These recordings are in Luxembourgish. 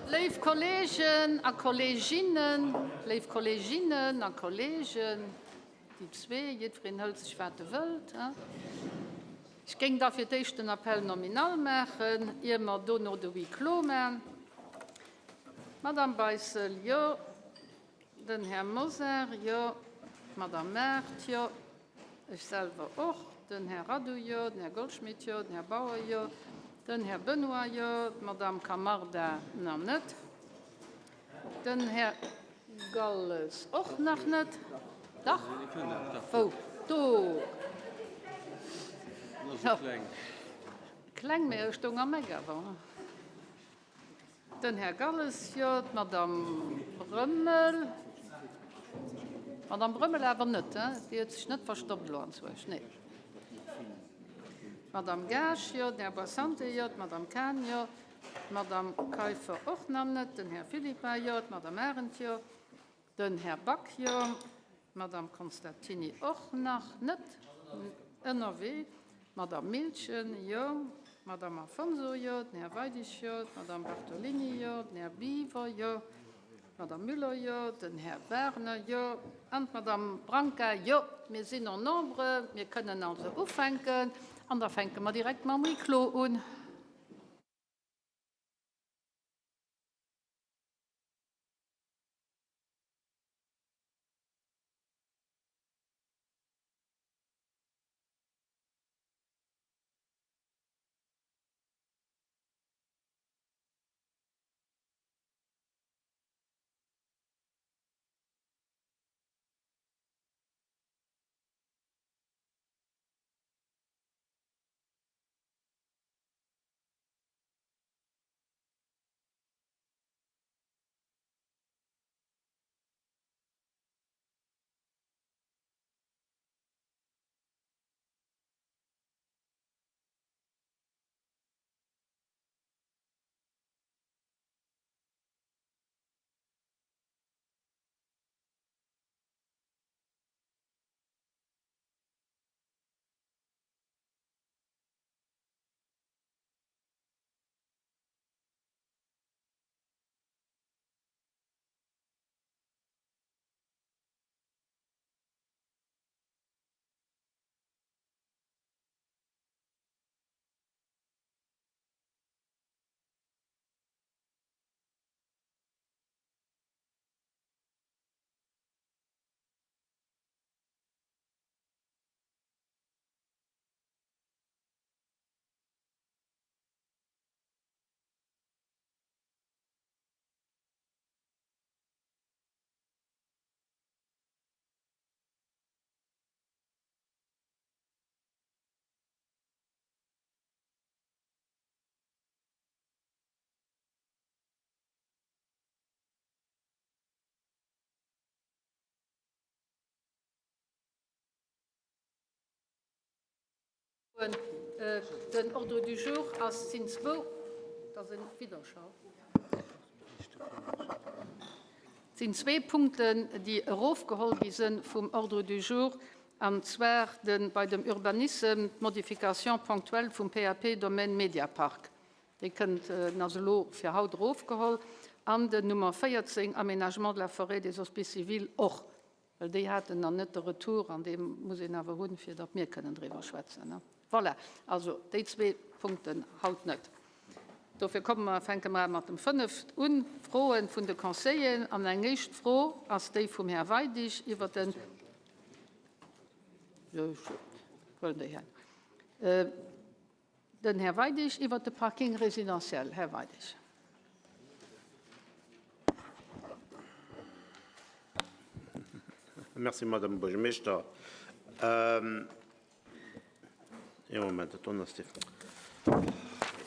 Léif Kolleegen a Kolleeginnen, léif Kolleeginnen a Kolleegen, déi zwee, jiddwereen hëlt sech wat e wëllt. Ech géing da fir d'éischt den Appel nominal maachen, ier mer dono de Huis clos maachen. D'Madame Beissel, jo. Den Här Mosar, jo. D'Madame Mart, jo. Ech selwer och. Den Här Radu, jo. Den Här Goldschmidt, jo. Den Här Bauer, jo. Den Här Benoy, jo. D'Madame Camarda nach net. Den Här Galles och nach net. Dach? Wou? Do! Kleng, mä ech stoung am Eck awer. Den Här Galles, jo. D'Madame Brömmel. D'Madame Brömmel awer net, hein? Déi huet sech net verstoppt elo anzwousch, nee. D'Madame Gaasch, jo. Den Här Boissante, jo. D'Madame Cahen, jo. D'Madame Kaiffer och nach net. Den Här Philippart, jo. D'Madame Arendt, jo. Den Här Back, jo. D'Madame Constantini och nach net ënnerwee. D'Madame Miltgen, jo. D'Madame Afonso, jo. Den Här Weidig, jo. D'Madame Bartolini, jo. Den Här Biver, jo. D'Madame Müller, jo. Den Här Wagner, jo. An d'Madame Branca, jo. Mir sinn en nombre. Mir kënnen also ufänken. An da fänke mer direkt mam Huis clos un. Den Ordre du jour ass, sinn zwou, dat ass e Widderschall, sinn zwee Punkten, déi erofgeholl gi si vum Ordre du jour, an zwar de bei dem Urbanissem d'Modification ponctuelle vum PAP Domaine Mediapark, déi kënnt, den ass elo fir haut erofgeholl, an den Nummer 14, Aménagement de la forêt des Hospices civils, och. Well déi haten nach net de Retour, an dee muss een awer hunn, fir datt mir kënnen driwwer schwätzen. Voilà, also déi zwee Punkten haut net. Dofir komme mer, fänke mer mat dem fënneft un, Froe vun de Conseilleren. An eng éischt Fro ass déi vum Här Weidig iwwert den, jo, ech huelen déi hei, den Här Weidig iwwert de Parking résidentiel. Här Weidig. Merci, Madame Buergermeeschter. Ee Moment, dat do ass déi.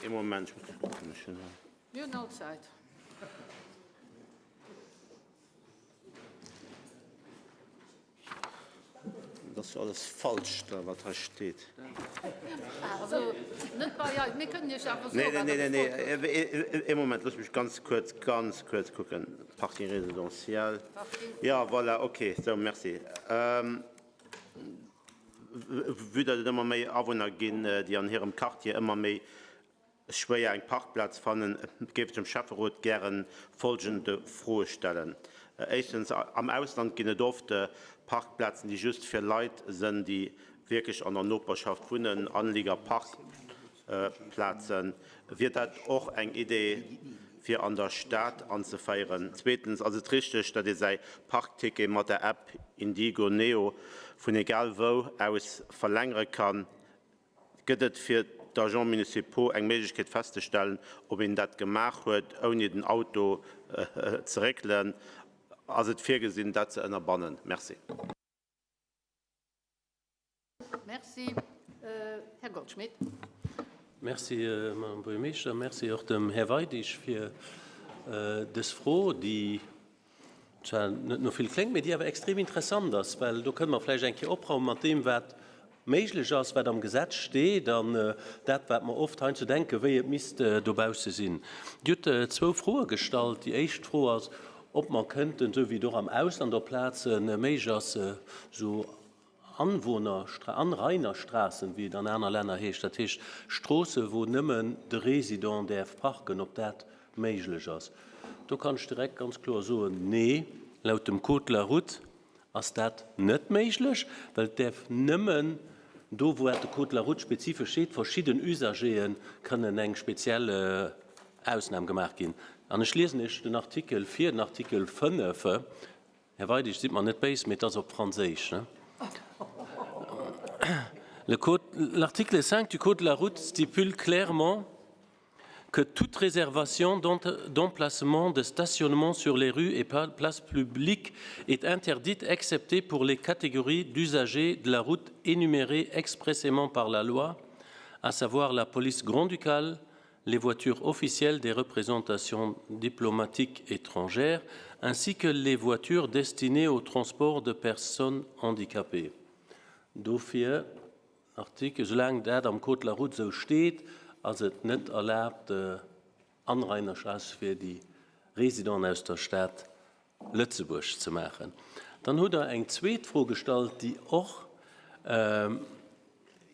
Ee Moment, ech muss kucken, ech hunn. Mir hunn all Zäit. Dat ass jo alles falsch da wat hei steet. Also net bei eis. Mir kënnen Iech awer soen, wat Der gefrot hutt. Nee, ee Moment, loosst mech ganz kuerz, ganz kuerz kucken. Parking résidentiel. Jo, voilà, okay, sou, merci. Vue datt et ëmmer méi Awunner ginn, déi an hirem Quartier ëmmer méi. schwéier eng Parkplaz fannen, géif ech dem Schäfferot gäre folgende Froe stellen. Éischtens, Am Ausland ginn et oft Parkplazen, déi just fir Leit sënn, déi wierklech an der Noperschaft wunnen, Anliegerparkplazen. Wier dat och eng Idee fir an der Stad anzeféieren? Zweetens, Ass et richteg, datt ee säi Parkticket mat der App Indigo Neo vun egal wou aus verlängere kann? Gëtt et fir d'Agents municipaux eng Méiglechkeet festzestellen, ob een dat gemaach huet, ouni den Auto ze réckelen? Ass et virgesinn, dat ze ënnerbannen? Merci. Merci. Här Goldschmidt. Merci, Madame Buergermeeschter. Merci och dem Här Weidig fir dës Fro, déi zwar net no vill kléngt, mee déi awer extrem interessant ass, well do kënne mer vläicht eng Kéier opraumen mat deem, wat méiglech ass, wat am Gesetz steet an dat, wat mer oft heiansdo denken, wéi et misst dobausse sinn. Dir hutt zwou Froe gestallt. Déi éischt Fro ass, ob mer kënnten, esou wéi et och am Ausland op Plaze méiglech ass, esou Anwohner, Anrainerstraßen, wéi et an aner Länner heescht, dat heescht Stroosse wou nëmmen de Résident däerf parken, ob dat méiglech ass. Do kann ech direkt ganz kloer soen, Nee, laut dem Code de la route ass dat net méiglech, well et däerf nëmmen do, wou et de Code de la route spezifesch seet, verschidden Usagere kënnen eng speziell Ausnam gemaach ginn. An ech liesen Iech den Artikel vir, den Artikel 5, Här Weidig, sidd mer net béis, mee et ass op Franséisch, ne? Le code, l'article 5 du Code de la route stipule clairement que toute réservation d'emplacement de stationnement sur les rues et places publiques est interdite excepté pour les catégories d'usagers de la route énumérées expressément par la loi, à savoir la police grand-ducale, les voitures officielles des représentations diplomatiques étrangères ainsi que les voitures destinées au transport de personnes handicapées. Dofir, Artikel, soulaang dat am Code de la route esou steet, ass et net erlaabt, Anrainerstraße fir déi Résidenten aus der Stad Lëtzebuerg ze maachen. Dann hutt Der eng zweet Fro gestallt, déi och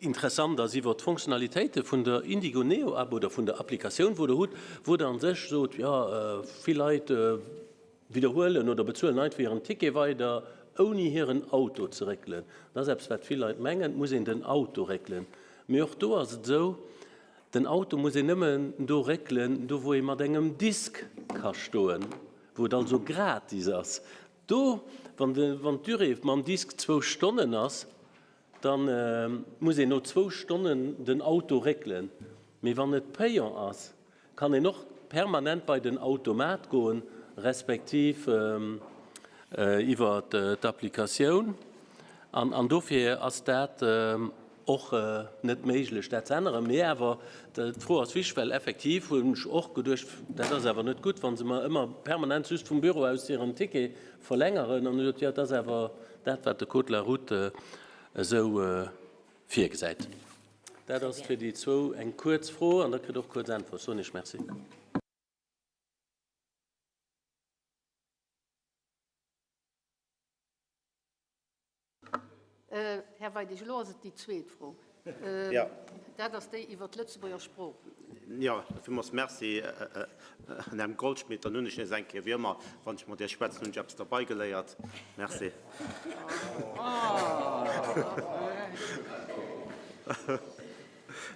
interessant ass, iwwert d'Fonctionnalitéite vun der Indigo Neo App oder vun der Applikatioun, wou Der hutt, wou Der a sech sot, jo, vill Leit widderhuelen oder bezuelen einfach hiren Ticket weider, ouni hiren Auto ze réckelen. Dat ass eppes, wat vill Leit mengen, et muss een den Auto réckelen. Mee och do ass et esou, Den Auto muss een nëmmen do réckelen, do wou ee mat engem Disk ka stoen, wou et also gratis ass. Do, wann d'Durée mam Disk zwou Stonnen ass, da muss een no zwou Stonnen den Auto réckelen. Mee wann et payant ass, kann een och permanent bei den Automat goen, respektiv iwwer d'Applikatioun. An dofir ass dat och net méiglech, dat ze änneren. Mee awer, d'Fro ass wichteg, well effektiv hunn ech och geduecht, dat ass awer net gutt, wa se mer ëmmer permanent just vum Büro aus hiren Ticket verlängeren. An hu gesot, jo, et ass awer dat, wat de Code de la route esou virgesäit. Dat ass fir déi zwou eng kuerz Fro an da kritt Der och kuerz Äntwert. Soen Iech Merci. Här Weidig, elo ass et déi zweet Fro. Dat ass déi iwwert d'Lëtzebuerger Sprooch. Jo, villmools Merci, Här Goldschmidt. Dann hunn ech nees eng Kéier, wéi ëmmer, wann ech mat Iech schwätzen, hunn ech eppes derbeigeléiert. Merci.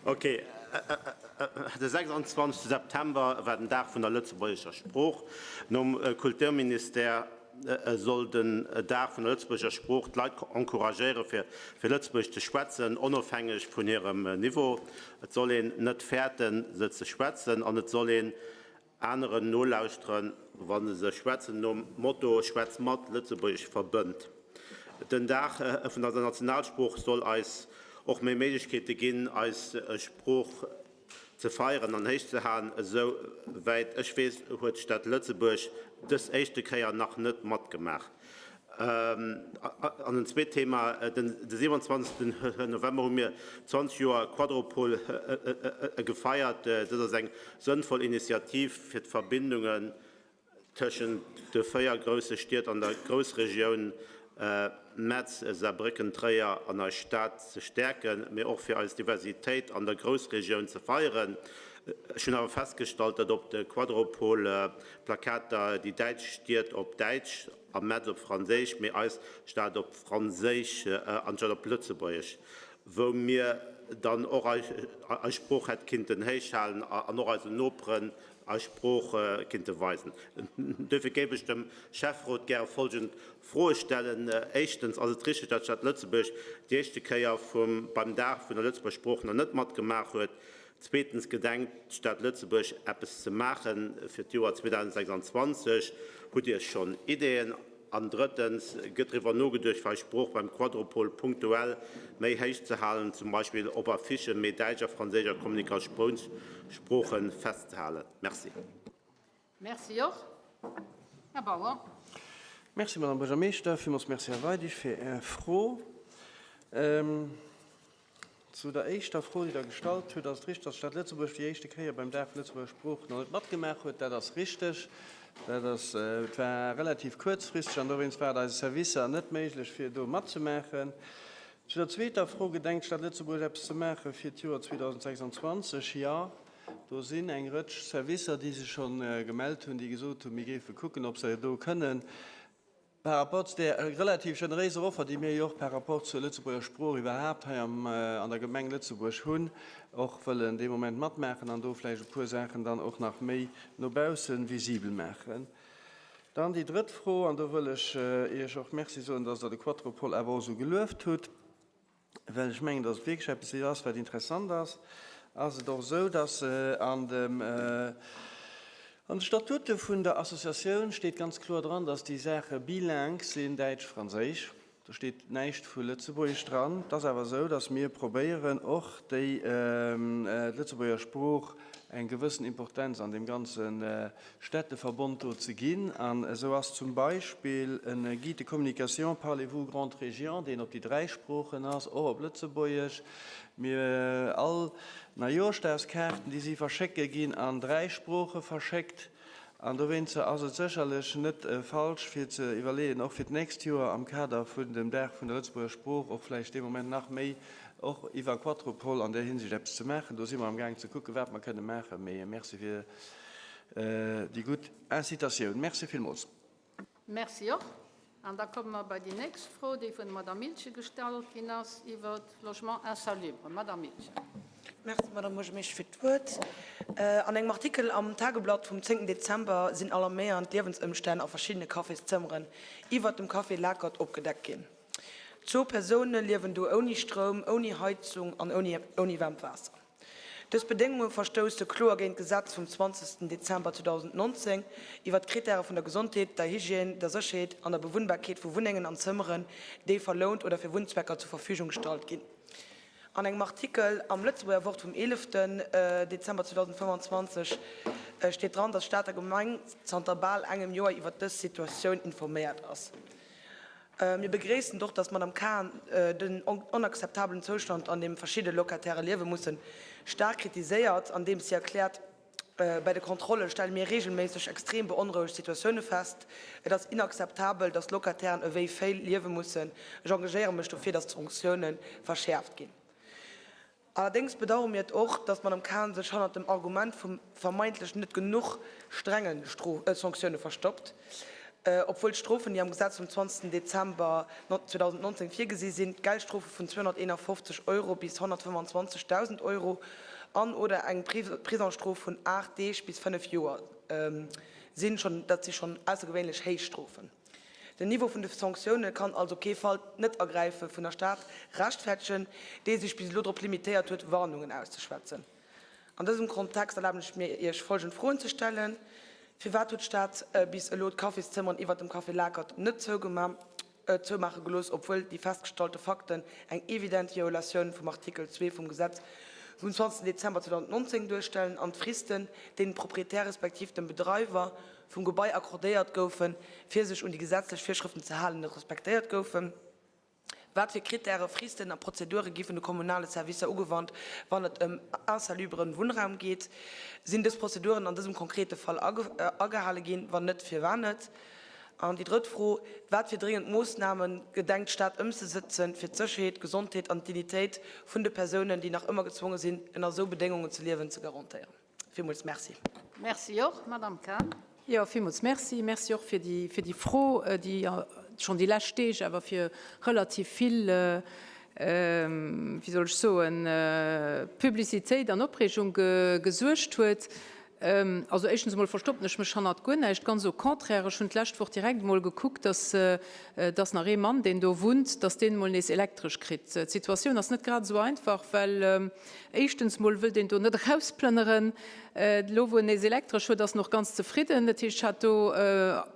Ok, de 26 September war den Dag vun der lëtzebuergescher Sprooch. Nom Kulturministère soll den Dag vun der lëtzebuergescher Sprooch d'Leit encouragéiere fir fir Lëtzebuergesch ze schwätzen, onofhängeg vun hirem Niveau. Et soll een net fäerten, se ze schwätzen an et soll een Aneren nolauschteren, wa se schwätzen, nom Motto Schwätz mat, Lëtzebuergesch verbënnt. Den Dag vun eiser Nationalsprooch soll eis och méi Méiglechkeete ginn, eis Sprooch ze feieren an héich ze halen. Esou wäit ech weess, huet d'Stad Lëtzebuerg dës éischte Kéier nach net matgemaach. An en zweet Thema, Den 27 November hu mir 20 Joer Quadrupol gefeiert. Dës ass eng sënnvoll Initiativ, fir d'Verbindungen tëschent de 4 grousse Stied an der Groussregioun Metz, Saarbrécken, Tréier an eis Stad ze stäerken, mee och fir eis Diversitéit an der Groussregioun ze feieren. Ech hunn awer festgestallt, datt op de Quadropol-Plakater déi däitsch Stied op Däitsch a Metz op Franséisch, mee eis Stad op Franséisch anstatt op Lëtzebuergesch, wou mir dann och eis Sprooch hätt kinnten héichhalen an och eisen Noperen eis Sprooch kinnte weisen. Duerfir géif ech dem Schäfferot gäre folgend Froe stellen. Éischtens, Ass et richteg, datt d'Stad Lëtzebuerg déi éischte Kéier vum beim Dag vun der Lëtzebuerger Sprooch nach net matgemaach huet? Zweetens, Gedenkt d'Stad Lëtzebuerg eppes ze maache fir d'Joer 2026? Hutt Dir schonn Ideeën? An drëttens, Gëtt driwwer nogeduecht, fir eis Sprooch beim Quadrupol punktuell méi héich ze halen, zum Beispill op Affichen méi däitsch a franséisch a Kommunikatiounssprooche festzehalen? Merci. Merci och. Här Bauer. Merci, Madame Buergermeeschter. Villmools Merci, Här Weidig, fir Är Fro. Zu der éischter Fro, déi Der gestallt hutt, Ass et richteg, datt d'Stad Lëtzebuerg déi éischte Kéier beim Dag vun Lëtzebuerger Sprooch nach net matgemaach huet? Dat ass richteg. Dat ass, et war relativ kuerzfristeg an dowéinst war et eise Servicer net méiglech, fir do matzemaachen. Zu der zweeter Fro, Gedenkt d'Stad Lëtzebuerg eppes ze maache fir d'Joer 2026? Jo, do sinn eng Rëtsch Servicer, déi sech scho gemellt hunn, déi gesot hunn, mir géife kucken, ob se do kënnen Par rapport zu där relativ generéiser Offer, déi mir jo och par rapport zur Lëtzebuerger Sprooch iwwerhaapt hei am, an der Gemeng Lëtzebuerg hunn, och wëllen dee Moment matmaachen an do vläicht e puer Saachen dann och nach méi no bausse visibel maachen. Dann déi drëtt Fro, an do wëll ech Iech och Merci soen, dass Der de Quattropol awer och esou gelueft hutt. Well ech mengen, datt et wierklech eppes ass, wat interessant ass, ass et och esou, datt an dem, an de Statute vun der Associatioun steet ganz kloer dran, datt déi Saache bilingue sinn, Däitsch-Franséisch. Do steet näischt vu Lëtzebuergesch dran. Et ass awer esou, datt mir probéieren, och déi, d'Lëtzebuerger Sprooch eng gewëssen Importenz an deem ganze Städteverbond do ze ginn. An esou ass zum Beispill e Guide de communication Parlez-vous Grande Région, deen op déi 3 Sproochen ass, och op Lëtzebuergesch. Mir all Neijooschdagskaarten, déi si verschécke, ginn an 3 Sprooche verschéckt. An dowéinster ass et sécherlech net falsch, fir ze iwwerleeën, och fir d'nächst Joer am Kader vun dem Dag vun der Lëtzebuerger Sprooch och vläicht dee Moment nach méi och iwwer Quattropol an där Hinsicht eppes ze maachen. Do si mer amgaang ze kucken, wat mer kënne maachen. Mee Merci fir Déi gutt Incitatioun. Merci villmools. Merci och. An da komme mer bei déi nächst Fro, déi vun der Madame Miltgen gestallt ginn ass iwwer d'Logements insalubres. Madame Miltgen. Merci, Madame Buergermeeschter, fir d'Wuert. An engem Artikel am Tageblatt vum 10 Dezember sinn alarméiernd Liewensëmstänn a verschiddene Cafészëmmeren iwwert dem Café Lakert opgedeckt ginn. Zwou Persoune liewen do ouni Stroum, ouni Heizung an ouni waarmt Waasser. Dës Bedéngunge verstousse kloer géint d'Gesetz vum 20 Dezember 2019 iwwer d'Krittäre vun der Gesondheet, der Hygiène, der Sécherheet an der Bewunnbarkeet vu Wunnengen an Zëmmeren, déi verlount oder fir Wunnzwecker zur Verfügung gestallt ginn. An engem Artikel am Lëtzebuerger Wort vum 11 Dezember 2025 steet dran, datt d'Stater Gemeng zanter bal engem Joer iwwer dës Situatioun informéiert ass. Mir begréissen och, dass d'Madame Cahen den onakzeptabelen Zoustand, an deem verschidde Locataire liewe mussen, staark kritiséiert, andeems si erkläert, Bei de Kontrolle stelle mir reegelméisseg extrem beonrouegt Situatioune fest. Et ass inakzeptabel, dass Locatairen ewéi Véi liewe mussen. Ech engagéiere mech dofir, dass d'Sanktioune verschäerft ginn. Allerdéngs bedauere mir et och, datt d'Madame Cahen sech hannert dem Argument vu vermeintlech net genuch strenge Sanktioune verstoppt, obwuel d'Strofen, déi am Gesetz vum 20 Dezember 2019 virgesi sinn, Geldstrofe vun 251 Euro bis 125.000 Euro an oder eng Prisongsstrof vun 8 Deeg bis 5 Joer sinn, dat si schonn aussergewéinlech héich Strofen. Den Niveau vun de Sanktioune kann also op kee Fall d'Net-Agräife vun der Stad rechtfäerdegen, déi sech bis elo drop limitéiert huet, Warnungen auszeschwätzen. An dësem Kontext erlaben ech mir, Iech folgend Froen ze stellen, Firwat huet d'Stad bis elo d'Cafészëmmeren iwwert dem Café Lakert net zoumaache gelooss, obwuel déi festgestallte Fakten eng evident Violatioun vum Artikel 2 vum Gesetz vum 20 Dezember 2019 duerstellen an d'Fristen, déi dem Proprietär respektiv dem Bedreiwer vum Gebai accordéiert goufen, fir sech un déi gesetzlech Virschrëften ze halen, net respektéiert goufen? Wat fir Krittäre, Fristen a Prozedure gi vun de kommunale Servicer ugewannt, wann et ëm insalubren Wunnraum geet? Sinn dës Prozeduren an dësem konkrete Fall agehale ginn? Wann net, firwat net? An déi drëtt Fro, Wat fir dréngend Moossname gedenkt d'Stad ëmzesëtzen, fir d'Sécherheet, d'Gesondheet an d'Dignitéit vun de Persounen, déi nach ëmmer gezwonge sinn, ënner esou Bedéngungen ze liewen, ze garantéieren? Villmools Merci. Merci och, Madame Cahen. Jo, villmools Merci. Merci och fir déi, fir déi Fro, déi schonn déi lescht Deeg awer fir relativ vill, wéi soll ech soen, Publicitéit an Opreegung gesuergt huet. Also éischtens emol verstoppen ech mech hannert guer näischt, ganz au contraire. Ech hunn d'lescht Woch direkt emol gekuckt, dass, dass nach ee Mann, deen do wunnt, dass deen emol nees Elektresch kritt. D'Situatioun ass net grad esou einfach, well éischtens emol wëllt een do net erausplënneren. Elo wou en nees Elektresch huet, ass en och ganz zefridden. Dat heescht, ech hat do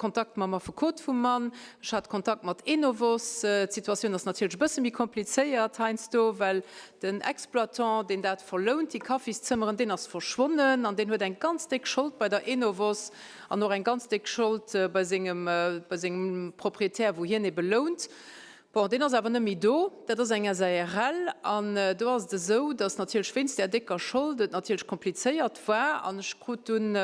Kontakt mam Affekot vum Mann, ech hat Kontakt mat Enovos. D'Situatioun ass natierlech e bësse méi komplizéiert heiansdo, well Den Exploitant, deen dat verlount, déi Kaffiszëmmeren, deen ass verschwonnen an deen huet eng ganz déck Schold bei der Enovos an och eng ganz déck Schold bei sengem, bei sengem Proprietär, wou hien ebe lount. Bon, deen ass awer net méi do. Dat ass eng SARL an do ass et esou, datt natierlech wéinst där décker Schold et natierlech komplizéiert war an ech krut dunn,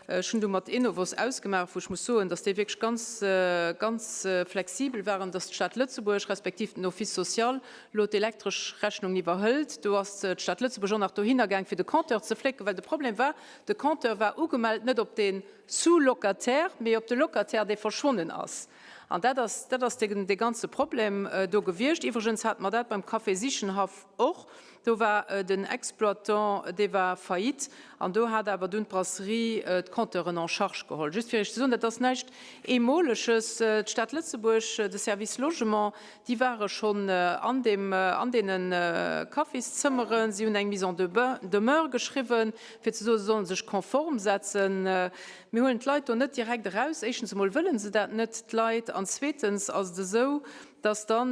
Ech hunn du mat Enovos ausgemaach, wou ech muss soen, dass déi wierklech ganz, ganz flexibel waren, dass d'Stad Lëtzebuerg respektiv den Office social elo d'elektresch Rechnung iwwerhëlt. Do ass d'Stad Lëtzebuerg och nach dohinner gaang, fir de Compteur ze flécken, well de Problem war, de Compteur war ugemellt net op de Sous-locataire, mee op de Locataire, dee verschwonnen ass. An dat ass, dat ass dee ganze Problem do gewiescht. Iwwregens hate mer dat beim Café Sichenhaff och. Do war den Exploitant, dee war faillite an do hat awer dunn d'Brasserie d'Compteuren en charge geholl. Just fir Iech ze soen, dat ass näischt Eemoleges. D'Stad Lëtzebuerg, de Service Logement, déi ware schonn an deem, an deene Cafészëmmeren. Si hunn eng Mise en demeure geschriwwen, fir ze soen, se solle sech konform setzen. Mir huelen d'Leit do net direkt eraus. Éischtens emol wëlle se dat net, d'Leit, an zweetens ass et esou, dass da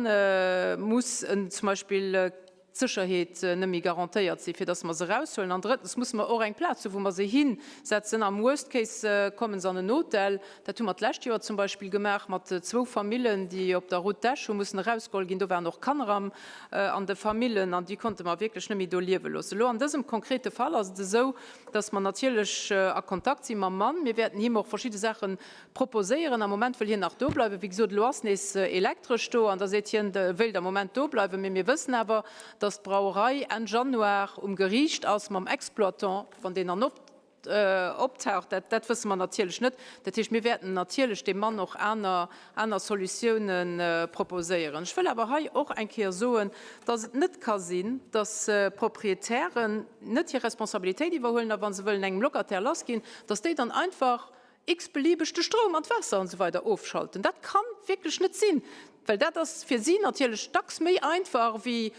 muss zum Beispill d'Sécherheet net méi garantéiert sinn, fir dass mer se eraushuelen. An drëttens musse mer och eng Plaz hu wou mer se hinsetzen. Am Worst case komme se an en Hotel. Dat hu mer d'lescht Joer zum Beispill gemaach mat zwou Famillen, déi op der Route d'Esch hu mussen erausgeholl ginn. Do waren och Kanner am an de Famillen an déi konnte mer wierklech net méi do liewe loossen. Elo an dësem konkrete Fall ass et esou, dass mer natierlech a Kontakt si mam Mann. Mir wäerten him och verschidde Saache proposéieren. Am Moment wëll hien nach do bleiwen. Wéi gesot, elo ass nees Elektresch do an da seet hien, e wéilt am Moment do bleiwen. Mee mir wëssen awer, dass d'Brauerei Enn Januar um Geriicht ass mam Exploitant, wann deen dann optaucht. Dat, dat wësse mer natierlech net. Dat heescht, mir wäerten natierlech deem Mann och aner, aner Solutiounen proposéieren. Ech wëll awer hei och eng Kéier soen, dass et net ka sinn, dass Proprietären net hir Responsabilitéit iwwerhuelen a wa se wëllen engem Locataire lassginn, dass déi dann einfach x-beliebeg de Stroum an d'Waasser an esou weider ofschalten. Dat ka wierklech net sinn, well dat ass fir si natierlech dacks méi einfach wéi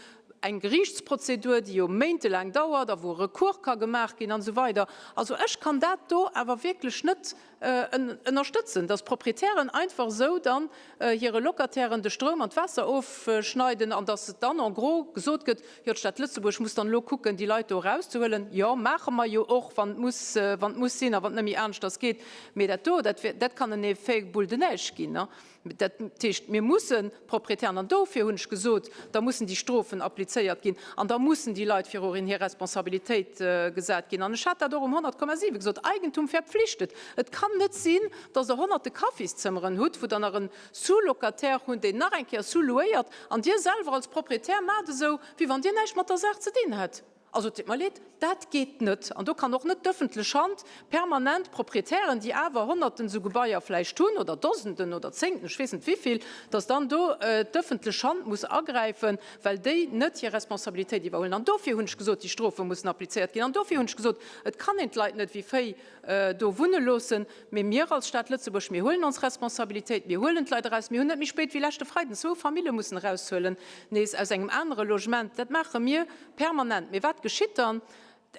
eng Geriichtsprozedur, déi jo méintelaang dauert a wou e Recours ka gemaach ginn an esou weider. Also ech kann dat do awer wierklech net ënnerstëtzen, dass d'Proprietären einfach esou dann hire Locatairen de Stroum an d'Waasser ofschneiden an dass dann en gros gesot gëtt, Jo, d'Stad Lëtzebuerg muss dann elo kucken, déi Leit do erauszehuelen. Jo, maache mer jo och, wann et muss, wann et muss sinn a wann et net méi aneschters geet. Mee dat do, dat wär, dat kann en Effet boule de neige ginn. Dat heescht, mir mussen d'Proprietären, an dofir hunn ech gesot, da mussen déi Strofen applizéiert ginn an da mussen déi Leit viru hir Responsabilitéit gesat ginn. An ech hat dat och um 100,7 gesot, Eigentum verpflichtet. Et kann net sinn, dass Der honnerte Kaffiszëmmeren hutt, wou Der nach e Sous-locataire hunn, deen nach eng Kéier sous-louéiert, an Dir selwer als Proprietär maacht esou, wéi wann Dir näischt mat der Saach ze dinn hätt. Also, et deet mer leed, dat geet net. An do kann och net d'öffentlech Hand permanent Proprietären, déi awer Honnerten esou Gebaier vläicht hunn, oder Dosenden oder Zéngten, ech weess net wivill, dass dann do d'öffentlech Hand muss agräifen, well déi net hir Responsabilitéit iwwerhuelen. An dofir hunn ech gesot, déi Strofe mussen applizéiert ginn. An dofir hunn ech gesot, et kann een d'Leit net wéi Véi do wunne loossen. Mee mir als Stad Lëtzebuerg, mir huelen ons Responsabilitéit, mir huelen d'Leit eraus. Mir hunn net méi spéit wéi leschte Freiden zwou Famille mussen eraushuelen, nees aus engem anere Logement. Dat maache mir permanent. Mee wat geschitt dann?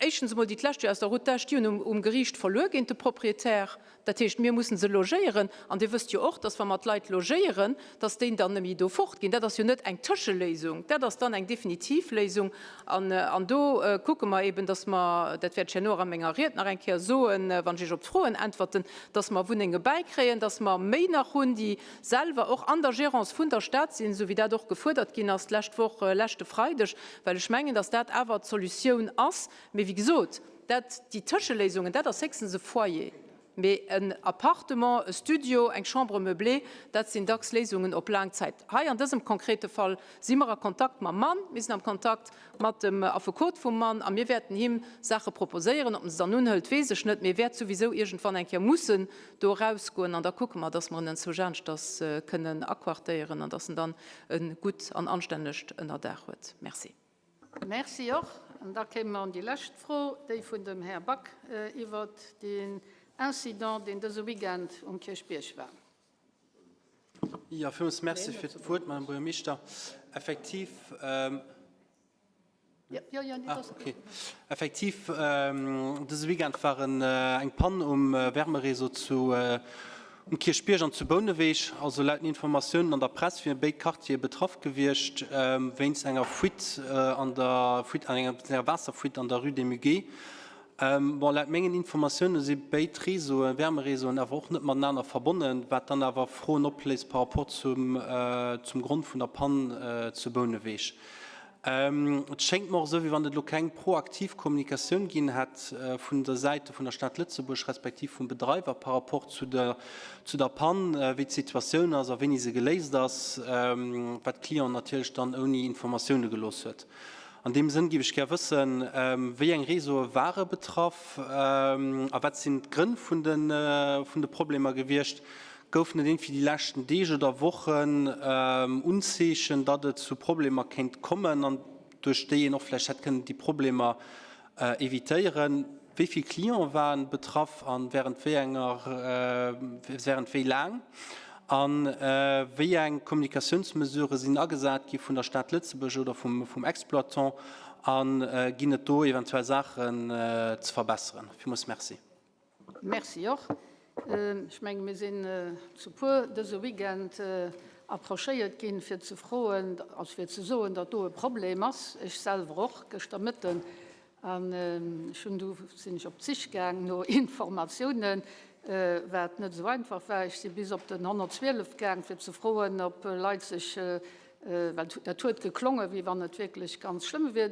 Éischtens emol, déi d'lescht Joer aus der Route d'Esch, déi hunn um Geriicht verluer géint de Proprietär. Dat heescht, mir mussen se logéieren. An Dir wësst jo och, dass, wa mer d'Leit logéieren, dass déi dann net méi do fortginn. Dat ass jo net eng Tëscheléisung, dat ass dann eng definitiv Léisung. An do kucke mer eben, dass mer, dat wäert ech herno och a menger Ried nach eng Kéier soen, wann ech Iech op d'Froen äntwerten, dass mer Wunnenge bäikréien, dass mer méi nach hunn, déi selwer och an der Gérance vun der Stad sinn, esou wéi dat och gefuerdert ginn ass d'lescht Woch, leschte Freideg, well ech mengen, dass dat awer d'Solutioun ass. Mee wéi gesot, dat, déi Tëscheléisungen, dat ass héchstens e Foyer. Mee en Appartement, e Studio, eng Chambre meublée, dat sinn dacks Léisungen op laang Zäit. Hei an dësem konkrete Fall si mer a Kontakt mam Mann, mir sinn am Kontakt mat dem Affekot vum Mann a mir wäerten him Saache proposéieren. Ob en se dann unhëlt, weess ech net, mee e wäert souwisou iergendwann eng Kéier mussen do erausgoen an da kucke mer, dass mer en enzwousch aneschters kënnen aquartéieren an dass en dann e gutt an anstännegt Ënnerdaach huet. Merci. Merci och. An da kéime mer an déi lescht Fro, déi vun dem Här Back iwwert deen Incident, deen dëse Weekend um Kierchbierg war. Jo, villmools Merci fir d'Wuert, Madame Buergermeeschter. Effektiv, Effektiv, dëse Weekend war eng Pann um Wärmeréseau zu um Kierchbierg an zu Bouneweg. Also laut den Informatiounen an der Press wiere béid Quartiere betraff gewiescht wéinst enger Fuite an der Fuite an enger Waasserfuite an der Rue des Muguets. Bon, laut mengen Informatioune si béid Réseauen, Wärmeréseauen awer och net matenaner verbonnen, wat dann awer Froen opléist par rapport zum zum Grond vun der Pann zu Bouneweg. Et schéngt mer och esou, wéi wann et elo keng proaktiv Kommunikatioun ginn hätt vun der Säite vun der Stad Lëtzebuerg respektiv vum Bedreiwer par rapport zu der zu der Pann, wéi d'Situatioun ass a wéini se geléist ass, wat d'Clienten natierlech dann ouni Informatioune gelooss huet. An deem Sënn géif ech gär wëssen, Wéi eng Réseaue ware betraff a wat sinn d'Grënn vun de vun de Problemer gewiescht? Goufen et iergendwéi déi leschten Deeg oder Wochen Unzeechen, datt et zu Problemer kéint kommen an duerch déi een och vläicht hätt kënnen déi Problemer evitéieren? Wéi vill Cliente waren betraff a wärend wéi enger, wärend wéi laang? A wéi eng Kommunikatiounsmesurë sinn agesat gi vun der Stad Lëtzebuerg oder vum Exploitant a ginn et do eventuell Saachen ze verbesseren? Villmools Merci. Merci och. Ech menge mir sinn zu puer dëse Weekend approchéiert ginn, fir ze froen, also fir ze soen, datt do e Problem ass. Ech selwer och gëschter Mëtten. An ech hunn du sinn ech op d'Sich gaang no Informatiounen, wat net esou einfach war. Ech si bis op den 112 gaang, fir ze froen, ob Leit sech, well dat huet geklongen, wéi wann et wierklech ganz schlëmm wier.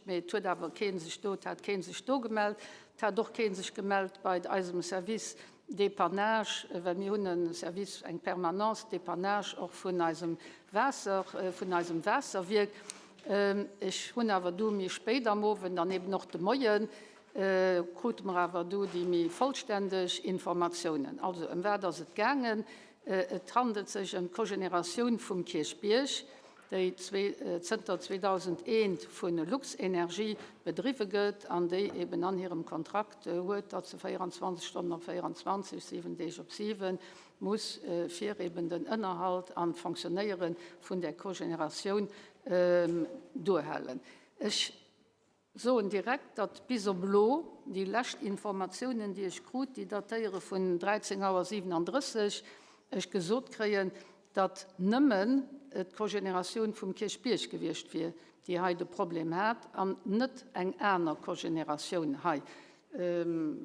Mee et huet awer kee sech do, et hat kee sech do gemellt. Et hat och kee sech gemellt bei eisem Service Dépannage, well mir hunn e Service, eng Permanence Dépannage och vun eisem Waasser, vun eisem Waasserwierk. Ech hunn awer du méi spéit am Owend an eben och de Moien krute mer awer du déi méi vollständeg Informatiounen. Also, ëm wat ass et gaangen? Et handelt sech ëm d'Cogénératioun vum Kierchbierg. déi zënter 2001 vu LuxEnergie bedriwwe gëtt an déi eben an hirem Kontrakt huet, datt se 24 Stonnen op 24, 7 Deeg op 7 muss fir eben den Ënnerhalt an d'Fonctionnéiere vun där Cogénératioun duerhalen. Ech soen direkt, datt bis op elo déi lescht Informatiounen, déi ech krut, déi datéiere vun 13 Auer 37, ech gesot kréien, datt nëmmen d'Cogénératioun vum Kierchbierg gewiescht wier, déi hei de Problem hat, an net eng aner Cogénératioun hei.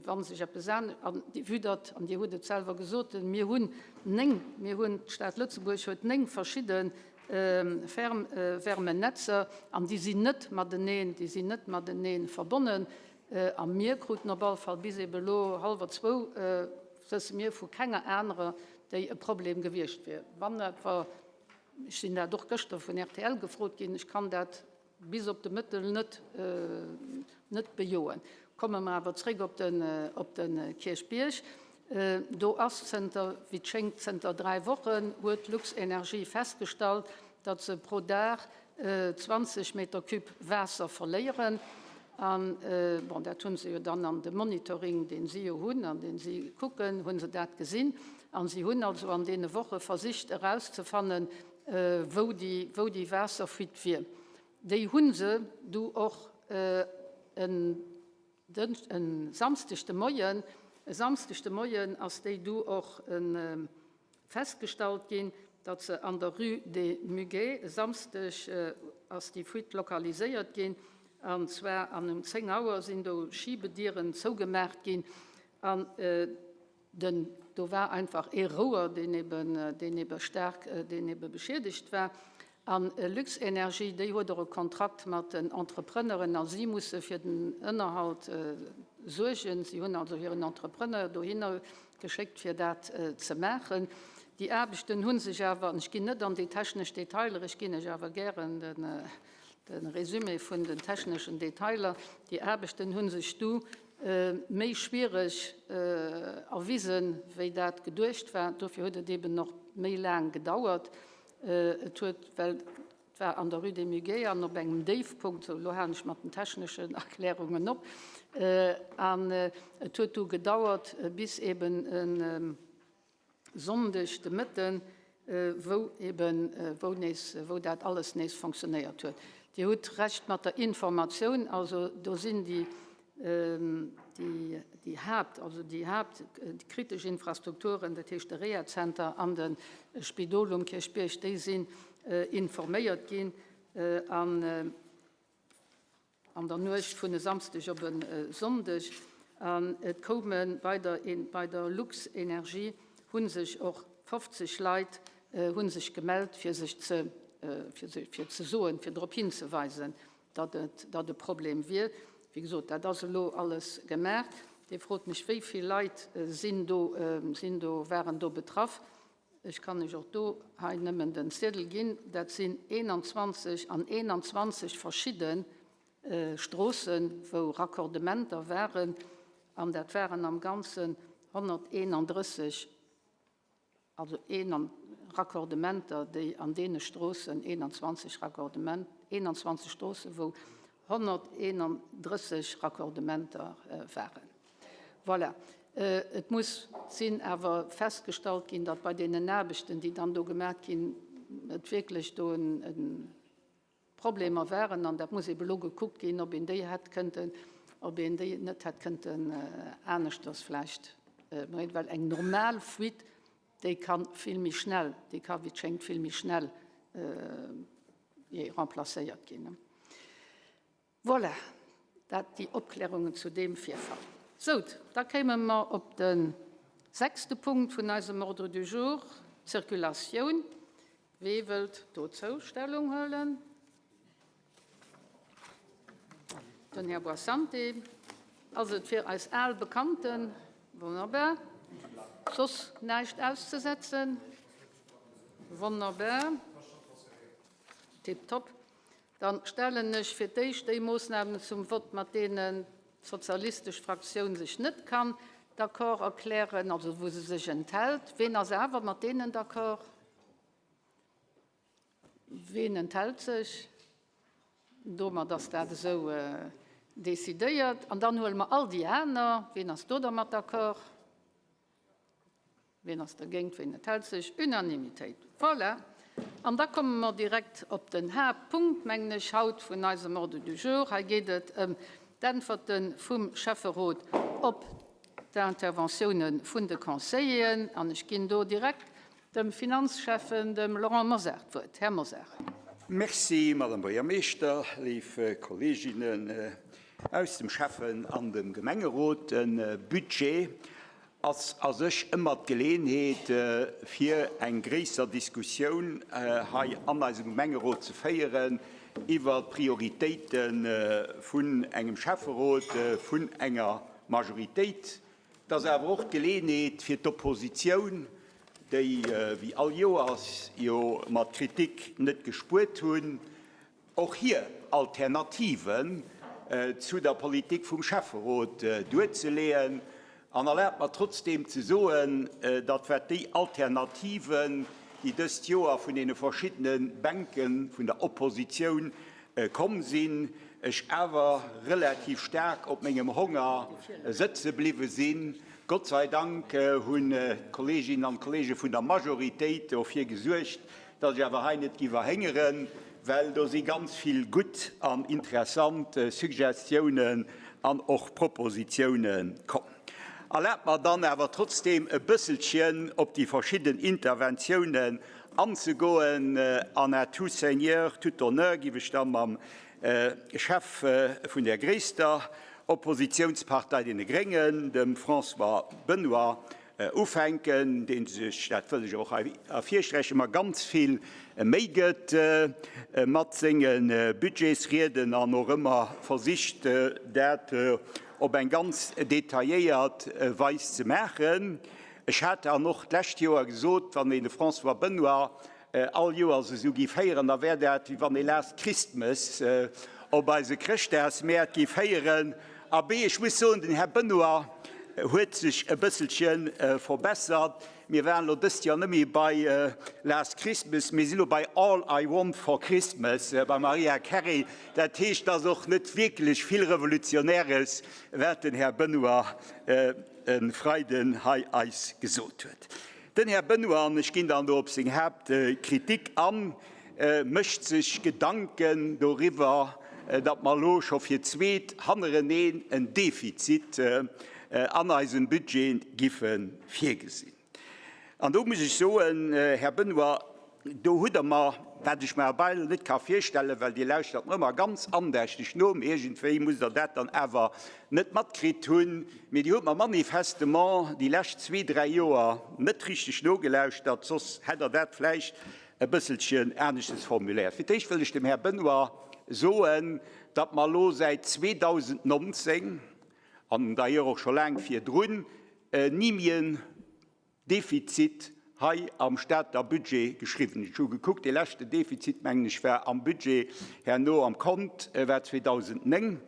Wa sech eppes anescht, an vue datt, an Dir hutt et selwer gesot, mir hunn 9, mir hunn, d'Stad Lëtzebuerg huet 9 verschidde Fernwärmenetzer an déi sinn net mateneen, déi sinn net matenee verbonnen. A mir kruten op alle Fall bis ebe elo hallwer zwou, wësse mir vu kenger anerer, déi e Problem gewiescht wier. Wann dat war, ech sinn dat och gëschter vun rtl gefrot ginn, ech kann dat bis op de Mëttel net, net bejoen. Komme mer awer zréck op den, op de Kierchbierg. Do ass zënter, wéi et schéngt, zënter 3 Wochen huet Luxenergie festgestallt, datt se pro Dag 20 Meter cube Waasser verléieren. An, bon, dat hu se jo dann an dem Monitoring, dee si jo hunn an dee si kucken, hu se dat gesinn. A si hunn also an deene Woche versicht erauszefannen, wou déi, wou déi Waasserfuite wier. Déi hu se du och en Dënsch, e Samsdeg de Moien, e Samsdeg de Moien ass déi du och festgestallt ginn, datt se an der Rue des Muguets, e Samsdeg ass déi Fuite lokaliséiert ginn, an zwar an um 10 Auer sinn do Schibedieren zougemaacht ginn an Den, do war einfach ee Rouer, deen eben, deen ebe staark, deen ebe beschiedegt war. An Luxenergie, déi huet och e Kontrakt mat den Entrepreneuren a si musse fir den Ënnerhalt. suergen. Si hunn also hiren Entrepreneur dohinner geschéckt, fir dat ze maachen. Déi Aarbechten hu sech awer, an ech ginn net an déi technesch Detailer, ech ginn lech awer gären de Résumé vun den techneschen Detailer, déi Aarbechten hu sech du méi schwiereg erwisen, wéi dat geduecht war. Dofir huet et eeben och méi laang gedauert. Et huet, well et war an der Rue des Muguets an op engem Déifpunkt, sou, elo halen ech mat den techneschen Erklärungen op, an et huet du gedauert, bis eeben e Sonndeg de Mëtten, wou eben, wou nees, wou dat alles nees fonctionnéiert huet. Dir hutt Recht mat der Informatioun, also do sinn déi, déi, déi Haapt, also déi Haapt kritesch Infrastrukturen, dat heescht de Rehazenter an de Spidol um Kierchbierg, déi sinn informéiert ginn an, An der Nuecht vun e Samsdeg op e Sonndeg, an et koume bei der bei der Luxenergie hu sech och 50 Leit hu sech gemellt fir sech ze fir fir ze soen, fir drop hinzeweisen, datt et datt e Problem wier. Wéi gesot, dat ass elo alles gemaach. Dir frot mech, wéi vill Leit sinn do sinn do waren do betraff. Ech kann lech och do hei nëmmen den Ziedel ginn, dat sinn 21 an 21 verschidde Stroossen, wou Raccordementer waren, an dat waren am Ganzen 131, also Raccordementer, déi an deene Stroossen, 21 Raccordement, 21 Stroossen, wou 131 Raccordementer waren. Voilà. Et muss sinn awer festgestallt ginn, datt bei deenen Aarbechten, déi dann do gemaach ginn, et wierklech do Problemer waren. An dat muss ebe lo gekuckt ginn, ob een déi hätt kënnten, ob een déi net hätt kënnten aneschters vläicht bréngen. Well eng normal Fuite, déi ka vill méi schnell, déi ka wéi et schéngt vill méi schnell remplacéiert ginn. Voilà, dat déi Opklärungen zu deem Virfall. Sout, da kéime mer op de sechste Punkt vun eisem Ordre du jour, d'Circulatioun. Wee wëllt dozou Stellung huelen? Den Här Boissante. Ass et fir eis al Bekannten? Wonnerbar. Soss näischt auszesetzen? Wonnerbar. Tiptop. Dann stellen ech fir d'éischt déi Moossnamen zum Vott, mat deenen d'sozialistesch Fraktioun sech net kann d'accord erklären, also wou se sech enthält. Ween ass awer mat deenen d'accord? Ween enthält sech? Domat ass dat esou decidéiert. An dann huele mer all déi aner. Ween ass do dermat d'accord? Wien ass dergéint? Wien enthält sech? Unanimitéit. Voilà. An da komme mer direkt op den Haaptpunkt, mengen ech, haut vun eisem Ordre du jour. Hei geet et ëm d'Äntwerte vum Schäfferot op d'Interventiounen vun de Conseilleren. An ech ginn do direkt dem Finanzschäffen, dem Laurent Mosar, d'Wuert. Här Mosar. Merci, Madame Buergermeeschter, léif Kolleeginnen aus dem Schäffen an dem Gemengerot. De Budget ass a sech ëmmer d'Geleenheet, fir eng gréisser Diskussioun hei an eisem Gemengerot ze féieren iwwer d'Prioritéite vun engem Schäfferot, vun enger Majoritéit. Et ass awer och d'Geleenheet fir d'Oppositioun, déi wéi all Joers jo mat Kritik net gespuert hunn, och hir Alternativen zu der Politik vum Schäfferot duerzeleeën. An erlaabt mer trotzdeem ze soen, datt wat déi Alternativen, déi dëst Joer vun deene verschiddene Bänke vun der Oppositioun komm sinn, ech awer relativ staark op mengem Honger sëtze bliwwe sinn. Gott sei Dank hunn d'Kolleeginnen an d'Kolleege vun der Majoritéit dofir gesuergt, datt ech awer hei net giff erhéngeren, well do si ganz vill gutt an interessant Suggestiounen an och Propositiounen komm. Erlaabt mer dann awer trotzdeem e bësselchen op déi verschidden Interventiounen anzegoen, an à tout seigneur, tout honneur giff ech da mam Chef vun där gréisster Oppositiounspartei, deene Gréngen, dem François Benoy, ufänken, dee sech, dat wëll ech och hei ervirsträchen, ëmmer ganz vill Méi gëtt mat senge Budgetsrieden an och ëmmer versicht, dat op eng ganz detailléiert Weis ze maachen. Ech hat dann och d'lescht Joer gesot, wann een de François Benoy all Joers esou géif héieren, da wär dat, wéi wann ee Last Christmas op eise Chrëschtdagsmäert géif héieren. Abee, ech muss soen, den Här Benoy huet sech e bësselche verbessert. Mir waren elo dëst Joer net méi bei Last Christmas, mir sinn elo bei All I Want for Christmas beim Mariah Carey. Dat heescht, et ass och net wierklech vill Revolutionäres, wat den Här Benoy e Freiden hei eis gesot huet. Den Här Benoy, an ech ginn dann do op seng Haaptkritik an, mécht sech Gedanken doriwwer, datt mer elo scho fir d'zweet hannereneen en Defizit an eisem Budget giffe virgesinn. An do muss ech soen, Här Benoy, do hutt Der mer, wat ech mer awer bal net ka virstellen, well Dir lauschtert mer ëmmer ganz andächteg no, mee iergendwéi musst Der dat dann awer net matkritt hunn, mee Dir hutt mer manifestement déi lescht zwee, dräi Joer net richteg nogelauschtert, soss hätt Der dat vläicht e bësselchen aneschtes formuléiert. Fir d'éischt wëll ech dem Här Benoy soen, datt mer elo säit 2019, an d'ailleurs och scho laang virdrun, ni méi en Defizit hei am Stater Budget geschriwwen hunn. Ech hu gekuckt, dee leschten Defizit, mengen ech, war am Budget herno am Kont, war 2009.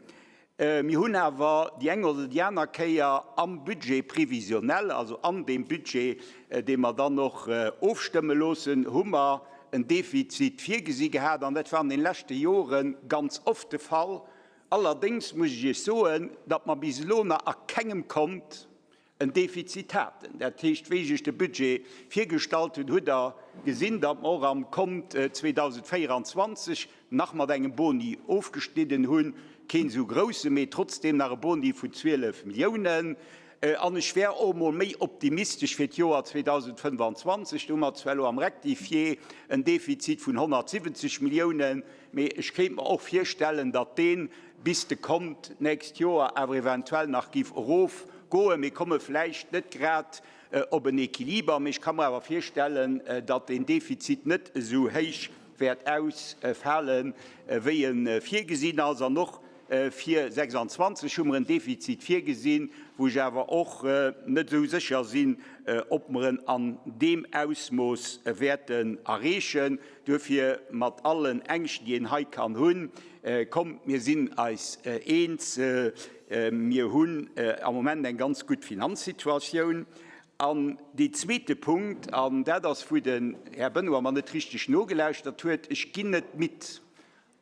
Mir hunn awer déi eng oder déi aner Kéier am Budget prévisionnel, also an deem Budget, dee mer dann och ofstëmme loossen, hu mer en Defizit virgesi gehat. An dat war an de leschte Jore ganz oft de Fall. Allerdéngs muss ech Iech soen, datt mer bis elo nach a kengem Kont en Defizit haten. Dat heescht, wéi ech Iech de Budget virgestallt hunn, hutt Der gesinn, datt mer och am Kont 2024 nach mat engem Boni ofgeschnidden hunn, keen esou groussen, mee trotzdeem nach e Boni vun 12 Milliounen. An ech wär och emol méi optimistesch fir d'Joer 2025, do hu mer zwar elo am Rectifié en Defizit vun 170 Milliounen, Mee ech kéint mer och virstellen, datt dee bis de Kont d'nächst Joer awer eventuell nach géif erofgoen. Mir komme vläicht net grad op en Equiliber, mee ech ka mer awer virstellen, datt deen Defizit net esou héich wäert ausfalen, wéi e virgesinn ass. An och fir 26 hu mer en Defizit virgesinn, wou ech awer och net esou sécher sinn, ob mer en an deem Ausmooss wäerten erreechen. Duerfir, mat allen Ängschten, déi een hei kann hunn, kommt, mir sinn eis eens, Mir hunn am Moment eng ganz gutt Finanzsituatioun. An dee zweete Punkt, an dat ass, wou den Här Benoy mer net richteg nogelauschtert huet, Ech ginn net midd,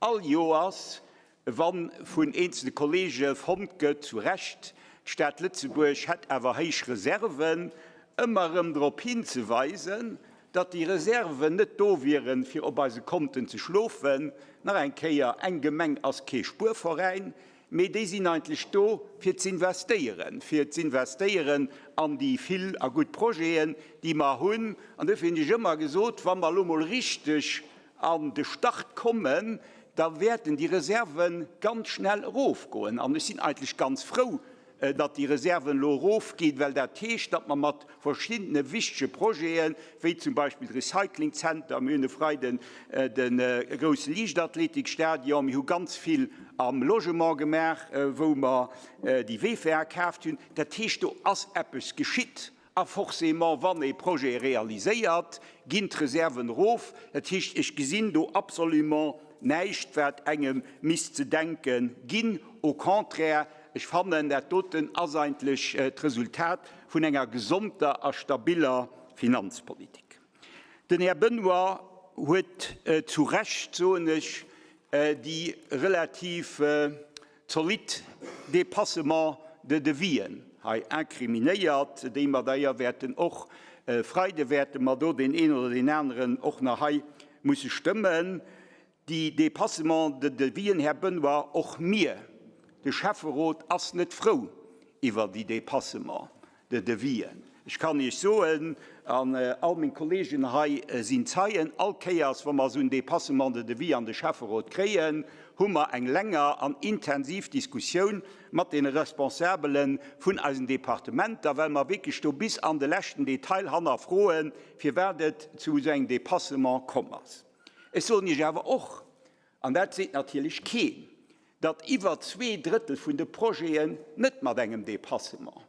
all Joers, wa vun eenzele Kollege fonnt gëtt, zu Recht, d'Stad Lëtzebuerg hätt awer héich Reserven, ëmmer erëm drop hinzeweisen, datt déi Reserven net do wieren, fir op eise Konten ze schlofen. Nach eng Kéier, eng Gemeng ass kee Spuerveräin, mee déi sinn eigentlech do, fir z'investéieren, fir z'investéieren an déi vill a gutt Projeten, déi mer hunn. An duerfir hunn ech ëmmer gesot, wa mer elo mol richteg an de Start kommen, da wäerten déi Reserve ganz schnell erofgoen. An ech sinn eigentlech ganz frou, datt déi Reserven elo erofginn, well dat heescht, datt mer mat verschiddene wichtege Projeten, wéi zum Beispill de Recyclingzenter, mir hunn e Freiden de grousse Liichtathletikstadion, mir hu ganz vill am Logement gemaach, wou mer déi Wayfair kaaft hunn, dat heescht, do ass eppes geschitt. A forcément, wann ee Projet realiséiert, ginn d'Reserven erof. Dat heescht, ech gesinn do absolument näischt, wat engem misst ze denke ginn. Au contraire, ech fannen, dat doten ass eigentlech d'Resultat vun enger gesonter a stabiller Finanzpolitik. Den Här Benoy huet zu Recht, soen ech, déi relativ zolidd Dépassements de devisen hei incriminéiert, déi mer d'ailleurs wäerten och e Freide wäerte mer do deen een oder deen aneren och nach hei musse stëmmen. Déi Dépassements de devisen, Här Benoy, och mir, de Schäfferot ass net frou iwwer déi Dépassements de Devisen. Ech kann Iech soen, an all meng Kolleegen hei sinn Zeien, all Kéiers, wa mer esou en Dépassement de devis an de Schäfferot kréien, hu mer eng länger an intensiv Diskussioun mat deene Responsabele vun eisen Departementer, well mer wierklech do bis an de leschten Detail hannerfroen, firwat et zu esou engem Dépassement komm ass. Ech soen Iech awer och, an dat seet natierlech keen. datt iwwer 2/3 vun de Projeten net mat engem Dépassement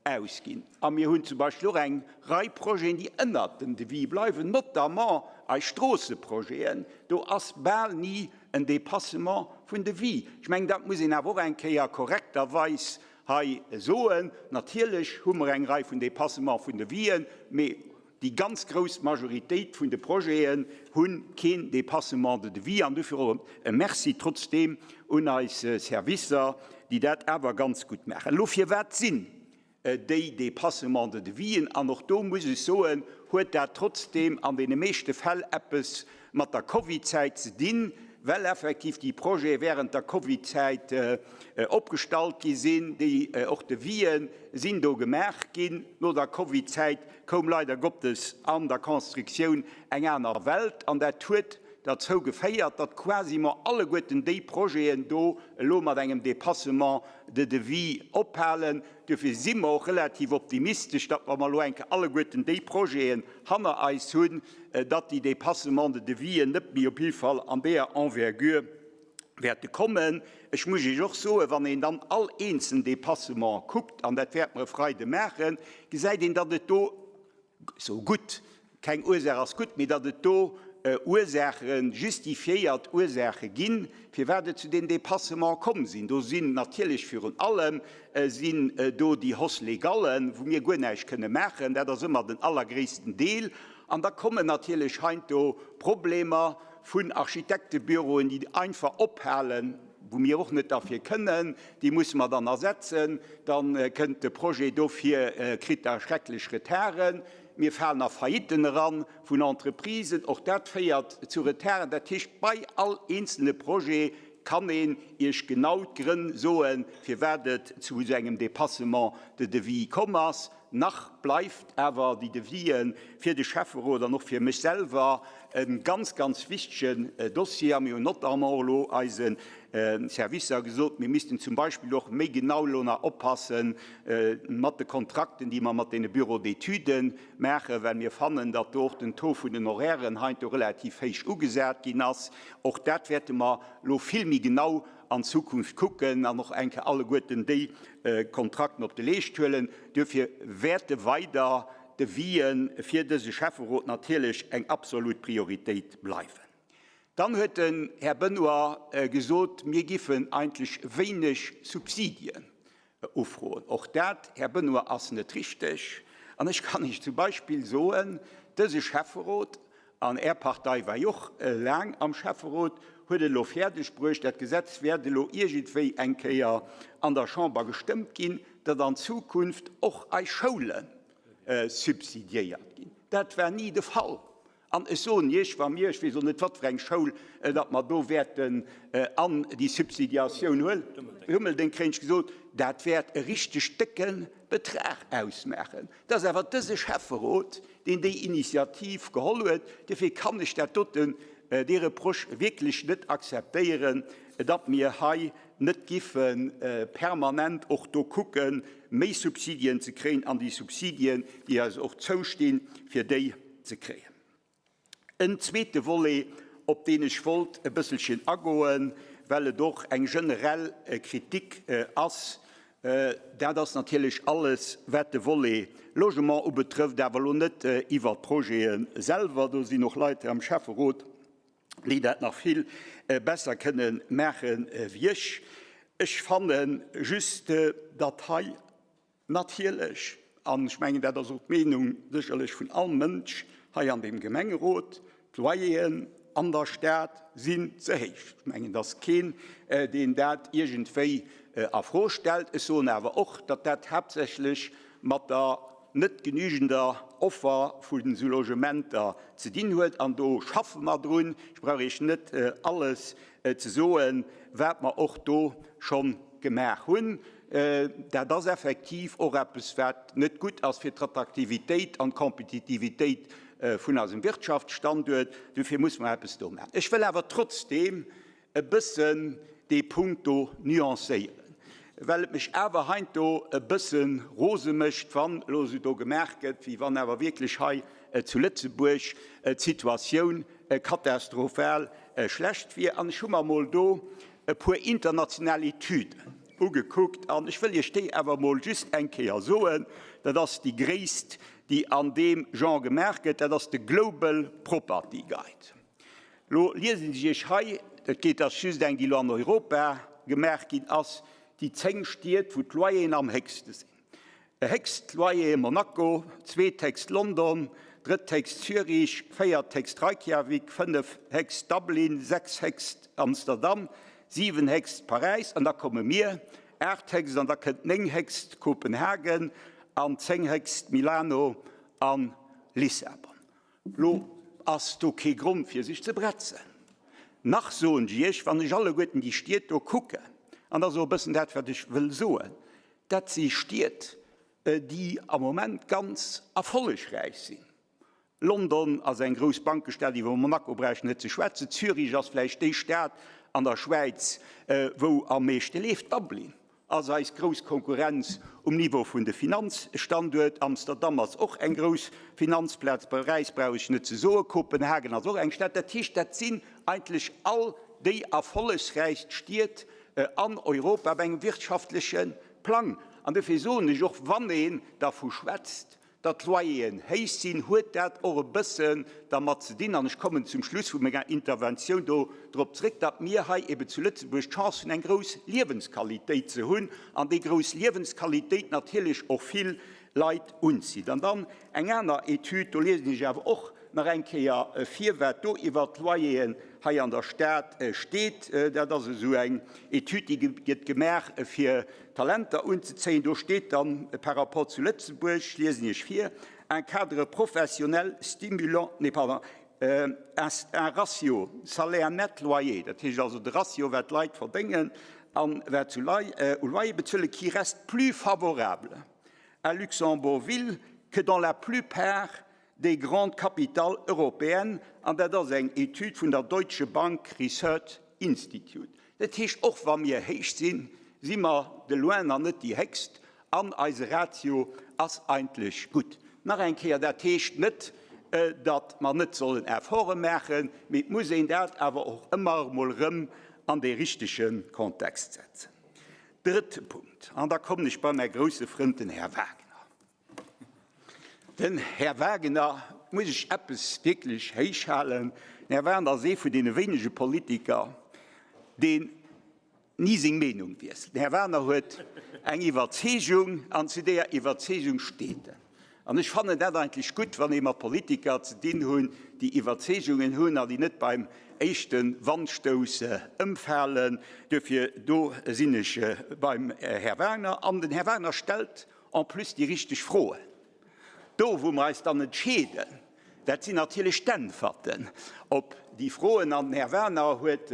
ausginn. A mir hunn zum Beispill och eng Rei Projeten, déi ënnert dem Devis bleiwen, notamment eis Stroosseprojeten. Do ass bal ni en Dépassement vun Devis. Ech mengen, dat muss een awer och eng Kéier korrekterweis hei soen. Natierlech hu mer eng Rei vun Dépassement vun Devisen, mee déi ganz grouss Majoritéit vun de Projeten hu keen Dépassement de devis. An dofir och e Merci trotzdeem un eis Servicer, déi dat awer ganz gutt maachen. Elo, firwat sinn déi Dépassements de devis'en, an och do muss ech soen, huet dat trotzdeem an deene meeschte Fäll eppes mat der Covidzäit ze dinn, well effektiv déi Projete während der Covidzäit opgestallt gi sinn, déi och Devis'e sinn do gemaach ginn. No der Covidzäit koum leider Gottes an der Constructioun eng aner Welt an dat huet derzou geféiert, datt quasiment alleguerten déi Projeten do elo mat engem Dépassement de devis ophalen. Duerfir si mer och relativ optimistesch, datt, wa mer elo eng Kéier alleguerten déi Projeten hanner eis hunn, datt déi Dépassements de devis'en net méi op jidde Fall an deeër Envergure wäerte kommen. Ech muss Iech och soen, wann een dann all eenzeln Dépassement kuckt, an dat wäerte mer e Freide maachen, gesäit een, datt et do, sou gutt, keng Ursaach ass gutt, mee datt et do Ursaachen, justifiéiert Ursaache ginn, firwat et zu deem Dépassement komm sinn. Do sinn natierlech virun allem sinn do déi Hausses légales, wou mir guer näischt kënne maachen, dat ass ëmmer den allergréissten Deel. An da kommen natierlech heiansdo Problemer vun Architektebüroen, déi einfach ophalen, wou mir och net derfir kënnen, déi musse mer dann ersetzen, da kënnt de Projet dofir, kritt da schrecklech Retarden. Mir falen a Faillitten eran vun Entreprisen, och dat féiert zu Retarden. Dat heescht, bei all eenzelne Projet kann een Iech genau d'Grënn soen, firwat et zu esou engem Dépassement de devis komm ass. Nach bleift awer déi Devis fir de Schäfferot an och fir mech selwer e ganz, ganz wichtegen Dossier. A mir hunn notamment och elo eise Servicer gesot, mir missten zum Beispill och méi genau elo nach oppasse mat de Kontrakten, déi mer mat deene Bureaux d'études maachen, well mir fannen, datt do och den Taux vun den Horairen heiansdo relativ héich ugesat ginn ass. Och dat wäerte mer elo vill méi genau an Zukunft kucken an och eng Kéier alleguerten déi Kontrakten op de Leescht huelen. Duerfir wäerte weider Devisë fir dëse Schäfferot natierlech eng absolut Prioritéit bleiwen. Dann huet den Här Benoy gesot, mir giffen eigentlech wéineg Subsidien ufroen. Och dat, Här Benoy, ass net richteg. An ech kann Iech zum Beispill soen, dëse Schäfferot, an Är Partei war jo och laang am Schäfferot, huet et elo fäerdeg bruecht, dat Gesetz wäert elo iergendwéi eng Kéier an der Chamber gestëmmt ginn, datt an Zukunft och eis Schoule subsidiéiert ginn. Dat war ni de Fall. An ech soen Iech, wa mir, ech weess och net, wat fir eng Schoul datt mer do wäerten an déi Subsidiatioun huelen, Dummeldeng kréien ech gesot, dat wäert e richteg décke Betrag ausmaachen. Et ass awer dëse Schäfferot, deen déi Initiativ geholl huet. Dofir kann ech dat doten, dee Reproche wierklech net akzeptéieren, datt mir hei net giffe permanent och do kucken, méi Subsidien ze kréien an déi Subsidien, déi eis och zoustinn, fir déi ze kréien. En zweete Volet, op deen ech wollt e bësselchen agoen, well et och eng generell Kritik ass, dat ass natierlech alles, wat de Volet Logement ubetrëfft, awer elo net iwwert d'Projete selwer, do sinn och Leit hei am Schäfferot, déi dat nach vill besser kënne maache wéi ech. Ech fanne just, datt hei Natierlech, an ech mengen, dat ass och d'Meenung sécherlech vun all Mënsch hei an deem Gemengerot, d'Loyeren an der Stad sinn ze héich. Ech mengen, et ass keen, deen dat iergendwéi a Fro stellt. Ech soen awer och, datt dat haaptsächlech mat der net genügender Offer vu sou Logementer ze dinn huet. An do schaffe mer drun. Ech brauch Iech net alles ze soen, wat mer och do schonn gemaach hunn. Dat ass effektiv och eppes, wat net gutt ass fir d'Attraktivitéit an d'Kompetitivitéit vun eisem Wirtschaftsstanduert. Dofir musse mer eppes do maachen. Ech wëll awer trotzdeem e bëssen dee Punkt do nuancéieren, well et mech awer heiansdo e bësse rose mécht, wann elo esou do gemaach gëtt, wéi wann awer wierklech hei zu Lëtzebuerg d'Situatioun katastrophal schlecht wier. An ech hu mer emol do. e puer international Etüden ugekuckt an ech wëll Iech déi awer emol just eng Kéier soen. Dat ass déi gréisst, déi an deem Genre gemaach gëtt, dat ass de Global Property Guide. Elo liesen ech Iech hei, dat geet ass just eng, déi elo an Europa gemaach ginn ass, déi 10 Stied, wou d'Loyeren am héchste sinn. Héchst Loyer Monaco, zweethéchst London, drëtthéchst Zürich, véierthéchst Reykjavik, fënnefhéchst Dublin, sechshéchst Amsterdam, siwenhéchst Paräis an da komme mir, aachthéchst an da kënnt nénghéchst Kopenhagen an zénghéchst Milano a Lissabon. Lo ass do kee Grond fir sech ze bretzen. Nach soen ech Iech, wann ech alleguerten déi Stied do kucken, an dat ass och e bëssen dat wat ech wëll soen, Dat si Stied, déi am Moment ganz erfollegräich sinn. London ass eng grouss Bankestad, iwwer Monaco brauch ech net ze schwätzen. Zürich ass vläicht déi Stad an der Schwäiz, wou am meeschte leeft. Dublin ass eis grouss Konkurrenz um Niveau vun de Finanzstanduert. Amsterdam ass och eng grouss Finanzplaz. Paräis brauch ech net ze soen. Kopenhagen ass och eng Stad. Dat heescht, dat sinn eigentlech all déi erfollegsräichst Stied an Europa op engem wirtschaftleche Plang. An dofir soen ech och, wann een dervu schwätzt, datt d'Loyeren héich sinn, huet dat och e bëssen dermat ze dinn, an ech kommen zum Schluss vu menger Interventioun do drop zréck, datt mir hei eben zu Lëtzebuerg d'Chance hunn, eng grouss Liewensqualitéit ze hunn, an déi grouss Liewensqualitéit natierlech och vill Leit unzitt. An dann eng aner Etüd, do liesen ech awer och nach eng Kéier vir, wat do iwwert d'Loyeren hei an der Stad steet. Dat ass esou eng Etüd, déi gëtt gemaach, fir Talenter unzezéien. Do steet dann par rapport zu Lëtzebuerg, liesen ech vir, Un cadre professionnel stimulant, nee, pardon, un ratio salaire net loyer, dat heescht also de Ratio, wat d'Leit verdéngen a wat se u Loyer bezuelen, qui reste plus favorable à Luxembourg-Ville que dans la plupart des grandes capitales européennes, an dat ass eng Etüd vun der Deutsche Bank Research Institute. Dat heescht, och wa mir héich sinn, si mer de loin nach net déi héchst an eise Ratio ass eigentlech gutt. Nach eng Kéier, dat heescht net, datt mer net sollen Efforte maachen, mee et muss een dat awer och ëmmer emol erëm an dee richtege Kontext setzen. Drëtte Punkt, an da kommen ech bei mäi grousse Frënd, den Här Wagner. Den Här Wagner, muss ech eppes wierklech héichhalen, den Här Wagner ass ee vun deene wéinege Politiker, deen ni seng Meenung wiesselt. Den Här Wagner huet eng Iwwerzeegung an zu deeër Iwwerzeegung steet en. An ech fannen dat eigentlech gutt, wann ee mat Politiker ze dinn hunn, déi Iwwerzeegungen hunn an déi net beim éischte Wandstouss ëmfalen. Duerfir, do sinn ech beim Här Wagner. An den Här Wagner stellt en plus déi richteg Froen. Do, wou mer eis dann entscheeden, dat sinn natierlech d'Äntwerten op déi Froen. An den Här Wagner huet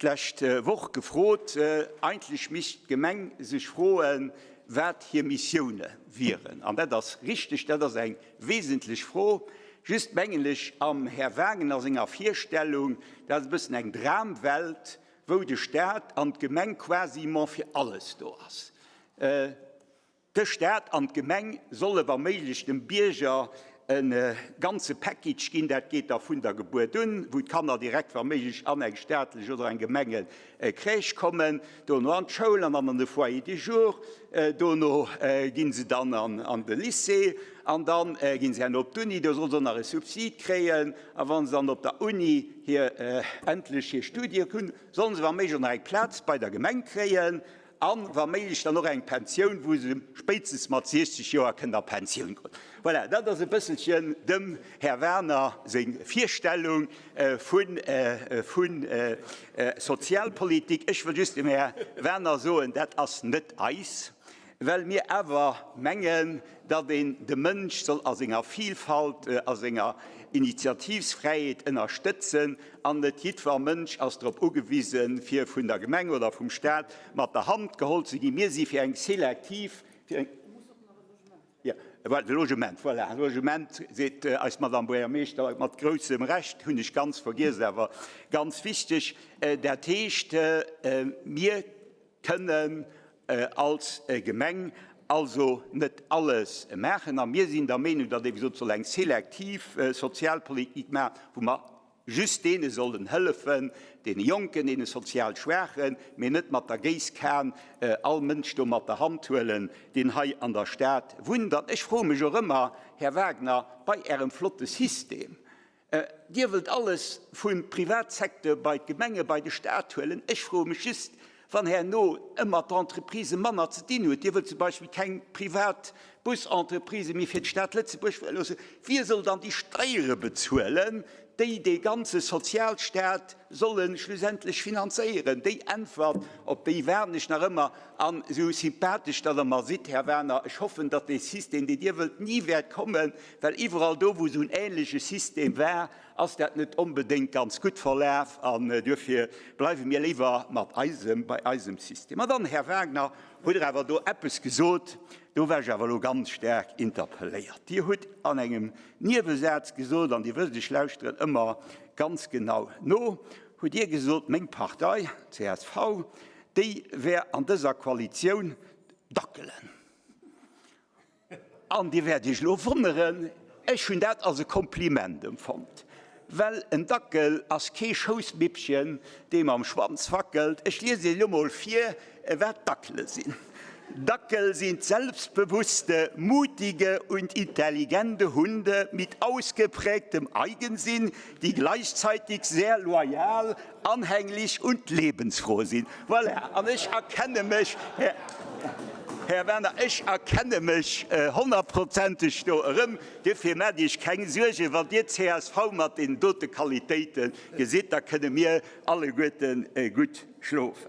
d'lescht Woch gefrot, eigentlech misst d'Gemeng sech froen, wat hir Missioune wieren. An dat ass richteg, dat ass eng wesentlech Fro. Just mengen ech, am Här Wagner senger Virstellung, dat ass e bëssen eng Dramwelt, wou de Stat an d'Gemeng quasiment fir alles do ass. De Stat an d'Gemeng solle wa méiglech dem Bierger e ganze Package ginn. Dat geet da vun der Gebuert un, wou d'Kanner direkt wa méiglech an eng staatlech oder eng Gemengecrèche kommen, dono an d'Schoul an dann an de Foyer de jour, dono gi se dann an de Lycée an da gi se herno op d'Uni, do solle se och nach e Subsid kréien. A wa se dann op der Uni hir endlech hir Studie hunn, solle se wa méiglech och nach eng Plaz bei der Gemeng kréien. An, wa méiglech, dann och eng Pensioun, wou se spéitstens mat 60 Joer kënnen a Pensioun goen. Voilà, dat ass e bësselchen dem Här Werner seng Virstellung vu Sozialpolitik. Ech wëll just dem Här Werner soen, dat ass net eis, well mir awer mengen, datt een de Mënsch soll a senger Vielfalt, a senger Initiativsfräiheet ënnerstëtzen an net jiddwer Mënsch ass drop ugewisen, fir vun der Gemeng oder vum Stat mat der Hand geholl ze ginn. Mir si fir eng selektiv, fir eng, jo, de Logement, voilà, Logement, seet eis Madame Buergermeeschter mat groussem Recht, hunn ech ganz vergiess, awer ganz wichteg. Dat heescht, mir kënnen als Gemeng also net alles maachen. A mir sinn der Meenung, datt ee, wéi gesot, soll eng selektiv Sozialpolitik maachen, wou mer. Just deene sollen hëllefen, deene Jonken, deene sozial Schwaachen, mee net mat der Géisskan all Mënsch do mat der Hand huelen, deen hei an der Stad wunnt. An ech froe mech och ëmmer, Här Wagner, bei Ärem flotte System, Dir wëllt alles vum Privatsecteur bei d'Gemenge, bei de Stat huelen. Ech froe mech just, wann herno ëmmer d'Entreprisë manner ze dinn huet, Dir wëllt zum Beispill keng privat Busentreprisë méi fir d'Stad Lëtzebuerg fuere loossen, wie soll dann déi Steiere bezuelen, déi dee ganze Sozialstat solle schlussendlech finanzéieren? Déi Äntwert, op déi waarden ech nach ëmmer. An esou sympathesch datt Der mer sidd, Här Werner, ech hoffen, datt dee System, deen Dir wëllt, ni wäert kommen, well iwwerall do, wou esou en ähnleche System war, ass dat net onbedéngt ganz gutt verlaf. An duerfir bleiwe mir léiwer mat eisem, bei eisem System. An dann, Här Wagner, hutt Der awer do eppes gesot, do war ech awer elo ganz staark interpelléiert. Dir hutt an engem Niewesaz gesot, an Dir wësst, ech lauschteren ëmmer ganz genau no, hutt Dir gesot, meng Partei, csv, déi wär an dëser Koalitioun Dackelen. An Dir wäert Iech elo wonneren, ech hunn dat als e Kompliment empfonnt, well en Dackel ass kee Schoussmippchen, dee mam Schwanz wackelt. Ech liesen Iech elo mol vir, wat Dackele sinn. Dackel sind selbstbewusste, mutige und intelligente Hunde mit ausgeprägtem Eigensinn, die gleichzeitig sehr loyal, anhänglich und lebensfroh sinn. Voilà, an ech erkenne mech, Här Werner, ech erkenne mech honnertprozenteg do erëm. Duerfir maacht Iech keng Suergen, wann Dir d'CSV mat deenen dote Qualitéite gesitt, da kënne mir alleguerte gutt schlofen.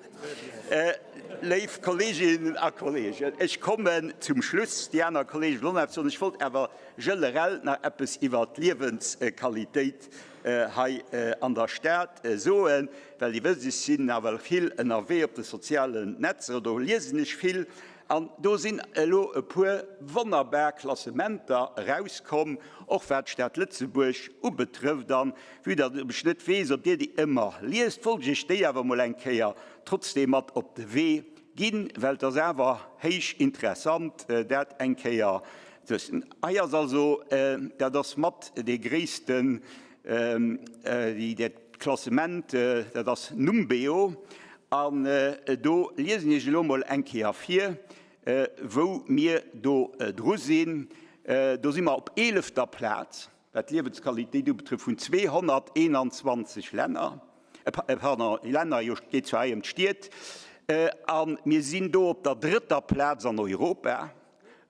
Léif Kolleeginnen a Kolleegen, ech kommen zum Schluss. Déi aner Kolleegen wëllen och nach eppes soen. Ech wollt awer generell nach eppes iwwert d'Liewensqualitéit hei an der Stad soen, well Dir wësst, ech sinn nawell vill ënnerwee op de sozialen Netzer, do liesen ech vill an do sinn elo e puer wonnerbar Klassementer erauskomm, och wat d'Stad Lëtzebuerg ubetrëfft. An vue datt ech net weess, ob Dir déi ëmmer liest, wollt ech Iech déi awer emol eng Kéier trotzdeem mat op de Wee ginn, well et ass awer héich interessant, dat eng Kéier Wëssen. Hei ass also, dat ass mat dee gréissten, dat Klassement, dat ass Numbeo. An do liesen ech elo mol eng Kéier vir, wou mir do dru sinn. Do si mer op eelefter Plaz, wat d'Liewensqualitéit ubetrëfft, vun 221 Länner, pardon, Länner, jo, et geet zwar hei ëm d'Stied. A mir sinn do op der drëtter Plaz an Europa.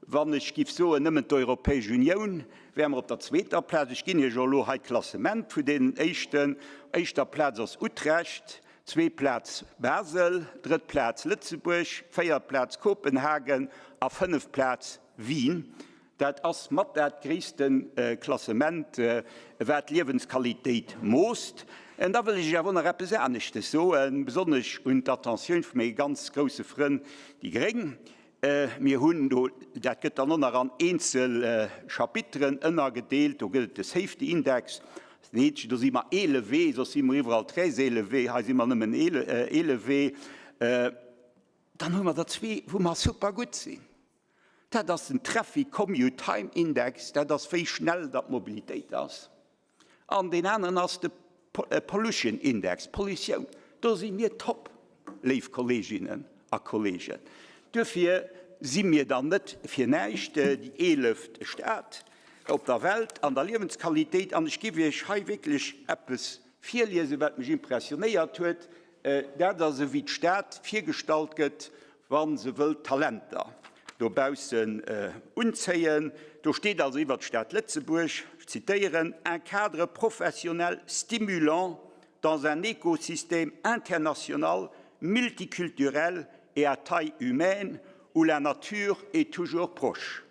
Wann ech giff soen, nëmmen d'Europäesch Unioun, wäre mer op der zweeter Plaz. Ech ginn Iech och elo hei d'Klassement vun deenen éischten. Éischter Plaz ass Utrecht, zweet Plaz Basel, drëtt Plaz Lëtzebuerg, véiert Plaz Kopenhagen a fënneft Plaz Wien. Dat ass mat dat gréisste Klassement, wat d'Liewensqualitéit moosst. En da wëll ech Iech awer och nach eppes aneschtes soen, besonnesch un d'Attentioun vu menge ganz grousse Frënn, déi gréng. Mir hunn do, dat gëtt dann och nach an eenzel Chapiteren ënnergedeelt, do gëtt et de Safety Index, den eenzegen, do si mer élevé, soss si mer iwwerall très élevé, hei si mer nëmmen élevé. Dann hu mer der zwee, wou mer super gutt sinn, dat ass den Traffic Commute Time Index, dat ass wéi schnell datt d'Mobilitéit ass. An deen aneren ass de Pollution Index, Pollutioun. Do si mir top, léif Kolleeginnen a Kolleegen. Duerfir si mir dann net fir näischt déi eeleft Stad op der Welt an der Liewensqualitéit. An ech géif Iech hei wierklech eppes virliesen, wat mech impressionéiert huet. Dat ass esou wéi d'Stad virgestallt gëtt, wa se wëll Talenter dobaussen unzéien. Do steet also iwwert d'Stad Lëtzebuerg, ech zitéieren, Un cadre professionnel stimulant dans un écosystème international, multiculturel et à taille humaine où la nature est toujours proche.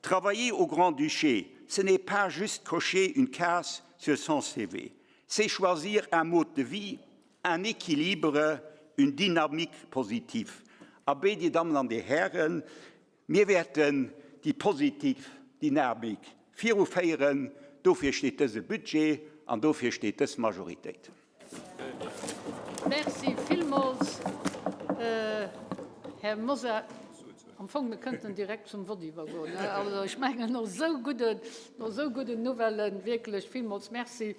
Travailler au Grand-Duché, ce n'est pas juste cocher une case sur son CV, c'est choisir un mode de vie, un équilibre, une dynamique positive. Abee, Dir Dammen an Dir Hären, mir wäerten déi positiv Dynamik viruféieren. Dofir steet dëse Budget an dofir steet dës Majoritéit. Merci villmools, Här Mosar. Am Fong, mir kënnten direkt zum Vott iwwergoen. Also ech mengen, no esou gudden, no esou gudden Nouvellen, wierklech villmools Merci.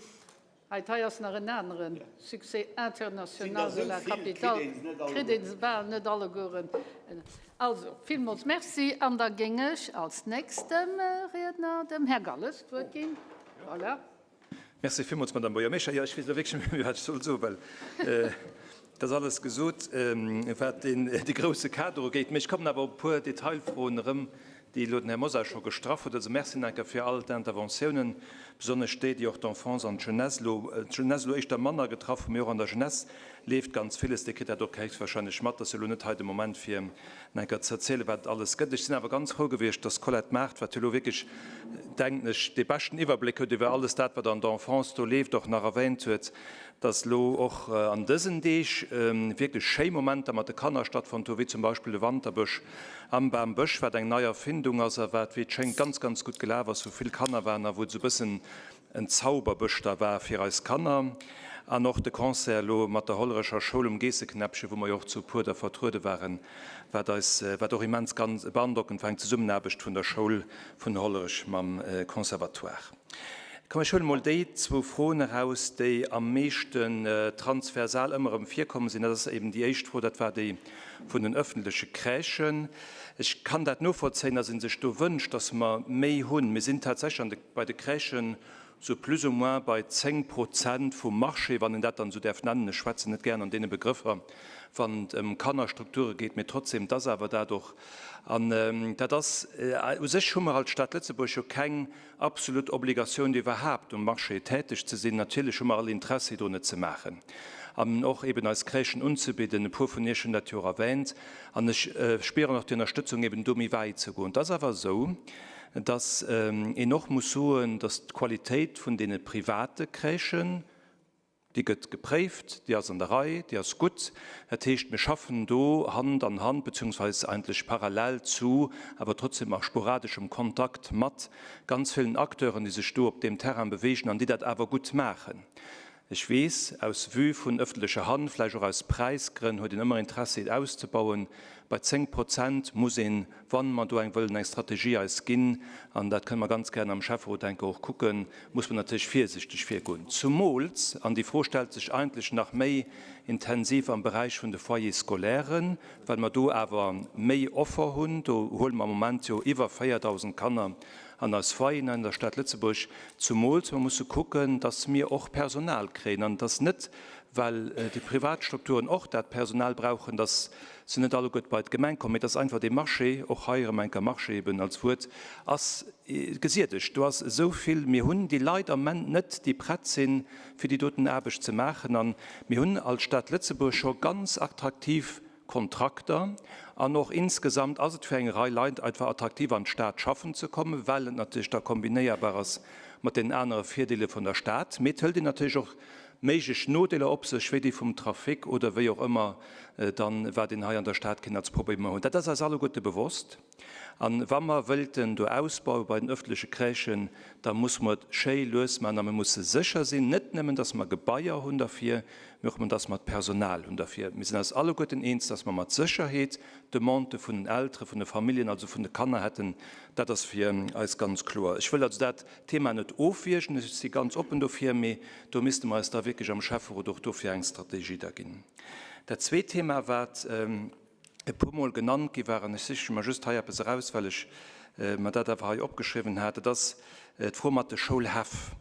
Hei, hei ass nach en aneren Succès international de la capitale. Kritt een se bal net allegueren. Also, villmools Merci. An da géing ech als nächstem Riedner dem Här Galles d'Wuert ginn. Voilà. Merci villmools, Madame Buergermeeschter. Jo, ech weess elo wierklech net méi, wat ech soll soen, well et ass alles gesot, wat dee grouse Kader ugeet. Mee ech kommen awer op e puer Detailfroen erëm, déi elo den Här Mosar scho gestraff huet. Also Merci nach eng Kéier fir all d'Interventiounen, besonnesch déi, déi och d'Enfance an d'Jeunesse elo, d'Jeunesse elo éischter manner getraff hunn, mee och an der Jeunesse leeft ganz villes. Dir kritt dat och héchstwahrscheinlech mat. Et ass jo elo net hei de Moment, fir nach eng Kéier ze erzielen, wat et alles gëtt. Ech sinn awer ganz frou gewiescht, dass d'Colette Mart, wat jo elo wierklech, denken ech, dee beschten Iwwerbléck huet iwwer alles dat, wat an der Enfance do leeft, och nach erwähnt huet, dass elo och an dësen Deeg wierklech schéi Momenter mat de Kanner stattfonnt hu wéi zum Beispill de Wanterbësch am Bambësch, wat eng nei Erfindung ass a wat, wéi et schéngt, ganz, ganz gutt gelaf ass, wou vill Kanner waren a wou et esou e bëssen en Zauberbësch da war fir eis Kanner. An och de Concert elo mat der Hollerecher Schoul um Geesseknäppchen, wou mer jo och zu e puer der vertruede waren, wat eis, wat och immens ganz beandrockend war, eng Zesummenaarbecht vun der Schoul vun Hollerech mam Conservatoire. Komm, ech huelen emol déi zwou Froen eraus, déi am meeschten transversal ëmmer erëm virkomm sinn. Dat ass eben déi éischt Fro, dat war déi vun den öffentleche Crèchen. Ech kann dat novollzéien, dass ee sech do wënscht, dass mer méi hunn. Mir sinn tatsächlech an de, bei de Crèchen sou plus ou moins bei 10 Prozent vum Marché, wann een dat dann esou däerf nennen. Ech schwätzen net gären an deene Begrëffer, wann et ëm Kannerstrukture geet, mee trotzdem, et ass awer dat och. An dat ass, u sech hu mer als Stad Lëtzebuerg jo keng absolut Obligatioun iwwerhaapt um Marché täteg ze sinn. Natierlech hu mer all Interessi drun et ze maachen an och eben eis Crèchen unzebidden. E puer vun Iech hunn dat jo och erwähnt an ech spieren och déi Ënnerstëtzung eben do méi wäit ze goen. Et ass awer esou, dass een och muss soen, dass d'Qualitéit vun deene private Crèchen, Déi gëtt gepréift, déi ass an der Rei, déi ass gutt. Dat heescht, mir schaffen do Hand an Hand, beziehungsweise eigentlech parallel zu, awer trotzdem a sporadeschem Kontakt mat ganz villen Acteuren, déi sech do op deem Terrain bewegen an déi dat awer gutt maachen. Ech weess, aus Vue vun öffentlecher Hand, vläicht och aus Präisgrënn, huet een ëmmer Interessi, et auszebauen. Bei 10 Prozent muss een Wann mer do eng wëllen eng Strategie eis ginn, an dat kënne mer ganz gären am Schäfferot enke och kucken, muss mer natierlech virsichteg virgoen. Zumools, an déi Fro stellt sech eigentlech nach méi intensiv am Beräich vun de Foyers scolairen, well mer do awer méi Offer hunn, do huele mer am Moment jo iwwer 4.000 Kanner an eis Foyeren an der Stad Lëtzebuerg, zumools mer musse kucken, dass mir och Personal kréien an dass net, well déi privat Strukturen och dat Personal brauchen, dass se net alleguerte bei d'Gemeng kommen, mee dass einfach dee Marché, och hei erëm eng Kéier Marché eben als Wuert, ass gesiedegt. Do ass esou vill, mir hunn déi Leit am Ament net, déi prett sinn, fir déi doten Aarbecht ze maachen. A mir hunn als Stad Lëtzebuerg scho ganz attraktiv Kontrakter an och insgesamt ass et fir eng Rei Leit einfach attraktiv, an d'Stad schaffen ze kommen, well et natierlech da kombinéierbar ass mat deenen anere Virdeele vun der Stad. Mee et hëlt een natierlech och méiglech Nodeeler op sech, wéi déi vum Trafic oder wéi och ëmmer dann, wat een hei an der Stad kéint als Problemer hunn. Dat ass eis alleguerte bewosst. A wa mer wëilten do ausbaue bei den öffentleche Crèchen, da muss mer et schéi lues maachen a mir musse sécher sinn, net nëmmen, dass mer Gebaier hunn derfir, mee och, dass mer d'Personal hunn derfir. Mir sinn eis alleguerten eens, dass mer mat Sécherheet d'Demande vun den Eltere, vun de Familljen, also vun de Kanner hätten. Dat ass fir eis ganz kloer. Ech wëll also dat Thema net ofwiergen, ech si ganz oppen dofir, mee do misste mer eis da wierklech am Schäfferot och dofir eng Strategie da ginn. Dat zweet Thema, wat e puermol genannt gi war, an ech siche mer just hei eppes eraus, well ech mer dat awer hei opgeschriwwen hat, dat ass d'Fro mat de Schoulhäff.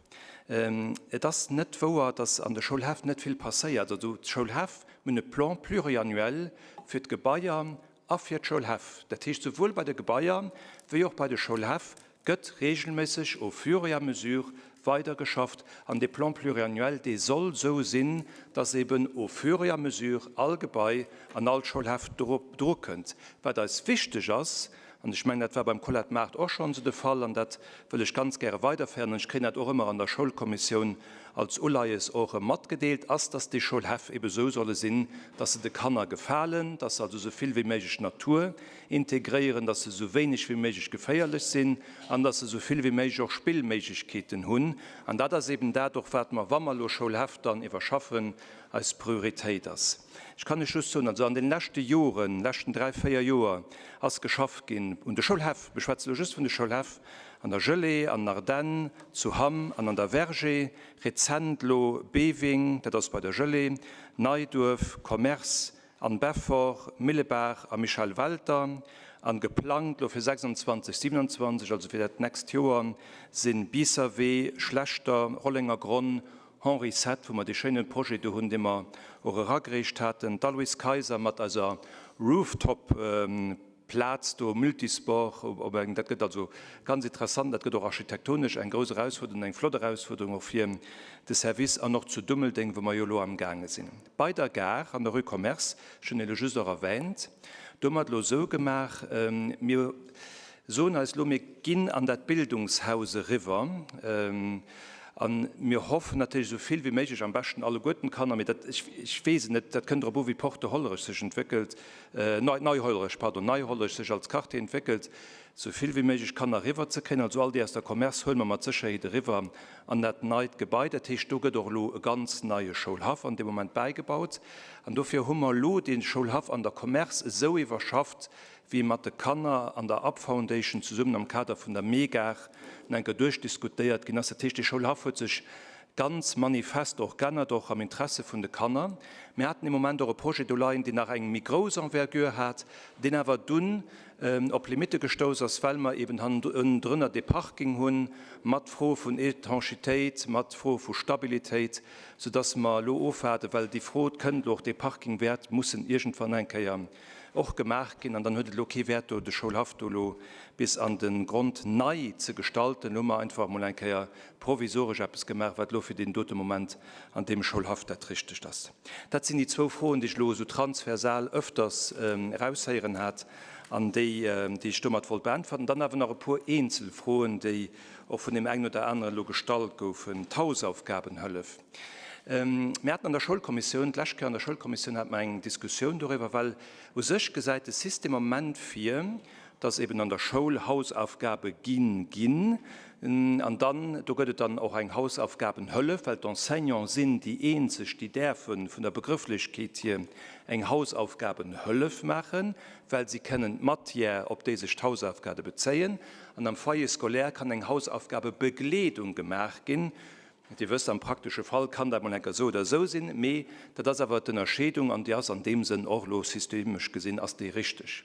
Et ass net wouer, dass an de Schoulhäff net vill passéiert. Also d'Schoulhäff, mir hunn e Plan pluriannuel fir d'Gebaier a fir d'Schoulhäff. Dat heescht, souwuel bei de Gebaier wéi och bei de Schoulhäff gëtt regelméisseg au fur et à mesure weidergeschafft. An dee Plan pluriannuel, dee soll esou sinn, dass eben au fur et à mesure all Gebai an all Schoulhäff drukënnt. Wat eis wichteg ass, an ech mengen, dat war beim Colette Mart och schonn esou de Fall, an dat wëll ech ganz gäre weiderféieren, an ech kréien dat och ëmmer an der Schoulkommissioun als Uleies och erëm matgedeelt, ass, dass déi Schoulhäff ebe sou solle sinn, dass se de Kanner gefalen, dass se also esou vill wéi méiglech Natur integréieren, dass se esou wéineg wéi méiglech geféierlech sinn an dass se esou vill wéi méiglech och Spillméiglechkeeten hunn. An dat ass eben dat och, wat mer, wa mer elo Schoulhäff dann iwwerschaffen, eis Prioritéit ass. Ech kann lech just soen, also an deene leschte Joren, leschten dräi, véier Joer ass geschafft ginn un de Schoulhäff, mir schwätze elo just vun de Schoulhäff. An der Gelée, an den Ardennes, zu Hamm an an der Verger, rezent lo Beving, dat ass bei der Gelée, Neiduerf, Commerce, an Beffort, Millebaach a Michel Welter, an geplangt lo fir 26, 27, also fir dat nächst Joer, sinn Biisserwee, Schlechter, Rollengergronn, Henri Sett, wou mer dee schéine Projet do hunn, dee mer och eragereecht haten, d'Aloyse Kayser mat eiser Rooftop Plaz do, Multisport op engem, dat gëtt also ganz interessant, dat gëtt och architektonesch eng grouss Erausfuerderung, eng flott Erausfuerderung och fir de Service an och zu Dummeldeng, wou mer jo elo amgaange sinn. Bei der Gare an der Rue Commerce, ech hunn elo just och erwähnt, do hu mer et elo esou gemaach, mir soen eis elo, mir ginn an dat Bildungshaus eriwwer a mir hoffen natierlech esou vill wéi méiglech, am beschten alleguerten d'Kanner, mee dat, ech, ech weess et net, dat kënnt drop u wéi Porte Hollerech sech entwéckelt, Nei-Hollerech, pardon, Nei-Hollerech sech als Quartier entwéckelt, esou vill wéi méiglech Kanner eriwwer ze kréien. Also all déi aus der Commerce huele mer mat Sécherheet eriwwer an dat neit Gebai. Dat heescht, do gëtt och elo e ganz neie Schoulhaff an deem Moment bäigebaut. An dofir hu mer elo dee Schoulhaff an der Commerce esou iwwerschafft, wéi e mat de Kanner an der Up Foundation zesummen am Kader vun der Megag nach eng Kéier duerchdiskutéiert ginn ass. Dat heescht, dee Schoulhaff huet sech ganz manifest och g'ännert, och am Interesse vun de Kanner. Mir haten ee Moment och e Projet do leien, deen nach eng méi grouss Envergure hat, deen awer dunn op Limitte gestouss ass, well mer eben hannendrënner dee Parking hunn, mat Froe vun Etanchitéit, mat Froe vu Stabilitéit, soudass mer elo ofwaarden, well déi Fro kënnt elo och, dee Parking wäert mussen iergendwann eng Kéier och gemaach ginn an dann huet et elo kee Wäert do de Schoulhaff do elo bis an de Grond nei ze gestalten. Elo hu mer einfach emol eng Kéier provisoresch eppes gemaach, wat elo fir deen dote Moment an deem Schoulhaff dat Richtegt ass. Dat sinn déi zwou Froen, déi ech elo esou transversal öfters eraushéieren hat an déi, déi ech domat wollt beäntwerten. Dann awer nach e puer eenzel Froen, déi och vun deem engen oder aneren elo gestallt goufen. D'Hausaufgabenhëllef. Mir haten an der Schoulkommissioun, d'lescht Kéier an der Schoulkommissioun hate mer eng Diskussioun doriwwer, well u sech gesäit de System am Moment vir, dass eben an der Schoul Hausaufgabe ginn ginn an dann, do gëtt et dann och eng Hausaufgabenhëllef, well d'Enseignants sinn déi eenzeg, déi däerfe vun der Begrëfflechkeet hier eng Hausaufgabenhëllef maachen, well si kennen d'Matière, op déi sech d'Hausaufgade bezéien. An am Foyer scolaire kann eng Hausaufgabebegleedung gemaach ginn, Dir wësst, am praktesche Fall kann dat mol enker esou oder esou sinn, mee dat ass awer d'Ënnerscheedung an déi ass an deem Sënn och elo systemesch gesinn ass déi richteg.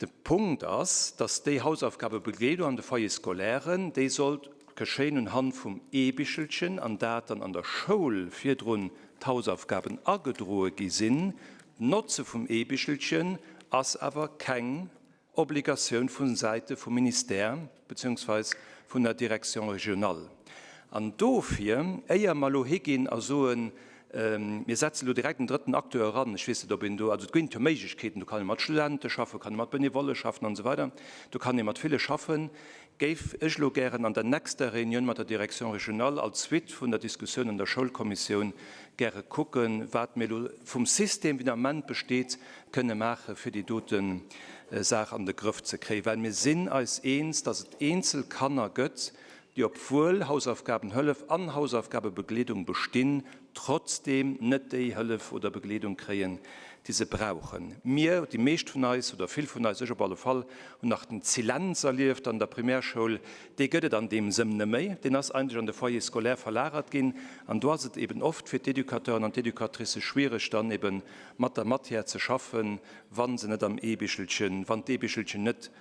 De Punkt ass, dass déi Hausaufgabebegleedung an de Foyers scolairen, déi sollt geschéien unhand vum E-Bichelchen an dat dann an der Schoul virdrun d'Hausaufgaben agedroe gi sinn. D'Notze vum E-Bichelchen ass awer keng Obligatioun vu Säite vum Ministère beziehungsweis vun der Direction régionale. An dofir, éier mer elo higinn a soen, mir setzen elo direkt en drëtten Acteur eran, ech weess net, ob een do, also et ginn jo Méiglechkeeten, do kann ee mat Studente schaffen, kann ee mat Benevolle schaffen an esou weider, do kann ee mat ville schaffen, géif ech elo gären an der nächster Réunioun mat der Direction régionale als Suite vun der Diskussioun an der Schoulkommissioun gäre kucken, wat mir elo vum System, wéi den Ament besteet, kënne maache fir déi dote Saach an de Grëff ze kréien. Well mir sinn eis eens, dass et eenzel Kanner gëtt, déi obwuel Hausaufgabenhëllef an Hausaufgabebegleedung bestinn, trotzdeem net déi Hëllef oder Begleedung kréien, déi se brauchen. Mir, déi meescht vun eis, oder vill vun eis, ech op alle Fall, hunn nach den Zilenz erlieft an der Primärschoul. Dee gëtt et an deem Sënn neméi. Deen ass eigentlech an de Foyer scolaire verlagert ginn. An do ass et eben oft fir d'Educateuren an d'Educatricë schwiereg, dann eben mat der Matière ze schaffen, wa se net am E-Bichelchen, wann d'E-Bichelchen net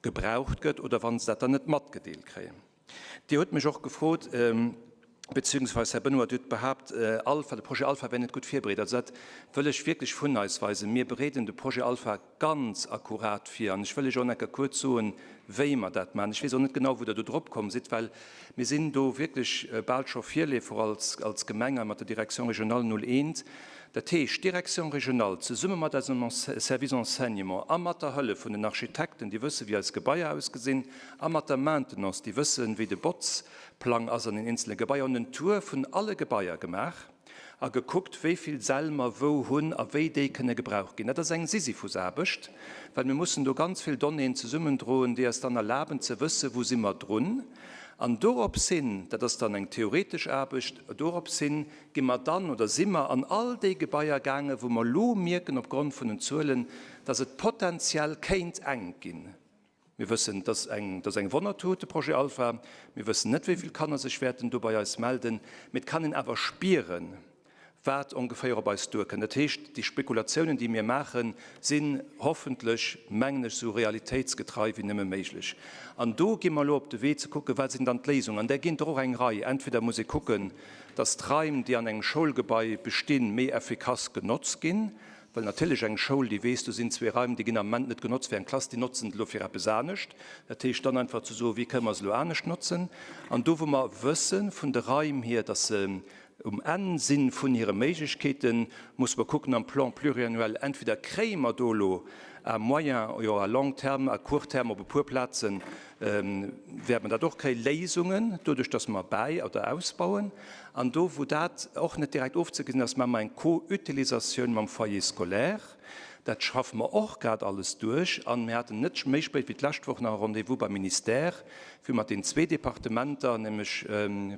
gebraucht gëtt oder wa se dat dann net matgedeelt kréien. Dir hutt mech och gefrot, beziehungsweise Här Benoy, Dir hutt behaapt, Alpha, de Projet Alpha wär net gutt virbereet. Also dat wëll ech wierklech vun eis weisen. Mir bereeden de Projet Alpha ganz akkurat vir. An ech wëll lech och enker kuerz soen, wéi mer dat maachen. Ech weess och net genau, wou Der do drop komm sidd, well mir sinn do wierklech bal scho Virleefer als, als Gemeng a mat der Direction régionale 01. Dat heescht, d'Direction régionale zesumme mat eisem Service Enseignement a mat der Hëllef vun den Architekten, déi wëssen, wéi eis Gebaier ausgesinn, a mat der Maintenance, déi wëssen, wéi de Botzplang ass an den eenzele Gebaier, hunn en Tour vun alle Gebaier gemaach a gekuckt, wéi vill Säll mer wou hunn a wéi déi kënne gebraucht ginn. Dat ass eng Sisyphusaarbecht, well mir mussen do ganz vill Donnéeën zesummendroen, déi eis dann erlaben ze wëssen, wou si mer drun. An dorops hin, dat ass dann eng theoretesch Aarbecht, dorops hin gi mer dann oder si mer an all déi Gebaier gaangen, wou mer elo mierken opgrond vun den Zuelen, dass et potenziell kéint enk ginn. Mir wëssen, et ass eng, et ass eng Wonnertut, de Projet Alpha. Mir wëssen net, wéi vill Kanner sech wäerten do bei eis melden. Mee et kann een awer spieren, wat ongeféier op eis duerkënnt. Dat heescht, déi Spekulatiounen, déi mir maachen, sinn hoffentlech, mengen ech, esou realitéitsgetrei wéi nëmme méiglech. An do gi mer elo op de Wee ze kucken, wat sinn dann d'Léisungen. An där ginn der och eng Rei. Entweder muss ee kucken, dass d'Raim, déi an engem Schoulgebai bestinn, méi effikass genotzt ginn, well natierlech eng Schoul, déi weess, do sinn zwee Raim, déi ginn am Moment net genotzt fir eng Klass, déi notzen se elo fir eppes anescht. Dat heescht dann einfach ze soen, wéi kënnen mer se elo anescht notzen. An do, wou mer wësse vun de Raim hier, dass se Um Enn si vun hire Méiglechkeeten, musse mer kucken am Plan pluriannuel, entweder kréie mer do elo à moyen, jo à long terme, à court terme op e puer Plazen wäerte mer dat och kréien, Léisungen, doduerch datt mer bäi oder ausbauen. An do wou dat och net direkt ofzegesinn ass, maache mer eng Co-Utilisatioun mam Foyer scolaire. Dat schaffe mer och grad alles duerch. A mir haten net méi spéit wéi d'lescht Woch nach e Rendez-vous beim Ministère, fir mat den zwee Departementer, nämlech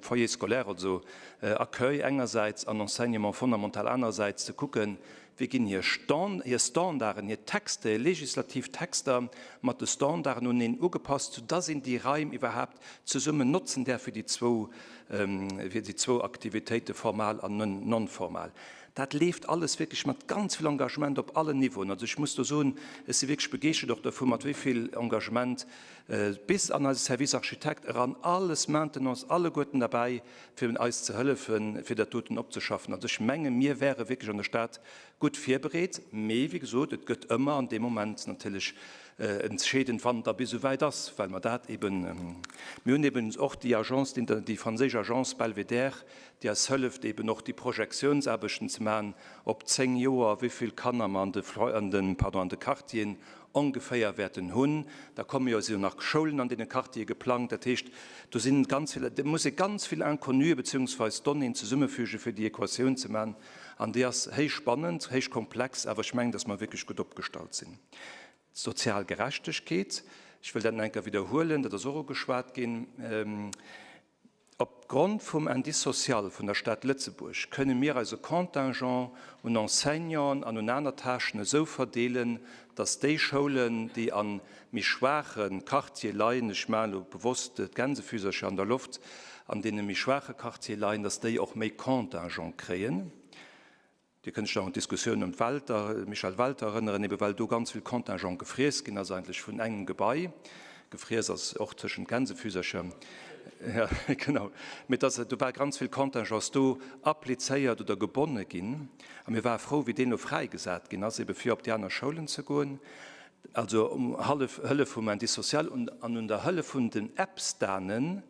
Foyer scolaire, also Accueil engersäits an Enseignement fondamental anerersäits, ze kucken, wéi ginn hir Standarden, hir Texter, hir legislativ Texter mat de Standarden uneen ugepasst, soudass een déi Raim iwwerhaapt zesummen notzen däerf fir déi zwou, fir déi zwou Aktivitéiten, formal an non-formal. Dat leeft alles wierklech mat ganz vill Engagement op allen Niveauen. Also ech muss do soen, ech si wierklech begeeschtert och dervu mat wéi vill Engagement bis an eise Service Architecte eran, alles Maintenance, alleguerten derbäi, fir eis ze hëllefen, fir dat doten opzeschaffen. Also ech menge mir wäre wierklech an der Stad gutt virbereet, mee wéi gesot, et gëtt ëmmer an deem Moment natierlech entscheedend, wann et da bis esou wäit ass, well mer dat eben, mir hunn eben och déi Agence, déi franséisch Agence Belvédère, déi eis hëlleft eben och déi Projektiounsaarbechten ze maachen op 10 Joer, wéi vill Kanner mer an de, an de, pardon, an de Quartieren ongeféier wäerten hunn. Da komme jo, si jo nach Schoulen an deene Quartiere geplangt. Dat heescht, do si ganz vill, do muss ee ganz vill Inconnuen beziehungsweis Donnéeën zesummefüge fir déi Equatioun ze maachen. An déi ass héich spannend, héich komplex, awer ech mengen, datt mer wierklech gutt opgestallt sinn. D'sozial Gerechtegkeet, ech wëll dat nach eng Kéier widderhuelen, dat ass och ugeschwat ginn, Op Grond vum Indice social vun der Stad Lëtzebuerg kënne mir eise Contingent un Enseignanten an un aner Tâchen esou verdeelen, dass déi Schoulen, déi a méi schwaache Quartiere leien, ech maachen elo bewosst d'Gänsefüsercher an der Loft, an deene méi schwaache Quartiere leien, dass déi och méi Contingent kréien. Dir kënnt lech nach un d'Diskussioun ëm d'Welter, Michel Welter erënneren, ebe well do ganz vill Contingent gefriess ginn ass, eigentlech vun engem Gebai gefriess ass, och tëschent Gänsefüsercher, ja genau, mee dass do war ganz vill Contingents do applizéiert oder gebonne ginn a mir ware frou, wéi deen elo fräigesat ginn ass, ebe fir op déi aner Schoulen ze goen. Also um Hëllef vum Indice social an un der Hëllef vun den EPSTAnen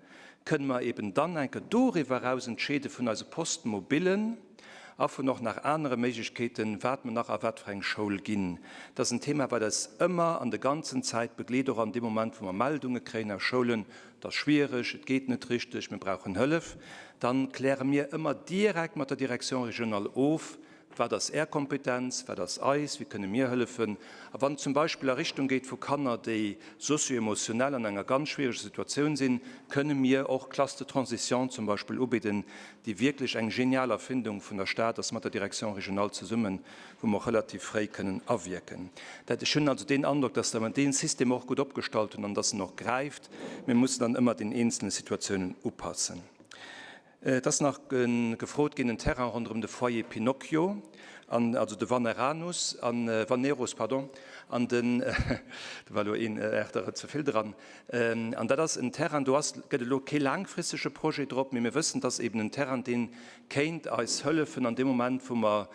kënne mer eben dann enke doriwwer eraus entscheede vun eise Post-mobilen, a vun och nach anere Méiglechkeeten, wat mer nach a wat fir eng Schoul ginn. Dat ass en Thema, wat eis ëmmer an der ganzen Zäit begleet, och an deem Moment, wou mer Meldunge kréien aus Schoulen, et ass schwierig, et geet net richteg, mir brauchen Hëllef. Dann kläre mir ëmmer direkt mat der Direction régionale of, Wat ass Är Kompetenz, wat ass eis, wéi kënne mir hëllefen? A wann et zum Beispill a Richtung geet vu Kanner, déi socio-émotionnel an enger ganz schwiereger Situatioun sinn, kënne mir och Classes de transition zum Beispill ubidden, déi wierklech eng genial Erfindung vun der Stad ass, mat der Direction régionale zesummen, wou mer och relativ fréi kënnen awierken. Dat, ech hunn also deen Androck, dass mer dee System och gutt opgestallt hunn an dass en och gräift. Mir mussen dann ëmmer den eenzelne Situatiounen upassen. Et ass nach gefrot ginn, en Terrain ronderëm de Foyer Pinocchio, an also de Vaneranus an, Vaneros, pardon, an den, do war elo een R der ze vill dran, an dat ass en Terrain, do ass, gëtt elo kee laangfristege Projet drop, mee mir wëssen, dass eben en Terrain, dee kéint eis hëllefen an deem Moment, wou mer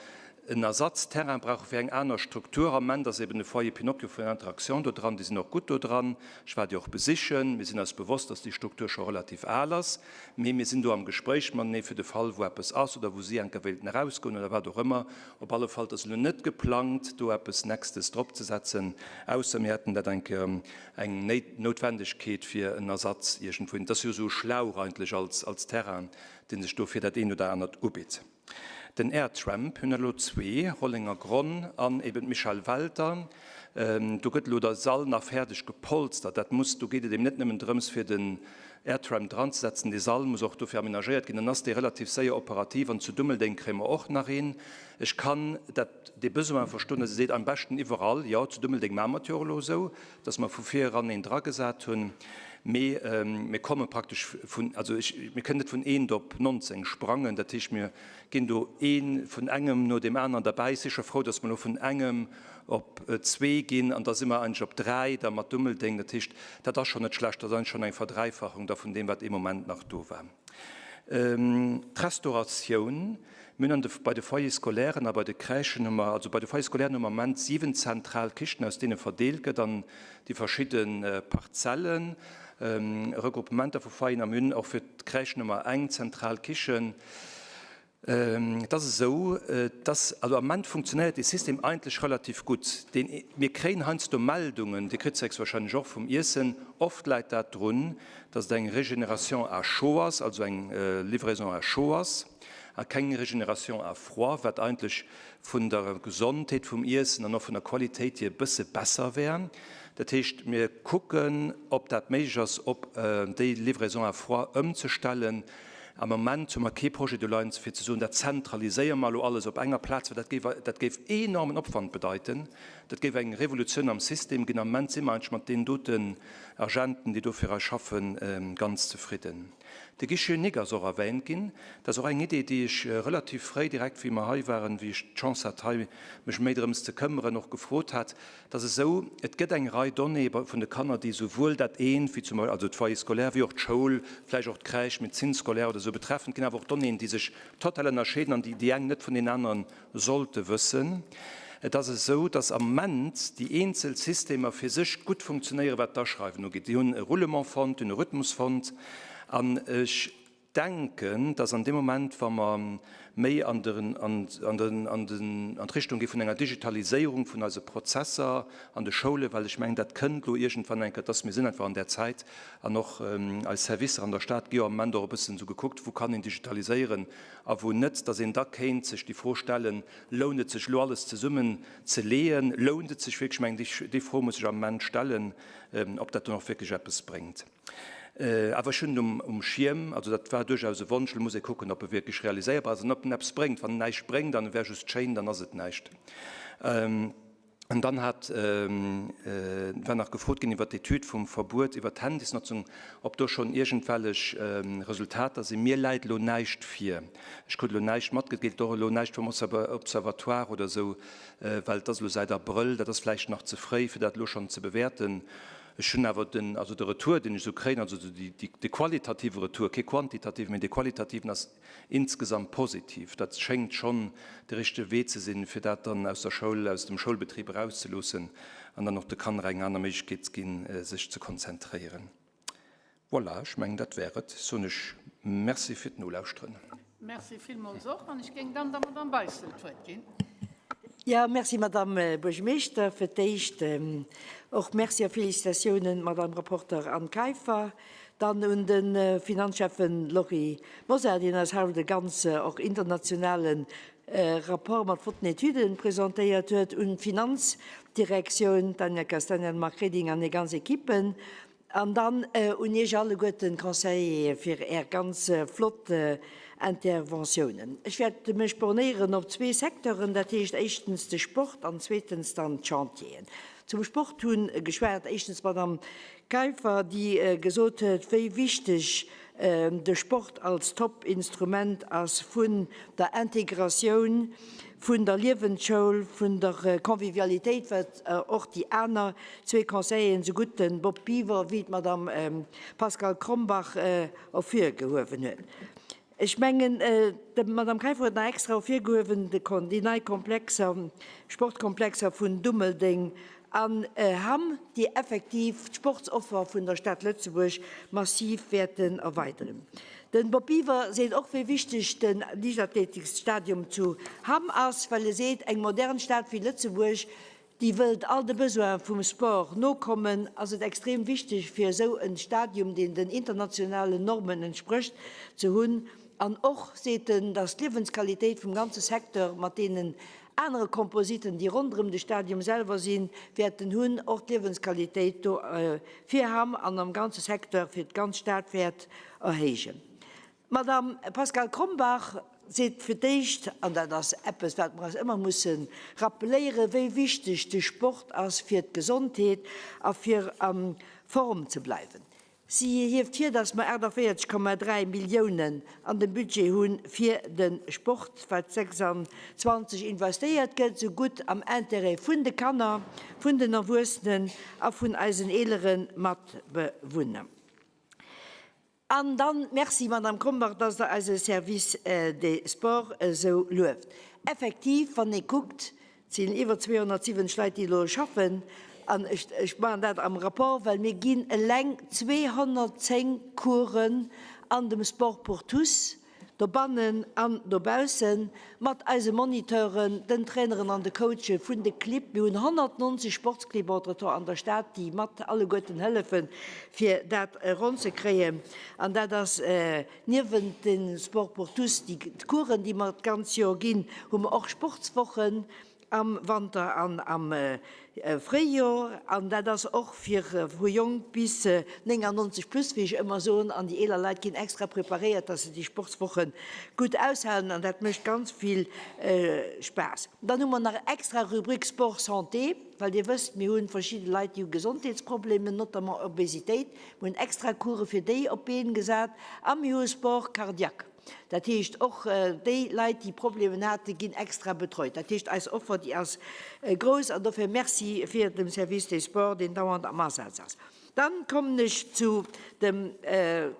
en Ersatzterrain brauche fir eng aner Struktur. Am Moment ass eben de Foyer Pinocchio vun Interaction do dran, déi sinn och gutt do dran, ech war déi och besichen. Mir sinn eis bewosst, dass déi Struktur scho relativ al ass, Mee mir sinn do am Gespréich matenee fir de Fall, wou eppes ass oder wou si enker wéilten erausgoen oder wat och ëmmer. Op alle Fall, et ass elo net geplangt, do eppes Nächstes dropzesetzen, ausser mir hätten dat eng Kéier eng Noutwendegkeet fir en Ersatz iergendwou hin. Et ass jo esou e Schlauch eigentlech als Terrain, dee sech do fir dat eent oder anert ubitt. Den Airtramp hunn der elo zwee, Rollengergronn an eben d'Michèle Welter. Do gëtt elo der Sall nach fäerdeg gepolstert. Dat muss, do geet et eben net nëmmen drëms, fir den Airtram dranzesetzen. Dee Sall muss och dofir aménagéiert ginn. Dann ass dee relativ séier operativ. An zu Dummeldeng kréie mer och nach een. Ech kann dat, dee Besoin verstoen, dass ee seet, am beschten iwwerall. Jo, zu Dummeldeng maache mer et jo och elo esou, dass mer vu vir eran een dragesat hunn. Mee mir komme praktesch vun, also ech, mir kënnen net vun eent op 19 sprangen. Dat heescht, mir ginn do ee vun engem no deem aneren derbäi. Ech si scho frou, dass mer elo vun engem op zwee ginn an da si mer eigentlech op dräi da mat Dummeldeng. Dat heescht, dat ass schonn net schlecht, dat ass eigentlech schonn eng Verdräifachung da vun deem, wat ee Moment nach do war. D'Restauratioun, Mir hunn an de, bei de Foyers scolairen a bei de Crèchen hu mer, also bei de Foyers scolairen hu mer am Moment 7 zentral Kichen, aus deene verdeelt gëtt an déi verschidde Parzellen, Regroupementer vu Foyeren. A mir hunn och fir d'Crèchen hu mer eng zentral Kichen. Et ass esou, dass, also am Moment funktionéiert dee System eigentlech relativ gutt. Deen, mir kréien heiansdo Meldungen, Dir kritt se héchstwahrscheinlech och vum Iessen, oft läit dat drun, dass et eng Régénération à chaud ass, also eng Livraison à chaud ass a keng Régénération à froid, wat eigentlech vun der Gesondheet vum Iessen an och vun der Qualitéit hier e bësse besser wär. Dat heescht, mir kucken, ob dat méiglech ass, op déi Livraison à froid ëmzestellen. Am Moment hu mer kee Projet do leien, fir ze soen, dat zentraliséiere mer elo alles op enger Plaz, well dat géif, dat géif enormen Opwand bedeiten. Dat géif eng Revolutioun am System ginn. Am Moment si mer eigentlech mat deenen doten Agenten, déi do fir eis schaffen, ganz zefridden. De Guichet unique ass och erwähnt ginn. Dat ass och eng Idee, déi ech relativ fréi, direkt wéi mer hei waren, wéi ech d'Chance hat hei mech méi drëms ze këmmeren, och gefrot hat. Et ass esou, et gëtt eng Rei Donnéeë vun de Kanner, déi souwuel dat eent wéi zum Beispill, also d'Foyer scolaire, wéi och d'Schoul, vläicht och d'Crèche, d'Médecine scolaire oder esou betreffen. Et ginn awer och Donnéeën, déi sech total ënnerscheeden an déi déi eng net vun deenen anere sollte wëssen. Et ass esou, dass am Moment déi eenzel Systemer fir sech gutt funktionéieren, wat d'Aschreiwen ugeet. Déi hunn e Roulement fonnt, déi hunn e Rhythmus fonnt an ech denken, dass an deem Moment, wa mer méi an d'Richtung gi vun enger Digitaliséierung vun eise Prozesser an de Schoulen, well ech mengen, dat kënnt elo iergendwann eng Kéier, dass mir sinn einfach an där Zäit an och eis Servicer an der Stad gi jo am Moment och e bëssen esou gekuckt, wou kann een digitaliséieren a wou net, dass een da kéint sech déi Fro stellen, Lount et sech elo alles zesummen ze leeën? Lount et sech wierklech? Ech mengen, déi Fro muss sech am Moment stellen, ob dat dann och wierklech eppes bréngt. Awer ech hunn en um Schierm, also dat war duerchaus e Wonsch. Elo muss ee kucken, ob e wierklech realiséierbar ass an ob en eppes bréngt. Wann en näischt bréngt an e wär just schéin, dann ass et näischt. An dann hat, war nach gefrot ginn iwwert d'Etüd vum Verbuet iwwert d'Handysnotzung, ob do schonn iergendwellech Resultater sinn. Mir läit elo näischt vir. Ech krut elo näischt matgedeelt, och elo näischt vum Observatoire oder esou, well et ass elo säit Abrëll, dat ass vläicht nach ze fréi, fir dat elo schonn ze bewäerten. Ech hunn awer den, also de Retour, deen ech esou kréien, also de qualitative Retour, kee quantitativen, mee dee qualitativen ass insgesamt positiv. Dat schéngt schonn de richtege Wee ze sinn, fir dat dann aus der Schoul, aus dem Schoulbetrib erauszeloossen an dann och de Kanner eng aner Méiglechkeet ze ginn, sech ze konzentréieren. Voilà, ech mengen, dat wär et. Soen ech Merci fir d'Nolauschteren. Merci villmools och. An ech géing dann der Madamm Beissel d'Wuert ginn. Jo, merci, Madamm Buergermeeschter. Fir d'éischt och Merci a Félicitatiounen, Madamm Rapporteur Anne Kaiffer. Dann un de Finanzschäffen Lory Mosar, deen eis haut e ganz och internationale Rapport mat flotten Etüden presentéiert huet, un d'Finanzdirektioun, d'Danièle Castagna, de Marc Reding an hir ganz Equippen. An dann un Iech alleguerten, Conseillere, fir Är ganz flott Interventiounen. Ech wäert mech bornéieren op zwee Secteuren, dat heescht éischtens de Sport an zweetens dann d'Chantieren. Zum Sport hu geschwat éischtens d'Madame Kaiffer, déi gesot huet, wéi wichteg de Sport als Top-Instrument ass vun der Integratioun, vun der Liewensschoul, vun der Convivialitéit, wat och déi aner zwee Conseilleren, esou gutt de Bob Biwer wéi d'Madame Pascale Krombach ervirgehuewen huet. Ech mengen, d'Madame Kaiffer huet nach extra ervirgehuewen, déi nei Komplexer, Sportkomplexer vun Dummeldeng an Hamm, déi effektiv d'Sportsoffer vun der Stad Lëtzebuerg massiv wäerten erweideren. De Bob Biwer seet och, wéi wichteg de Liichtathletiksstadium zu Hamm ass, well e seet, eng modern Stad wéi Lëtzebuerg, déi wëllt all de Besoine vum Sport nokommen, ass et extrem wichteg, fir esou e Stadium, deen den internationalen Normen entsprécht, ze hunn. An och seet en, datt d'Liewensqualitéit vum ganze Secteur mat deenen. anere Kompositen, déi ronderëm de Stadium selwer sinn, wäerten hunn, och d'Liewensqualitéit do fir Hamm an am ganze Secteur, fir d'ganz Stad wäert erhéijen. D'Madame Pascale Krombach seet fir d'éischt, an dat ass eppes, wat mer eis ëmmer musse rappeléieren, wéi wichteg de Sport ass fir d'Gesondheet a fir a Form ze bleiwen. Si hieft hier, dass mer 48,3 Milliounen an dem Budget hu fir de Sport, wat 26 investéiert gëtt, sou gutt am Intérêt vun de Kanner, vun den Erwuessenen a vun eisen eelere Matbewunner. An dann merci, Madame Krombach, dass Der eise Service des Sports esou lueft. Effektiv, wann ee kuckt, et sinn iwwer 270 Leit, déi elo schaffen, an ech, ech maachen dat am Rapport, well mir ginn eleng 210 Coursen an dem Sport pour tous, dobannen an dobaussen, mat eise Moniteuren, den Traineren an de Coache vun de Clibb. Mir hunn 190 Sportsclibb entretemps an der Stad, déi mat alleguerten hëllefen, fir dat ronn ze kréien. An dat ass niewent de Sport pour tous, déi Coursen, déi mer d'ganz Joer ginn, hu mer och Sportswochen am Wanter an am Fréijor, an dat ass och fir vu jonk bis 99 plus, wéi ech ëmmer soen, an déi eeler Leit ginn extra preparéiert, dass se déi Sportswoche gutt aushalen, an dat mécht ganz vill Spaass. Dann hu mer nach extra Rubrik Sport Santé, well Dir wësst, mir hu verschidde Leit, déi hu Gesondheetsproblemen, notamment Obesitéit, mir hunn extra Course fir déi op d'Been gesat, a mir hu Sport cardiaque. Dat heescht, och déi Leit, déi Problemen haten, ginn extra betreut. Dat heescht, eis Offer, déi ass grouss. An dofir Merci fir dem Service des Sports, deen dauernd am Asaz ass. Dann kommen ech zu dem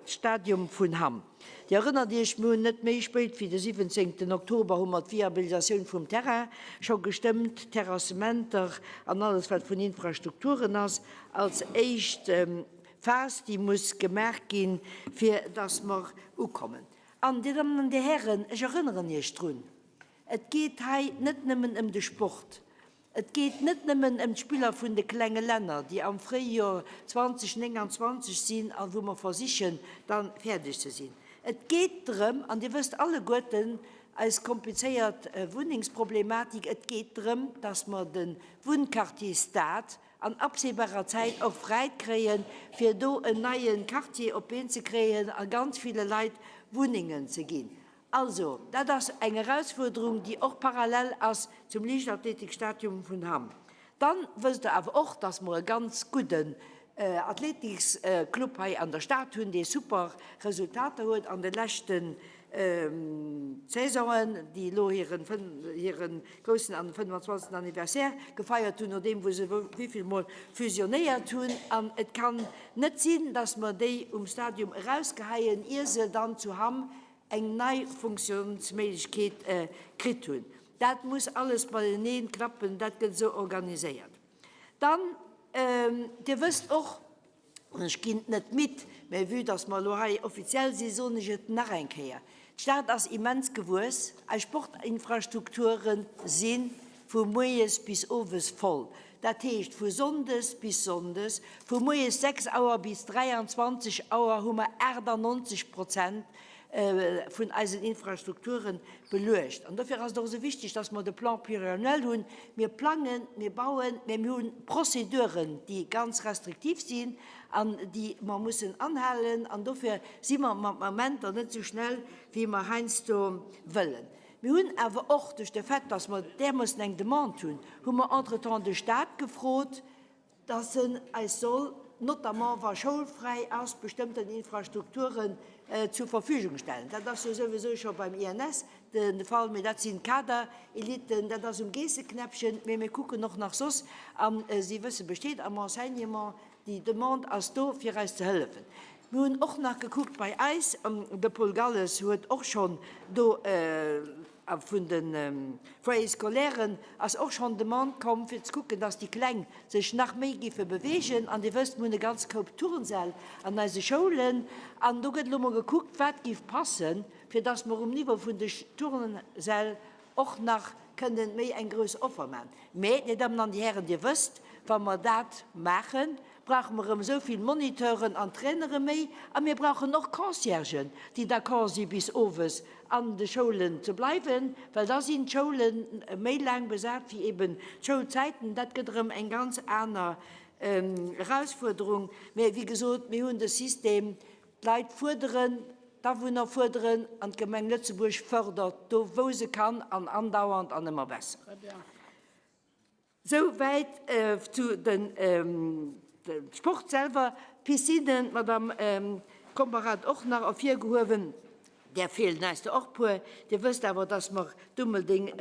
Stadium vun Hamm. Dir erënnert Iech, mir hunn net méi spéit wéi de 17. Oktober hu mer d'Viabilisatioun vum Terrain scho gestëmmt, d'Terrassementer an alles, wat vun Infrastrukturen ass, als éischt. Phas, déi muss gemaach ginn, fir dass mer ukommen. An, Dir Dammen an Dir Hären, ech erënneren Iech drun, Et geet hei net nëmmen ëm de Sport, et geet net nëmmen ëm d'Spiller vun de klenge Länner, déi am Fréijor 2029 sinn a wou mer versichen, da fäerdeg ze sinn. Et geet drëm, an Dir wësst alleguerten eis komplizéiert Wunnengsproblematik, et geet drëm, dass mer de Wunnquartier Stad an absehbarer Zäit och fräi kréien, fir do en neie Quartier op d'Been ze kréien a ganz ville Leit Wunnengen ze ginn. Also, dat ass eng Erausfuerderung, déi och parallel ass zum Liichtathletikstadium vun Hamm. Dann wësst Der awer och, dass mer e ganz gudden Athletiksclub hei an der Stad hunn, dee super Resultater huet an de leschten Saisonen, déi elo hiren groussen an 25. Anniversaire gefeiert hunn, nodeem wou se wéivill mol fusionéiert hunn. An et kann net sinn, datt mer déi um Stadium erausgeheien, ier se dann zu Hamm eng nei Funktionsméiglechkeet kritt hunn. Dat muss alles beienee klappen, dat gëtt esou organiséiert. Dann, Dir wësst och, An ech ginn et net midd, mä vue dass mer elo hei offiziell sinn, soen ech et nach eng Kéier, D'Stad ass immens gewuess, eis Sportinfrastrukture si vu moies bis owes voll, dat heescht vu sonndes bis sonndes, vu moies 6 Auer bis 23 Auer hu mer 98 Prozent vun eisen Infrastrukture beluecht. An dofir ass et och esou wichteg, dass mer de Plan pluriannuel hunn. Mir plangen, mir bauen, mä mir hu Prozeduren, déi ganz restriktiv sinn an déi mer mussen anhalen. An dofir si mer mam Ament dann net esou schnell, wéi mer heiansdo wëllen. Mir hunn awer och duerch de Fait, dass mer därmoossen eng Demande hunn, hu mer entretemps de Stat gefrot, dass en eis soll, notamment wa Schoul fräi ass, bestëmmten Infrastrukturen zur Verfügung stellen. Dat ass jo souwisou scho beim INS de Fall, mee dat sinn d'Kadereliten, dat ass um Geesseknäppchen, mee mir kucken och nach soss a si wësse Bescheed am Enseignement, déi Demande ass do fir eis ze hëllefen. Mir hunn och nach gekuckt bei eis, de Paul Galles huet och schonn do, A vun de Foyers scolairen ass och schonn Demande komm, fir ze kucken, dass déi Kleng sech nach méi géife beweegen. An Dir wësst, mir hunn e ganz Koup Turnsäll an eise Schoulen. An do gëtt elo mol gekuckt, wat géif passen, fir dass mer um Niveau vun de Turnsäll och nach kënnen méi eng grouss Offer maachen. Mä, Dir Dammen an Dir Hären, Dir wësst, wa mer dat maachen,. brauche mer erëm esou vill Moniteuren an Trainere méi a mir brauchen och Conciergen, déi d'accord si bis owes an de Schoulen ze bleiwen, well da sinn d'Schoule méi laang besat wéi eben d'Schoulzäiten. Dat gëtt erëm eng ganz aner Erausfuerderung. Mä wéi gesot, mir hunn de System, d'Leit fuerderen, d'Awunner fuerderen an d'Gemeng Lëtzebuerg fërdert do wou se kann an andauernd an ëmmer besser. Sou wäit zu de Sport selwer. D'Piscinen, d'Madame Komber hat och nach ervirgehuewen, där feelen eis der och puer. Dir wësst awer, dass mer Dummeldeng,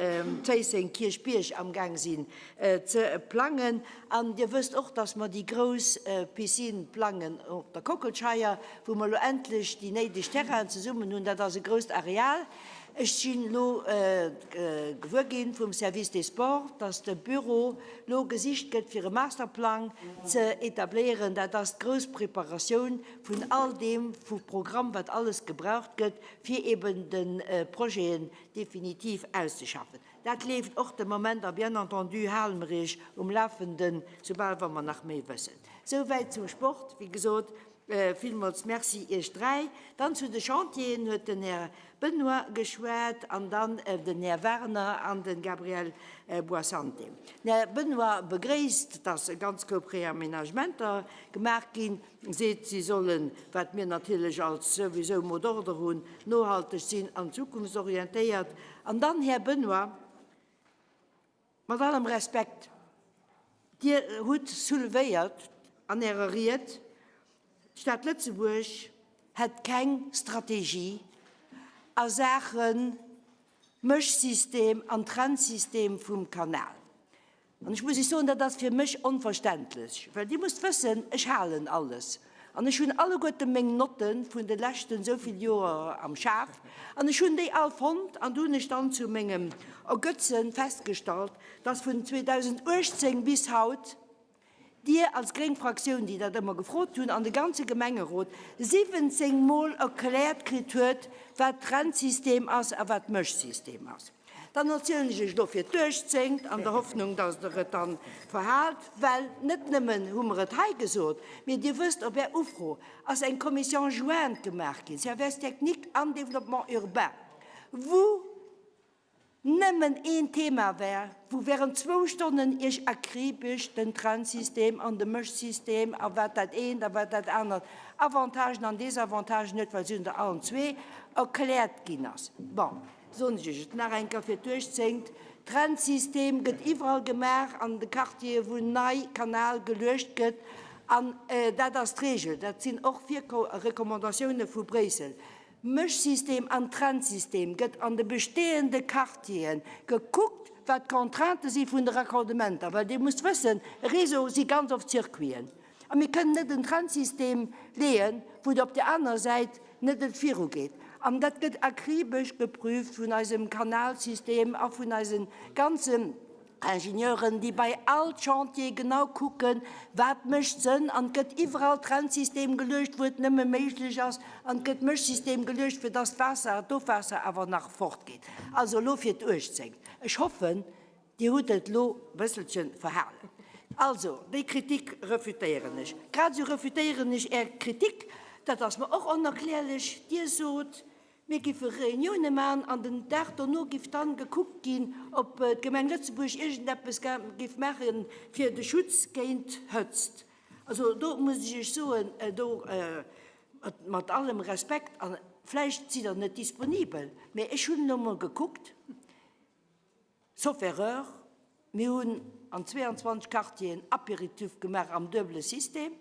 Zéisseng, Kierchbierg amgaang sinn ze plangen. An Dir wësst och, dass mer déi grouss Piscine plangen op der Kockelscheier, wou mer elo endlech déi néideg Terrainen zesummen hunn. Dat ass e grousst Areal. Ech sinn elo gewuer ginn vum Service des Sports, dass de Büro lo gesicht gëtt fir e Masterplang ze etabléieren. Dat ass d'grouss Preparatioun vun all deem vu Programm wat alles gebraucht gëtt fir eben de Projeten definitiv auszeschaffen. Dat leeft och de Moment a bien entendu hale mer Iech um Lafenden, soubal wa mer nach méi wëssen. Souwäit zum Sport. Wéi gesot, Villmools Merci Iech 3. Dann zu de Chantieren huet den Här Benoy geschwat an dann den Här Werner an de Gabriel Boissante. Den Här Benoy begréisst, dass e ganz Koup Réaménagementer gemaach ginn, seet, si sollen, wat mir natierlech als souwisou Mot d'ordre hunn, nohalteg sinn an zukunftsorientéiert. An dann, Här Benoy, Mat allem Respekt, Dir hutt soulevéiert an Ärer Ried, d'Stad Lëtzebuerg hätt keng Strategie a Saache Mëschsystem an Trennsystem vum Kanal. An ech muss Iech soen, dat ass fir mech onverständlech, well Dir musst wëssen, ech halen alles. An ech hunn alleguerte meng Notte vun de leschten esou vill Joer am Schaf an ech hunn déi all fonnt an do hunn ech dann zu mengem Ergötze festgestallt, dass vun 2018 bis haut Dir als gréng Fraktioun, déi dat ëmmer gefrot hunn, an de ganze Gemengerot 17 Mol erkläert kritt huet, wat Trennsystem ass a wat Mëschsystem ass. Dann erzielen ech iech elo fir d'uechtzéngt, an der Hoffnung, dass Der et dann verhaalt, well net nëmmen hu mer et hei gesot, mee Dir wësst, op Är Ufro ass eng Commission jointe gemaach ginn, Service technique an Développement urbain, wou nëmmen een Thema war, wou während zwou Stonnen Iech akribesch den Trennsystem an de Mëschsystem a wat dat eent a wat dat anert Avantagen an Desavantagen huet, well se hunn der allen zwee, erkläert ginn ass. Bon. Soen ech iech et nach eng Kéier fir d'uechtzéngt, Trennsystem gëtt iwwerall gemaach an de Quartiere wou nei Kanal geluecht gëtt an dat ass d'Regel, dat sinn och Recommandatioune vu Bréissel. Mëschsystem an Trennsystem gëtt an de bestehende Quartiere gekuckt, wat d'Contraintë si vun de Raccordementer, well Dir musst wëssen, Réseau si ganz oft Circuiten a mir kënnen net en Trennsystem leeën, wou et op där anerer Säit net et virugeet. An dat gëtt akribesch geprüft vun eisem Kanalsystem a vun eise ganzen Ingenieuren, déi bei all Chantier genau kucken, wat mécht Sënn. An et gëtt iwwerall Trennsystem geluecht, wou et nëmme méiglech ass. An et gëtt Mëschsystem geluecht, fir dass d'Waasser, d'Ofwaasser awer nach fortgeet. Also elo fir d'Uechtzéngt. Ech hoffen, Dir hutt et elo e bësselche verhalen. Also, déi Kritik refutéieren ech. Grad esou refutéieren ech Är Kritik, dat ass mer och onerklärlech, Dir sot, mir géife Reunioune maachen an den Dag dono géif dann gekuckt ginn, ob d'Gemeng Lëtzebuerg iergendeppes géif maache fir de Schutz géint Hëtzt. Also do muss ech Iech soen, do mat allem Respekt, a vläicht sidd Der net disponibel, mä ech hunn elo mol gekuckt, Sauf erreur, mir hunn an 22 Quartieren Apéritif gemaach am duebele System.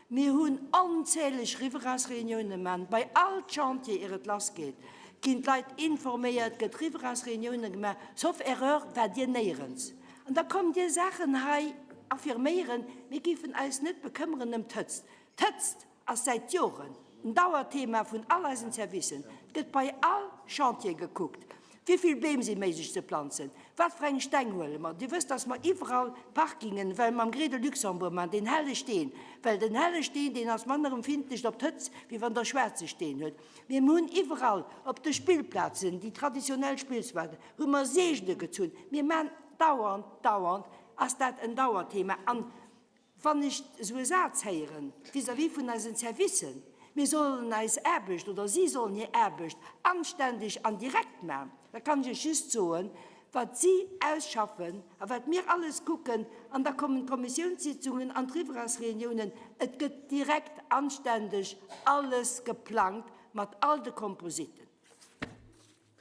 Mir hunn onzähleg Riverainsreuniounen gemaach. Bei all Chantier, ier et lassgeet, ginn d'Leit informéiert, gëtt Riverainsreuniounen gemaach. Sauf erreur waart Dir néierens. An da kommt Dir Saachen hei affirméieren, mir géifen eis net bekëmmeren ëm d'Hëtzt. D'Hëtzt ass säit Joren en Dauerthema vun all eisen Servicen. Et gëtt bei all Chantier gekuckt, wéi vill Beem si méiglech ze planzen, wat fir eng Steng huele mer. Dir wësst, dass mer iwwerall Parkingen, well mam Gré de Luxembourg man, deen helle Steen, well den helle Steen, deen ass manner empfindlech op d'Hëtzt, wéi wann Der schwaarze Steen huet. Mir hunn iwwerall op de Spillplazen, déi traditionell Spillsplazen, hu mer Seegele gezunn. Mir man dauernd, dauernd ass dat en Dauerthema. An. Wann ech esou e Saz héieren vis-à-vis vun eisen Servicen, mir sollen eis Aarbecht oder si sollen hir Aarbecht anständeg an direkt maachen, da kann ech Iech just soen, wat si ausschaffen a wat mir alles kucken, an da kommen d'Kommissiounssitzungen an d'Riveransreuniounen, et gëtt direkt anständeg alles geplangt mat all de Kompositen.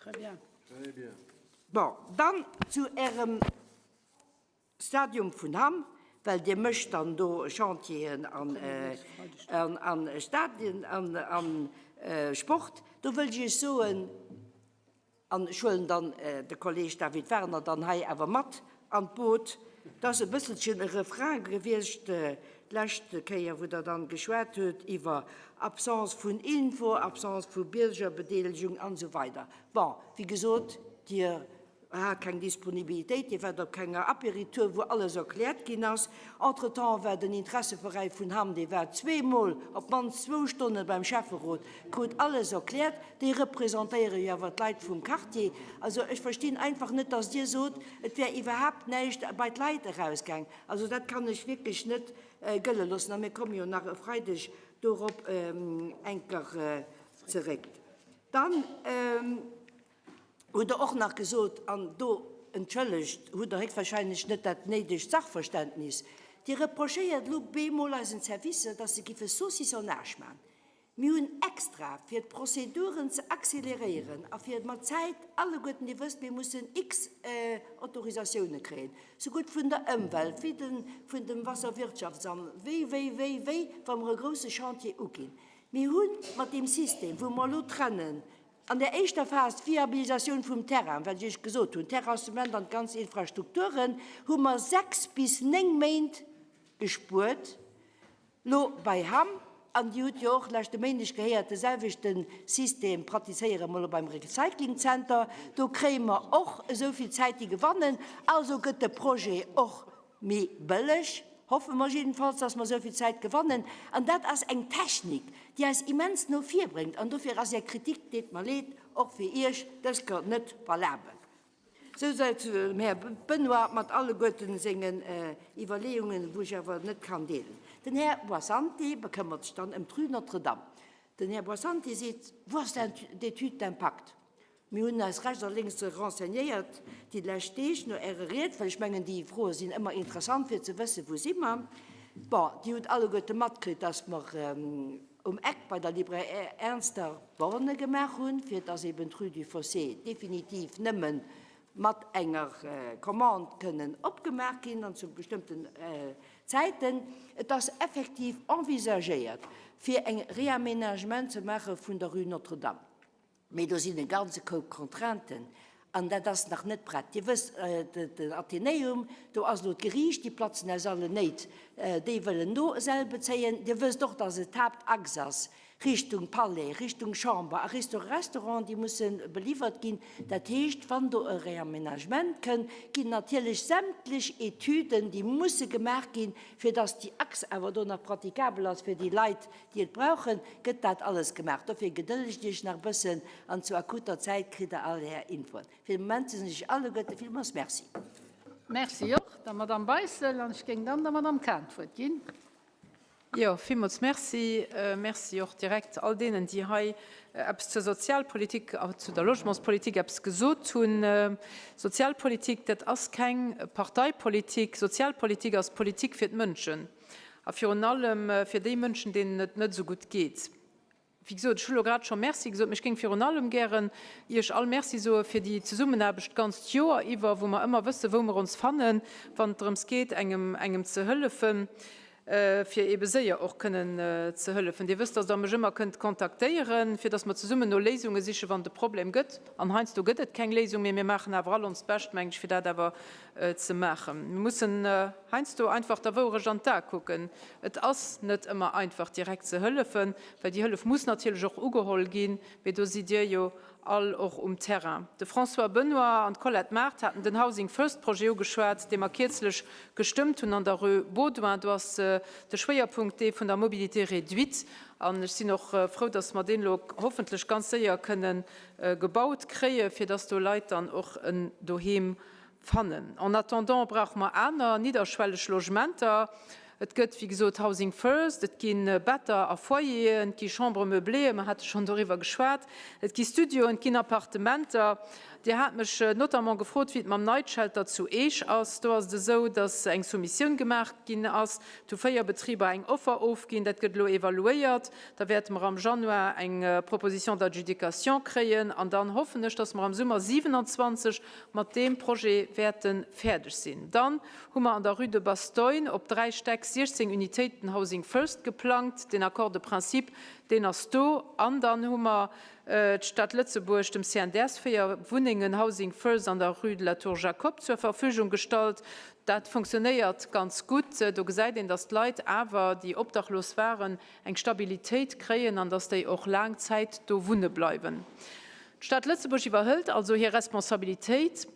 Très bien. Bon, dann zu Ärem Stadium vun Hamm, well Dir mécht dann do Chantieren an Stadien an Sport. Do wëllt ech Iech soen, an ech huelen dann de Kolleg David Werner dann hei awer mat an d'Boot, et ass e bësselchen e Refrain gewiescht d'lescht Kéier, wou Der dann geschwat hutt iwwer Absence vun Info, Absence vu Biergerbedeelegung an esou weider. Bon, wéi gesot, Dir hat keng Disponibilitéit, Dir waart op kenger Apéritour, wou alles erkläert ginn ass. Entretemps war den Interesseveräi vun Hamm, dee war zweemol, op d'mannst zwou Stonne beim Schäfferot, krut alles erkläert. Déi representéiere jo awer d'Leit vum Quartier. Also ech verstinn einfach net, dass Dir sot, et wär iwwerhaapt näischt bei d'Leit erausgaang. Also dat kann ech wierklech net gëlle loossen. A mir komme jo nach e Freideg dorop enker zeréck. Dann. Hutt Der och nach gesot, an do, entschëllegt, hutt Der héchstwahrscheinlech net dat néidegt Sachverständnis, Dir reprochéiert elo bemol eisen Servicer, dass se giffe Saucissonnage maachen. Mir hunn extra, fir d'Prozeduren ze accéléréieren a fir mat Zäit alleguerten, Dir wësst, mir mussen x Autorisatiounen kréien, sougutt vun der Ëmwelt wéi de vun dem Wasserwirtschaftsamt, wéi, wéi, wéi, wéi, wa mer e grouse Chantier uginn. Mir hu mat deem System, wou mer elo trennen, An der éischter Phas, d'Viabilisatioun vum Terrain, wat ech Iech gesot hunn, Terrassement an d'ganz Infrastrukturen, hu mer 6 bis 9 Méint gespuert. Lo bei Hamm, an Dir hutt jo och leschte Méindeg gehéiert, de selwechte System pratizéiere mer lo beim Recyclingzenter, do kréie mer och esou vill Zäit, déi gewannen. Also gëtt de Projet och Méi bëlleg, hoffe mer jiddefalls, dass mer esou vill Zäit gewannen. An dat ass eng Technik, déi eis immens no vir bréngt. An dofir ass Är Kritik, deet mer leed, och fir Iech dës Kéier net valabel. Esou säit dem Här Benoy mat alleguerten sengen Iwwerleeungen, wou ech awer net kann deelen. Den Här Boissanti bekëmmert sech dann ëm d'Rue Notre-Dame. Den Här Boissanti seet, Wou ass d'Étude d'impact? Mir hunn eis rechts a lénks renseignéiert déi lescht Deeg no Ärer Ried, well ech mengen, déi Froe sinn ëmmer interessant, fir ze wëssen, wou si mer. Bon, Dir hutt alleguerte matkritt, dass mer um Eck bei der Librairie Ernster Borne gemaach hunn, fir dass eben d'Rue du Fossé definitiv nëmme mat enger Commande kënnen opgemaach ginn an zu bestëmmten Zäiten. Et ass effektiv envisagéiert, fir eng Réaménagement ze maache vun der Rue Notre-Dame. Mee do sinn e ganze Koup Contrainten an dat ass nach net prett. Dir wësst, den Athenäum, do ass elo d'Geriicht, déi platzen aus allen Néit, déi wëllen do e Sel bezéien. Dir wësst och, dass et d'Haaptachs ass Richtung Palais, Richtung Chamber a Richtung Restaurant, déi musse beliwwert ginn. Dat heescht, wann do e Réaménagement kënn, ginn natierlech sämtlech Etüden, déi musse gemaach ginn, fir dass déi Achs awer do nach praticabel ass fir déi Leit, déi et brauchen, gëtt dat alles gemaach. Dofir gedëllegt Iech nach e bëssen an zu akuter Zäit kritt Der all Är Infoen. Fir de Moment soen ech Iech alleguerte villmools Merci. Merci och der Madamm Beissel. An ech géing dann der Madamm Cahen d'Wuert ginn. Jo, villmools Merci. Merci och direkt all deenen, déi hei eppes zur Sozialpolitik a zu der Logementspolitik eppes gesot hunn. Sozialpolitik, dat ass keng Parteipolitik. Sozialpolitik ass Politik fir d'Mënschen. A virun allem fir déi Mënschen, deenen et net esou gutt geet. Wéi gesot, ech hu lo grad scho Merci gesot, mee ech géing virun allem gären Iech all Merci soe fir déi Zesummenaarbecht d'ganzt Joer iwwer, wou mer ëmmer wëssen, wou mer ons fannen, wann et drëms geet, engem, engem ze hëllefen, fir eebe séier och kënnen ze hëllefen. Dir wësst, dass Der mech ëmmer kënnt kontaktéieren, fir dass mer zesummen no Léisunge sichen, wann et e Problem gëtt. An heiansdo gëtt et keng Léisung, mee mir maachen awer all onst Bescht, mengen ech, fir dat awer ze maachen. Mir mussen heiansdo einfach der Wourecht an d'Ae kucken. Et ass net ëmmer einfach direkt ze hëllefen, well déi Hëllef muss natierlech och ugeholl ginn, mee do sidd Dir jo all och um Terrain. De François Benoy an d'Colette Mart haten den Housing First Projet ugeschwat, dee mer kierzlech gestëmmt hunn an der Rue Baudouin. Do ass de Schwéierpunkt dee vun der Mobilité réduite an ech sinn och frou, dass mer deen elo hoffentlech ganz séier kënnen gebaut kréien, fir dass do Leit dann och en Doheem fannen. En attendant brauche mer aner nidderschwelleg Logementer. Et gëtt, wéi gesot, Housing First, et gi Better a Foyeren, et gi Chambres meublées, mer hate schonn doriwwer geschwat, et gi Studioen, et ginn Appartementer. Dir hat mech notamment gefrot, wéi et mam Night Shelter zu Eech ass. Do ass et esou, datt eng Soumissioun gemaach ginn ass. Et hu 4 Betriber eng Offer ofginn. Dat gëtt elo evaluéiert. Da wäerte mer am Januar eng Proposition d'adjudication kréien an dann hoffen ech, datt mer am Summer 27 mat deem Projet wäerte fäerdeg sinn. Dann hu mer an der Rue de Bastogne op 3 Stäck 16 Unitéiten Housing First geplangt. Den Accord de principe, deen ass do. An dann hu mer d'Stad Lëtzebuerg dem CNDS 4 Wunnengen Housing First an der Rue de la Tour Jacob zur Verfügung gestallt. Dat funktionéiert ganz gutt. Do gesäit een, dass d'Leit awer, déi obdachlos waren, eng Stabilitéit kréien an dass déi och laang Zäit do wunne bleiwen. D'Stad Lëtzebuerg iwwerhëlt also hir Responsabilitéit.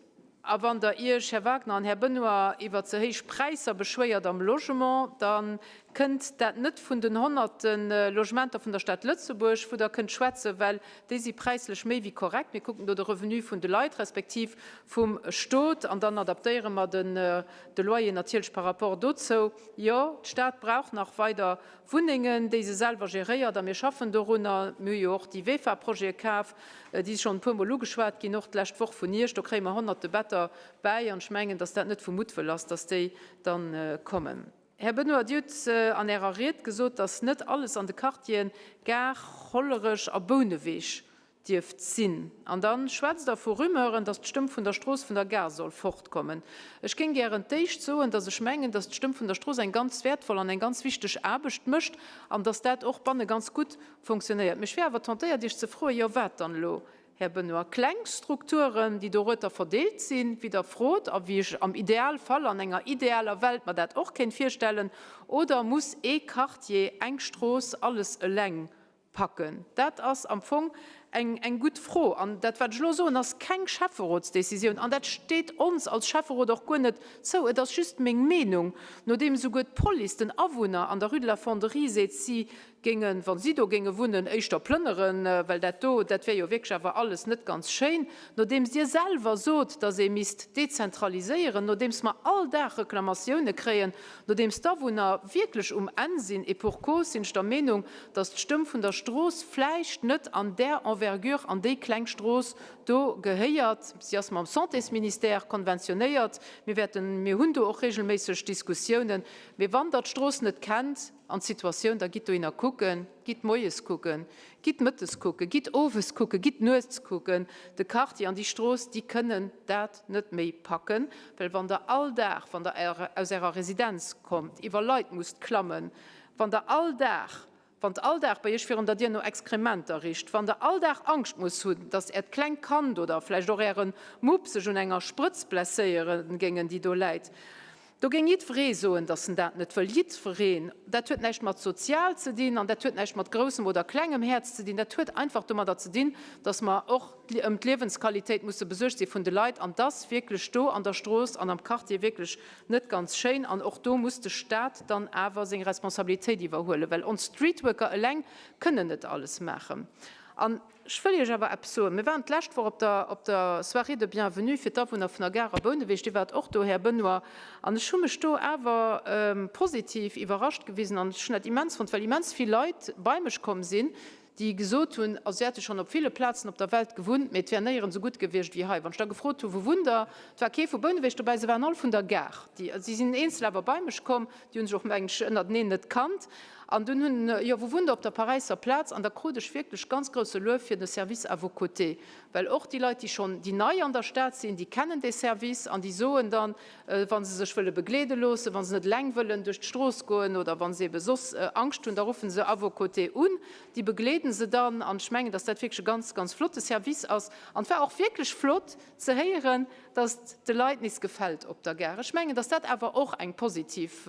A wann Der Iech, Här Wagner an Här Benoy, iwwer ze héich Präisser beschwéiert am Logement, da kënnt dat net vun den honnerte Logementer vun der Stad Lëtzebuerg, wou Der kënnt schwätzen, well déi si präislech méi wéi korrekt. Mir kucken do de Revenu vun de Leit respektiv vum Stot an dann adaptéiere mer de Loyer natierlech par rapport dozou. Jo, d'Stad brauch nach weider Wunnengen, déi se selwer geréiert, a mir schaffen dorunner. Mir hu jo och déi VEFA-Projete kaf, déi si schonn e puermol ugeschwat ginn, och d'lescht Woch vun Iech. Do kréie mer honnerte Better bäi an ech mengen, datt dat net vu Muttwëll ass, datt déi da kommen. Här Benoy, Dir hutt an Ärer Ried gesot, datt net alles an de Quartieren Gare, Hollerech a Bouneweg dierft sinn. An da schwätzt Der vu Rumeuren, datt d'Stëmm vun der Strooss vun der Gare soll fortkommen. Ech géing gären d'éischt soen, datt ech mengen, datt d'Stëmm vun der Strooss eng ganz wäertvoll an eng ganz wichteg Aarbecht mécht an datt dat och banne ganz gutt fonctionnéiert. Mee ech wier awer tentéiert, Iech ze froen, Jo, wat dann elo, Här Benoy? Kleng Strukturen, déi dorueter verdeelt sinn, wéi Der frot a wéi ech am Idealfall, an enger idealer Welt mer dat och kéint virstellen, oder muss ee Quartier, eng Strooss alles eleng Packen? Dat ass am Fong eng, eng gutt Fro. An dat, wat ech elo soen, ass keng Schäfferotsdécisioun an dat steet ons als Schäfferot och guer net zou. Et ass just meng Meenung, nodeem esouguer d'Police den Awunner an der Rue de la Fonderie seet, si géingen, wa si do géinge wunnen, éischter plënneren, well dat do, dat wär jo wierklech awer alles net ganz schéin. Nodeems Dir selwer sot, datt ee misst dezentraliséieren, nodeems mer all Dag Reklamatioune kréien, Nodeems d'Awunner wierklech um Enn sinn, et pour cause, sinn ech der Meenung, datt d'Stëmm vun der Strooss vläicht net an där Envergure an déi kleng Strooss do gehéiert. Si ass mam Santésministère konventionéiert. Mir wäerten, mir hunn do och regelméisseg Diskussiounen. Mee wann Der d'Strooss net kennt an d'Situatioun, da gitt dohinner kucken. Gitt moies kucken, gitt mëttes kucken, gitt owes kucken, gitt nuets kucken. De Quartier an déi Strooss, déi kënnen dat net méi packen, well wann Der all Dag, wann Der aus Ärer Residenz kommt, iwwer Leit musst klammen, wann Der all Dag, wann et all Dag bei Iech virun der Dier no Exkrementer richt, wann Der all Dag Angscht musst hunn, dass Äert klengt Kand oder vläicht och Äre Mupp sech un enger Sprëtz blesséiere géingen, déi do läit, Do géing jiddweree soen, datt en dat net wëll. Jiddwereen. Dat huet näischt mat sozial ze dinn an dat huet näischt mat groussem oder klengem Häerz ze dinn. Dat huet einfach domadder ze dinn, datt mer och ëm d'Liewensqualitéit musse besuergt si vun de Leit. An dass wierklech do an der Strooss an am Quartier wierklech net ganz schéin. An och do muss de Stat dann awer seng Responsabilitéit iwwerhuelen, well ons Streetworker eleng kënnen net alles maachen. An Ech wëll Iech awer eppes soen. Mir waren d'lescht Woch op der, op der Soirée de bienvenue fir d'Awunner vun der Gare a Bouneweg. Dir waart och do, Här Benoy. An ech hu mech do awer positiv iwwerrascht gewisen an ech hunn dat immens fonnt, well immens vill Leit bei mech komm sinn, déi gesot hunn, also si hätte schonn op ville Plazen op der Welt gewunnt, mee et wär néierens esou gutt gewiescht wéi hei. Wann ech da gefrot hu wou wunnt Der, et war kee vu Bouneweg dobäi, se waren all vun der Gare. Déi, si sinn eenzel awer bei mech komm, déi hu sech och, mengen ech, ënnerteneen net kannt. An dunn hunn, jo, wou wunnt Der? Op der Paräisser Plaz. An da krut ech wierklech ganz grousse Luef fir de Service à vos côtés. Well och déi Leit, déi schonn, déi nei an der Stad sinn, déi kennen dee Service an déi soen dann, wa se sech wëlle begleede loossen, wa se net eleng wëllen duerch d'Strooss goen oder wa se ebe soss Angscht hunn, da ruffe se à vos côtés un. Déi begleeden se dann. An ech mengen, dass dat wierklech e ganz, ganz flotte Service ass. An et war och wierklech flott ze héieren, dass et de Leit nees gefält op der Gare. Ech mengen, dass dat awer och eng positiv,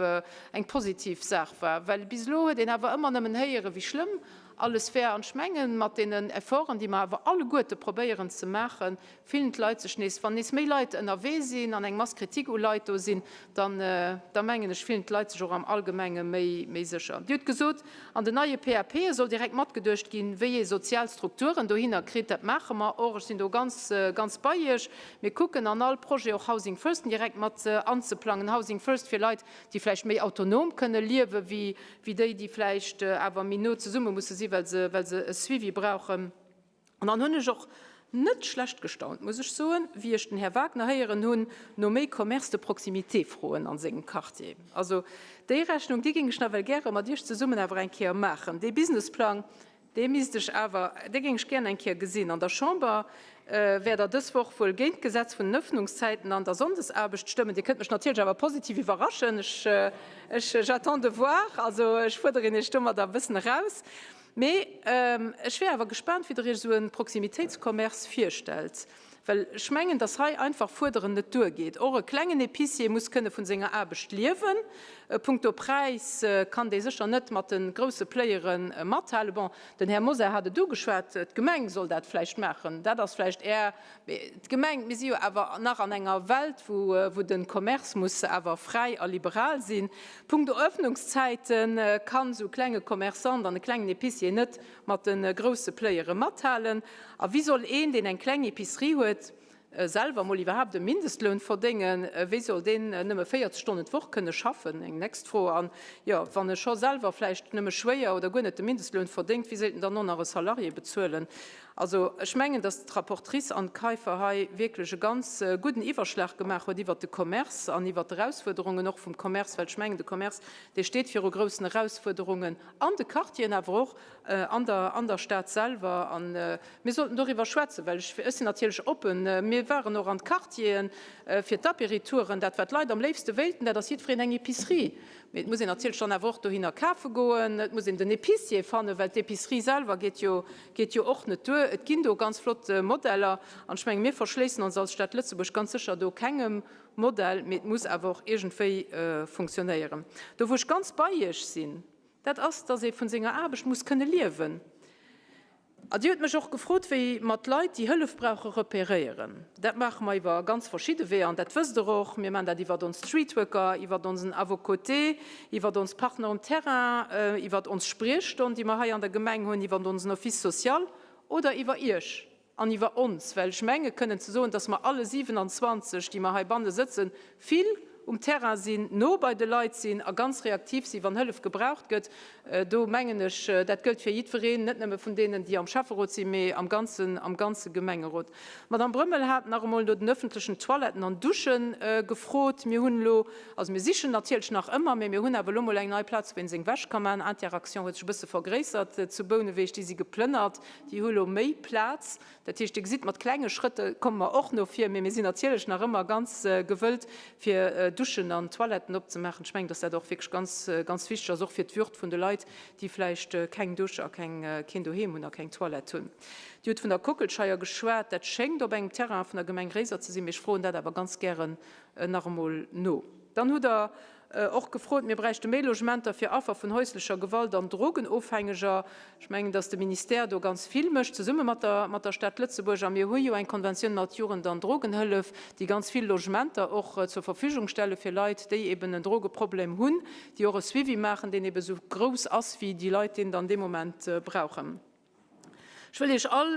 eng positiv Saach war, well bis elo huet een awer ëmmer nëmmen héieren, wéi schlëmm. alles wär. An ech mengen, mat deenen Efforten, déi mer awer alleguerte probéieren ze maachen, fillen d'Leit sech nees, wann nees méi Leit ënnerwee sinn an eng Masse critique u Leit do sinn, dann, da mengen ech, fillen d'Leit sech och am Allgemenge méi, méi sécher. Dir hutt gesot, an den neie PAPe soll direkt matgeduecht ginn, wéi ee sozial Strukturen dohinner kritt. Dat maache mer och. Ech sinn do ganz, ganz bei Iech. Mir kucken an all Projet och Housing First direkt mat anzeplangen. Housing First fir Leit, déi vläicht méi autonom kënne liewe wéi, wéi déi, déi vläicht awer méi no zesumme musse si well se, well se e Suivi brauchen. An dann hunn ech och net schlecht gestaunt, muss ech soen, wéi ech den Här Wagner héieren hunn no méi Commerce de proximité froen a sengem Quartier. Also déi Rechnung, déi géing ech nawell gäre mat Iech zesummen awer eng Kéier maachen. Dee Businessplang, dee misst ech awer, dee géing ech gären eng Kéier gesinn. An der Chamber wäert Der dës Woch wuel géint d'Gesetz vun den Öffnungszäiten an der Sonndesaarbecht stëmmen. Dir kënnt mech natierlech awer positiv iwwerraschen. Ech, ech, j'attends de voir. Also ech fuerderen Iech domadder e bëssen eraus. Mee ech wier awer gespaant, wéi Der Iech esou e Proximitéitscommerce virstellt, well ech mengen, dass hei einfach fuerderen net duergeet. Och e klengen Épicier muss kënne vun senger Aarbecht liewen. Punkto Präis kann dee sécher net mat de grousse Playere mathalen. Bon, den Här Mosar hat et ugeschwat, d'Gemeng soll dat vläicht maachen. Dat ass vläicht Är Mee d'Gemeng, mir si jo awer nach an enger Welt, wou de Commerce muss awer fräi a liberal sinn. Punkto Öffnungszäite kann esou e klenge Commerçant an e klengen Épicier net mat de grousse Playere mathalen. A wéi soll een, deen eng kleng Épicerie huet, selwer emol iwwerhaapt e Mindestloun verdéngen, wéi soll deen nëmme 40 Stonnen d'Woch kënne schaffen? Eng nächst Fro. An jo, wann e scho selwer vläicht nëmme schwéier oder guer net de Mindestloun verdéngt, wéi séilt en dann och nach e Salarié bezuelen? Also, ech mengen, dass d'Rapportrice Anne Kaiffer hei wierklech e ganz gudden Iwwerschlag gemaach huet iwwert de Commerce an iwwert d'Erausfuerderungen och vum Commerce, well ech mengen, de Commerce, dee steet viru groussen Erausfuerderungen an de Quartieren, awer och an der, an der Stad selwer. A mir sollten doriwwer schwätzen, well ech, ech sinn natierlech oppen. Mir waren och an d'Quartieren fir d'Apéritouren. Dat, wat d'Leit am léifste wéilten, dat ass jiddwereen eng Épicerie. Mee et muss een natierlech dann awer och dohinner kafe goen. Et muss een den Épicier fannen, well d'Épicerie selwer geet jo, geet jo och net duer. Et ginn do ganz flott Modeller. An ech menge mir verschléissen ons als Stad Lëtzebuerg ganz sécher do kengem Modell, mee et muss awer och iergendwéi funktionéieren. Do wou ech ganz bei Iech sinn, dat ass, dass ee vun senger Aarbecht muss kënne liewen. A Dir hutt mech och gefrot, wéi mer d'Leit, déi Hëllef brauchen, repéréieren. Dat maache mer iwwer ganz verschidde Weeër, an dat wësst Der och. Mir maachen dat iwwer ons Streetworker, iwwer onsen Avocoté, iwwer ons Partner um Terrain, iwwer ons Spriechstonn, déi mer hei an der Gemeng hunn, iwwer onsen Office social oder iwwer Iech. An iwwer ons, well ech menge kënnen ze soen, dass mer alle 27, déi mer heibanne sëtzen, vill um Terrain sinn, no bei de Leit sinn a ganz reaktiv sinn, wann Hëllef gebraucht gëtt. Do mengen ech, dat gëllt fir jiddwereen, net nëmme vun deenen, déi am Schäfferot sinn, mee am ganzen, am ganze Gemengerot. D'Madame Brömmel hat nach emol no den öffentlechen Toiletten an Dusche gefrot. Mir hunn elo, also mir sichen natierlech nach ëmmer, mee mir hunn awer elo mol eng nei Plaz, wou een seng Wäsch ka maachen. Interaction huet sech e bësse vergréissert zu Bouneweg, déi si geplënnert. Déi hu lo méi Plaz. Dat heescht, Dir gesitt, mat klenge Schrëtte komme mer och no vir, mee mir sinn natierlech nach ëmmer ganz gewëllt, fir Duschen an Toiletten opzemaachen. Ech mengen, dass dat och wierklech ganz, ganz wichteg ass, och fir d'Würd vun de Leit, déi vläicht keng Dusch a keng, keen Doheem hunn a keng Toilette hunn. Dir hutt vun der Kockelscheier geschwat. Dat schéngt op engem Terrain vun der Gemeng Réiser ze sinn, mee ech froen dat awer ganz gären nach emol no. Dann hutt Der och gefrot, mir bräichte méi Logementer fir Affer vun häuslecher Gewalt an Drogenofhängeger. Ech mengen, datt de Ministère do ganz vill mécht, zesumme mat der, mat der Stad Lëtzebuerg. A mir hu jo eng Konventioun mat Jugend an Drogenhëllef, déi ganz vill Logementer och zur Verfügung stelle fir Leit, déi eben en Drogeproblem hunn, déi och e Suivi maachen, deen eben esou grouss ass, wéi déi Leit deen dann dee Moment brauchen. Ech wëll Iech all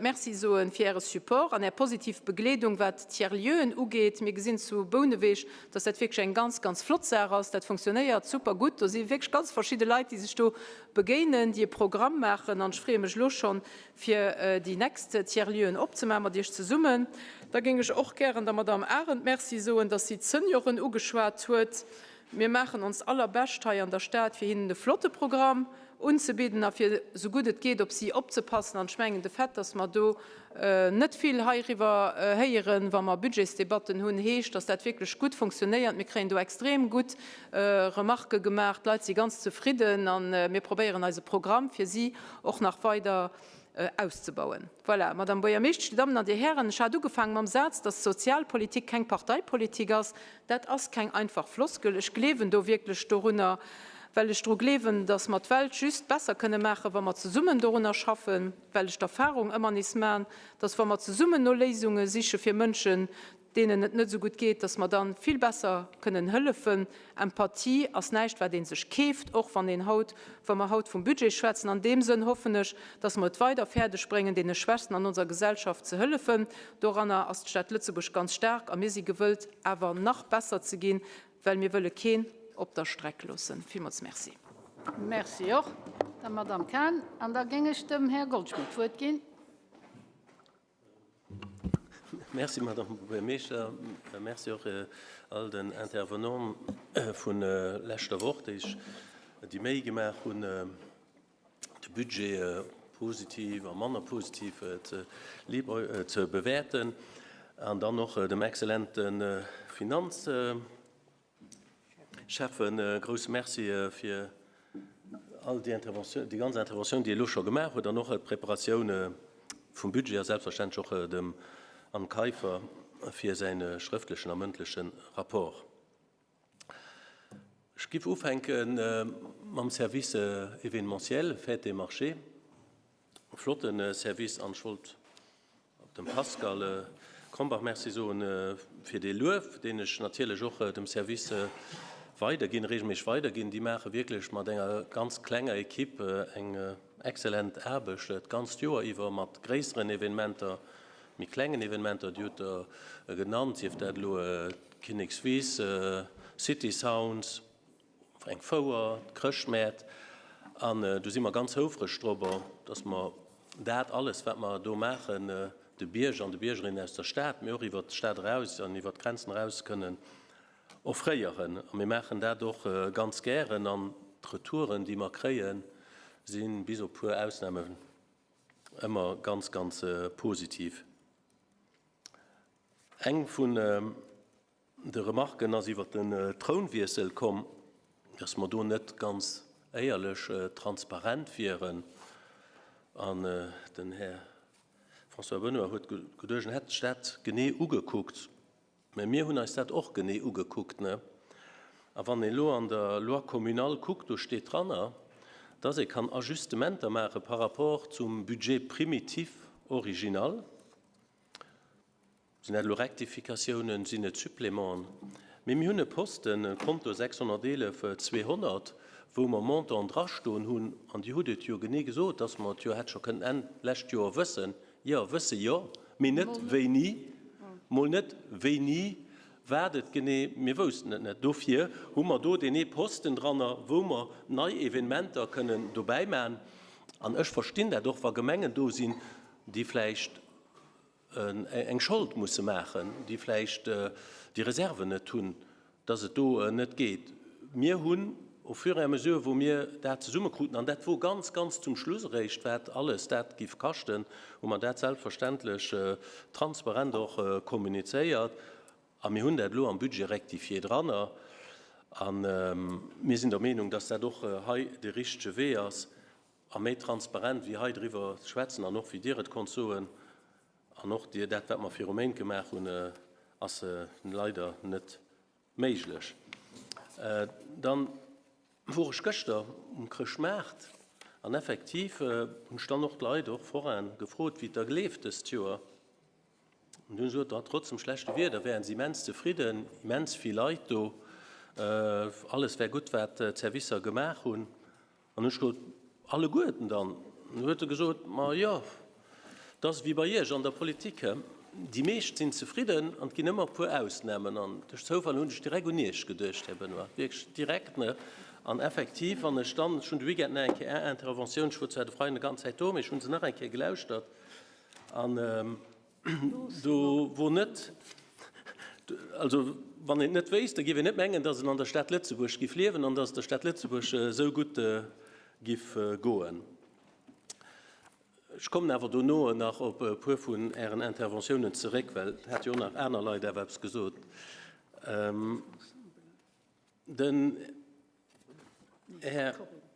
Merci soen fir Äre Support an Är positiv Begleedung wat d'Tiers-lieuxen ugeet. Mir gesinn zu Bouneweg, dass dat wierklech eng ganz, ganz flott Saach ass. Dat funktionéiert super gutt. Do si wierklech ganz verschidde Leit, déi sech do begéinen, déi e Programm maachen an ech freeë mech elo schonn, fir déi nächst Tiers-lieuxen opzemaachen mat Iech zesummen. Da géing ech och gären der Madamm Arendt Merci soen, dass si d'Senioren ugeschwat huet. Mir maachen onst Allerbescht hei an der Stad, fir hinnen e flotte Programm unzebidden a fir esou gutt et geet op si opzepassen. An ech mengen, de Fait, dass mer do net vill heiriwwer héieren, wa mer Budgetsdebatten hunn, heescht, dass dat wierklech gutt funktionéiert. Mir kréien do extrem gutt Remarquë gemaach, d'Leit si ganz zefridden a mir probéieren eise Programm fir si och nach weider auszebauen. Voilà, Madame Buergermeeschtesch, Dir Dammen an Dir Hären, ech hat ugefaangen mam Saz, dass d'Sozialpolitik keng Parteipolitik ass. Dat ass keng einfach Floskel. Ech gleewen do wierklech dorunner. Well ech dru gleewen, dass mer d'Welt just besser kënne maachen, wa mer zesummen dorunner schaffen. Well ech d'Erfahrung ëmmer nees man, dass wa mer zesummen no Léisunge siche fir Mënschen, deenen et net esou gutt geet, dass mer dann vill besser kënnen hëllefen. Empathie ass näischt, wat ee sech keeft, och wann een haut, wa mer haut vum Budget schwätzen. An deem Sënn hoffen ech, dass mer et weider fäerdeg bréngen, deene Schwächsten an onser Gesellschaft ze hëllefen. Doranner ass d'Stad Lëtzebuerg ganz staark a mir si gewëllt, awer nach besser ze ginn, well mir wëlle keen op der Streck loossen. Villmools Merci. Merci och der Madame Cahen. An da géing ech dem Här Goldschmidt d'Wuert ginn. Merci, Madame Buergermeeschter. Merci och all den Intervenanten vu leschter Woch, déi sech déi Méi gemaach hunn, de Budget positiv a manner positiv ze bewäerten, an dann och dem exzellente Finanz. Schäffen, e grousse Merci fir all déi Interventioun, déi ganz Interventioun, déi e elo scho gemaach huet, an och d'Preparatioun vum Budget a selbstverständlech och dem Anne Kaiffer fir säi schrëftlechen a mëndleche Rapport. Ech giff ufänke mam Service événementiel, Fêtes et Marchés. E flotte Service an ech wollt dem Pascal Krombach Merci soen fir dee Luef, deen ech natierlech och dem Service weiderginn, regelméisseg weiderginn. Déi maache wierklech mat enger ganz klenger Equipe eng exzellent Aarbecht d'ganzt Joer iwwer, mat gréisseren Evenementer, méi klengen Evenementer, Dir hutt der genannt, sief dat elo d'Kinnekswiss, City Sounds, eng Fouer, d'Chrëschtmäert, an do si mer ganz houfreg drobber, dass mer dat alles, wat mer do maachen, de Bierger an de Biergerinnen aus der Stad, mee och iwwert d'Stad eraus an iwwert d'Grenzen eraus kënnen offréieren. A mir maachen dat och ganz gären an d'Retouren, déi mer kréien, si bis op e puer Ausnamen ëmmer ganz, ganz positiv. Eng vun De Remarken ass iwwer den Trounwiessel komm, dass mer do net ganz éierlech, transparent wieren. An den Här François Benoy huet geduecht, en hätt sech dat genee ugekuckt. Mä mir hunn eis dat och genee ugekuckt, ne? A wann een elo an der Loi communale kuckt, do steet dranner, dass ee kann Ajustementer maache par rapport zum Budget primitif original. Sinn dat elo Rectificatiounen, sinn et Supplémenten? Mee mir hunn e Posten, e Konto 611 200, wou mer Montanten drastoen hunn, an Dir hutt et jo genee gesot, dass mer et jo hätt scho kënnen Enn lescht Joer wëssen. Jo, wësse jo, mee net wéini, mol net wéini, wat et genee, mir woussten et net. Dofir hu mer do deen ee Posten dranner, wou mer nei Evenementer kënnen dobäi maachen. An ech verstinn dat och, wa Gemengen do sinn, déi vläicht eng Schold musse maachen, déi vläicht déi Reserven net hunn, dass et do net geet. Mir hunn au fur et à mesure, wou mir dat zesummekruten, an dat wor ganz, ganz zum Schluss eréischt, wat alles dat giff kaschten, hu mer dat selbstverständlech transparent och kommunizéiert a mir hunn dat elo am Budget rectifié dranner. A mir sinn der Meenung, dass dat och hei de richtege Wee ass. A méi transparent wéi hei driwwer ze schwätzen an och wéi Dir et konnt soen an och Dir, dat wat mer viru Méint gemaach hunn, ass leider net méiglech. Dann wor ech gëschter um Chrëschtmaart an effektiv hunn ech dann och d'Leit, och Forainen, gefrot, wéi et da gleeft dëst Joer. An dunn sot der, trotz dem schlechte Wieder wären se immens zefridden, immens vill Leit do, alles wär gutt wat d'Servicer gemaach hunn. An ech gesot, Alleguerten dann? An du huet e gesot, Ma jo, et ass ewéi bei Iech an der Politik, he, déi meescht sinn zefridden an et ginn ëmmer e puer Ausnamen. An duerch Zoufall hunn ech direkt un Iech geduecht, Här Benoy, wierklech direkt, ne? An effektiv, wann ech dann, ech hunn de Weekend nach eng Kéier Är Interventioun, ech wor zwar de Freiden de ganz Zäit do, mee ech hu se nach eng Kéier gelauschtert an, Do wor net, also wann een et net wéisst, da géif een net mengen, datt en an der Stad Lëtzebuerg giff liewen an datt et der Stad Lëtzebuerg esou gutt giff goen. Ech kommen awer dono nach op e puer vun Ären Interventiounen zeréck, well et hat jo och nach aner Leit awer eppes gesot. Den Här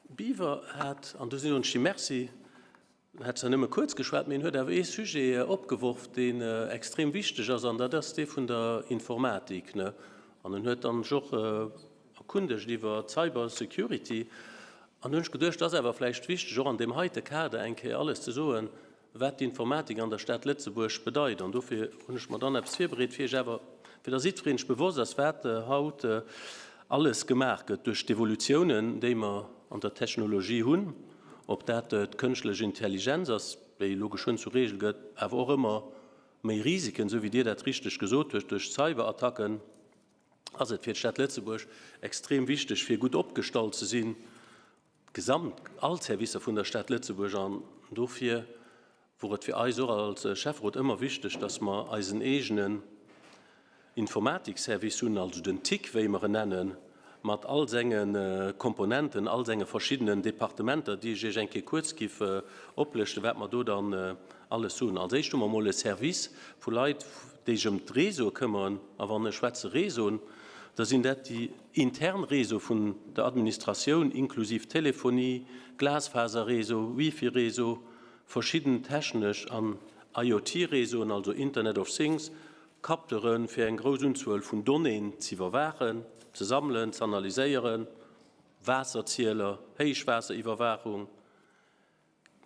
Biwer hat, an do soen ech him Merci, en hat zwar nëmme kuerz geschwat, mee en huet awer ee Sujet opgeworf, deen extrem wichteg ass, an dat ass dee vun der Informatik. An en huet dann sech och a. erkundegt iwwer Cybersecurity. An do hunn ech geduecht, et ass awer vläicht wichteg, och an deem heite Kader eng Kéier alles ze soen, wat d'Informatik an der Stad Lëtzebuerg bedeit. An dofir hunn ech mer dann eppes virbereet, fir Iech awer, fir dass jiddwereen sech bewosst ass, wat haut alles gemaach gëtt duerch d'Evolutiounen, déi mer an der Technologie hunn, ob dat d'kënschtlech Intelligenz ass, déi elo geschwënn zur Regel gëtt, awer och ëmmer méi Risiken, esou wéi Dir dat richteg gesot huet, duerch Cyberattacken, ass et fir d'Stad Lëtzebuerg extrem wichteg, fir gutt opgestallt ze sinn, gesamt all d'Servicer vun der Stad Lëtzebuerg. An dofir wor et fir eis och als Schäfferot ëmmer wichteg, dass mer eisen eegenen Informatikservice hunn, also den TIC, wéi mer en nennen, mat all senge Komponenten, all senge verschiddenen Departementer, déi ech Iech eng Kéier kuerz giff oplëschten, wat mer do dann alles hunn. Als éischt hu mer emol e Service vu Leit, déi sech ëm d'Réseaue këmmeren. A wann ech schwätze Réseauen, da sinn dat déi intern Réseaue vun der Administratioun, inklusiv Telefonie, Glasfaserréseau, Wifi-Réseau, verschidden technesch an IoT-Réseauen, also Internet of Things, Capteure fir eng grouss Unzuel vun Donnéeën z'iwwerwaachen, ze sammelen, z'analyséieren, Waasserzieler, Héichwaasseriwwerwaachung,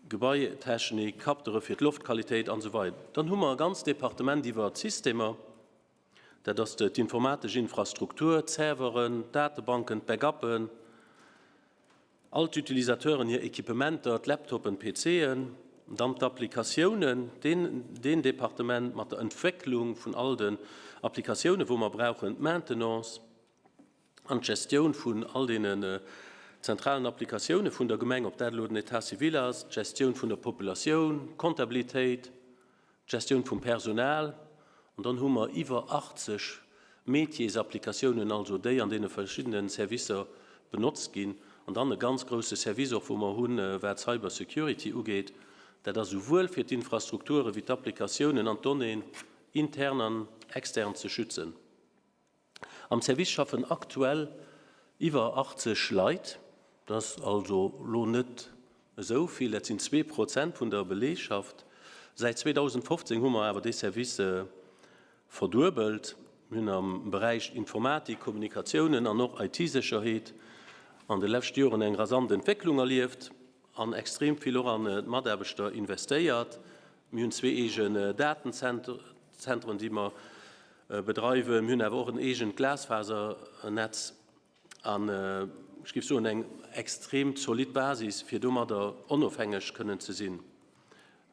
Gebaitechnik, Capteure fir d'Loftqualitéit an esou weider. Dann hu mer e ganzt Departement iwwer d'Systemer, dat ass d'informatesch Infrastruktur, d'Serveren, d'Datebanken, d'Backuppen, All d'Utilisateuren hir Equipementer, d'Laptopen, d'PCen, dann d'Applikatiounen, deen, deen Departement mat der Entwécklung vun all den Applikatiounen, wou mer brauchen, d'Maintenance an d'Gestioun vun all deenen zentralen Applikatiounen vun der Gemeng, ob dat elo den État civil ass, d'Gestioun vun der Populatioun, d'Kontabilitéit, d'Gestioun vum Personal, an dann hu mer iwwer 80 Métiersapplikatiounen, also déi an deene verschiddene Servicer benotzt ginn, an dann e ganz grouse Service och, wou mer hunn, wat Cybersecurity ugeet. Dat ass esouwuel fir d'Infrastrukture wéi d'Applikatiounen an d'Donnéeën intern an extern ze schützen. Am Service schaffen aktuell iwwer 80 Leit. Dat ass also elo net esou vill, dat sinn 2% vun der Beleegschaft. Säit 2015 hu mer awer dee Service verduebelt. Mir hunn am Beräich Informatik, Kommunikatiounen an och IT-Sécherheet an de leschte Joren eng rasant Entwécklung erlieft an extrem vill och an d'Mataarbechter investéiert. Mir hunn zwee eegen Datenzentren, déi mer bedreiwen. Mir hunn awer och en eegent Glasfasernetz an, ech géif soen, eng extrem zolidd Basis, fir domadder onofhängeg kënnen ze sinn.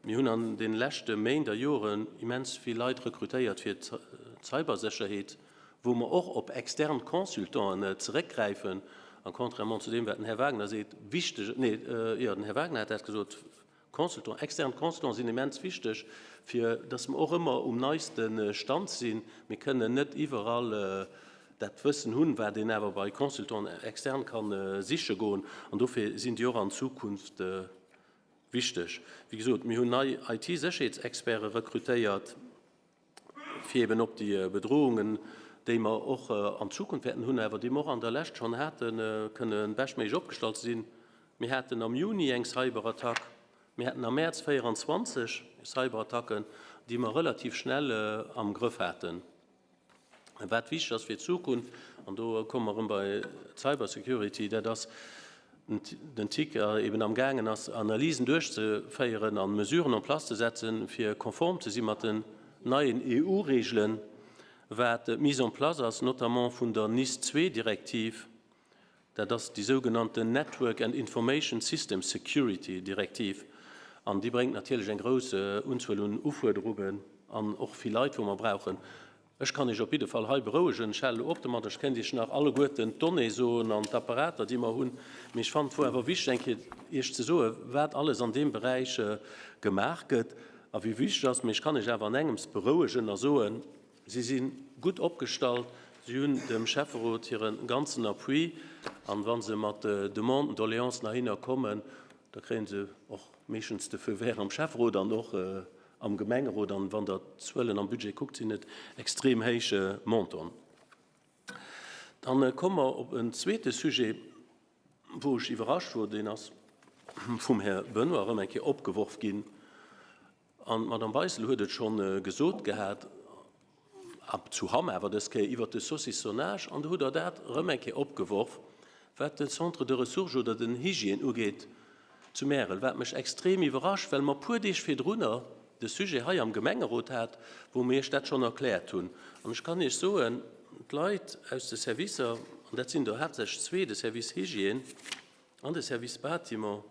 Mir hunn an de leschte Méint a Joren immens vill Leit rekrutéiert fir d'Cybersécherheet, wou mer och op extern Consultanten zeréckgräifen. A contrairement zu deem, wat den Här Wagner seet, wichteg, nee, jo, den Här Wagner hat dat gesot, Consultants, extern Consultants sinn immens wichteg, fir dass mer och ëmmer um neiste Stand sinn. Mir kënnen net iwwerall dat Wëssen hunn, wat een awer bei Consultants extern ka siche goen. An dofir sinn déi och an Zukunft wichteg. Wéi gesot, mir hunn nei IT-Sécherheetsexperte rekrutéiert. fir eben op déi Bedrohungen, déi mer och an Zukunft wäerten hunn, awer déi mer och an der Lescht schonn haten, kënne beschtméiglech opgestallt ze sinn. Mir haten am Juni eng Cyberattack, mir haten am Mäerz 24 Cyberattacken, déi mer relativ schnell am Grëff haten. Wat wichteg ass fir d'Zukunft, an do komme mer erëm bei d'Cybersecurity, dat ass, den TICE eben am gaangen ass, Analysen duerchzeféieren a Mesuren en place ze setzen, fir konform ze si mat den neien EU-Regeln, wat d'Mise en place ass, notamment vun der NIS-2-Direktiv, dat ass déi sougenannten Network and Information System Security Direktiv, an déi bréngt natierlech eng grouss Unzuel un Ufuerderungen an och vill Leit, wou mer brauchen. Ech kann Iech op jidde Fall hei berouegen, ech hale elo op domat, ech kéint Iech nach alleguerten d'Donnéeë soen an d'Apparater, déi mer hunn, mee ech fannen, et wor awer wichteg, eng Kéier Iech ze soen, wat alles an deem Beräich gemaach gëtt a wéi wichteg ass. Mee ech kann Iech awer an engems berouegen a soen, Si si gutt opgestallt, si hunn dem Schäfferot hire ganzen Appui an wa se mat Demanden, Doléancen heihinner kommen, da kréie se och meeschtens de Feu vert am Schäfferot an och am Gemengerot, an wann Der d'Zuelen am Budget kuckt, sinn et extrem héich Montanten. Dann komme mer op en zweete Sujet, wou ech iwwerrascht wor, deen ass vum Här Benoy erëm eng Kéier opgeworf ginn, an d'Madame Beissel huet et scho gesot gehat. Zu Hamm awer dës Kéier iwwert de Saucissonnage, an do hutt Der dat erëm eng Kéier opgeworf, wat de Centre de ressources oder den Hygiène ugeet zu Märel, wat mech extrem iwwerrascht, well mer puer Deeg virdrunner de Sujet hei am Gemengerot hat, wou mir Iech dat schonn erkläert hunn. An ech kann Iech soen, d'Leit aus de Servicer, an dat sinn der haaptsächlech zwee, de Service Hygiène an de Service Bâtiment,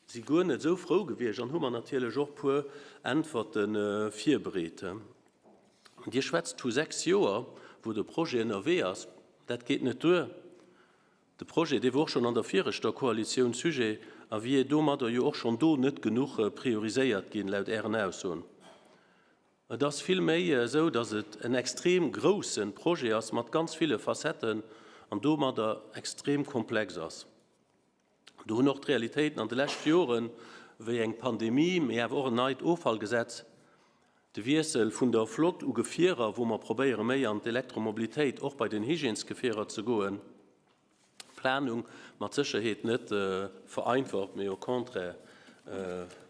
Si guer net esou frou gewiescht an hu mer natierlech och puer Äntwerte virbereet. Dir schwätzt vu 6 Joer, wou de Projet ënnerwee ass. Dat geet net duer. De Projet, dee wor schonn an der viregter Koalitioun Sujet a wier domadder jo och schonn do net genuch prioriséiert ginn, laut Ären Aussoen. Et ass vill méi esou, datt et en extrem grousse Projet ass mat ganz ville Facetten an domadder extrem komplex ass. Do hunn och d'Realitéiten an de leschte Joren, wéi eng Pandemie, mee awer och en neit Offallgesetz, de Wiessel vun der Flott u Gefierer, wou mer probéiere méi an d'Elektromobilitéit och bei den Hygiènesgefierer ze goen, d'Planung mat Sécherheet net vereinfacht, mee au contraire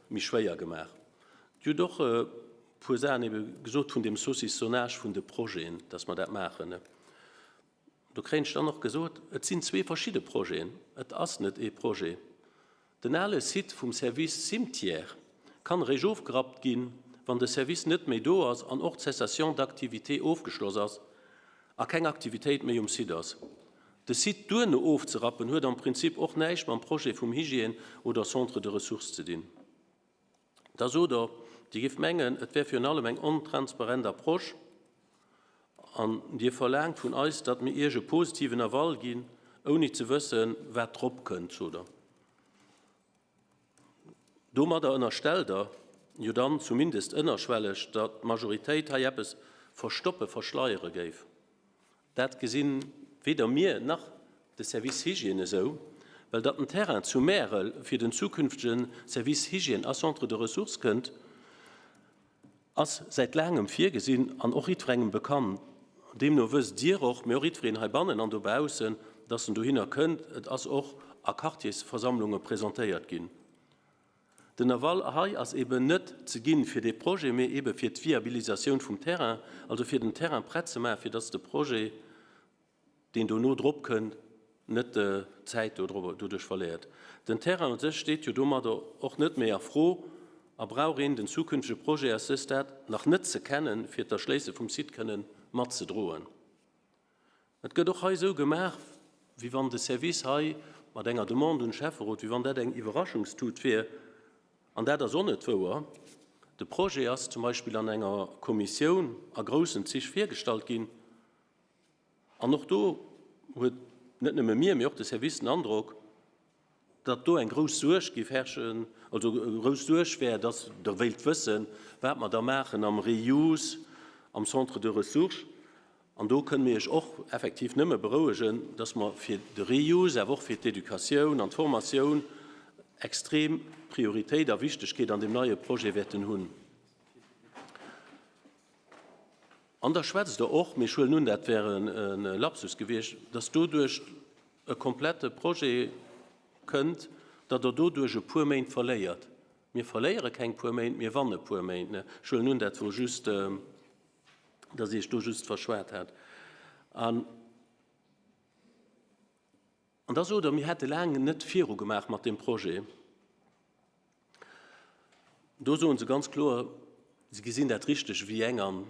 méi schwéier gemaach. Dir hutt och e puer Saachen ebe gesot vun deem Saucissonnage vun de Projeten, dass mer dat maachen. Do kréien ech dann och gesot, et sinn zwee verschidde Projeten, et ass net ee Projet. Den ale Site vum Service Cimetière kann eréischt ofgerappt ginn, wann de Service net méi do ass an och d'Cessation d'activité ofgeschloss ass a keng Aktivitéit méi um Site ass. De Site duerno ofzerappen huet am Prinzip och näischt mam Projet vum Hygiène oder Centre de ressources ze dinn. Da sot Der, Dir géift mengen, et wär virun allem eng ontransparent Approche an Dir verlaangt vun eis, datt mir Iech e positiven Aval ginn, ouni ze wëssen, wat drop kënnt, sot Der. Domadder ënnerstellt Der jo dann zumindest ënnerschwelleg, datt d'Majoritéit hei eppes verstoppe, verschleiere géif. Dat gesinn weder mir nach de Service Hygiène esou, well datt den Terrain zu Märel fir den zukünftege Service Hygiène a Centre de ressources kënnt, ass säit laangem virgesinn an och jiddwerengem bekannt. Deemno wësst Dir och, mee och jiddwereen heibannen an dobaussen, datt en dohinner kënnt. Et ass och a Quartiersversammlunge presentéiert ginn. Den Aval hei ass eben net ze ginn fir dee Projet, mee ebe fir d'Viabilisatioun vum Terrain, also fir den Terrain prett ze maachen, fir dass de Projet, deen dono drop kënnt, net Zäit doduerch verléiert. Den Terrain u sech steet jo domadder och net méi a Fro a brauch een den zukünftege Projet à ce stade nach net ze kennen, fir d'Erschléisse vum Site kënnen matzedroen. Et gëtt och hei esou gemaach, wéi wann de Service hei mat enger Demande un de Schäfferot, wéi wann dat eng Iwwerraschungstut wier, an dat ass och net wouer. De Projet ass zum Beispill an enger Kommissioun a groussen Zich virgestallt ginn, an och do huet net nëmme mir, mee och de Service den Androck, datt do eng grouss Suerg géif herrschen, also grouss Suerg wär, datt Der wéilt wëssen, wat mer da maachen am Reuse, am Centre de ressources. An do kënne mir Iech och effektiv nëmme berouegen, datt mer fir de Reuse, awer och fir d'Educatioun an d'Formatioun extrem Prioritéit a Wichtegkeet an deem neie Projet wäerten hunn. An da schwätzt Der och, mee ech huelen un, dat wär e Lapsus gewiescht, datt doduerch e komplette Projet kënnt, datt Der doduerch e puer Méint verléiert. Mir verléiere keng puer Méint, mir wanne puer Méint. Ech huelen un, dat wor just, datt Iech do just verschwat hat. An da sot Der, mir hätte laang net virugemaach mat deem Projet. Do soen se ganz kloer, se gesinn dat richteg wéi eng an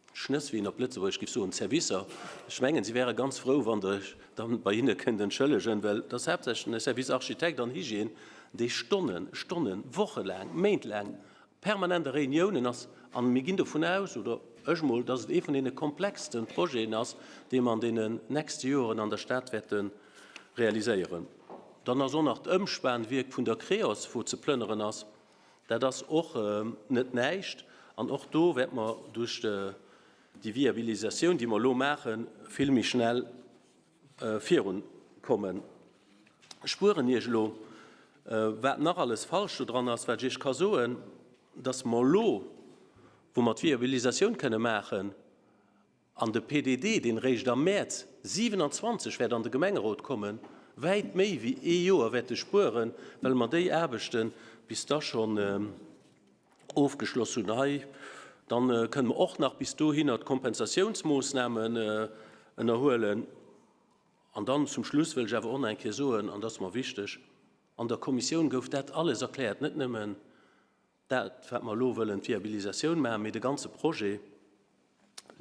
d'Schnëss, wéi een op Lëtzebuergesch géif soen, d'Servicer. Ech mengen, si wäre ganz frou, wann Der Iech dann bei hinne kënnt entschëllegen, well et ass haaptsächlech den Service Architekt an Hygiène, dee Stonnen, Stonnen, wochelaang, méintlaang permanent a Réuniounen ass. A mir ginn dovun aus, oder ech mol, dass et ee vun deene komplexste Projeten ass, dee mer an deenen nächste Joren an der Stad wäerte realiséieren. Dann ass och nach d'Ëmspaanwierk vun der Creos, wou ze plënneren ass. Dat ass och net näischt. An och do wäerte mer duerch déi Viabilisatioun, déi mer elo maachen, vill méi schnell virunkommen. Ech spueren Iech elo, wat nach alles falsch do dran ass. Wat ech Iech ka soen, dass mer elo, wou mer d'Viabilisatioun kënne maachen, An de PDD, deen eréischt am Mäerz 27 wäert an de Gemengerot kommen, wäit méi wéi ee Joer wäerte spueren, well mer déi Aarbechte bis da schonn ofgeschloss hunn. Hei. Dann kënne mer och nach bis dohinner d'Kompensatiounsmoossnamen ënnerhuelen. An dann zum Schluss wëll ech awer och nach eng Kéier soen, an dat ass mer wichteg, An der Kommissioun gouf dat alles erkläert, net nëmmen dat, wat mer elo wëllen, d'Viabilisatioun maachen, mee de ganze Projet.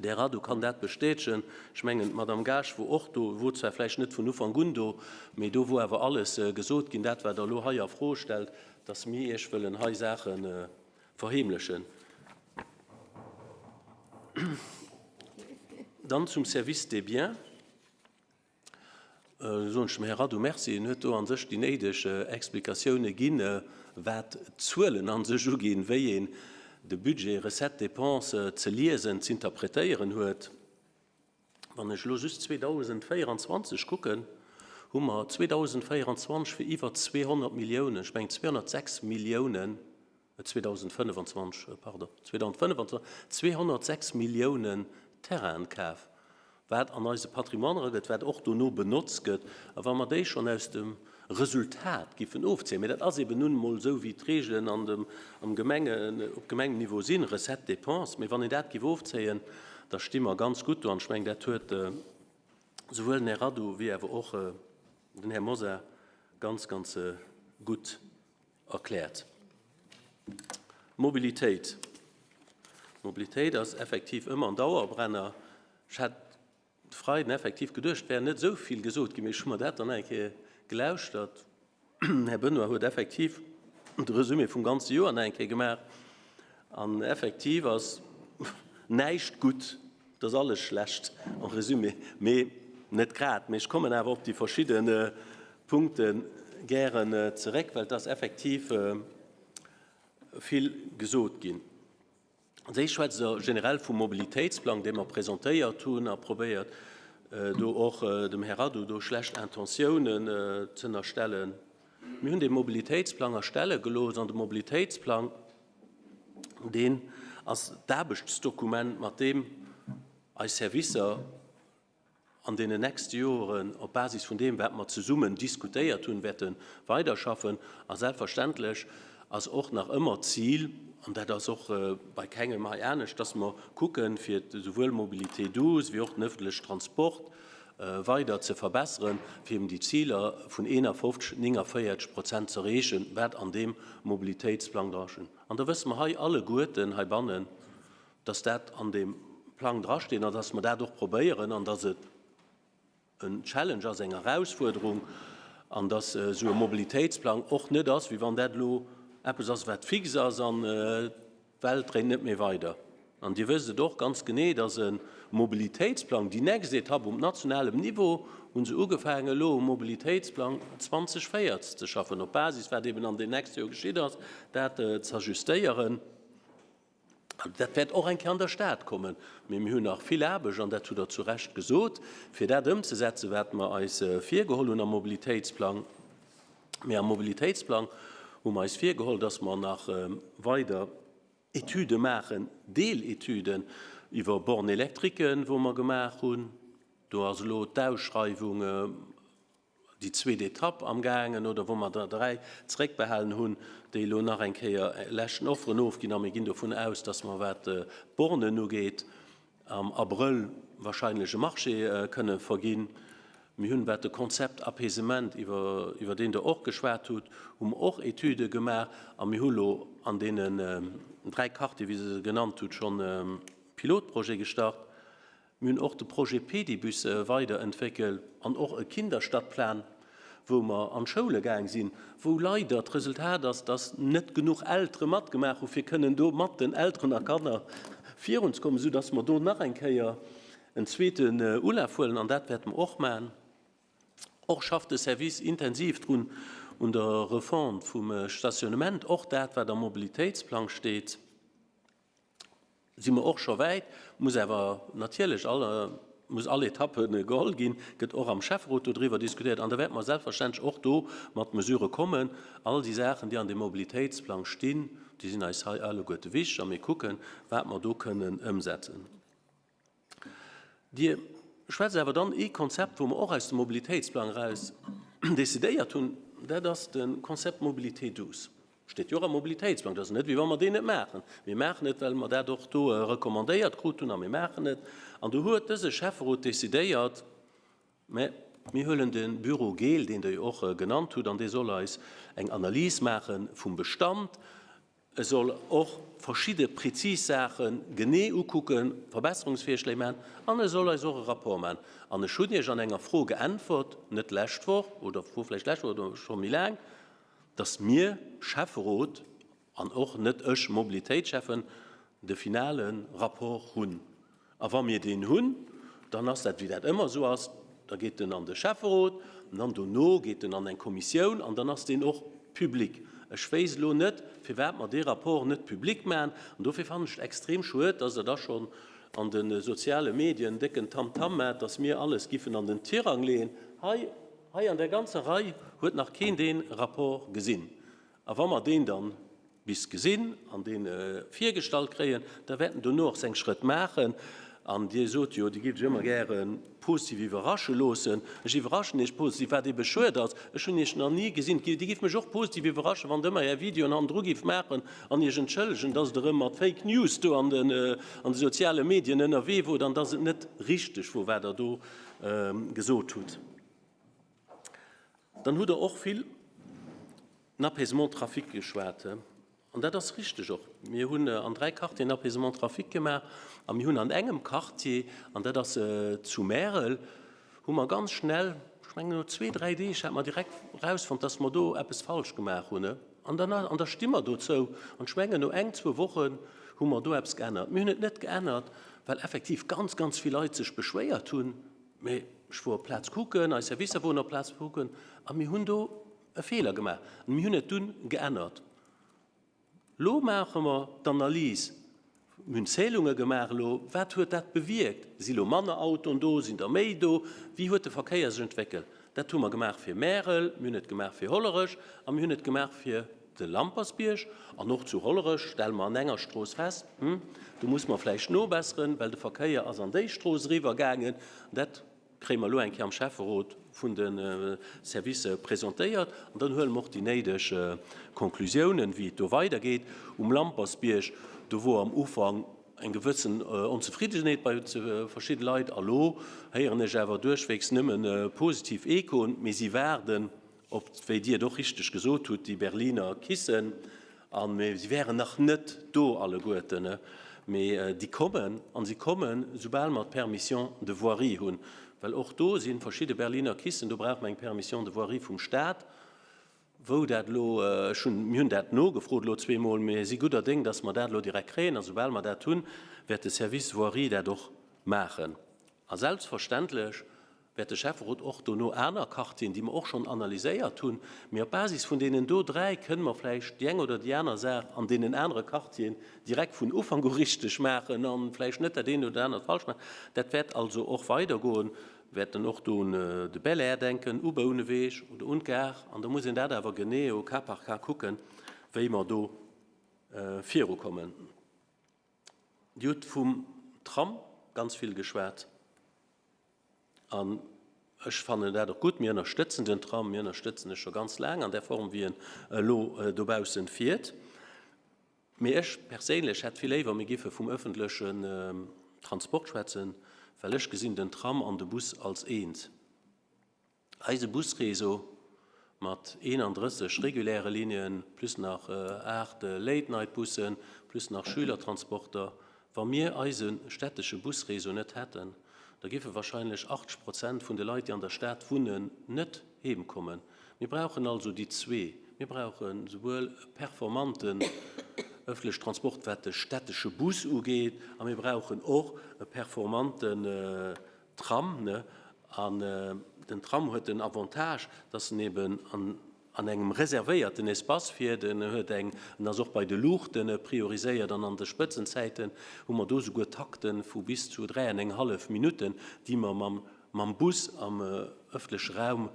D'Här Radu kann dat bestätegen. Ech mengen, d'Madame Gaasch wor och do, wor zwar vläicht net vun Ufank un do, mee do wor awer alles gesot ginn, dat, wat Der elo hei a Fro stellt, dass mir Iech wëllen hei Saache verheemlechen. Dann zum Service des biens. Soen ech dem Här Radu Merci. En huet do a sech déi néideg Explikatioune ginn, wat d'Zuelen a sech uginn, wéi een de Budget Recettes-dépenses ze liesen, z'interpretéieren huet. Wann ech elo just 2024 kucken, hu mer 2024 fir iwwer 200 Milliounen, ech mengen 206 Milliounen, 2025, pardon, 2025, 206 Milliounen Terrainen kaf, wat an eise Patrimoine eragëtt, wat och dono benotzt gëtt. A wa mer déi schonn aus dem Resultat giffen ofzéien, mä dat ass eben nun emol esou, wéi d'Regelen an dem, am Gemenge, op Gemengenniveau sinn, Recettes, Dépenses, mä wann een dat giff ofzéien, da sti mer ganz gutt do. An ech mengen, dat huet souwuel den Här Radu wéi awer och den Här Mosar ganz, ganz gutt Erkläert. Mobilitéit. Mobilitéit ass effektiv ëmmer en Dauerbrenner. Ech hat de Freiden effektiv geduecht, et wär net esou vill gesot ginn, mee ech hu mer dat dann eng Kéier gelauschtert. Den Här Benoy huet effektiv de Resumé vum ganze Joer nach eng Kéier gemaach an effektiv ass näischt gutt, et ass alles schlecht en résumé, mee net grad. Mee ech kommen awer op déi verschidde Punkte gären zeréck, well et ass effektiv vill gesot ginn. Als éischt schwätzt Der generell vum Mobilitéitsplang, dee mer presentéiert hunn a probéiert do och dem Här Radu do schlecht Intentiounen z'ënnerstellen. Mir hunn dee Mobilitéitsplang erstelle gelooss an de Mobilitéitsplang, deen ass d'Aarbechtsdokument, mat deem eis Servicer an deenen nächste Joren op Basis vun deem, wat mer zesummen diskutéiert hunn, wäerte weiderschaffen. A selbstverständlech ass och nach ëmmer d'Zil, an dat ass och bei kengem hei anescht, dass mer kucken, fir souwuel d'Mobilité douce wéi och den öffentlechen Transport weider ze verbesseren, fir eben déi Ziler vun 51, 49 Prozent ze erreechen, wat an deem Mobilitéitsplang drasteet. An da wësse mer hei alleguerten heibannen, dass dat an deem Plang drasteet an dass mer dat och probéieren an dass et en Challenge ass, eng Erausfuerderung, an dass esou e Mobilitéitsplang och net ass, wéi wann dat elo eppes ass, wat fix ass an d'Welt dréint net méi weider. An Dir wësst et och ganz genee, dass e Mobilitéitsplang, déi nächst Etapp um nationalem Niveau, hu se ugefaangen elo um Mobilitéitsplang 2040 ze schaffen, op Basis wat eben an den nächste Joer geschitt ass, dat z'ajustéieren. Dat wäert och eng Kéier an der Stad kommen. Mee mir hunn nach vill Aarbecht, an dat hutt Der zu Recht gesot, fir dat ëmzesetzen, wat mer eis virgeholl hunn am Mobilitéitsplang. Mee am Mobilitéitsplang hu mer eis virgeholl, dass mer nach weider Etüde maachen, Deeletüden iwwer Borne-électriquen, wou mer gemaach hunn. Do ass elo d'Ausschreiwung déi zweet Etapp amgaangen oder wou mer der 3 zréckbehalen hunn, déi elo nach eng Kéier leschten Offeren ofginn. A mir ginn dovun aus, dass mer, wat d'Bornen ugeet, am Abrëll wahrscheinlech e Marché kënne verginn. Mir hunn, wat de Konzept Apaisement, iwwer iwwer deen Der och geschwat hutt, hu mer och Etüde gemaach a mir hu lo an deenen 3 Quartiere, wéi Der se genannt hutt, schonn Pilotprojet gestart. Mir hunn och de Projet Pedibus weiderentwéckelt an och e Kinderstadtplan, wou mer an d'Schoule gaang sinn, wou leider d'Resultat ass, dass net genuch Eltere matgemaach hu fir kënnen do mat den Elteren a Kanner virunzekommen, soudass mer do nach eng Kéier en zweeten Ulaf huelen an dat wäerte mer och maachen. Och schafft de Service intensiv drun un der Refonte vum Stationnement, och dat wat am Mobilitéitsplang steet. Si mer och scho wäit, muss awer natierlech all, muss all Etappe geholl ginn, gëtt och am Schäfferot dodriwwer diskutéiert an da wäerte mer selbstverständlech och do mat Mesurë kommen. All déi Saachen, déi an deem Mobilitéitsplang stinn, déi sinn eis hei alleguerte wichteg a mir kucken, wat mer do kënnen ëmsetzen. Dir schwätzt awer dann ee Konzept, wou mer och aus dem Mobilitéitsplang eraus decidéiert hunn, dat ass de Concept Mobilité douce. Steet jo och am Mobilitéitsplang. Dat ass net, wéi wa mer deen net maachen. Mir maachen et, well mer dat och do recommandéiert krut hunn a mir maachen et. An do huet dëse Schäfferot decidéiert, Mä mir huelen de Büro Gehl, deen Der jo och genannt hutt, an dee soll eis eng Analys maache vum Bestand. E soll och verschidde prezis Saache genee ukucken, Verbesserungsvirschléi maachen an e soll eis och e Rapport maachen. An ech hunn Iech an enger Fro geäntwert, net d'lescht Woch oder wor vläicht d'lescht Woch oder scho méi laang, dass mir Schäfferot an och net ech Mobilitéitsschäffen de finale Rapport hunn. A wa mir deen hunn, dann ass dat, wéi dat ëmmer esou ass, da geet en an de Schäfferot an dann dono geet en an eng Kommissioun an dann ass deen och public. Ech wéisst elo net, firwat mer dee Rapport net public maachen an dofir fannen ech et extrem schued, dass Der da schonn an de soziale Medien décken Tamtam maacht, dass mir alles giffen an den Tirang leeën. Hei, hei an där ganzer Rei huet nach keen dee Rapport gesinn. A wa mer deen dann bis gesinn an dee virgestallt kréien, da wäert en dono och seng Schrëtt maachen. An Dir sot jo, Dir giff Iech ëmmer gäre positiv iwwerrasche loossen. Ech iwwerraschen Iech positiv, wat ebe schued ass, ech hunn Iech nach ni gesinn. Dir gifft mech och positiv iwwerraschen, wann Der ëmmer Är Videoen hannendru gifft maachen an Iech entschëllegen, dass Der erëm mat Fake News do an de soziale Medien ënnerwee wot an dass et net richteg wor, wat Der do gesot hutt. Dann hutt Der och vill den Apaisement trafic geschwat. An dat ass richteg och. Mir hunn an dräi Quartieren Apaisement trafic gemaach a mir hunn an engem Quartier, an dat ass zu Märel, hu mer ganz schnell, ech mengen no zwee, dräi Deeg, hate mer direkt erausfonnt, dass mer do eppes falsch gemaach hunn. An dann, an da sti mer dozou. An ech mengen, no eng, zwou Wochen hu mer do eppes geännert. Mir hunn et net geännert, well effektiv ganz, ganz vill Leit sech beschwéiert hunn. Mee ech wor op d'Plaz kucken, eis Servicer woren op d'Plaz kucken a mir hunn do e Feeler gemaach an mir hunn et dunn geännert. Lo maache mer d'Analys, mir hunn Zählunge gemaach elo, wat huet dat bewierkt? Si lo manner Autoen do, sinn der méi do? Wéi huet de Verkéier sech entwéckelt? Dat hu mer gemaach fir Märel, mir hunn et gemaach fir Hollerech a mir hunn et gemaach fir de Lampersbierg. An och zu Hollerech stelle mer an enger Strooss fest, hm, do muss mer vläicht nobesseren, well de Verkéier ass an déi Strooss eriwwergaangen. Dat kréie mer elo eng Kéier am Schäfferot vun de Servicë presentéiert an dann huele mer och déi néideg Konklusiounen, wéi et do weidergeet. Um Lampersbierg, do wor am Ufank eng gewëssen Onzefriddenheet bei verschidde Leit. A lo héieren ech awer duerchweegs nëmme positiv Echoen, mee si waarden op, wéi Dir et och richteg gesot hutt, déi Berliner Kissen. A si wären nach net do alleguerten, mee déi kommen. A si kommen, soubal mer d'Permission de voirie hunn. Well och do si verschidde Berliner Kissen, do brauche mer eng Permission de voirie vum Stat. Wou dat elo, ech hunn, mir hunn dat nogefrot elo zweemol, mir si gudder Déng, dass mer dat elo direkt kréien. A soubal mer dat hunn, wäert de Service voirie dat och maachen. A selbstverständlech wäert de Schäfferot och dono aner Quartieren, déi mer och schonn analyséiert hunn, mee op Basis vun deenen do dräi kënne mer vläicht déi eng oder déi aner Saach an deenen anere Quartieren direkt vun Ufank u richteg maachen a vläicht net dat eent oder dat anert falsch maachen. Dat wäert also och weidergoen. Wäerten och do un de Belair denken, u Bouneweg oder un d'Gare. An da muss een dat awer genee au cas par cas kucken, wéi mer do virukommen. Dir hutt vum Tram ganz vill geschwat. An ech fannen dat och gutt. Mir ënnerstëtzen den Tram, mir ënnerstëtzen e scho ganz laang an där Form, wéi en elo dobaussen fiert. Mee ech perséinlech hätt vill léiwer, mir giffe vum öffentlechen Transport schwätzen, well ech gesinn den Tram an de Bus als eent. Eise Busréseau mat 31 reguläre Linien plus nach 8 Late-Night-Bussen plus nach Schülertransporter, wa mir eise stättesche Busréseau net hätten, da giffe wahrscheinlech 80 Prozent vun de Leit, déi an der Stad wunnen, net heem kommen. Mir brauchen also déi zwee. Mir brauche souwuel e performanten öffentlechen Transport, wat de stättesche Bus ugeet, a mir brauchen och e performanten Tram. An den Tram huet den Avantage, dass en eben an engem reservéierten Espace fiert. En huet eng, en ass och bei de Luuchte prioriséiert an an de Spëtzenzäiten hu mer do souguer Takte vu bis zu dräi an eng hallef Minutten, déi mer mam Bus am öffentleche Raum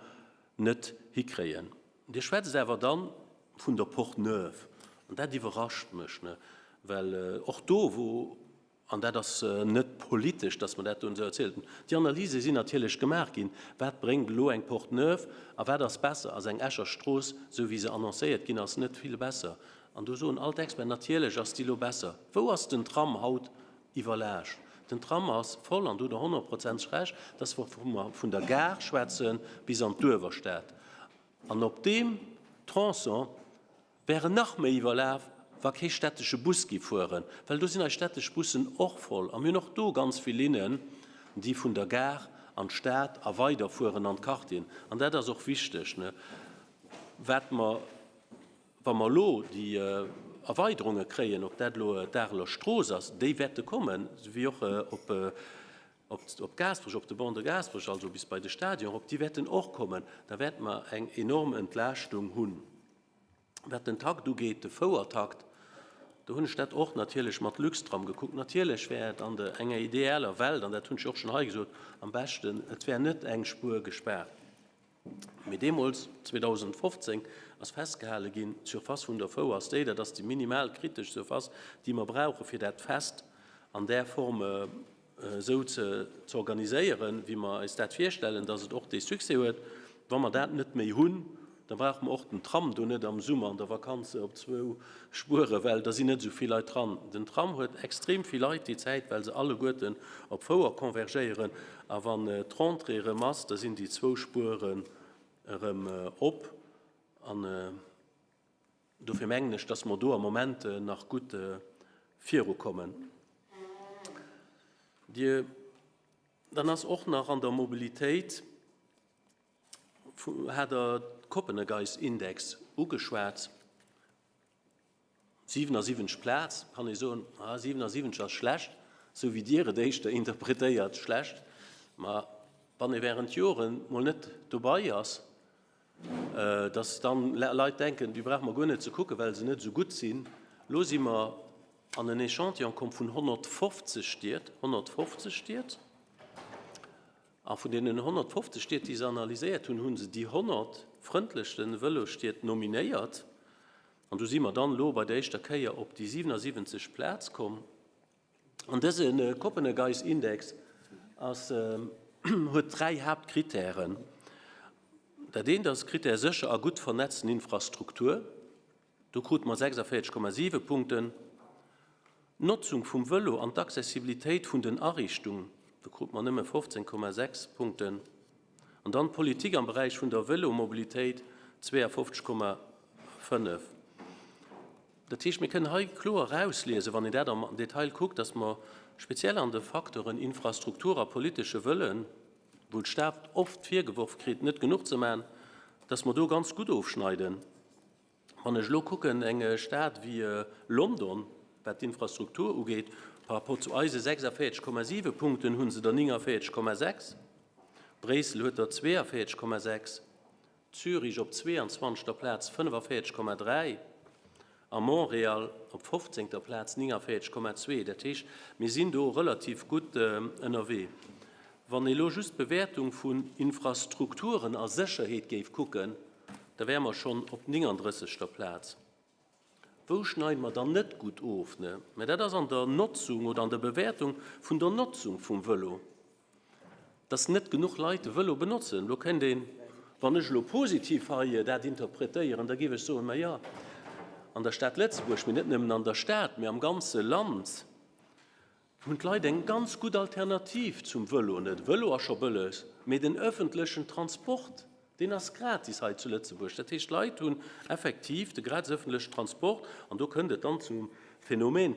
net hikréien. Dir schwätzt awer dann vun der Porte Neuve, an dat iwwerrascht mech, well och do wou. An dat ass net politesch, dass mer dat do esou erzielt hunn. Déi Analyse sinn natierlech gemaach ginn, Wat bréngt elo eng Porte Neuve a wat ass besser? Ass eng Escher Strooss, esou wéi se annoncéiert ginn ass, net vill besser? An do soen all d'Experten, Natierlech ass déi elo besser. Wou ass den Tram haut iwwerlaascht? Den Tram ass voll, an do hutt Der honnertprozenteg Recht, dass wa mer vun der Gare schwätze bis an d'Uewerstad. An op deem Tronçon Wären nach méi iwwerlaf, wa kee stättesche Bus gi fueren, well do sinn eis stättesch Bussen och voll a mir hunn och do ganz vill Linnen, déi vun der Gare an d'Stad a weider fueren an d'Quartieren. An dat ass och wichteg, wat mer, wa mer elo déi Erweiderunge kréien, ob dat elo d'Areler Strooss ass, déi wäerte kommen, souwéi och op op Gaasperech, op de Ban de Gaasperech, also bis bei de Stadion erop, déi wäerten och kommen, da wäerte mer eng enorm Entlaaschtung hunn. Wat den Takt ugeet, de Fouertakt, do hunn ech dat och natierlech mat Luxtram gekuckt. Natierlech wär et an der enger idealer Welt, an dat hunn ech och schonn hei gesot, am beschten, et wär net eng Spuer gespaart. Mee deemools, 2015, ass festgehale ginn, d'Surface vun der Fouer ass déi, dat ass déi minimal kritesch Surface, déi mer brauche fir dat Fest an där Form esou ze organiséieren, wéi mer eis dat virstellen, dass et och dee Succès huet. Wa mer dat net méi hunn, da brauche mer och den Tram do net am Summer an der Vakanz op zwou Spuere, well da sinn net esou vill Leit dran. Den Tram huet extrem vill Leit déi Zäit, well se alleguerten op Fouer convergéieren. A wann d'Rentrée erëm ass, da sinn déi zwou Spueren erëm op. An Dofir mengen ech, dass mer do am Moment nach gutt virukommen. Dir, dann ass och nach an der Mobilitéit, hat Der d'Copenhageis-Index ugeschwat, 77. Plaz, kann ee soen, ah, 77 ass schlecht, esou wéi Dir et éischter interpretéiert, schlecht. Ma wann ee während Joren mol net dobei ass, dass dann Leit denken, déi brauche mer guer net ze kucken, well se net esou gutt sinn. Elo si mer an en Echantillon komm vun 150 Stied, 150 Stied, a vun deenen 150 Stied, déi se analyséiert hunn, hu se déi 100 frëndlechste Vëlosstied nominéiert. An do si mer dann elo bei der éischter Kéier op déi 77. Plaz komm. An dëse Copenhageis-Index ass, huet dräi Haaptkritären. Dat eent ass Kritär sécher a gutt vernetzten Infrastruktur, do krute mer 46,7 Punkten. D'Notzung vum Vëlo an d'Accessibilitéit vun den Ariichtung, do krute mer nëmme 15,6 Punkten. An dann d'Politik am Beräich vun der Vëlomobilitéit, 52,5. Dat heescht, mir kënnen hei kloer erausliesen, wann een dat am Detail kuckt, dass mer speziell an de Facteuren Infrastruktur a politesche Wëllen, wou d'Stad oft virgeworf kritt, net genuch ze maachen, dass mer do ganz gutt ofschneiden. Wann ech elo kucken, eng Stad wéi London, wat d'Infrastruktur ugeet, par rapport zu eise 46,7 Punkten hu se der 49,6, Bréissel huet der 42,6, Zürich op 22. Plaz 45,3 a Montréal op 15. Plaz 49,2. Dat heescht, mir sinn do relativ gutt ënnerwee. Wann ee lo just d'Bewäertung vun Infrastrukturen a Sécherheet géif kucken, da wäre mer schonn op 39. Plaz. Wou schneide mer dann net gutt of? Mä dat ass an der Notzung oder an der Bewäertung vun der Notzung vum Vëlo, dass net genuch Leit de Vëlo benotzen. Elo kéint een, wann ech elo positiv hei dat interpretéieren, da géif ech soen, Ma jo, an der Stad Lëtzebuerg, mee net nëmmen an der Stad, mee am ganze Land, hunn d'Leit eng ganz gutt Alternativ zum Vëlo. Net Vëlo ass scho bëlleg, mee den öffentlechen Transport, deen ass gratis hei zu Lëtzebuerg. Dat heescht, d'Leit hunn effektiv de gratis öffentlechen Transport an do kënnt et dann zum Phänomen,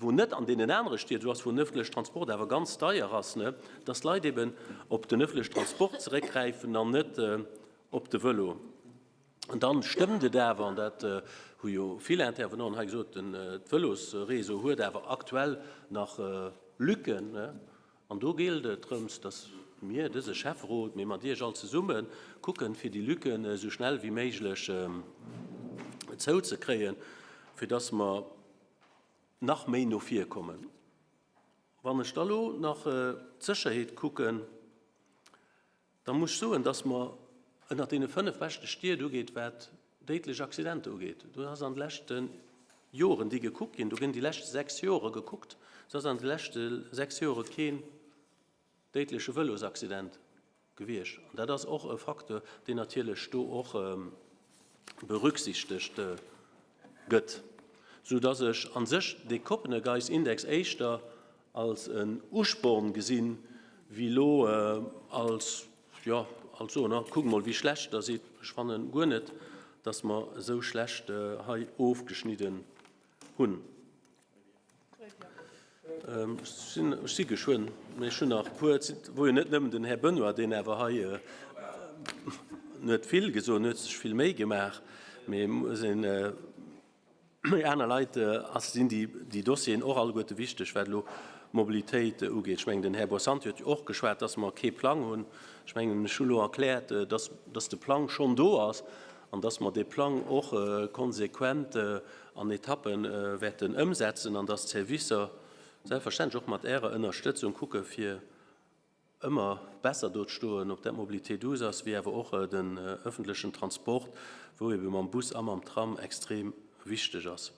wou net an deenen anere Stied esou ass, wou den öffentlechen Transport awer ganz deier ass, dass d'Leit eben op den öffentlechen Transport zeréckgräifen an net op de Vëlo. An dann stëmmt et awer, an dat hu jo vill Intervenanten hei gesot, den Vëlosréseau huet awer aktuell nach Lücken. An do geelt et drëms, dass mir, dëse Schäfferot, mee mat Iech all zesummen, kucken, fir déi Lücken esou schnell wéi méiglech zouzekréien, fir dass mer nach méi no vir kommen. Wann ech da lo nach d'Sécherheet kucken, Da muss ech soen, dass mer ënnert deene 5 beschte Stied ugeet, wat déidlech Accidenter ugeet. Do ass an de leschte. Joren, déi gekuckt ginn, do ginn déi lescht 6 Jore gekuckt, et ass an de leschte 6 Jore keen déidleche Vëlosaccident gewiescht. An dat ass och e Facteur, deen natierlech do och berücksichtegt gëtt, soudass ech a sech dee Copenhagues-Index éischter als en Usporn gesinn, wéi elo als, jo, als soen, oh, kuckt mol, wéi schlecht Der sidd. Ech fannen guer net, dass mer esou schlecht hei ofgeschnidden hunn. Ech si geschwënn, mee ech hunn nach e puer. Et wor jo net nëmmen den Här Benoy, deen awer hei net vill gesot huet, en huet sech vill Méi gemaach, mee sinn méi aner Leit ass, sinn déi Dossieren och alleguerte wichteg, wat elo d'Mobilitéit ugeet. Ech mengen, den Här Boissanti huet jo och geschwat, dass mer kee Plang hunn. Ech mengen, ech hu elo erkläert, dass dass de Plang schonn do ass an dass mer dee Plang och konsequent an Etappe wäerten ëmsetzen an dass d'Servicer selbstverständlech och mat Ärer Ënnerstëtzung kucke fir ëmmer besser do stoen, ob dat Mobilité douce ass, wéi awer och den öffentlechen Transport, wou ebe mam Bus a mam Tram extrem wichteg ass.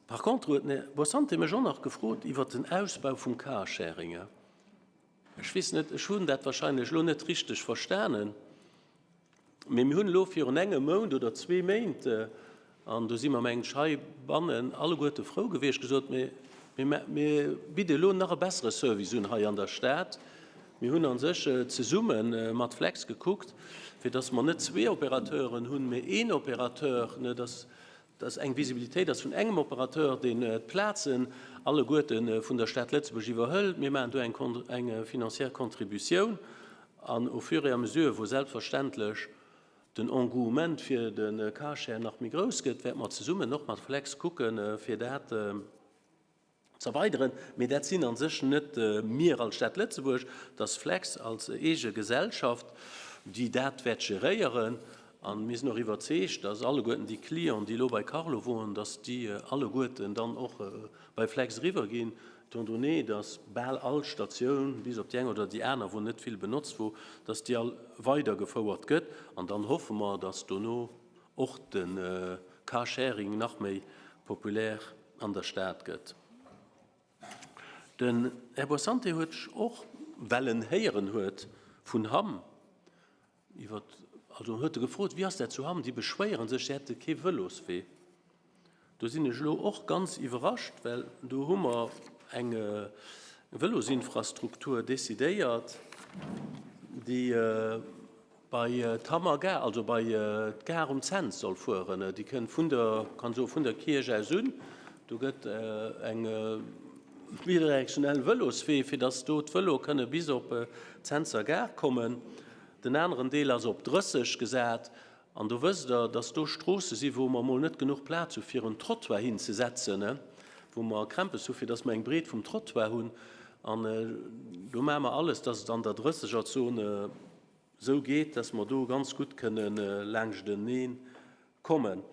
Par contre huet den Här Boissante mech och nach gefrot iwwert den Ausbau vum Carsharing. Ech weess net, ech hunn dat wahrscheinlech elo net richteg verstanen. Mee mir hunn elo virun engem Mount oder zwee Méint, an do si mer, mengen ech, heibannen alleguerte frou gewiescht, gesot, Mir, mir bidde elo nach e bessere Service un hei an der Stad. Mir hunn a sech zesumme mat Flex gekuckt, fir dass mer net zwee Operateuren hunn, mee een Operateur, dass dass eng Visibilitéit ass vun engem Operateur, deen d'Plazen alleguerte vun der Stad Lëtzebuerg iwwerhëlt. Mir maachen do eng financière Contributioun an au fur et à mesure, wou selbstverständlech den Engouement fir de Carshare nach méi grouss gëtt, wäerte mer zesummen och mat Flex kucken, fir dat z'erweideren. Mee dat sinn a sech net mir als Stad Lëtzebuerg, et ass Flex als eege Gesellschaft, déi dat wäert geréieren. A mir sinn och iwwerzeegt, datt alleguerten déi Clienten, déi elo bei Carlo woren, datt déi alleguerten dann och bei Flex eriwwer ginn, étant donné, datt bal all Statioun, bis op déi eng oder déi aner, wou net vill benotzt wor, datt déi all weidergefouert gëtt. An dann hoffe mer, datt dono och de Carsharing nach méi populär an der Stad gëtt. Den Här Boissante huet sech och, well en héieren huet vun Hamm iwwer, also huet e gefrot, wéi ass dat zu Hamm, déi beschwéiere sech, se hätte kee Vëloswee. Do sinn ech elo och ganz iwwerrascht, well do hu mer eng Vëlosinfrastruktur decidéiert, déi bei d'Hammer Gare, also bei d'Gare um Cents soll fueren. Déi kënnt vun der, kann soen, vun der Kierch aus un. Do gëtt eng bidirektionell Vëloswee, fir dass do d'Vëloe kënne bis op d'Centser Gare kommen. Den aneren Deel ass op 30 gesat. An do wësst Der, dass do Stroosse si wou mer emol net genuch Plaz hu fir en Trottoir hinzesetzen, wou mer Krämpes hu fir dass mer eng Breet vum Trottoir hunn. An do maache mer alles, dass et an der Drëssegerzon esou geet, dass mer do ganz gutt kënne laangschtenee kommen.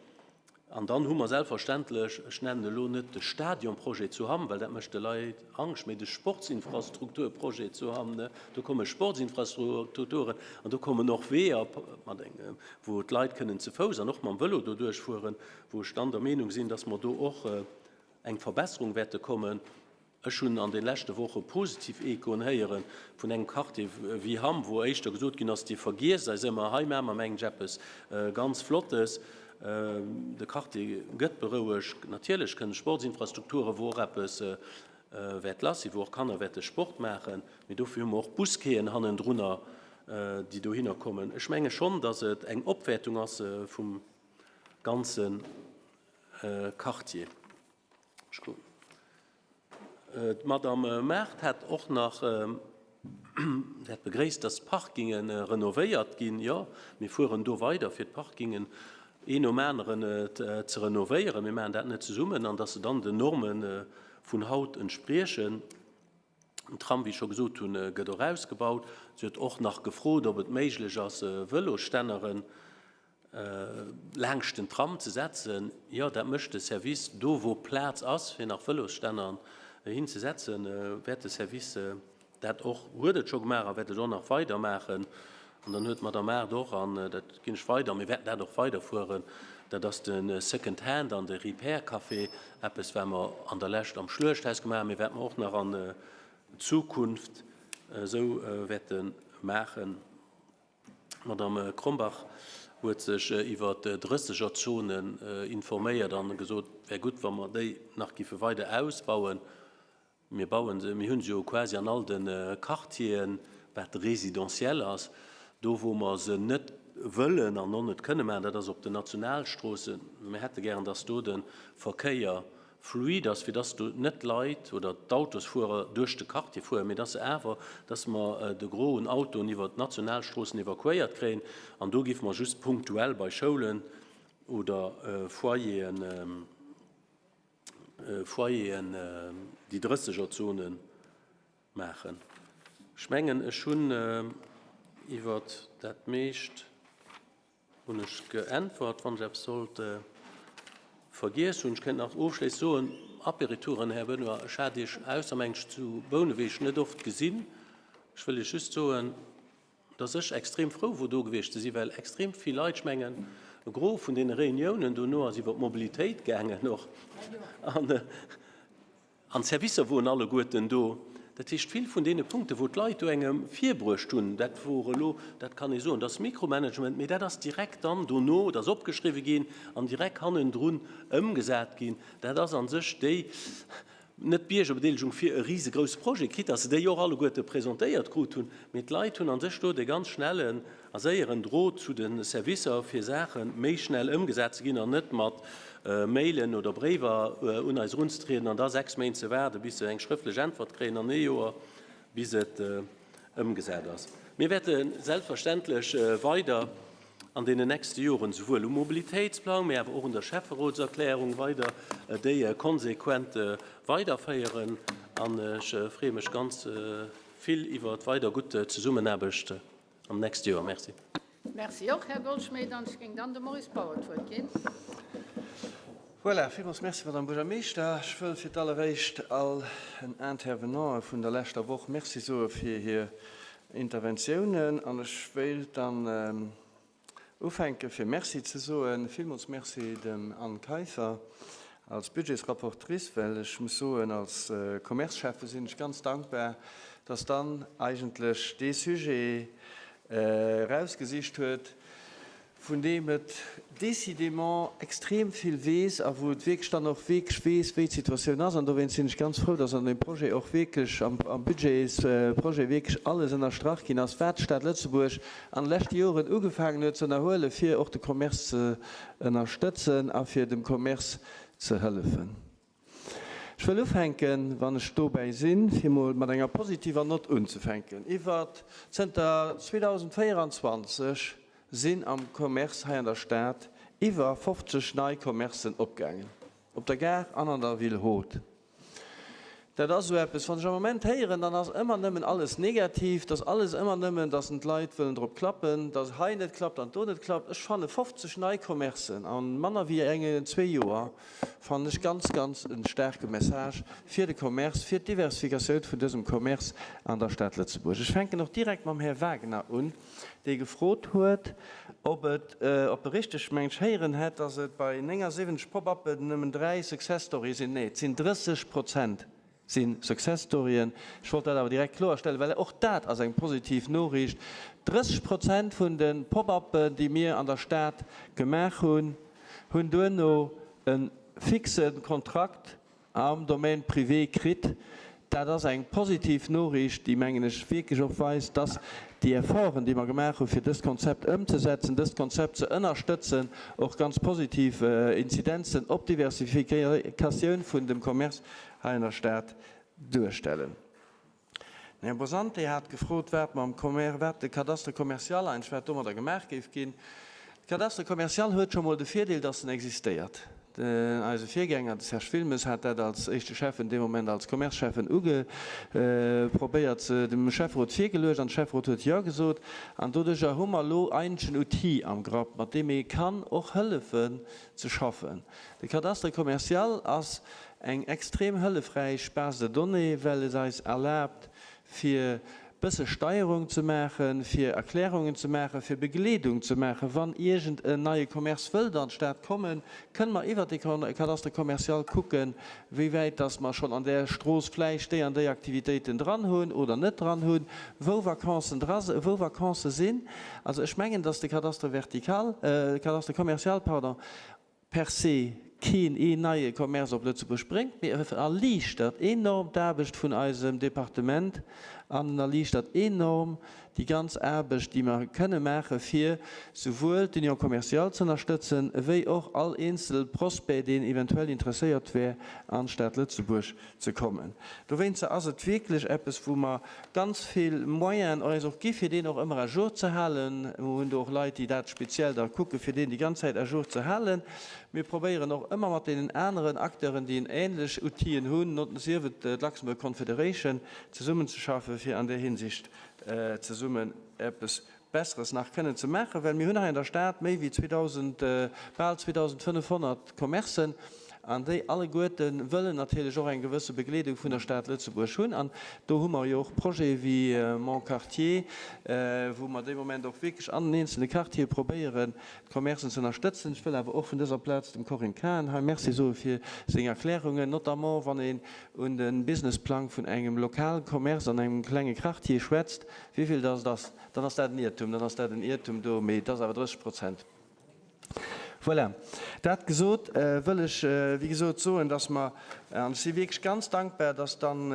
An dann hu mer selbstverständlech, ech nennen elo net de Stadionprojet zu Hamm, well dat mécht de Leit Angscht, mee de Sportsinfrastrukturprojet zu Hamm, do komme Sportsinfrastrukturen an do kommen och Weeër, mat engem, wou d'Leit kënnen ze Fouss an och mam Vëlo doduerch fueren, wou ech dann der Meenung sinn, dass mer do och eng Verbesserung wäerte kommen. Ech hunn an de leschte Woche positiv Echoen héiere vun engem Quartier wéi Hamm, wou éischter gesot ginn ass, Dir vergiesst eis ëmmer, hei maache mer, mengen ech, eppes ganz Flottes. De Quartier gëtt berouegt. Natierlech kënnen Sportsinfrastrukturen, wou och eppes wäert lass sinn, wou och Kanner wäerte Sport maachen, mee dofir hu mer och Busquaien hannendrunner, déi dohinner kommen. Ech menge schonn, datt et eng Opwäertung ass vum ganze Quartier. D'Madame Mart hat och nach, si hat begréisst, dass d'Parkinge renovéiert ginn. Jo, mir fueren do weider, fir d'Parkingen een nom aneren ze renovéieren. Mir maachen dat net zesummen an dass se dann den Norme vun haut entspriechen. Den Tram, wéi ech scho gesot hunn, gëtt och ausgebaut. Si huet och nach gefrot, ob et méiglech ass, Vëlosstänneren laangscht den Tram ze setzen. Jo, dat mécht de Service. Do, wou Plaz ass, fir nach Vëlosstännern hinzesetzen, wäert de Service dat och, huet et scho gemaach a wäert et och nach weider maachen. An dann huet d'Madame Art och, an dat ginn ech weider, mir wäerten dat och weiderfueren, dat ass de Second Hand an de Repair Café, eppes wat mer an der Lescht am Schluechthaus gemaach hunn, mee wat mer och nach an Zukunft esou wäerte maachen. D'Madame Krombach huet sech iwwer d'Drëssegerzonen informéiert an gesot, et wär gutt, wa mer déi nach giffe weider ausbauen. Mir bauen se, mir hu se jo quasi an all de Quartieren, wat résidentiel ass. Do, wou mer se net wëllen an och net kënne maachen, dat ass op den Nationalstroossen. Mir hätte gären, dass do de Verkéier fluide ass, fir dass do net d'Leit oder d'Autosfuerer duerch de Quartier fueren, mee dass se awer, dass mer de Gros un Autoen iwwert d'Nationalstroossen evakuéiert kréien. An do géife mer just punktuell bei Schoulen oder Foyeren, Foyeren déi Drëssegerzone maachen. Ech mengen, ech hunn iwwert dat meescht Hunn ech geäntwert. Wann ech eppes sollt vergiess hunn, ech kéint nach ofschléissend soen, Apéritouren, Här Benoy, ech hat Iech ausser meng ech zu Bouneweg net oft gesinn. Ech wëll Iech just soen, dass ech extrem frou wor do gewiescht ze sinn, well extrem vill Leit, ech mengen e Gros vun deene Réuniounen dono ass iwwer d'Mobilitéit gaangen och an, An d'Servicer woren alleguerten do. Dat heescht, vill vun deene Punkten, wou d'Leit do engem virbruecht hunn, dat wor elo, dat kann ee soen, dat ass Mikromanagement, mee dat ass direkt dann dono, dat ass opgeschriwwen ginn an direkt hannendrun ëmgesat ginn. Dat ass a sech déi, net d'Biergerbedeelegung fir e risegrousse Projet, quitte dass se déi och alleguerte presentéiert krut hunn, mee d'Leit hunn a sech do dee ganz schnellen a séieren Drot zu de Servicer, fir Saache méi schnell ëmgesat ze ginn an net mat Mailen oder Bréiwer un eis erunzetrieden an da 6 Méint ze waarden, bis se eng schrëftlech Äntwert kréien an ee Joer, bis et ëmgesat ass. Mir wäerte selbstverständlech weider an deenen nächste Joren souwuel um Mobilitéitsplang, mee awer och un der Schäfferotserklärung weider déi konsequent weiderféieren an ech freeë mech ganz vill iwwer weider gutt Zesummenaarbecht am nächste Joer. Merci. Merci och, Här Goldschmidt. An ech géing dann dem Maurice Bauer d'Wuert ginn. Voilà, villmools Merci, Madame Buergermeeschter. Ech wëll fir d'alleréischt all den Intervenanten vun der leschter Woch Merci soe fir hir Interventiounen. An ech wéilt dann ufänke fir Merci ze soen. Villmools Merci dem Anne Kaiffer als Budgetsrapportrice, well ech muss soen, als Commerceschäffe sinn ech ganz dankbar, dass dann eigentlech dee Sujet erausgesicht huet, vun deem et décidément extrem vill weess a wou et wierklech dann och wierklech weess, wéi d'Situatioun ass. An dowéinst sinn ech ganz frou, dass an deem Projet och wierklech, am Budgetsprojet wierklech alles ënnerstrach ginn ass, wat d'Stad Lëtzebuerg an de leschte Joren ugefaangen huet ze ënnerhuelen, fir och de Commerce ze ënnerstëtzen a fir dem Commerce ze hëllefen. Ech wëll ufänken, wann ech dobäi sinn, fir mol mat enger positiver Nott unzefänken. Iwwer zënter 2024 sinn am Commerce hei an der Stad iwwer 50 nei Commercen opgaangen, op der Gare an an der Ville Haute. Dat ass esou eppes, wann ech am Moment héieren, dann ass ëmmer nëmmen alles negativ, dass alles ëmmer nëmmen, dass en d'Leit wëllen drop klappen, dass hei net klappt an do net klappt. Ech fanne 50 nei Commercen a manner wéi engen zwee Joer, Fannen ech ganz, ganz en staarke Message fir de Commerce, fir d'Diversifikatioun vun dësem Commerce an der Stad Lëtzebuerg. Ech fänken och direkt mam Här Wagner un, dee gefrot huet, ob et, ob e richteg, mengen ech, héieren hätt, dass et bei 79 Pop-uppen nëmmen 3 Success Storye sinn. Nee, et sinn 30 Prozent si Success Storyen. Ech wollt dat awer direkt kloerstellen, well och dat ass eng positiv Noriicht. 30 Prozent vun de Pop-uppen, déi mir an der Stad gemaach hunn, hunn duerno e fixe Kontrakt am Domaine privé kritt. Dat ass eng positiv Noriicht, déi, mengen ech, wierklech och weist, dass déi Efforten, déi mer gemaach hu fir dëst Konzept ëmzesetzen, dëst Konzept ze ënnerstëtzen, och ganz positiv Inzidenzen op d'Diversifikatioun vun dem Commerce hei an der Stad duerstellen. Den Här Bosante hat gefrot, wat mam Commer-, wat de Cadastre commercial eigentlech, wat domadder gemaach géif ginn. De Cadastre commercial huet scho mol de Virdeel, dass en existéiert. Den, eise Virgänger, de Serge Wilmes, hat dat als éischte Schäffen, dee Moment als Commerceschäffen uge probéiert ze, dem Schäfferot virgeluecht an de Schäfferot huet Jo gesot. An doduerjer hu mer elo eigentlech en Outil am Grapp, mat deem ee kann och hëllefen ze schaffen. De Cadastre commercial ass Eng extrem hëllefräich Base de données, well et eis erlaabt, fir. bësse Steierung ze maachen, fir Erklärungen ze maachen, fir Begleedung ze maachen, wann iergend en neie Commerce wëllt an d'Stad kommen, kënne mer iwwert dee Cadastre commercial kucken, wéi wäit dass mer schonn an där Strooss vläicht déi an déi Aktivitéiten dran hunn oder net dran hunn, wou Vacancen dra wou Vacancë sinn. Also ech mengen, dass de Cadastre vertical, Cadastre commercial, pardon, per se keen een neie Commerce op Lëtzebuerg bréngt, mee e erliichtert enorm d'Aarbecht vun eisem Departement an en erliichtert enorm déi ganz Aarbecht, déi mer kënne maache fir souwuel d'Union commerciale ze ënnerstëtzen, wéi och all eenzel Prospect, deen eventuell interesséiert wär, an d'Stad Lëtzebuerg ze kommen. Dowéinster ass et wierklech eppes, wou mer ganz vill Moyenen eis och gi fir deen och ëmmer à jour ze halen. Mer hunn do och Leit, déi dat speziell da kucke fir deen déi ganz Zäit à jour ze halen. Mir probéieren och ëmmer mat deenen aneren Acteuren, déi en ähnlech Outile hunn, sief et d'Luxembourg Confederation, zesummenzeschaffen, fir an där Hinsicht zesummen eppes Besseres nach kënnen ze maachen, well mir hunn hei an der Stad méi wéi 2.000, bal 2.500 Commercen an déi alleguerte wëllen natierlech och eng gewësse Begleedung vun der Stad Lëtzebuerg hunn. An do hu mer jo och Projete wéi Mon Quartier, wou mer dee Moment och wierklech an den eenzelne Quartiere probéieren, d'Commercen ze ënnerstëtzen. Ech wëll awer och vun dëser Plaz dem Corinne Cahen hei Merci soe fir seng Erklärungen, notamment wann een un de Businessplang vun engem lokalen Commerce an engem klenge Quartier schwätzt, wéivill dass et ass, dann ass dat en Iertum, dann ass dat en Iertum do, mee et ass awer 30 Prozent. Voilà. Dat gesot, wëll ech, wéi gesot, soen, dass mer, an ech si wierklech ganz dankbar, dass dann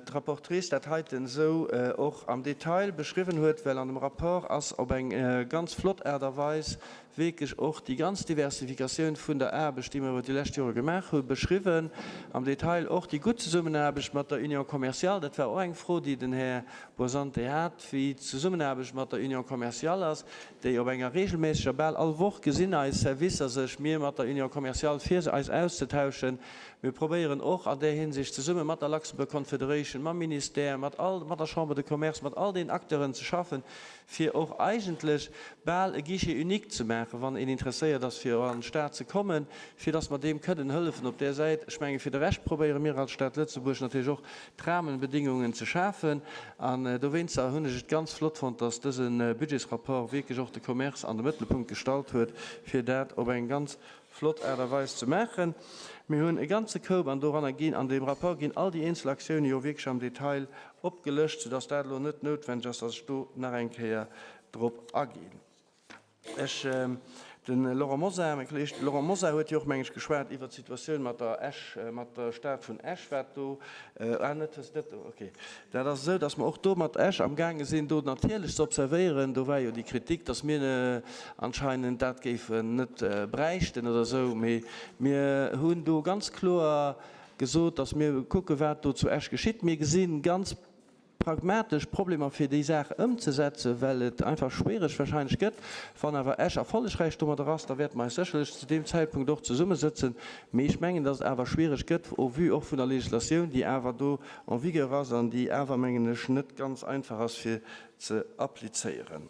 d'Rapportrice dat heiten esou och am Detail beschriwwen huet, well an dem Rapport ass op eng ganz flott Aart a Weis wierklech och déi ganz Diversifikatioun vun der Aarbecht, déi mer iwwer déi lescht Jore gemaach hunn, beschriwwen, am Detail och déi gutt Zesummenaarbecht mat der Union commerciale. Dat war och eng Fro, déi den Här Boisante hat, wéi d'Zesummenaarbecht mat der Union commerciale ass, déi op enger regelméisseger, bal all Woch gesinn eis Servicer sech, mir mat der Union commerciale, fir eis auszetauschen. Mir probéieren och an där Hinsicht zesumme mat der Luxembourg Confederation, mam Ministère, mat all, mat der Chambre de Commerce, mat all den Acteuren ze schaffen, fir och eigentlech bal e Guichet unique ze maachen, wann een interesséiert ass fir an d'Stad ze kommen, fir dass mer deem kënnen hëllefen op där Säit. Ech menge fir de Rescht probéiere mir als Stad Lëtzebuerg natierlech och d'Rahmenbedingungen ze schafen. An dowéinster hunn ech et ganz flott fonnt, dass dëse Budgetsrapport wierklech och de Commerce an de Mëttelpunkt gestallt huet, fir dat op eng ganz flott Aart a Weis ze maachen. Mir hunn e ganze Koup, an doranner ginn, an deem Rapport ginn all déi eenzel Aktioune jo wierklech am Detail opgelëscht, soudass dat elo net noutwendeg ass, dass ech do nach eng Kéier drop aginn. Ech, de Laurent Mosar, mäi Kolleeg Laurent Mosar huet jo och, meng ech, geschwat iwwert d'Situatioun mat der Esch, mat der Stad vun Esch, wat do, ah, net, hues net, okay. Dat ass esou, dass mer och do mat Esch amgaange sinn, do natierlech ze observéieren, do war jo déi Kritik, dass mir anscheinend dat géifen net bräichten oder esou, mee mir hunn do ganz kloer gesot, dass mir kucken, wat do zu Esch geschitt. Mir gesi ganz pragmatesch Problemer fir déi Saach ëmzesetzen, well et einfach schwiereg wahrscheinlech gëtt. Wann awer Esch erfollegräich domadder ass, da wäerte mer eis sécherlech zu deem Zäitpunkt och zesummesëtzen. Mee ech mengen, dass et awer schwiereg gëtt, au vu och vun der Législatioun, déi awer do en vigueur ass an déi awer, mengen ech, net ganz einfach ass fir ze applizéieren.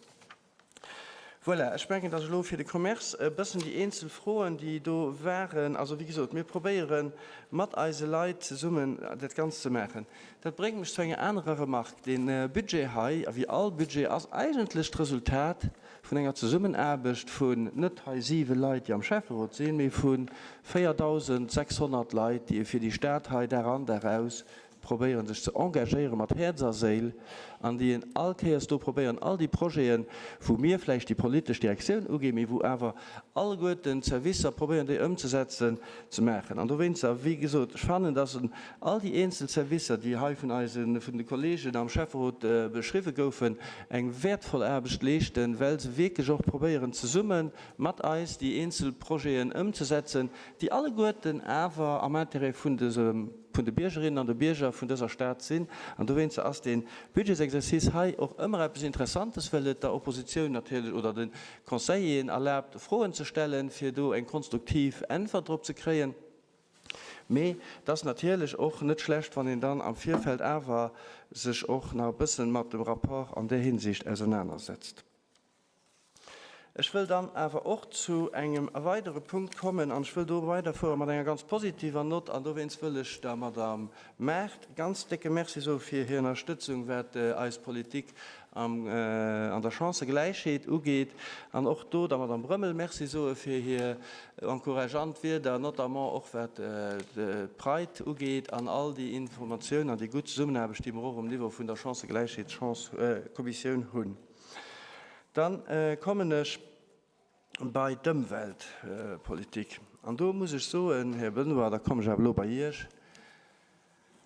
Voilà, ech mengen, dass elo fir de Commerce e bëssen déi eenzel Froen, déi do waren, also wéi gesot, mir probéiere mat eise Leit zesummen dat Ganzt ze maachen. Dat bréngt mech zu enger anerer Remarque. Dee Budget hei, a wéi all Budget, ass eigentlech d'Resultat vun enger Zesummenaarbecht vun net hei siwe Leit, déi am Schäfferot sinn, mee vu 4.600 Leit, déi fir déi Stad hei Dag an Dag aus probéieren sech ze engagéiere mat Häerz a Séil an déi en all Kéiers do probéieren all déi Projeten, wou mir vläicht déi politesch Direktioun uginn, mee wou awer alleguerten d'Servicer probéieren déi ëmzesetzen, ze maachen. An dowéinster, wéi gesot, ech fannen, dass en all déi eenzel Servicer, déi hei vun eise vun de Kollegen am Schäfferot beschriwwe goufen, eng wäertvoll Aarbecht leeschten, well se wierklech och probéieren zesumme mat eis déi eenzel Projeten ëmzesetzen, déi alleguerten awer am Intérêt vun dësem, vun de Biergerinnen an de Bierger vun dëser Stad sinn. An dowéinster ass dee Budgetsexercice hei och ëmmer eppes Interessantes, well et der Oppositioun natierlech oder de Conseilleren erlaabt, Froen ze stellen, fir do eng konstruktiv Äntwert drop ze kréien. Mee et ass natierlech och net schlecht, wann een dann am Virfeld awer sech och nach e bësse mat dem Rapport an där Hinsicht ausernanersetzt. Ech wëll dann awer och zu engem weidere Punkt kommen an ech wëll do weiderfuere mat enger ganz positiver Nott an dowéinst wëll ech der Madame Maart ganz décke Merci soe fir hir Ënnerstëtzung, wat eis Politik an der Chancëgläichheet ugeet an och do der Madame Brömmel Merci soe fir hir encourageant Wierder, notamment och wat d'Pride ugeet an all déi Informatiounen an déi gutt Zesummenaarbecht, déi mer och um Niveau vun der Chancëgläichheetskommissioun hunn. Dann kommen ech bei d'Ëmweltpolitik. An do muss ech soen, Här Benoy, da kommen ech awer elo bei Iech,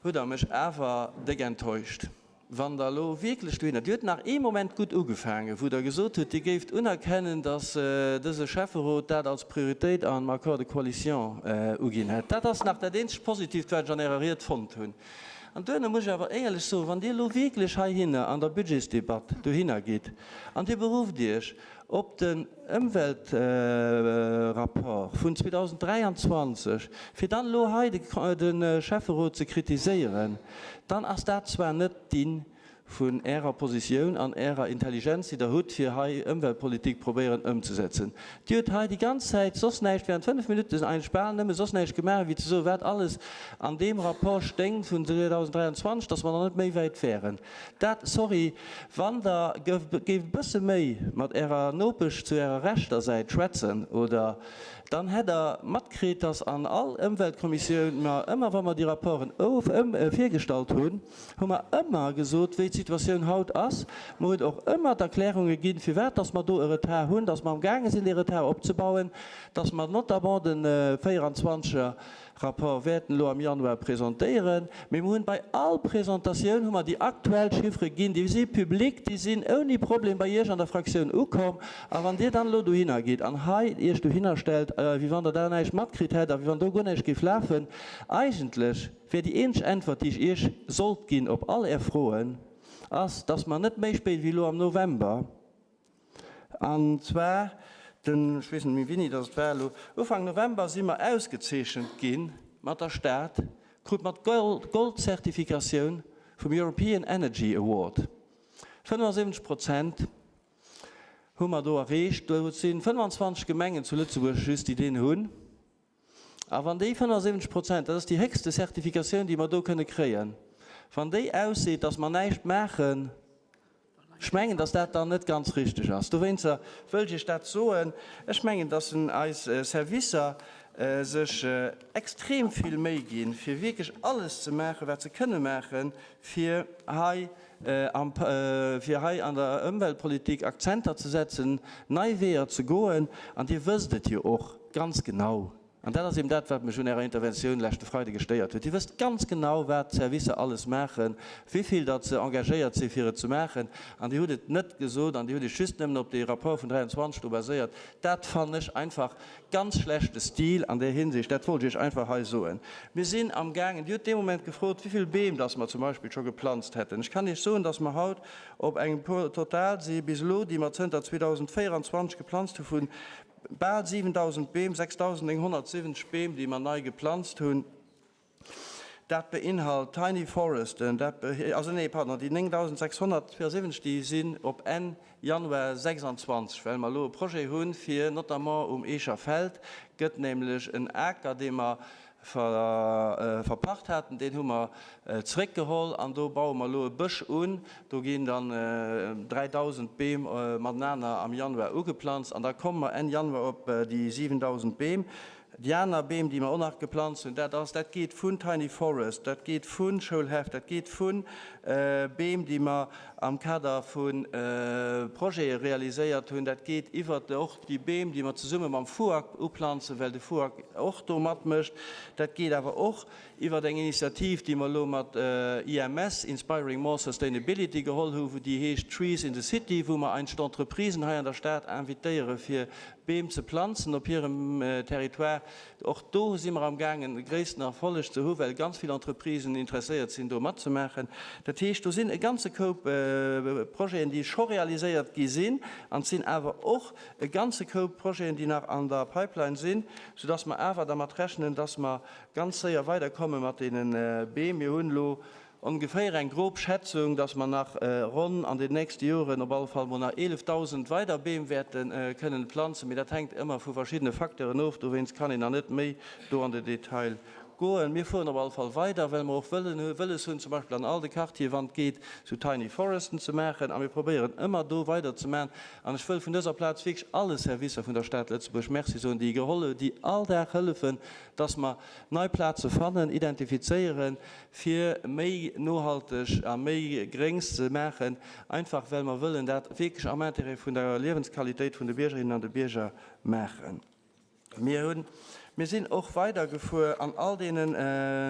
hutt Der mech awer déck enttäuscht, wann Der elo wierklech dohinner, Dir hutt nach ee Moment gutt ugefaangen, wou Der gesot hutt, Dir géift unerkennen, datt dëse Schäfferot dat als Prioritéit am Accord de coalition uginn hätt. Dat ass nach dat eenzegt Positiivt, wat ech an Ärer Ried fonnt hunn. An duerno muss ech awer éierlech soen, wann Dir elo wierklech heihinner an der Budgetsdebatt dohinner gitt an Dir berufft Iech op den Ëmweltrapport vun 2023, fir dann elo hei de Schäfferot ze kritiséieren, dann ass dat zwar net digne vun Ärer Positioun an Ärer Intelligenz, déi Der hutt, fir hei Ëmweltpolitik probéieren ëmzesetzen. Dir hutt hei déi ganz Zäit soss näischt, während 5 Minutten eigentlech bal nëmme soss näischt gemaach, wéi ze soen, wat alles an deem Rapport stéing vun 2023, dass mer nach net méi wäit wäeren. Dat, sorry, wann Der géift e bësse méi mat Ärer Nopesch zu Ärer rechter Säit schwätzen, oder dann hätt Der matkritt, dass an all Ëmweltkommissioun mer ëmmer, wa mer déi Rapporten virgestallt hunn, hu mer ëmmer gesot, wéi d'Situatioun haut ass. Mer hunn och ëmmer d'Erklärunge ginn, firwat dass mer do e Retard hunn, dass mer amgaange sinn, dee Retard opzebauen, dass mer notamment de 24 er Rapport wäerten elo am Januar presentéieren. Mee mer hunn bei all Presentatioun hu mer déi aktuell Chiffere ginn, déi si public, déi sinn ouni Problem bei Iech an der Fraktioun ukomm. A wann Dir dann elo dohinner gitt an hei Iech dohinner stellt, wéi wann Der da näischt matkritt hätt a wéi wann do guer näischt géif lafen, eigentlech, Wär déi eenzeg Äntwert, déi ech Iech sollt ginn op all Är Froen, ass, dass mer net méi spéit wéi elo am November, an zwar den, ech weess net méi wéini dass et war, elo Ufank November si mer ausgezeechent gi mat der Stad, krut mer d'Gold-Zertifikatioun vum European Energy Award, 75 Prozent hu mer do erreecht. Do si 25 Gemengen zu Lëtzebuerg just, déi deen hunn. A wann déi 75 Prozent, dat ass déi héchste Zertifikatioun, déi mer do kënne kréien, wann déi ausseet, datt mer näischt maachen, ech mengen, datt dat dann net ganz richteg ass. Dowéinster wëll ech Iech dat soen. Ech mengen, datt eis Servicer sech extrem vill Méi ginn, fir wierklech alles ze maachen, wat se kënne maachen, fir hei fir hei an der Ëmweltpolitik Akzenter ze setzen, nei Weeër ze goen. An Dir wësst et jo och ganz genau, an dat ass eben dat, wat mech un Ärer Interventioun leschte Freide gestéiert huet, Dir wësst ganz genau, wat d'Servicer alles maachen, wéi vill datt se engagéiert sinn, fir et ze maachen, an Dir hutt et net gesot an Dir hutt Iech just nëmmen op dee Rapport vun 23 do baséiert. Dat fannen ech einfach Ganz schlechte Stil an där Hinsicht, dat wollt ech Iech einfach hei soen. Mir sinn amgaangen, Dir hutt dee Moment gefrot, wéi vill Beem dass mer zum Beispill scho geplanzt hätten. Ech kann Iech soen, dass mer haut op engem Total si bis elo, déi mer zënter 2024 geplanzt hu vu bal 7.000 Beem, 6.970 Beem, déi mer nei geplanzt hunn. Dat beinhalt Tiny Foresten, dat also nee, pardon, déi 9.672, déi sinn op Enn Januar 26, well mer elo e Projet hunn, fir notamment um Eecher Feld gëtt nämlech en Aker, dee mer verpacht haten, deen hu mer zréckgeholl an do baue mer elo e Bësch un. Do ginn dann 3.000 Beem matenaner am Januar ugeplanzt an da komme mer Enn Januar op déi 7.000 Beem. Déi aner Beem, déi mer och nach geplanzt hunn, dat ass, dat geet vun Tiny Forest, dat geet vu Schoulhäff, dat geet vu Beem, déi mer am Kader vu Projete realiséiert hunn, dat geet iwwert och déi Beem, déi mer zesumme mam FUAK uplanzen, well de FUAK och do matmécht. Dat geet awer och iwwert eng Initiativ, déi mer elo mat IMS, Inspiring More Sustainability, geholl hu, déi heescht Trees in the City, wou mer eigentlech d'Entreprisen hei an der Stad invitéiere fir Beem ze planzen op hirem Territoire. Och do si mer am gaangen de gréissten Erfolleg ze hu well ganz vill Entreprisen interesséiert sinn do matzemaachen. Dat heescht, do sinn e ganze Koup Projeten, déi scho realiséiert gi sinn an et sinn awer och e ganze Koup Projeten, déi nach an der Pipeline sinn, soudass mer awer dermat rechnen, dass mer ganz séier weiderkomme mat deene Beem. Mir hunn elo. Ongeféier eng grob Schätzung, dass mer nach ronn an den nächste Joren op alle Fall mol nach 11.000 weider Beem wäerte kënnen planzen. Mee dat hänkt ëmmer vu verschiddene Facteuren of, dowéinst kann een nach net méi do an de Detail goen. Mir fueren op alle Fall weider, well mer och wëllen, wëlles hunn, zum Beispill an all de Quartiere wann et geet, sou Tiny Foresten ze maachen. A mir probéieren ëmmer do weider ze maachen. An ech wëll vun dëser Plaz wierklech alle Servicer vun der Stad Lëtzebuerg Merci soen, déi geholl, déi all Dag hëllefen, dass mer nei Plaze fannen, identifizéieren, fir méi nohalteg a méi Gréngs ze maachen, einfach well mer wëllen dat wierklech am Intérêt vun der Liewensqualitéit vun de Biergerinnen an de Bierger maachen. Mir hunn, mir sinn och weidergefuer an all deenen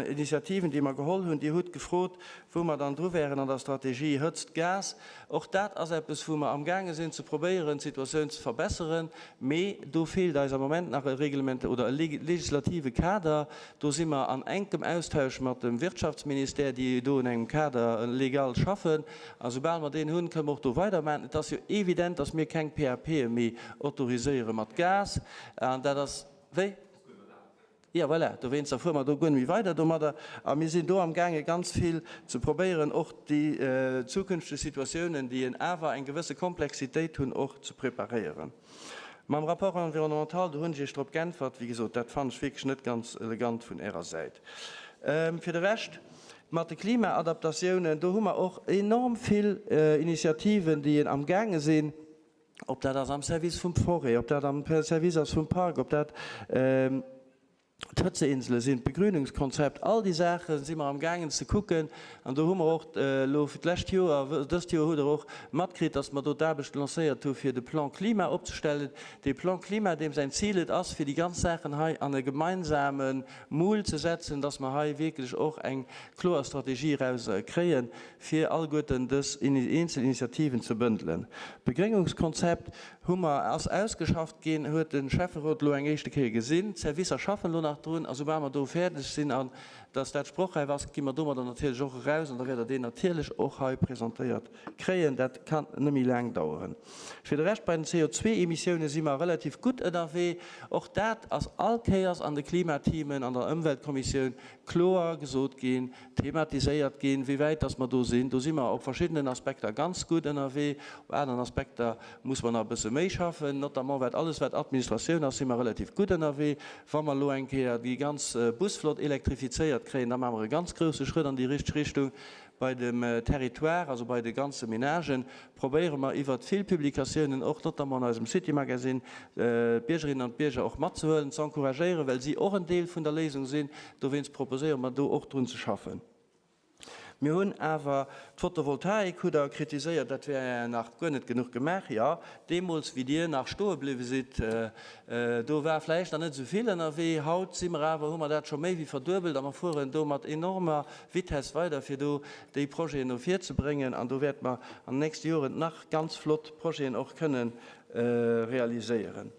Initiativen, déi mer geholl hunn. Dir hutt gefrot, wou mer dann dru wären an der Strategie Hëtzt, Gas. Och dat ass eppes, wou mer amgaange sinn ze probéieren, d'Situatioun ze verbesseren. Mee do feelt eis am Moment nach e Reglement oder e legislative Kader. Do si mer an enkem Austausch mat dem Wirtschaftsministère, déi do un engem Cadre légal schaffen. A soubal mer deen hunn, kënnen mer och do weidermaachen. Et ass jo evident, dass mir keng PAPe méi autoriséiere mat Gas. An dat ass, wéi? Jo, voilà, dowéinster fuere mer do guer net méi weider domadder. A mir sinn do amgaange ganz vill ze probéieren, och déi zukünfteg Situatiounen, déi en awer eng gewësse Komplexitéit hunn, och ze preparéieren. Mam Rapport environnemental, do hunn ech Iech drop geäntwert. Wéi gesot, dat fannen ech wierklech net ganz elegant vun Ärer Säit. Fir de Rescht, mat de Klimaadaptatiounen, do hu mer och enorm vill Initiativen, déi amgaange sinn. Ob dat ass am Service vum Forêt, ob dat am Service ass vum Park, ob dat d'Hëtzeinsele sinn, d'Begrünungskonzept, all déi Saache si mer amgaangen ze kucken. An do hu mer och elo d'lescht Joer, dëst Joer hutt Der och matkritt, datt mer do d'Aarbecht lancéiert hu fir de Plan Climat opzestellen. Dee Plan Climat, deem säin Zil et ass, fir déi ganz Saachen hei an e gemeinsame Moule ze setzen, datt mer hei wierklech och eng kloer Strategie erauskréien, fir alleguerten dës eenzel Initiativen ze bëndelen. D'Begréngungskonzept hu mer, ass ausgeschafft ginn, huet de Schäfferot elo eng éischte Kéier gesinn. D'Servicer schaffen elo nach drun a soubal mer do fäerdeg sinn an dass dat sprochräif ass, gi mer domadder natierlech och eraus an da wäert Der deen natierlech och hei presentéiert kréien. Dat kann net méi laang daueren. Fir de Rescht, bei den CO2-Emissiounen si mer relativ gutt ënnerwee. Och dat ass all Kéiers an de Klimateamen, an der Ëmweltkommissioun kloer gesot ginn, thematiséiert ginn, wéi wäit dass mer do sinn. Do si mer op verschiddenen Aspekter ganz gutt ënnerwee, op aneren Aspekter muss mer nach e bësse méi schaffen, notamment wat alles wat Administratioun ass, si mer relativ gutt ënnerwee. Wa mer elo eng Kéier déi ganz Busflott elektrifizéiert kréien, da maache mer e ganz grousse Schrëtt an déi richteg Richtung. Bei dem Territoire, also bei de ganze Menagen, probéiere mer iwwert vill Publikatiounen, och notamment an eisem City Magazine, d'Biergerinnen an d'Bierger och matzehuelen, ze encouragéieren, well si och en Deel vun der Léisung sinn. Dowéinst proposéiere mer do och drun ze schaffen. Mir hunn awer d'Photovoltaik, hutt Der kritiséiert, dat wär nach guer net genuch gemaach. Jo, deemools, wéi Dir nach stoe bliwwe sidd, do war vläicht nach net esou vill ënnerwee. Haut si mer awer, hu mer dat scho méi wéi verduebelt a mer fueren do mat enormer Vitesse weider, fir do déi Projeten no vir ze bréngen. An do wäerte mer an den nächste Joren nach ganz flott Projeten och kënnen realiséieren.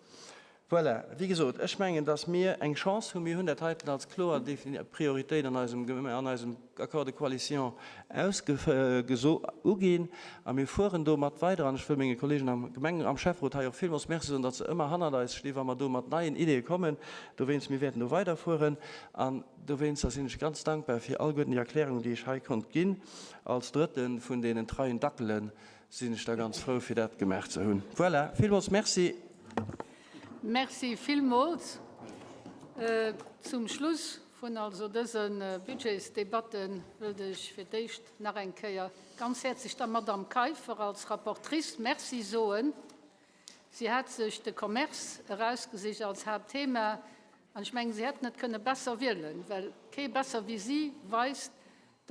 Voilà, wéi gesot, ech mengen, dass mir eng Chance hunn. Mir hunn dat heiten als kloer Prioritéit an eisem, an eisem Accord de coalition ausgeso, uginn a mir fueren domat weider. An ech wëll menge Kollegen am Gemeng, am Schäfferot hei och villmools Merci soen, datt se ëmmer hannert eis sti wa mer do mat neien Ideeë kommen. Dowéinst, mir wäerten do weiderfueren. An dowéinster sinn ech ganz dankbar fir alleguerten déi Erklärungen, déi ech hei konnt ginn. Als Drëtte vun deenen treien Dackele sinn ech da ganz frou, fir dat gemaach ze hunn. Voilà, villmools Merci. Merci villmools. Zum Schluss vun also dëse Budgetsdebatte wëllt ech fir d'éischt nach eng Kéier ganz häerzlech der Madame Kaiffer als Rapportrice Merci soen. Si hat sech de Commerce erausgesicht als Haaptthema an ech mengen, si hätt net kënne besser wielen, well kee besser wéi si weist,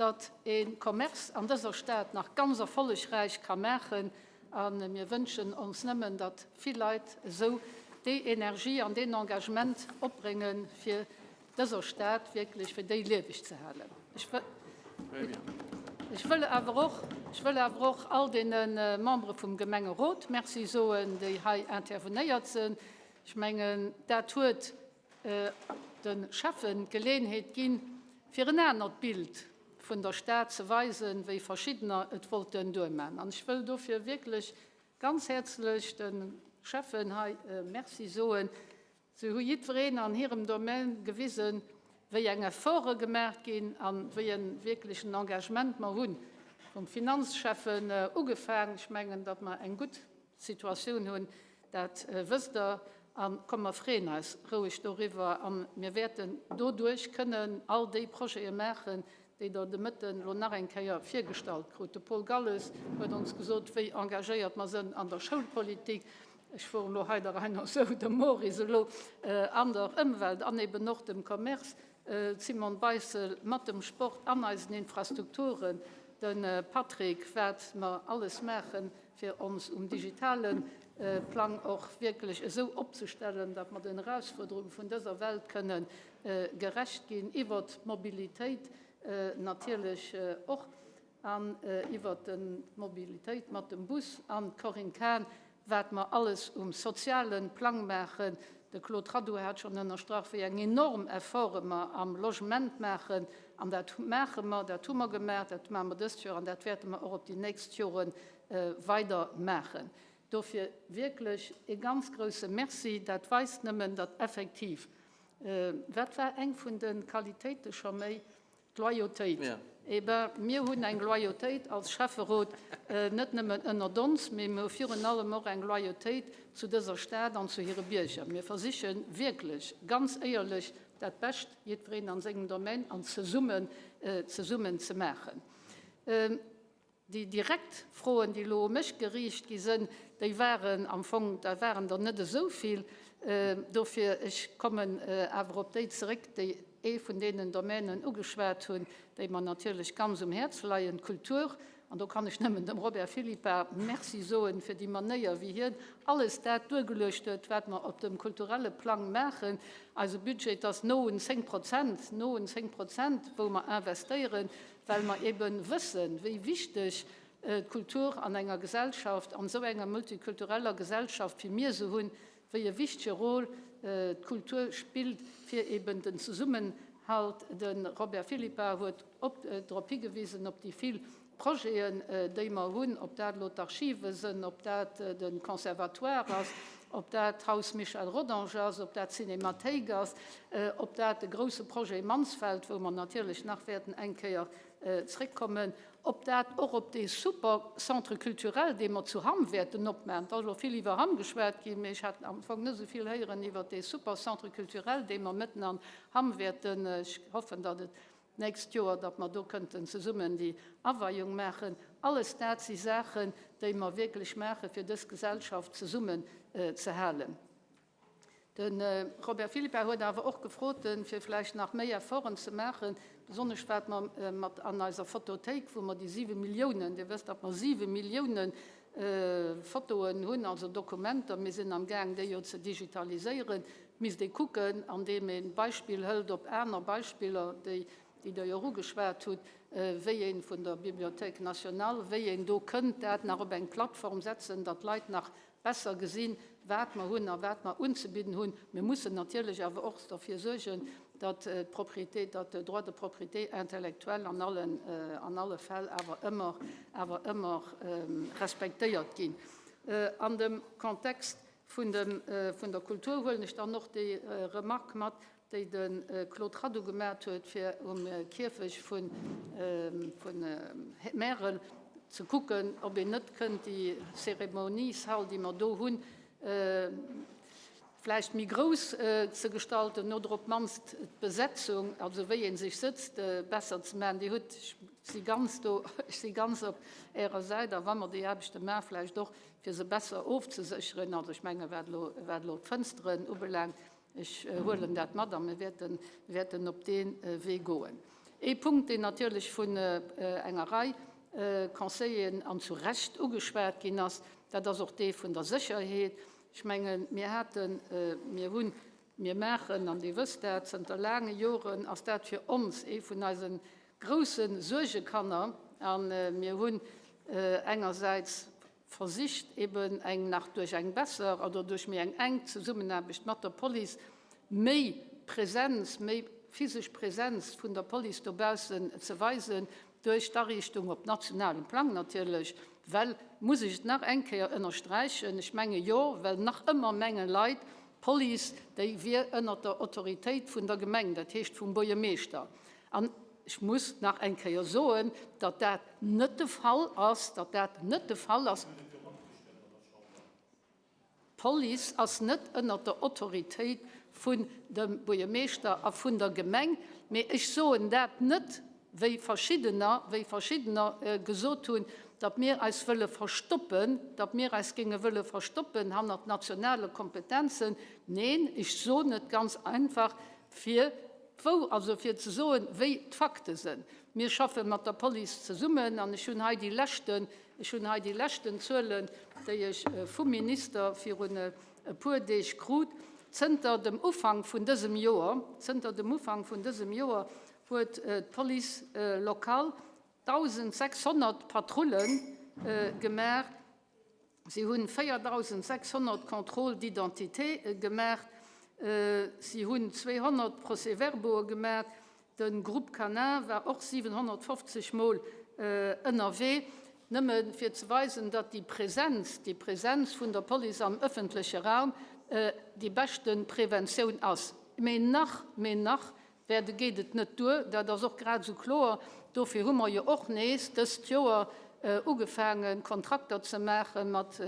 datt ee Commerce an dëser Stad nach ganz erfollegräich ka maachen. A mir wënschen ons nëmmen, datt vill Leit esou déi Energie an deen Engagement opbréngen, fir dëser Stad wierklech, fir déi lieweg ze halen. Ech wëll awer och, ech wëll awer och all deene Membere vum Gemengerot Merci soen, déi hei intervenéiert sinn. Ech mengen, dat huet de Schäffen d'Geleenheet ginn, fir en anert Bild vun der Stad ze weisen, wéi verschiddener et wollten duerman. An ech wëll dofir wierklech ganz häerzlech de Schäffen hei Merci soen. Se hu jiddwereen an hirem Domaine gewisen, wéi eng Efforte gemaach ginn a wéi e wierklechen Engagement mer hunn, vum Finanzschäffen ugefaang. Ech mengen, datt mer eng gutt Situatioun hunn, dat wësst Der. A komm, mer freeën eis roueg doriwwer a mir wäerten doduerch kënnen all déi Projete maachen, déi Der de Mëtten elo nach eng Kéier virgestallt krut. De Paul Galles huet ons gesot, wéi engagéiert mer sënn an der Schoulpolitik. Ech fueren elo hei der Rei no sou, dem Maurice elo an der Ëmwelt an eben och dem Commerce, d'Simone Beissel mat dem Sport an eisen Infrastrukturen, de Patrick, wat mer alles maachen, fir ons um digitale Plang och wierklech esou opzestellen, datt mer den Erausfuerderunge vun dëser Welt kënne gerecht ginn, iwwert d'Mobilitéit natierlech och an iwwert d'Mobilitéit mat dem Bus an d'Corinne Cahen, wat mer alles um soziale Plang maachen. De Claude Radoux hat schonn ënnerstrach, wéi eng enorm Efforte mer am Logement maachen. An dat maache mer, dat hu mer gemaach, dat maache mer dëst Joer an dat wäerte mer och op déi nächst Jore weider maachen. Dofir wierklech e ganz grouse Merci. Dat weist nëmmen, datt effektiv, wat war eng vun de Qualitéite scho méi, D'Loyautéit. Eh ben, mir hunn eng Loyautéit als Schäfferot, net nëmmen ënnert ons, mee mir hu virun allem och eng Loyautéit zu dëser Stad an zu hire Bierger. Mir versiche wierklech ganz éierlech dat Bescht, jiddwereen an sengem Domaine an zesummen, zesummen ze maachen. Déi direkt Froen, déi elo u mech geriicht gi sënn, déi waren am Fong, dat waren der net esou vill. Dofir, ech kommen awer op déi zeréck, déi ee vun deenen Domänen ugeschwat hunn, déi mer natierlech ganz um Häerz leien, d'Kultur. An do kann ech nëmmen dem Robert Philippart Merci soen fir déi Manéier, wéi hien alles dat duergeluecht huet, wat mer op dem kulturelle Plang maachen. Eise Budget ass no un 10 Prozent, no un 10 Prozent, wou mer investéieren. well mer ebe wëssen, wéi wichteg d'Kultur an enger Gesellschaft, an esou enger multikultureller Gesellschaft, wéi mir se hunn, wéi e wichtege Rôle d'Kultur spillt fir eben den Zesummenhalt. De Robert Philippart huet drop higewisen, op déi vill Projeten, déi mer hunn, ob dat elo d'Archive sënn, ob dat de Conservatoire ass, ob dat d'Haus Michel Rodange ass, ob dat d'Cinémathéik ass, ob dat de grouse Projet Mansfeld, wou mer natierlech nach wäerten eng Kéier zréckkommen, ob dat och op dee super Centre culturel, dee mer zu Hamm wäerten opmaachen, et ass elo vill iwwer Hamm geschwat ginn, mee ech hat am Fong net esou vill héieren iwwert dee super Centre culturel, dee mer mëtten an Hamm wäerten, ech hoffen, datt et d'nächst Joer, datt mer do kënnten zesummen déi Aweiung maachen. Alles dat si Saachen, déi mer wierklech maachen, fir dës Gesellschaft zesummen ze halen. De Robert Philippart huet awer och gefrot, fir vläicht nach méi Efforten ze maachen, besonnesch wat mer mat an eiser Fotothéik, wou mer déi siwe Milliounen, Dir wësst, datt mer siwe Milliounen Fotoen hunn, also Dokumenter, mir sinn amgaang, déi jo ze digitaliséieren, misst ee kucken, andeem ee Beispill hëlt op aner Beispiller, déi déi Der jo och ugeschwat hutt, wéi ee vun der Bibliothèque nationale, wéi een do kënnt dat nach op eng Plattform setzen, datt d'Leit nach besser gesinn, wat mer hunn a wat mer unzebidden hunn. Mir mussen natierlech awer och derfir suergen, datt d'Propriété, datt de Droit de propriété intellectuelle an allen, an alle Fäll awer ëmmer, awer ëmmer respektéiert ginn. An dem Kontext vun dem, vun der Kultur huelen ech dann och déi Remarque mat, déi de Claude Radoux gemat huet, fir um Kierfech vu Märel ze kucken, ob een net kënnt déi Cérémonieshall, déi mer do hunn, vläicht méi grouss ze gestalten oder op d'mannst d'Besetzung, also wéi ee sech sëtzt, besser ze maachen. Dir hutt, ech si ganz do, ech si ganz op Ärer Säit, a wa mer déi Aarbechte maachen, vläicht och fir se besser ofzesécheren, also ech menge wat elo d'Fënsteren ubelaangt, Ech huelen dat mat a mir wäerten, wäerten op dee Wee goen. Ee Punkt, deen natierlech vun enger Rei Conseilleren an zu Recht ugeschwat ginn ass, dat ass och dee vun der Sécherheet. Ech mengen, mir haten, mir hunn, mir maachen, an Dir wësst dat, zënter laange Joren ass dat fir ons ee vun eise grousse Suergekanner. A mir hunn engersäits versicht eben eng nach duerch eng besser oder duerch méi eng enk Zesummenaarbecht mat der Police méi Präsenz, méi physesch Präsenz vun der Police dobaussen ze weisen, duerch d'Ariichtung op nationalem Plang natierlech, well, muss ech et nach eng Kéier ënnersträichen, ech menge jo, well nach ëmmer menge Leit. D'Police, déi wier ënnert der Autoritéit vun der Gemeng, dat heescht vum Buergermeeschter. An ech muss nach eng Kéier soen, datt dat net de Fall ass, datt dat net de Fall ass. D'Police ass net ënnert der Autoritéit vun dem Buergermeeschter a vun der Gemeng. Mee ech soen dat net, wéi verschiddener, wéi verschiddener gesot hunn, datt mir eis wëlle verstoppen, datt mir eis géinge wëlle verstoppen hannert nationale Kompetenzen. Neen, ech soen et ganz einfach, fir d'Wou, also fir ze soen, wéi d'Fakte sënn. Mir schaffe mat der Police zesummen an ech hunn hei déi leschten, ech hunn hei déi leschten Zuelen, déi ech vum Minister virun e puer Deeg krut. Zënter dem Ufank vun dësem Joer, zënter dem Ufank vun dësem Joer huet d'Police locale 1.600 Patrulle gemaach. Si hunn 4.600 Contrôles d'identité gemaach. Si hunn 200 Procès-verbaue gemaach. De Groupe Canin war och 750 Mol ënnerwee. Nëmme fir ze weisen, datt déi Präsenz, déi Präsenz vun der Police am ëffentleche Raum déi beschte Preventioun ass. Mee nach, mee nach wäert geet et net duer, dat ass och grad esou kloer. Dofir hu mer jo och nees dëst Joer ugefaangen, Kontrakter ze maache mat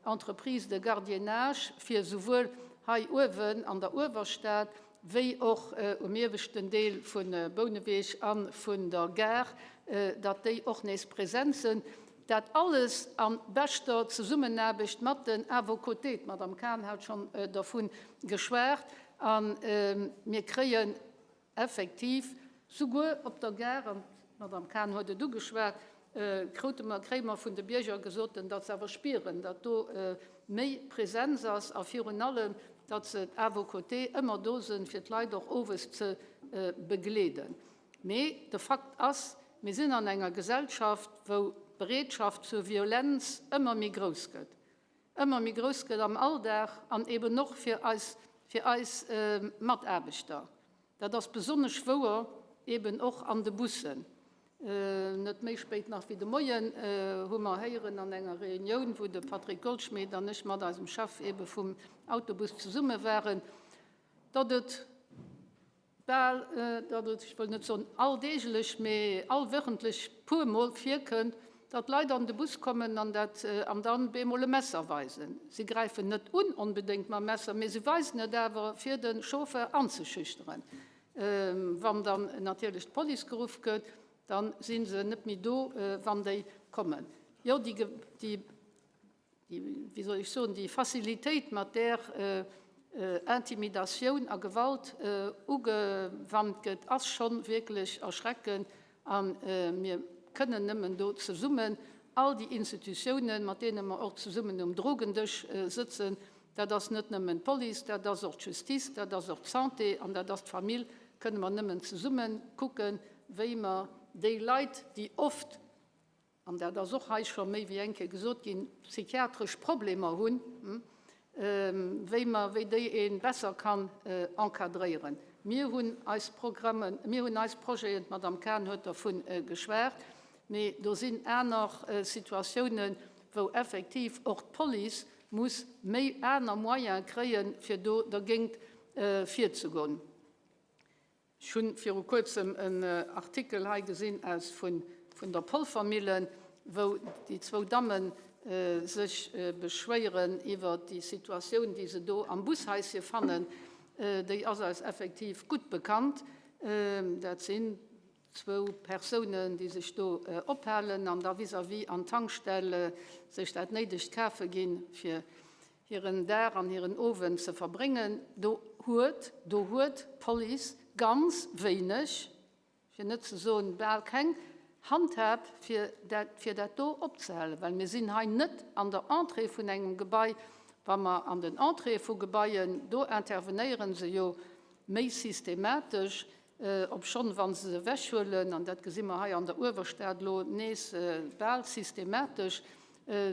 Entreprises de gardiennage, fir souwuel hei uewen an der Uewerstad wéi och um ieweschten Deel vu Bouneweg a vun der Gare, datt déi och nees present sinn. Dat alles a beschter Zesummenaarbecht mat den AvocauxT. D'Madame Cahen hat schonn dervu geschwat. A mir kréien effektiv souguer op der Gare, an d'Madame Cahen huet et ugeschwat, Krute mer, kréie mer vun de Bierger gesot, datt se awer spieren, datt do méi Präsenz ass a virun allem, datt se à vos côtés ëmmer do sinn, fir d'Leit och owes ze begleeden. Mee de Fakt ass, mir sinn an enger Gesellschaft, wou d'Bereetschaft zur Violenz ëmmer méi grouss gëtt, ëmmer méi grouss gëtt am Alldag an eben och fir eis, fir eis Mataarbechter. Dat ass besonnesch wouer eben och an de Bussen. Net méi spéit nach wéi de Moien hu mer héieren an enger Reunioun, wou de Patrick Goldschmidt an ech mat eisem Chef ebe vum Autobus zesumme waren, datt et bal, datt et, ech wëll net soen alldeeglech, mee allwöchentlech puermol virkënnt, datt Leit an de Bus kommen an dat an dann bemol e Messer weisen. Si gräifen net un onbedéngt mam Messer, mee si weisen et awer fir de Chauffeur anzeschüchteren. Wann dann natierlech d'Police geruff gëtt, da si se net méi do wann déi kommen. Jo, déi, déi déi, wéi soll ech soen, déi Facilitéit, mat där Intimidatioun a Gewalt ugewannt gëtt, ass scho wierklech erschreckend. A mir kënnen nëmmen do zesummen, all déi Institutiounen, mat deene mer och zesummen um Drogendësch sëtzen, dat ass net nëmmen d'Police, dat ass och d'Justice, dat ass och d'Santé an dat ass d'Famill, kënne mer nëmmen zesumme kucken, wéi mer déi Leit, déi oft, an dat ass och hei scho méi wéi eng Kéier gesot ginn, psychiatresch Problemer hunn, wéi mer, wéi déi ee besser kann encadréieren. Mir hunn eis Programmen, mir hunn eis Projeten, d'Madame Cahen huet dervu geschwat, mee do sinn aner Situatiounen, wou effektiv och d'Police muss méi aner Moyene kréien, fir do dergéint virzegoen. Ech hunn viru kuerzem en Artikel hei gesinn aus vun der Polvermillen, wou déi zwou Dammen sech beschwéieren iwwer déi Situatioun, déi se do am Bushaische fannen. Déi ass eis effektiv gutt bekannt. Dat sinn zwou Persounen, déi sech do ophalen an da vis-à-vis an d'Tankstell sech dat Néidegt kafe ginn, fir hiren Dag an hiren Owend ze verbréngen, do huet, do huet d'Police ganz wéineg, fir net ze soen bal keng Handhab, fir dat, fir dat do opzehalen, well mir sinn hei net an der Entrée vun engem Gebai. Wa mer an den Entréeë vu Gebaien, do intervenéiere se jo méi systematesch, obschonn, wa se se ewechhuelen, an dat gesi mer hei an der Uewerstad elo nees bal systematesch,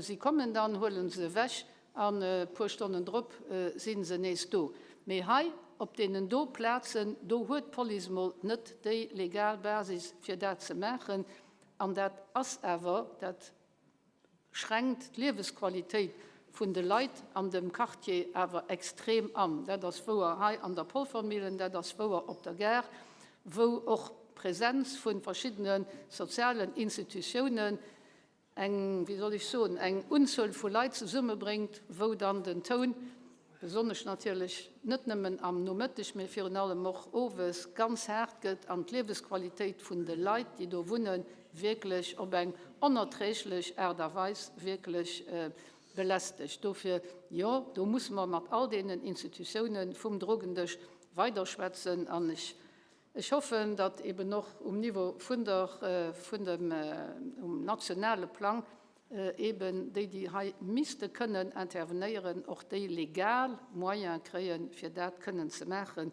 si kommen dann, huele se ewech an e puer Stonnen drop si se nees do. Mee hei op deenen do Plazen, do huet d'Police emol net déi legal Basis, fir dat ze maachen. An dat ass awer, dat schränkt d'Liewesqualitéit. vun de Leit an dem Quartier awer extrem an. Dat ass wouer hei an der Polvermillen, dat ass wouer op der Gare, wou och d'Präsenz vu verschiddene sozialen Institutiounen eng, wéi soll ech soen, eng Unzuel vu Leit zesummebréngt, wou dann den Toun, besonnesch natierlech net nëmmen am Nomëtteg, mee virun allem och owes, ganz haart gëtt an d'Liewesqualitéit vun de Leit, déi do wunnen, wierklech op eng onerträglech Aart a Weis wierklech belästegt. Dofir, jo, do musse mer mat all deenen Institutiounen vum Drogendësch weiderschwätzen an ech Ech hoffen, datt eben och um Niveau vun der, vun dem, um nationale Plang eben déi, déi hei misste kënnen intervenéieren, och déi legal Moyene kréien, fir dat kënnen ze maachen.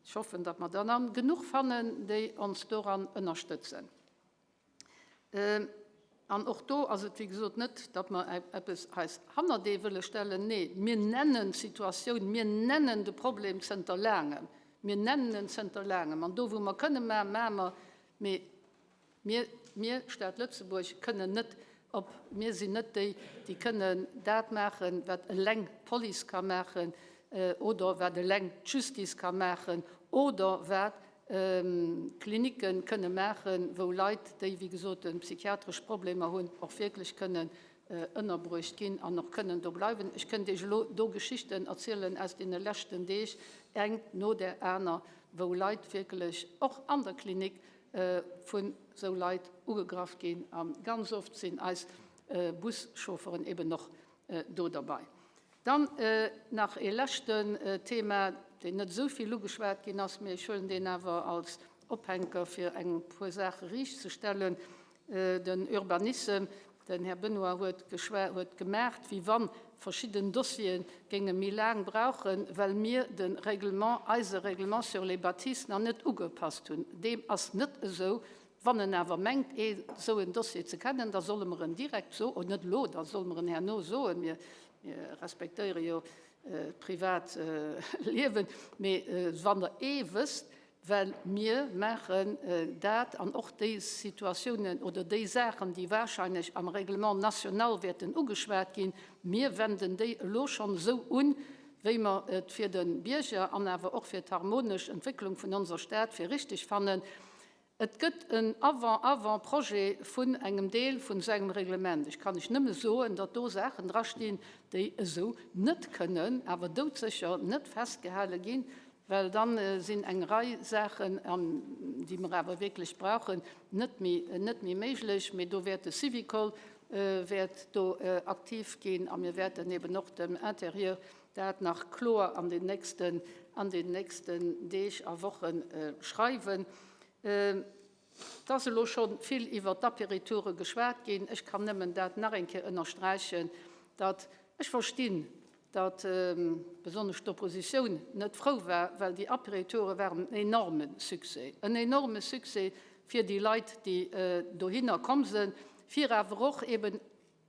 Ech hoffen, datt mer dann an genuch fannen, déi ons doran ënnerstëtzen. An och do ass et, wéi gesot, net, datt mer eppes eis hannert ee wëlle stellen. Nee, mir nennen d'Situatioun, mir nennen de Problem zënter Laangem. Mir nennen en zënter Laangem. An do, wou mer kënne maachen, maache mer. Mee mir, mir, Stad Lëtzebuerg, kënnen net op, mir sinn net déi, déi kënnen dat maachen, wat eleng d'Police ka maachen oder wat eleng d'Justice ka maachen oder wat Klinikke kënne maachen, wou Leit, déi wéi gesot psychiatresch Problemer hunn, och wierklech kënnen ënnerbruecht ginn an och kënnen do bleiwen. Ech kënnt Iech elo do Geschichten erzielen aus deene leschten Deeg, eng no där aner, wou Leit wierklech och an der Klinik vun esou Leit ugegraff ginn. A ganz oft sinn eis Buschaufferen eben och do derbei. Dann nach ee leschten Thema, deen net esou vill ugeschwat ginn ass, mee ech huelen deen awer als Ophänker, fir eng puer Saache riichtzestellen, den Urbanissem. Den Här Benoy huet huet gemaacht, wéi wa verschidden Dossiere géinge méi laang brauchen, well mir de Règlement, eise Règlement sur les bâtisses nach net ugepasst hunn. Deem ass net esou. Wann en awer mengt, ee sou en Dossier ze kennen, da solle mer en direkt soen, oder net elo, da solle mer en herno soen, mir respektéiere jo d'privat Liewen, mee wann Der ee wësst, well mir maachen dat an och déi Situatiounen oder déi Saachen, déi wahrscheinlech am Règlement national wäerten ugeschwat ginn, mir wenden déi elo schonn esou un, wéi mer et fir de Bierger an awer och fir d'harmonesch Entwécklung vun onser Stad fir richtig fannen. Et gëtt en Avant-avant-Projet vun engem Deel vun esou engem Reglement. Ech kann lech nëmme soen, datt do Saachen drastinn, déi esou net kënnen, awer doudsécher net festgehale ginn, well da sinn eng Rei Saachen, déi mer awer wierklech brauchen, net méi, net méi méiglech. Mee do wäert de Syvicol wäert do aktiv ginn a mir wäerten eben och dem Intérieur dat nach kloer an den nächsten, an den nächsten Deeg a Woche schreiwen. Et ass elo scho vill iwwert d'Apéritoure geschwat ginn. Ech kann nëmmen dat nach eng Kéier ënnersträichen, datt ech verstinn, datt besonnesch d'Oppositioun net frou war, well déi Apéritoure waren en enorme Succès, en enorme Succès fir déi Leit, déi dohinner komm sinn, fir awer och eben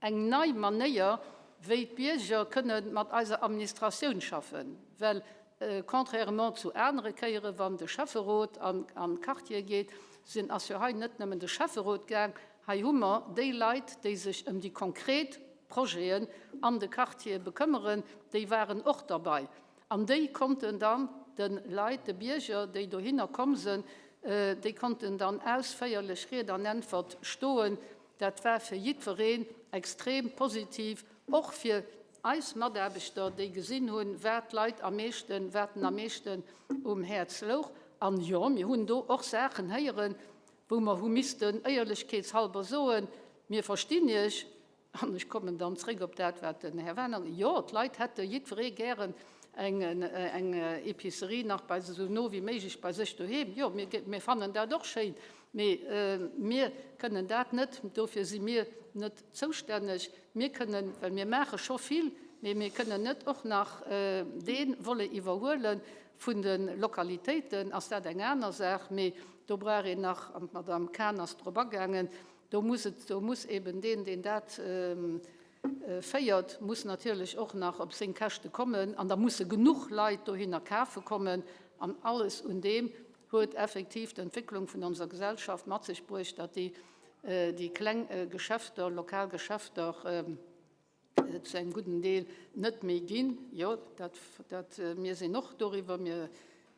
Eng nei Manéier, wéi d'Bierger kënne mat eiser Administratioun schaffen, well contrairement zu anere Kéieren, wann de Schäfferot an d'Quartiere geet, sinn, ass jo hei net nëmmen de Schäfferot gaang, hei hu mer déi Leit, déi sech ëm déi konkret Projeten an de Quartiere bekëmmeren, déi waren och derbei an déi konnten dann de Leit, de Bierger, déi dohinner komm sinn, déi konnten dann ausféierlech Ried an Äntwert stoen. Dat war fir jiddwereen extrem positiv, och fir eis Mataarbechter, déi gesinn hunn, wat d'Leit am meeschten, wat en am meeschten um Häerz louch. An jo, mir hunn do och Saachen héieren, wou mer hu missten éierlechkeetshalber soen, Mir verstinn Iech, An ech kommen dann zréck op dat, wat den Här Werner, jo, d'Leit hätte jiddweree gären eng, eng Épicerie nach bei esou no wéi méiglech bei sech doheem. Jo, mir, mir fannen dat och schéin, mee mir kënnen dat net, dofir si mir net zoustänneg. Mir kënnen, well mir maache scho vill, mee mir kënnen net och nach dee Volet iwwerhuelen. Vun de Lokalitéiten ass dat eng aner Saach, mee do brauch een nach, an d'Madame Cahen ass drop agaangen, Do muss et, do muss eben deen, deen dat féiert, muss natierlech och nach op seng Käschte kommen an da musse genuch Leit dohinner kafe kommen. An alles un deem huet effektiv d'Entwécklung vun onser Gesellschaft mat sech bruecht, datt déi, déi kleng Geschäfter, lokal Geschäfter. Zu engem gudden Deel net méi ginn. Jo, dat, dat, mir sinn och doriwwer, mir,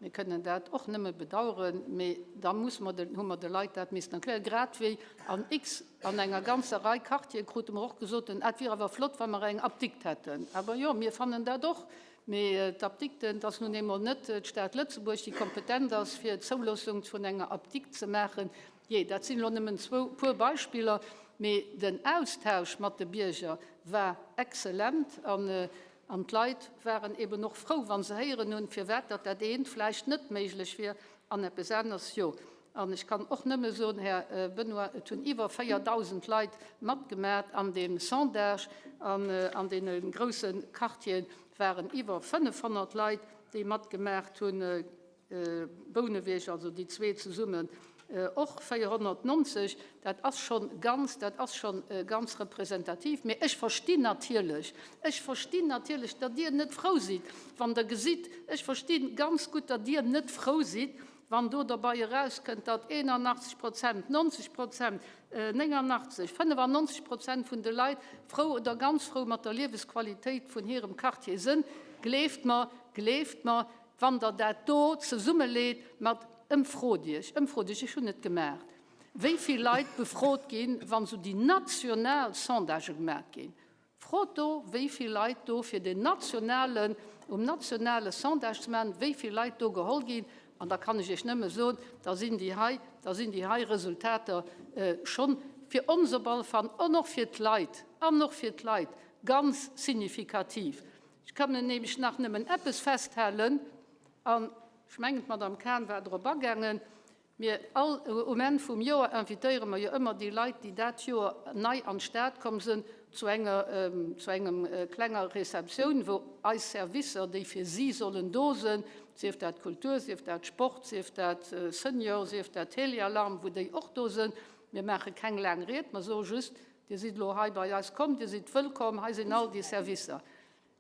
mir kënnen dat och nëmme bedauern, mee da muss mer de, hu mer de Leit dat missen erklären. Grad wéi an x, an enger ganzer Rei Quartiere krute mer och gesot, ah, et wier awer flott, wa mer eng Apdikt hätten. Awer jo, mir fannen dat och, mee d'Apdikten, et ass nun eemol net d'Stad Lëtzebuerg, déi kompetent ass, fir d'Zouloossung vun enger Apdikt ze maachen. Jee, dat sinn elo nëmmen zwou, puer Beispiller, mee den Austausch mat de Bierger war exzellent an, an d'Leit waren eben och frou, wa se héieren hunn, firwat datt dat eent vläicht net méiglech wier an eppes aneres jo. An ech kann och nëmme soen, Här Benoy, et hunn iwwer 4.000 Leit matgemat an deem Sondage an an deene grousse Quartiere waren iwwer 500 Leit, déi matgemaacht hunn. Bouneweg, also déi zwee zesummen och 490, dat ass schonn ganz, dat ass schonn ganz representativ. Mee ech verstinn natierlech, ech verstinn natierlech, datt Dir net frou sidd, wann Der gesitt, ech versti ganz gutt, datt Dir net frou sidd, wann do derbei erauskënnt, datt 81 Prozent, 90 Prozent, 89, 95 Prozent vun de Leit frou oder ganz frou mat der Liewesqualitéit vun hirem Quartier sënn. Gleeft mer, gleeft mer, Wann Der dat do zesummeleet mat, ëmfrot Iech, ëmfrot Iech, ech hunn et gemaach, wéi vill Leit befrot ginn, wa sou déi national Sondagë gemaach ginn, frot do, wéi vill Leit do fir den nationalen, um nationale Sondage ze maachen, wéi vill Leit do geholl ginn, an da kann ech Iech nëmme soen, da sinn déi hei, da sinn déi hei Resultater schonn fir ons op alle Fall an och fir d'Leit, an och fir d'Leit ganz signifikativ. Ech kann nämlech nach nëmmen eppes festhalen, an ech mengen, d'Madame Cahen war drop agaangen, Mir all, um Enn vum Joer invitéiere mer jo ëmmer déi Leit, déi dat Joer nei an d'Stad komm sinn, zu enger, zu engem klenger Receptioun, wou eis Servicer, déi fir si sollen do sinn, sief dat Kultur, sief dat Sport, sief dat Senior, sief dat Telealarm, wou déi och do sinn. Mir maache keng laang Ried, mer soe just, Dir sidd elo hei bei eis komm, Dir sidd wëllkomm, hei sinn all déi Servicer.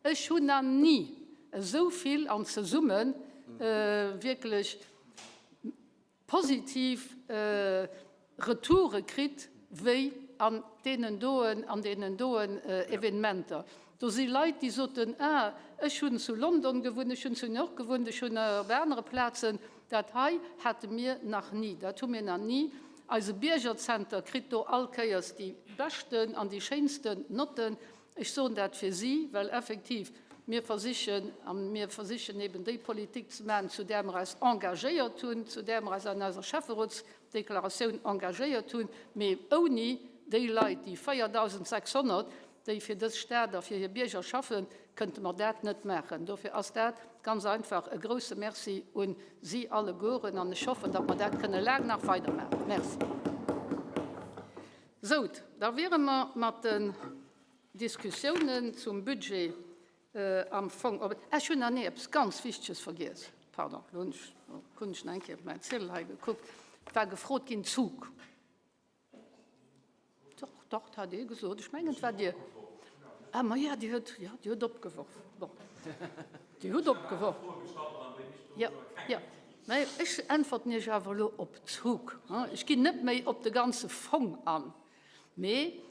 Ech hunn nach ni esou vill an zesumme wierklech positiv Retoure kritt wéi an deenen doen, an deenen doen Evenementer. Do si Leit, déi soten, Ah, ech hunn zu London gewunnt, ech hunn zu New York gewunnt, ech hunn op anere Plazen. Dat hei hate mir nach ni, dat hu mir nach ni. Eise Biergerzenter kritt do all Kéiers déi beschten an déi schéinsten Notten. Ech soen dat fir si, well effektiv mir versichen, a mir versichen eben déi Politik ze maachen, zu där mer eis engagéiert hunn, zu där mer eis an eiser Schäfferotsdeklaratioun engagéiert hunn, mee ouni déi Leit, déi 4.600, déi fir dës Stad a fir hir Bierger schaffen, kënnte mer dat net maachen. Dofir ass dat ganz einfach e grouse Merci un si allegueren an ech hoffen, datt mer dat kënne laang nach weidermaachen. Merci. Sou, da wiere mer mat den Diskussiounen zum Budget am Fong op. Ech hunn nach, nee, eppes ganz Wichteges vergiess. Pardon, elo hunn ech, hunn ech nach eng Kéier op mäin Ziedel hei gekuckt. Et war gefrot ginn, Zug. Doch, doch, dat hat Dir gesot. Ech mengen, et war Dir. Ah, ma ja, Dir hutt, ja, Dir hutt opgeworf. Bon. Dir hutt opgeworf. Ja, ja. Mä ech äntwerten Iech awer elo op Zug. Ech ginn net méi op de ganze Fong an. Mee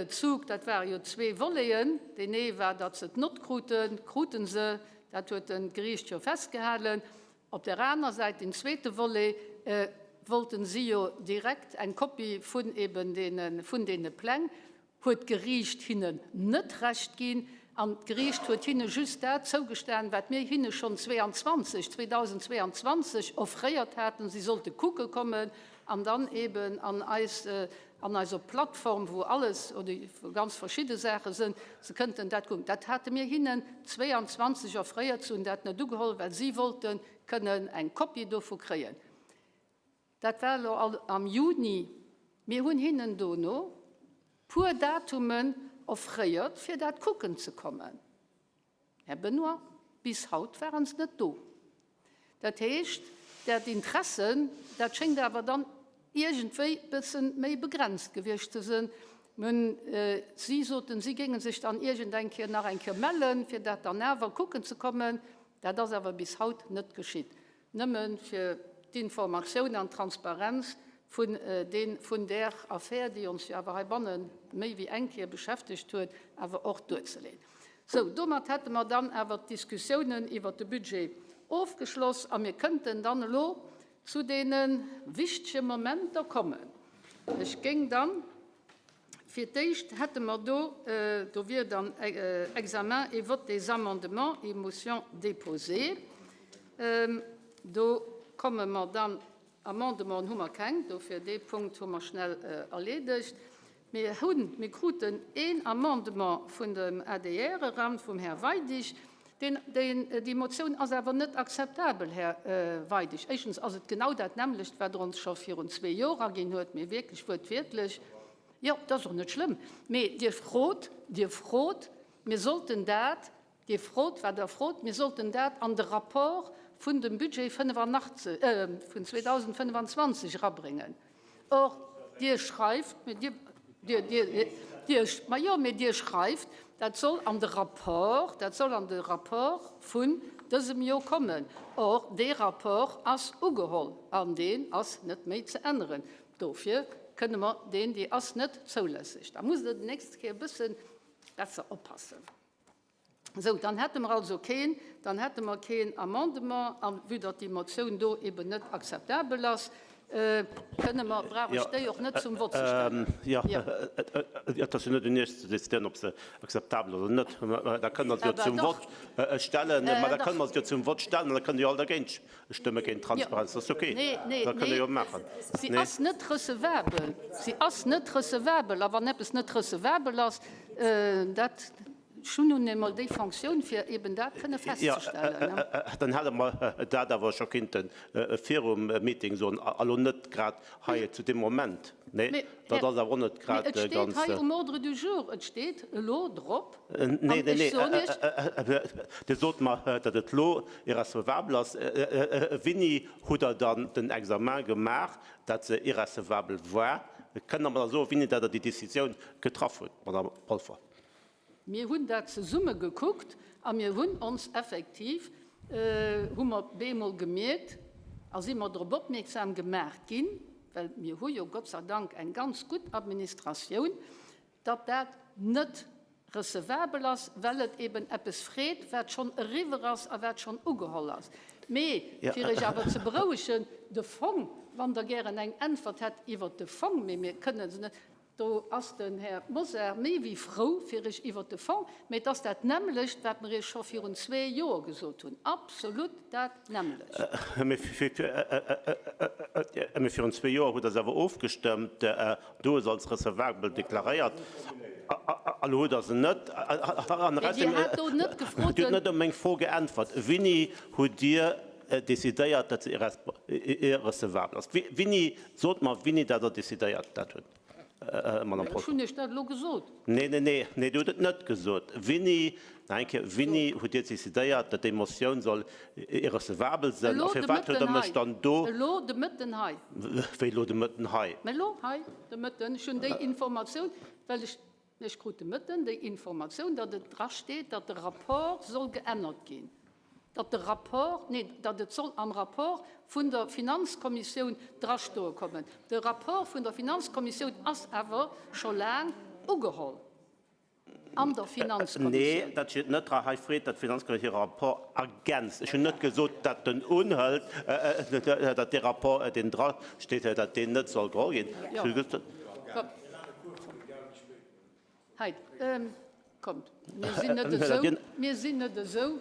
Zug, dat ware jo zwee Voleten. Deen ee war, datt se d'Nott kruten. Kruten se, dat huet de Geriicht jo festgehalen. Op där aner Säit, deen zweete Volet, wollten si jo direkt eng Kopie vun eben deene, vun deene Pläng, huet d'Geriicht hinnen net Recht ginn. An d'Geriicht huet hinne just dat zougestan, wat mir hinne schonn 22, 2022 offréiert haten, si sollte kucke kommen an dann eben an eis, an eiser Plattform, wou alles oder wou ganz verschidde Saache sënn, se kënnten dat kucken. Dat hate mir hinnen 22 offréiert, se hunn dat net ugeholl, well si wollte kënnen eng Kopie dovu kréien. Dat war elo all am Juni. Mir hunn hinnen dono puer Datumen offréiert, fir dat kucken ze kommen. Här Benoy, bis haut waren se net do. Dat heescht, dat Interesse, dat schéngt awer dann iergendwéi e bësse méi begrenzt gewiescht ze sinn. Si soten, si géinge sech dann iergendeng Kéier nach eng Kéier mellen, fir dat dann awer kucken ze kommen. Dat ass awer bis haut net geschitt. Nëmme fir d'Informatioun an d'Transparenz. vun deen, vun där Affär, déi ons jo awer heibanne méi wéi eng Kéier beschäftegt huet, awer och duerzeleeën. Sou, domat hätte mer dann awer d'Diskussiounen iwwert de Budget ofgeschloss a mir kënnten dann elo zu deene wichtege Momenter kommen. Ech géing dann fir d'éischt hätte mer do, do wier dann Examen et vote des amendements et motions déposés. Do komme mer dann Amendementen hu mer keng, dofir dee Punkt hu mer schnell erleedegt. Mir hunn, mir kruten een Amendement vun dem adr eran, vum Här Weidig. Deen, deen, déi Motioun ass awer net akzeptabel, Här Weidig. Éischtens ass et genau dat nämmlecht, wat Der ons scho virun zwee Joer erginn huet, mee wierklech wuertwiertlech. Jo, dat ass och net schlëmm, mee Dir frot, Dir frot, mir sollten dat Dir frot, wat Der frot, mir sollten dat an de Rapport vun dem Budget 85, vun 2025 erabréngen. Or, Dir schreift, mä Dir, Dir, Dir, Dir, ma jo, mä Dir schreift, dat soll an de Rapport, dat soll an de Rapport vun dësem Jor kommen. Or, dee Rapport ass ugeholl an deen ass net méi ze änneren. Dofir kënne mer deen, dee ass net zoulässeg. Da musst Der déi nächst Kéier e bësse besser oppassen. Sou, dann hätte mer also keen, dann hätte mer keen Amendement. A vue datt déi Motioun do eben net akzeptabel ass, kënne mer, brauch ech déi och net zum Vott ze stellen. Jo, et ass jo net un Iech ze décidéieren, ob se akzeptabel ass oder net. Da kënne mer se jo zum Vott stellen. Mä da kënne mer se jo zum Vott stellen an da kënnt Dir jo all dergéint stëmme géint d'Transparenz. Dat ass okay. Dat kënnt Dir jo maachen. Si ass net recevabel. Si ass net recevabel. A wann eppes net recevabel ass, dat, Ech hunn nun emol déi Fonctioun, fir eben dat kënne festzestellen. Jo, dann hätte mer dat awer scho kinnte virum Meeting soen, a lo net grad hei zu deem Moment. Nee, dat ass awer och net grad ganz. Mee et steet hei um Ordre du jour, et steet elo drop. Nee, nee, nee, Dir sot mer, datt et elo irrecevabel ass. Wéini hutt Der dann den Examen gemaach, datt se irrecevabel war? Kënnt Der mer da soen, wéini datt Der déi Décisioun getraff hutt, Madamm Polfer? Mir hunn dat zesumme gekuckt a mir hunn ons effektiv, hu mer bemol gemierkt a si mer drop opmierksam gemaach ginn, well mir hu jo Gott sei Dank eng ganz gutt Administratioun, datt dat net recevabel ass, well et eben eppes freet, wat schonn eriwwer ass a wat schonn ugeholl ass. Mee fir Iech awer ze berouegen, de Fong, wann Der gären eng Äntwert hätt iwwert de Fong, mee mir kënnen se net, Do ass den Här Mosar méi wéi frou fir Iech iwwert de Fong, mee et ass dat nämmlecht, wat mer Iech scho virun zwee Joer gesot hunn, absolut dat nämmlecht. Mee virun zwee Joer hutt Der se awer ofgestëmmt, do hu se als recevabel deklaréiert, a lo hutt Der se net. Mee Dir hat do net gefrot. Dir hutt net op meng Fro geäntwert. Wéini hutt Dir decidéiert, datt se irrecevabel ass? Wéini, sot mer, wéini datt Der decidéiert dat hutt, Madame Ech Polfer? hunn Iech dat elo gesot. Nee, nee, nee, nee, Dir hutt et net gesot. Wéini, nach eng Kéier, wéini hutt Dir decidéiert, datt déi Motioun soll irrecevabel sinn? Elo A de firwat hutt Mëtten Der mech hei. dann do. Elo de Mëtten hei. Wéi elo de Mëtten hei? Mä elo hei de Mëtten. Ech hunn déi Informatioun, well ech, ech krut de Mëtten déi Informatioun, datt et drasteet, datt de Rapport soll geännert ginn. datt de Rapport, nee, datt et soll am Rapport vun der Finanzkommissioun drastoe kommen. De Rapport vun der Finanzkommissioun ass awer scho laang ugeholl an der Finanzkommissioun. Nee, dat steet net dra. Hei freet, datt d'Finanzkommissioun hire Rapport ergänzt. Ech hunn net gesot, datt en unhëlt, datt dee Rapport, deen drasteet, datt deen net soll geholl ginn. Ech hu just. Hei, kommt, mir sinn net esou, mir sinn net esou.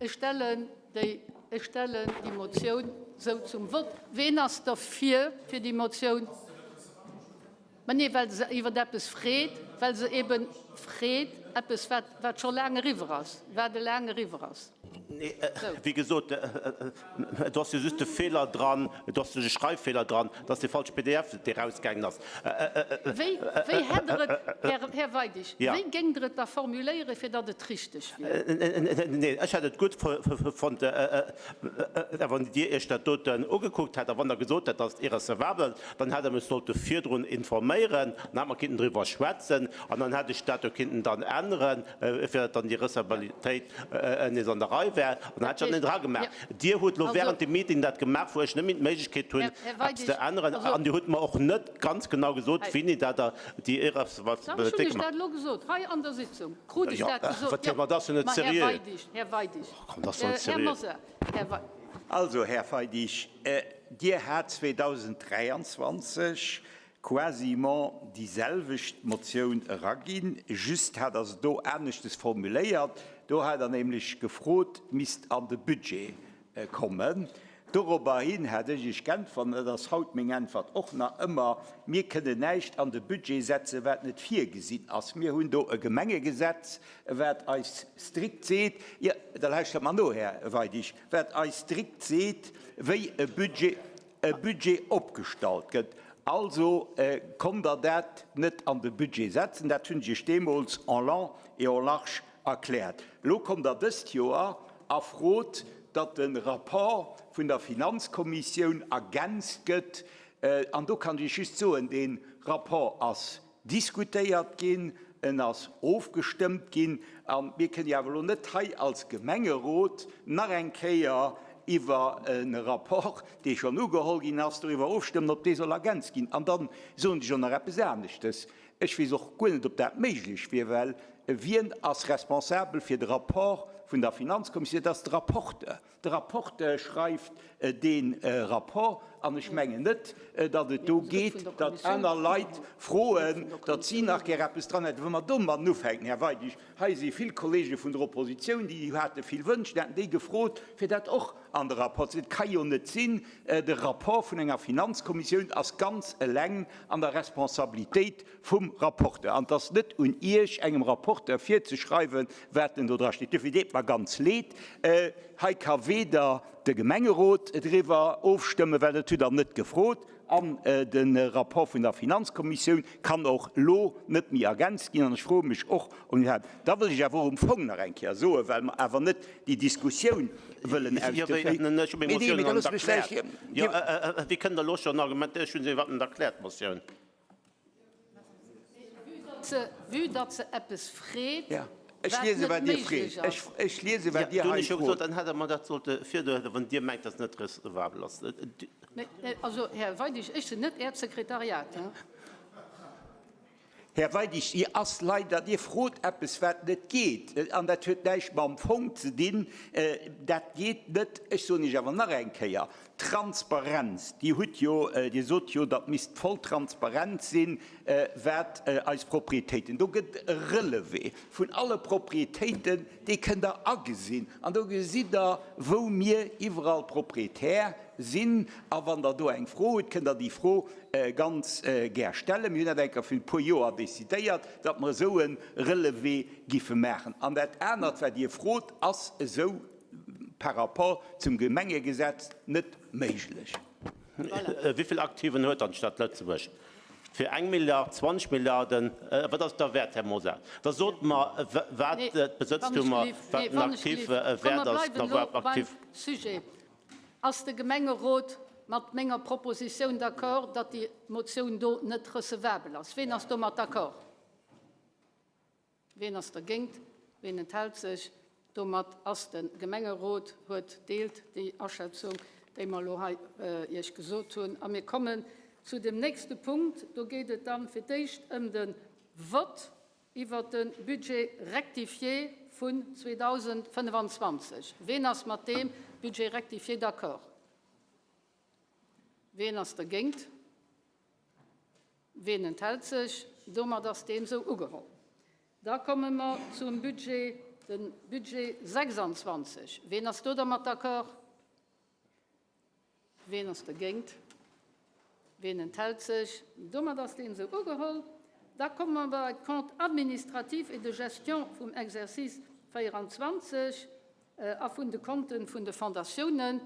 Ech stellen déi, ech stellen déi Motioun esou zum Vott. Ween ass derfir, fir déi Motioun? Mä nee, well se iwwer eppes freet, well se ebe freet, eppes, wat, wat scho laang eriwwer ass, wat e laang eriwwer ass. Nee, wéi gesot, do ass jo just de Feeler dran, do ass e Schreiffeeler dran, dat ass dee falsche pdf, dee rausgaangen ass. Wéi, wéi hätt Der et, Här Weidig, wéi géingt Der et da formuléieren, fir datt et richteg wier? Nee, ech hätt et gutt fonnt, wann Dir Iech dat doten ugekuckt hätt a wann Der gesot hätt, dat ass irrecevabel, dann hätt Der mech sollte virdrun informéieren, dann hätte mer kinnten driwwer schwätzen an dann hätt ech dat jo kinnten dann änneren, fir datt dann déi Recevabilitéit nees an der Rei wär. war, an dann hätt ech dat net eragemaach. Dir hutt elo während dem Meeting dat gemaach, wou ech net méi d'Méiglechkeet hunn, eppes ze änneren. An Dir hutt mer och net ganz genau gesot, wéini dat Der déi Irrecevabilité gemaach hutt. Ech hunn lech dat elo gesot, hei an der Sitzung krut ech dat gesot. Jo, ma dat ass jo net seriö. Här Weidig, Här Mosar, Här Weidig. Also, Här Weidig, Dir hat 2023 quasiment déi selwecht Motioun eraginn, just hat Der se do aneschtes formuléiert. Do hat Der nämlech gefrot, et misst an de Budget kommen. Dorobberhin hat ech Iech geäntwert, an dat ass haut meng Äntwert och nach ëmmer, Mir kënnen näischt an de Budget setzen, wat net virgesinn ass. Mir hunn do e Gemengegesetz, wat eis strikt seet, jo, da lauschtert mer no, Här Weidig, wat eis strikt seet, wéi e Budget, e Budget opgestallt gëtt. Also konnt Der dat net an de Budget setzen. Dat hunn ech Iech deemools en long et en large erkläert. Elo kommt Der dëst Joer a frot, datt de Rapport vun der Finanzkommissioun ergänzt gëtt. An do kann ech Iech just soen, dee Rapport ass diskutéiert ginn, en ass ofgestëmmt ginn. A mir kënnen jo awer elo net hei als Gemengerot nach eng Kéier iwwer e Rapport, dee schonn ugeholl ginn ass, doriwwer ofstëmmen, ob dee soll ergänzt ginn. An da soen ech och nach eppes aneschtes, Ech weess och guer net, ob dat méiglech wier, well wien ass responsabel fir de Rapport vun der Finanzkommissioun? Dat ass de Rapporteur. De Rapporteur schreift dee Rapport an ech mengen net, datt et do geet, datt aner Leit froen, datt si nach gär eppes dran hätten. Wa mer domadden ufänken, Här Weidig, hei si vill Kollege vun der Oppositioun, déi hate vill Wënsch, déi haten déi gefrot, fir dat och an de Rapport ze. Et ka jo net sinn, de Rapport vun enger Finanzkommissioun ass ganz eleng an der Responsabilitéit vum Rapporteur. An et ass net un Iech, engem Rapporteur virzeschreiwen, wat en do dra steet. Duerfir deet mer ganz leed, hei ka weder de Gemengerot driwwer ofstëmmen, well dat hutt Der net gefrot, an de Rapport vun der Finanzkommissioun kann och elo net méi ergänzt ginn. An ech froe mech och, Da wëll ech awer och um Fong nach eng Kéier soen, well mer awer net déi Diskussioun wëllen aus de Féiss. Mee nee, mee da loosse mech vläicht. Jo, wéi kënnt Der elo schonn argumentéieren? Ech hunn se iwwerhaapt net erkläert, d'Motioun. Vue datt se eppes freet, Ech liese wat wat net Dir méiglech freet. ass. Ech liese wat Dir Do hunn hei ech jo frot. gesot, dann hätt Der mer dat sollte virduechen, wann Dir mengt, datt et net recevabel ass. Mee, also, Här Weidig, ech sinn net Äert Sekretariat. Här Weidig, Dir ass leider, Dir frot eppes, wat net geet, an dat huet näischt mam Fong ze dinn. Dat geet net. Ech soen Iech awer nach eng Kéier, Transparenz, Dir hutt jo, Dir sot jo, datt misst voll transparent sinn, wat eis Propriétéiten, do gëtt e Relevé vun alle Propriétéiten, dee kënnt Der agesinn, an do gesitt Der, wou mir iwwerall Propriétaire sinn. A wann Der do eng Fro hutt, kënnt Der déi Fro ganz gär stellen. Mir hunn dat eng Kéier virun e puer Joer decidéiert, datt mer esou e Relevé giffe maachen. An dat anert, wat Dir frot, ass esou par rapport zum Gemengegesetz net méiglech. Wéi vill Aktiven huet dann d'Stad Lëtzebuerg? Fir eng Milliard, 20 Milliarden? Wat ass et da wäert, Här Mosar? Da sot mer, wat d'Besëtztumer, wat den Aktiv wäert ass, Mir bleiwen elo beim Sujet. Ass de Gemengerot mat menger Propositioun d'accord, datt déi Motioun do net recevabel ass? Ween ass domat d'accord? Ween ass dergéint? Ween enthält sech? Domat ass de Gemengerot, huet, deelt déi Aschätzung, déi mer elo hei Iech gesot hunn. A mir kommen zu dem nächste Punkt. Do geet et dann fir d'éischt ëm de Vott Iwwert de Budget rectifié vun 2025. Ween ass mat deem Budget rectifié d'accord? Ween ass dergéint? Ween enthält sech? Domat ass deen esou ugeholl. Da komme mer zum Budget, de Budget 26. Ween ass do dermat d'accord? Ween ass dergéint? Ween enthält sech? Domat ass deen esou ugeholl. Da komme mer bei d'Comptes administratifs et de gestion vum Exercice 24 a vun de Konte vun de Fondatiounen.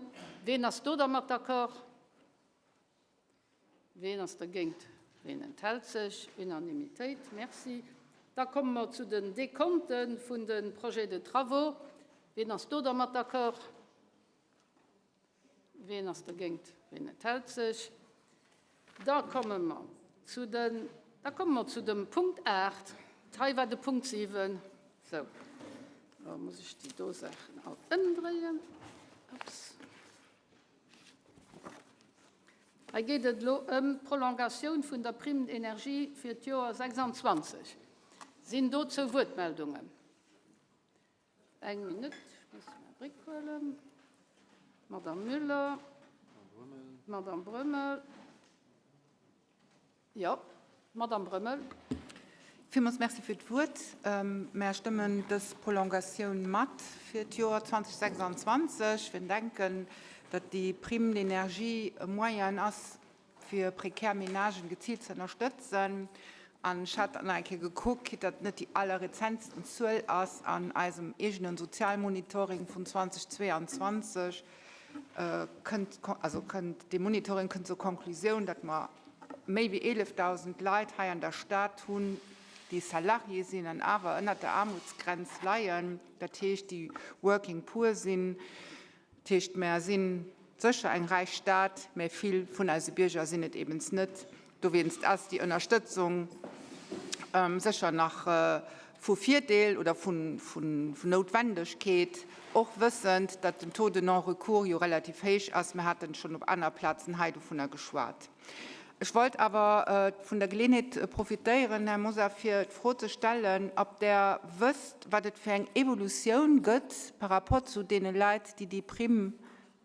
Ween ass do dermat d'accord? Ween ass dergéint? Ween enthält sech? Unanimitéit. Merci. Da komme mer zu den Dekonte vun de Projets de travaux. Ween ass do dermat d'accord? Ween ass dergéint? Ween enthält sech? Da komme mer zu den, da komme mer zu dem Punkt 8. Hei war de Punkt 7. Sou. Lo muss ech déi do Saachen all ëmdréien. Ups. Hei geet et elo ëm d'Prolongatioun vun der Prime d'énergie fir d'Joer 26. Sinn dozou Wuertmeldungen? Eng Minutt, ech muss mäi Bréck huelen. D'Madame Müller, d'Madame Brömmel. Jo, d'Madame Brömmel. Villmools Merci fir d'Wuert. Mär stëmmen dës Prolongatioun mat fir d'Joer 2026. Mir denken, datt déi Prime d'énergie e Moyen ass, fir prekär Menagen geziilt ze ënnerstëtzen. An ech hat nach eng Kéier gekuckt, quitte datt et net déi allerrezentsten Zuel ass, an eisem eegene Sozialmonitoring vun 2022 kënnt, also kënnt dee Monitoring kënnt zur Konklusioun, datt mer méi wéi 11.000 Leit hei an der Stad hunn, déi Salarié sinn an awer ënnert der Aarmutsgrenz leien, dat heescht déi working poor sinn. Dat heescht, mer si sécher eng räich Stad, mä vill vun eise Bierger sinn et ebens net. Dowéinst ass déi Ënnerstëtzung sécher nach vu Virdeel oder vun Noutwendegkeet, och wëssend, datt den Taux de non-recours jo relativ héich ass. Mer haten schonn op aner Plazen hei dovunner geschwat. Ech wollt awer vun der Geleeënheet profitéieren, Här Mosar, fir d'Fro ze stellen, ob Der wësst, wat et fir eng Evolutioun gëtt par rapport zu deene Leit, déi déi Primm,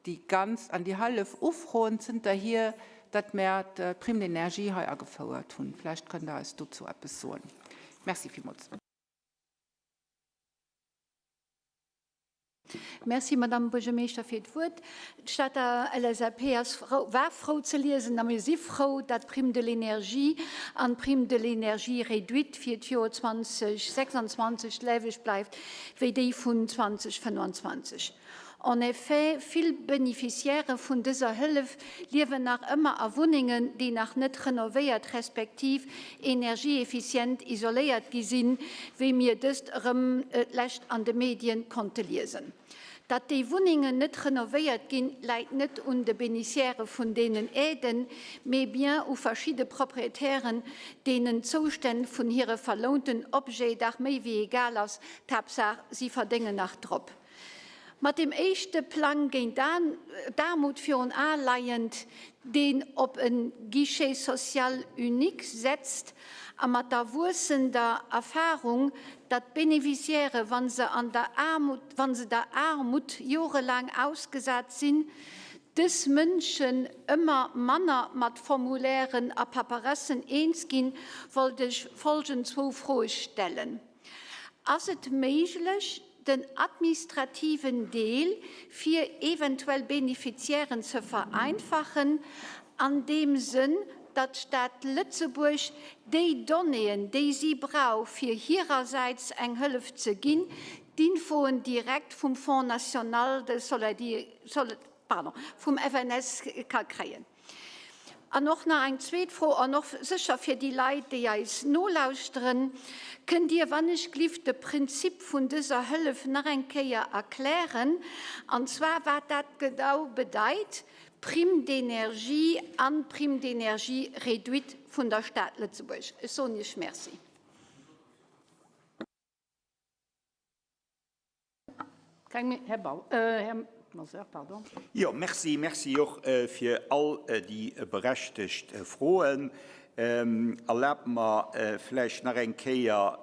déi ganz an déi hallef ufroen, zënterhier datt mer d'Prime d'énergie hei agefouert hunn. Vläicht kënnt Der eis dozou eppes soen. Merci villmools. Merci, Madamm Buergermeeschter, fir d'Wuert. D'Stater LSAP ass frou, war frou ze liesen a mir si frou, datt d'Prime de l'énergie an d'Prime de l'énergie réduite fir d'Joer 2026 d'läwecht bleift wéi déi vun 2025. En effet, vill Beneficiairë vun dëser Hëllef liewen nach ëmmer a Wunnengen, déi nach net renovéiert respektiv energieeffizient isoléiert gi sinn, wéi mir dëst erëm d'lescht an de Medien konnte liesen. Datt déi Wunnengen net renovéiert ginn, läit net un de Beniciairë vun deenen Aiden, mee bien u verschidde Proprietären, deenen d'Zoustänn vun hire verlounten Objete dach méi wéi egal ass, d'Haaptsaach si verdéngen nach drop. Mat deem éischte Plang géint d'Aarmut virun Ae leiend, deen op e Guichet social unique setzt, a mat der wuessender Erfahrung, datt d'Beneficiairë, wa se an der Aarmut, wa se der Aarmut jorelaang ausgesat sinn, dës Mënschen ëmmer manner mat Formulairen a Paperessen eens ginn, wollt ech folgend zwou Froe stellen. Ass et méiglech, den administrativen Deel fir eventuell Beneficiairen ze vereinfachen, an deem Sënn, datt d'Stad Lëtzebuerg déi Donnéeën, déi si brauch, fir hirersäits eng Hëllef ze ginn, d'Infoen direkt vum Fonds national de pardon, vum FNS ka kréien? An och nach eng zweet Fro, an och sécher fir déi Leit, déi eis nolauschteren, Kënnt Dir wannechglift de Prinzip vun dëser Hëllef nach eng Kéier erklären, an zwar wat dat genau bedeit, Prime d'énergie an Prime d'énergie réduite vun der Stad Lëtzebuerg? Ech soen Iech Merci. Keng méi? Här Bauer, Här Mosar, pardon. Jo, merci. Merci och fir all déi berechtegt Froen. Erlaabt mer vläicht nach eng Kéier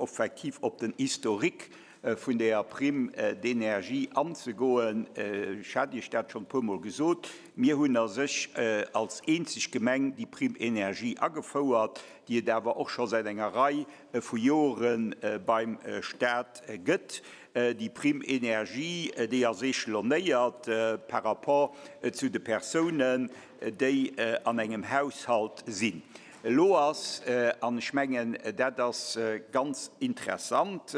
effektiv op den Historique vun där Prime d'énergie anzegoen. Ech hat Iech dat schonn e puermol gesot. Mir hunn a sech als eenzeg Gemeng déi Prime énergie agefouert, déi et awer och scho säit enger Rei vu Jore beim Stat gëtt. Déi Prime énergie, déi ass échelonnéiert par rapport zu de Persounen, déi an engem Haushalt sinn. Elo ass, an ech mengen, dat ass ganz interessant,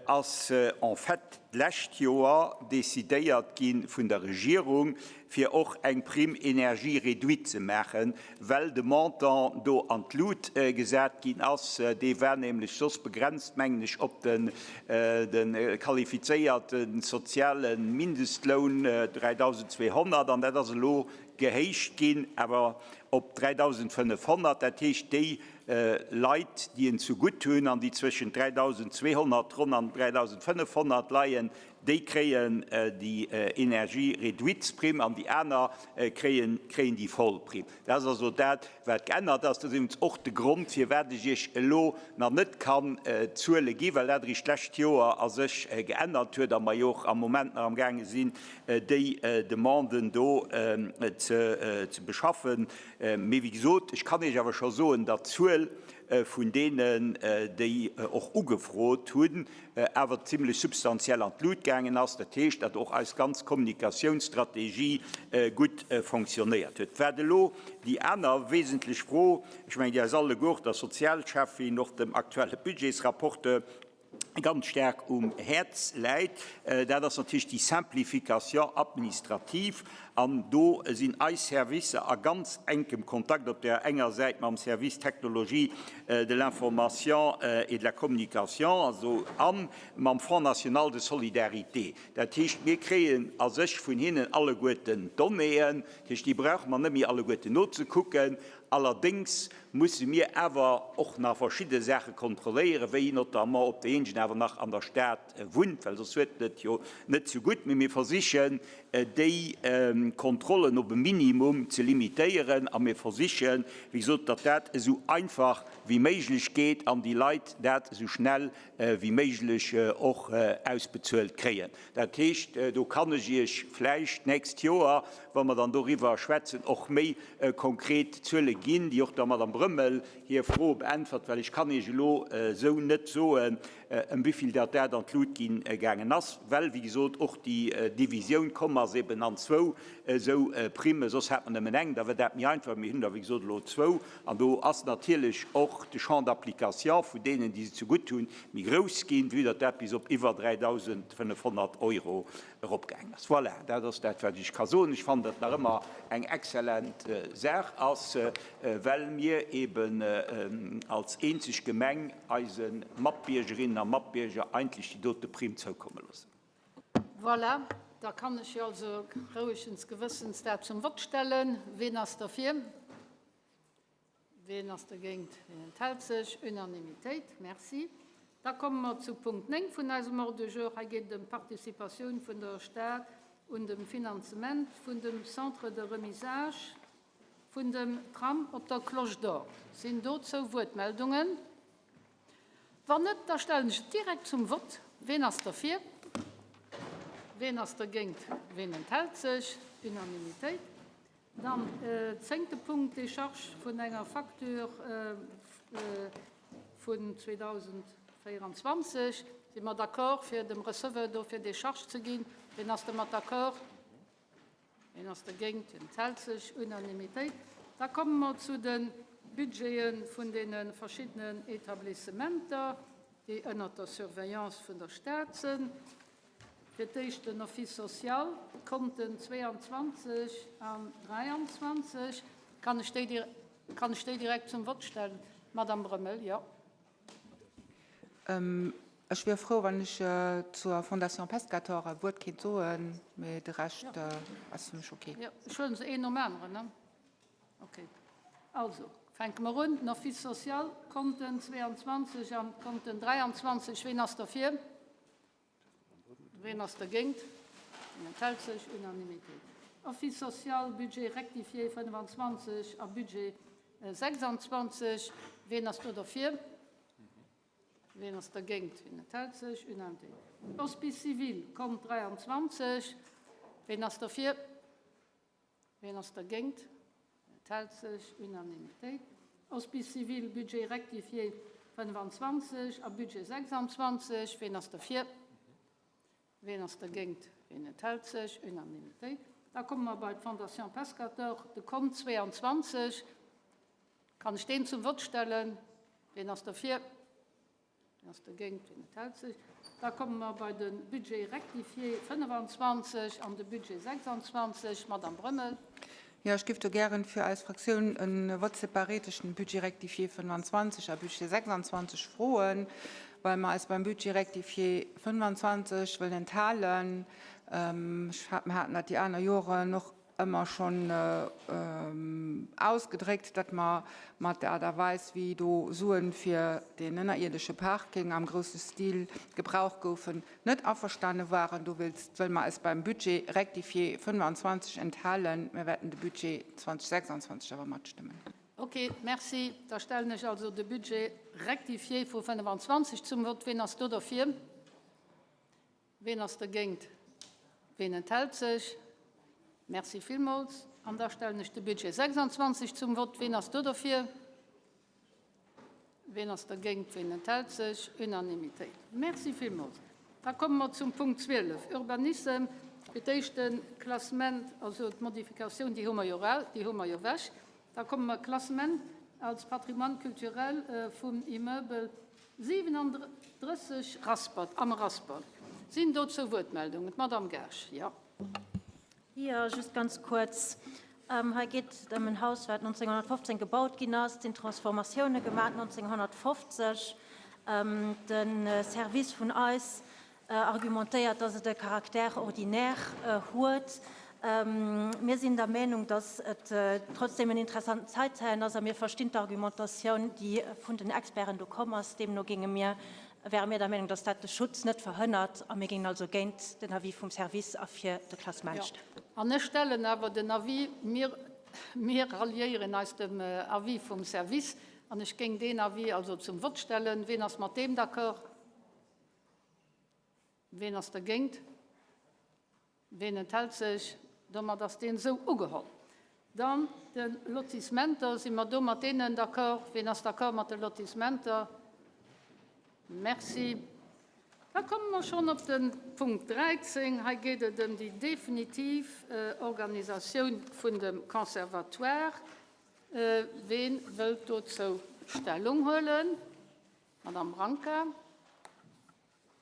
ass en fait d'lescht Joer decidéiert gi vun der Regierung, fir och eng Prime énergie réduite ze maachen, well de Montant do an d'Lut gesat ginn ass. Dee war nämlech soss begrenzt, mengen ech, op de qualifizéierte soziale Mindestloun, 3.200, an dat ass elo gehéicht ginn awer op 3.500. Dat heescht, déi. Leit, déi en zegutt hunn an déi zwëschent 3.200 ronn an 3.500 leien, déi kréien déi Énergie réduite-Primm an déi aner kréien déi voll Primm. Dat ass also dat, wat geännert ass. Dat ass iwwregens och de Grond, firwat ech Iech elo nach net kann Zuele ginn, well dat eréischt d'lescht Joer a sech geännert huet a mer jo och am Moment nach amgaange sinn, déi Demanden do ze beschaffen. Mee wéi gesot, ech kann Iech awer scho soen, datt d'Zuel vun deenen, déi och ugefrot hunn, awer zimlech substantiell an d'Lut gaangen ass. Dat heescht, datt och eis ganz Kommunikatiounsstrategie gutt fonctionnéiert huet. Wat elo déi aner wesentlech Fro, ech mengen, déi eis alleguer, och der Sozialschäffin, och dem aktuelle Budgetsrapporteur, ganz staark um Häerz läit, dat ass natierlech déi Simplification administrative. An do sinn eis Servicer a ganz enkem Kontakt op där enger Säit mam Service Technologie de l'information et de la communication, also a mam Fonds national de solidarité. Dat heescht, mir kréien a sech vun hinnen alleguerten d'Donnéeën. Dat heescht, déi brauche mer net méi alleguerten nozekucken. Allerdéngs musse mir awer och nach verschidde Saache kontrolléieren, wéi notamment, ob derjenegen awer nach an der Stad wunnt, well soss huet en et jo net sou gutt. Mee mir versichen, déi Kontrollen op e Minimum ze limitéieren a mir versichen, wéi gesot, datt dat esou einfach wéi méiglech geet an déi Leit dat esou schnell wéi méiglech och ausbezuelt kréien. Dat heescht, do kann ech Iech vläicht d'nächst Joer, wa mer dann doriwwer schwätzen, och méi konkret Zuele ginn, déi och der Madame Brömmel hir Fro beäntwert, well ech kann Iech elo esou net soen, ëm wéivill datt dat an d'Lut gi gaangen ass, well, wéi gesot, och déi Divisioun komm ass eben an zwou esou Primme, soss hat mer nëmmen eng, da wär dat méi einfach. Mir hunn der, wéi gesot, elo zwou an do ass natierlech och de Champ d'application vun deenen, déi se zegutt hunn, méi grouss ginn, vue datt dat bis op iwwer 3.500 Euro eropgaangen ass. Voilà, dat ass dat, wat ech ka soen. Ech fannen, datt nach ëmmer eng exzellent Saach ass, well mir eben als eenzeg Gemeng eise Matbiergerinnen a Matbierger eigentlech déi dote Primm zoukomme loossen. Voilà, da kann ech jo also rouegens Gewëssens dat zum Vott stellen. Ween ass derfir? Ween ass dergéint? Ween enthält sech? Unanimitéit. Merci. Da komme mer zu Punkt 9 vun eisem Ordre du jour. Hei geet et ëm d'Participatioun vun der Stad un dem Finanzement vun dem Centre de remisage vun dem Tram op der Cloche d'Or. Sinn dozou Wuertmeldungen? Wann net, da stellen ech et direkt zum Vott. Ween ass derfir? Ween ass dergéint? Ween enthält sech? Unanimitéit. Dann zéngte Punkt, Décharge vun enger Facture vun 2024. Si mer d'accord, fir dem Receveur dofir Décharge ze ginn? Wien ass domat d'accord? Wien ass dergéint? Wien enthält sech? Unanimitéit. Da komme mer zu de Budgete vun deene verschiddenen Etablissementer, déi ënnert der Surveillance vun der Stad sinn. Fir d'éischt den Office social, d'Konten 22 an 23. Kann ech déi, kann ech déi direkt zum Vott stellen, Madame Brömmel? Jo. Ech wier frou, wann ech zur Fondation Pescator e Wuert kéint soen, mee de Rescht ass fir mech ok. Jo, ech huelen se een nom aneren, ne? Ok. Also, fänke mer un. Den Office social, Konten 22 an Konten 23. Ween ass derfir? Ween ass dergéint? Ween enthält sech? Unanimitéit. Office social, Budget rectifié 25 a Budget 26. Ween ass do derfir? Ween ass dergéint? Ween enthält sech? Unanimitéit. Hospice civil, Kont 23. Ween ass derfir? Ween ass dergéint? Ween enthält sech? Unanimitéit. Hospice civil, Budget rectifié 25 a Budget 26. Ween ass derfir? Ween ass dergéint? Ween enthält sech? Unanimitéit. Da komme mer bei d'Fondation Pescator, de Kont 22. Kann ech deen zum Vott stellen? Ween ass derfir? Wien ass dergéint? Wien enthält sech? Da komme mer bei de Budget rectifié 25 an de Budget 26. Madame Brömmel. Jo, ech géif do gären fir eis Fraktioun e Vote séparé tëschent dem Budget rectifié 25 a Budget 26 froen, well mer eis beim Budget rectifié 25 wëllen enthalen. Ech, mir haten dat déi aner Joren och ëmmer schonn. ausgedréckt, datt mer mat der Aart a Weis, wéi do Suen fir deen ënnerierdesche Parking am grousse Stil gebraucht goufen, net averstane waren. Dowéinst wëlle mer eis beim Budget rectifié 25 enthalen. Mir wäerten de Budget 2026 awer matstëmmen. Ok, merci. Da stellen ech also de Budget rectifié vu 25 zum Vott. Ween ass do derfir? Ween ass dergéint? Ween enthält sech? Merci villmools. An da stellen ech de Budget 26 zum Vott. Ween ass do derfir? Ween ass dergéint? Ween enthält sech? Unanimitéit. Merci villmools. Da komme mer zum Punkt 12, Urbanissem. Fir d'éischt de Klassement, also d'Modifikatioun, déi hu mer jo déi hu mer jo ewech. Da komme mer Klassement als Patrimoine culturel vum Immeuble 37 Raspert, am Raspert. Sinn dozou Wuertmeldungen? D'Madame Gaasch, jo. Jo, just ganz kuerz. Hei geet et ëm en Haus, wat 1915 gebaut ginn ass. Et sinn Transformatioune gemaach 1950. De Service vun eis argumentéiert, dass et e Caractère ordinaire huet. Mir sinn der Meenung, dass et trotzdem en interessanten Zeitzeichen ass a mir verstinn d'Argumentatioun, déi vun den Experten do komm ass. Deemno géinge mir, wäre mir der Meenung, dass dat de Schutz net verhënnert a mir géingen also géint den Avis vum Service a fir de Klassement stëmmen. An ech stellen awer den Avis, mir, mir ralliéieren eis dem Avis vum Service an ech géing deen Avis also zum Vott stellen. Ween ass mat deem d'accord? Ween ass dergéint? Ween enthält sech? Domat ass deen esou ugeholl. Dann de Lotissementer. Si mer do mat deenen d'accord? Ween ass d'accord mat de Lotissementer? Merci. Da komme mer schonn op de Punkt 13. Hei geet et ëm déi definitiv Organisatioun vun dem Conservatoire. Ween wëllt dozou Stellung huelen? Madame Branca.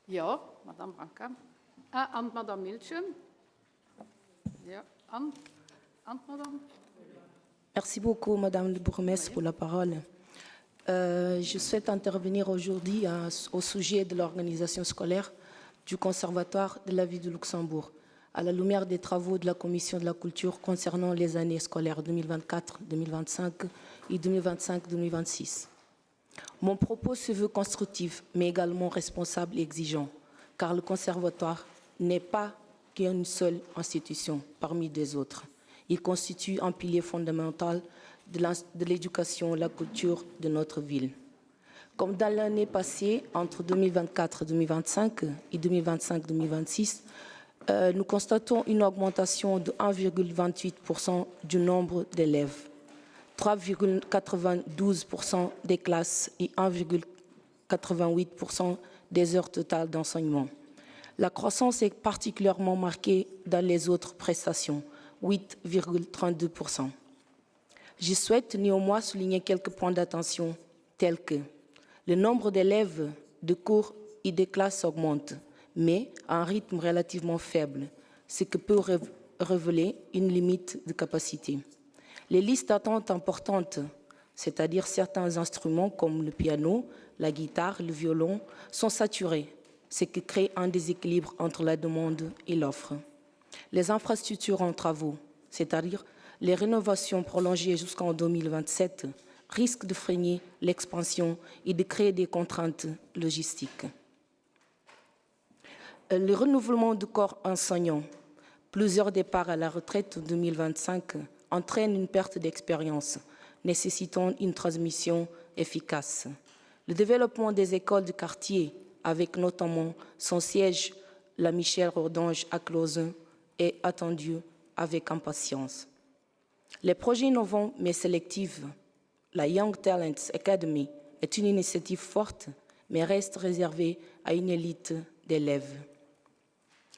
Jo, Madame Branca. Ah, an d'Madame Miltgen. Jo, an, an d'Madame. Merci beaucoup, Madame le bourgmestre, pour la parole. Euh, je souhaite intervenir aujourd'hui au sujet de l'organisation scolaire du Conservatoire de la ville de Luxembourg, à la lumière des travaux de la Commission de la culture concernant les années scolaires 2024-2025 et 2025-2026. Mon propos se veut constructif, mais également responsable et exigeant, car le conservatoire n'est pas qu'une seule institution parmi des autres. Il constitue un pilier fondamental de l'éducation et la culture de notre ville. Comme dans l'année passée, entre 2024-2025 et 2025-2026, euh, nous constatons une augmentation de 1,28% du nombre d'élèves. 3,92% des classes et 1,88% des heures totales d'enseignement. La croissance est particulièrement marquée dans les autres prestations, 8,32%. Je souhaite néanmoins souligner quelques points d'attention tels que le nombre d'élèves de cours et de classes augmente, mais à un rythme relativement faible, ce qui peut révéler une limite de capacité. Les listes d'attente importantes, c'est-à-dire certains instruments comme le piano, la guitare, le violon, sont saturés, ce qui crée un déséquilibre entre la demande et l'offre. Les infrastructures en travaux, c'est-à-dire les rénovations prolongées jusqu'en 2027, risquent de freiner l'expansion et de créer des contraintes logistiques. Euh, le renouvellement du corps enseignant, plusieurs départs à la retraite en 2025 entraînent une perte d'expérience, nécessitant une transmission efficace. Le développement des écoles du quartier, avec notamment son siège, la Michel Rodange à Closen, est attendu avec impatience. Les projets innovants mais sélectifs, la Young Talents Academy est une initiative forte, mais reste réservée à une élite d'élèves.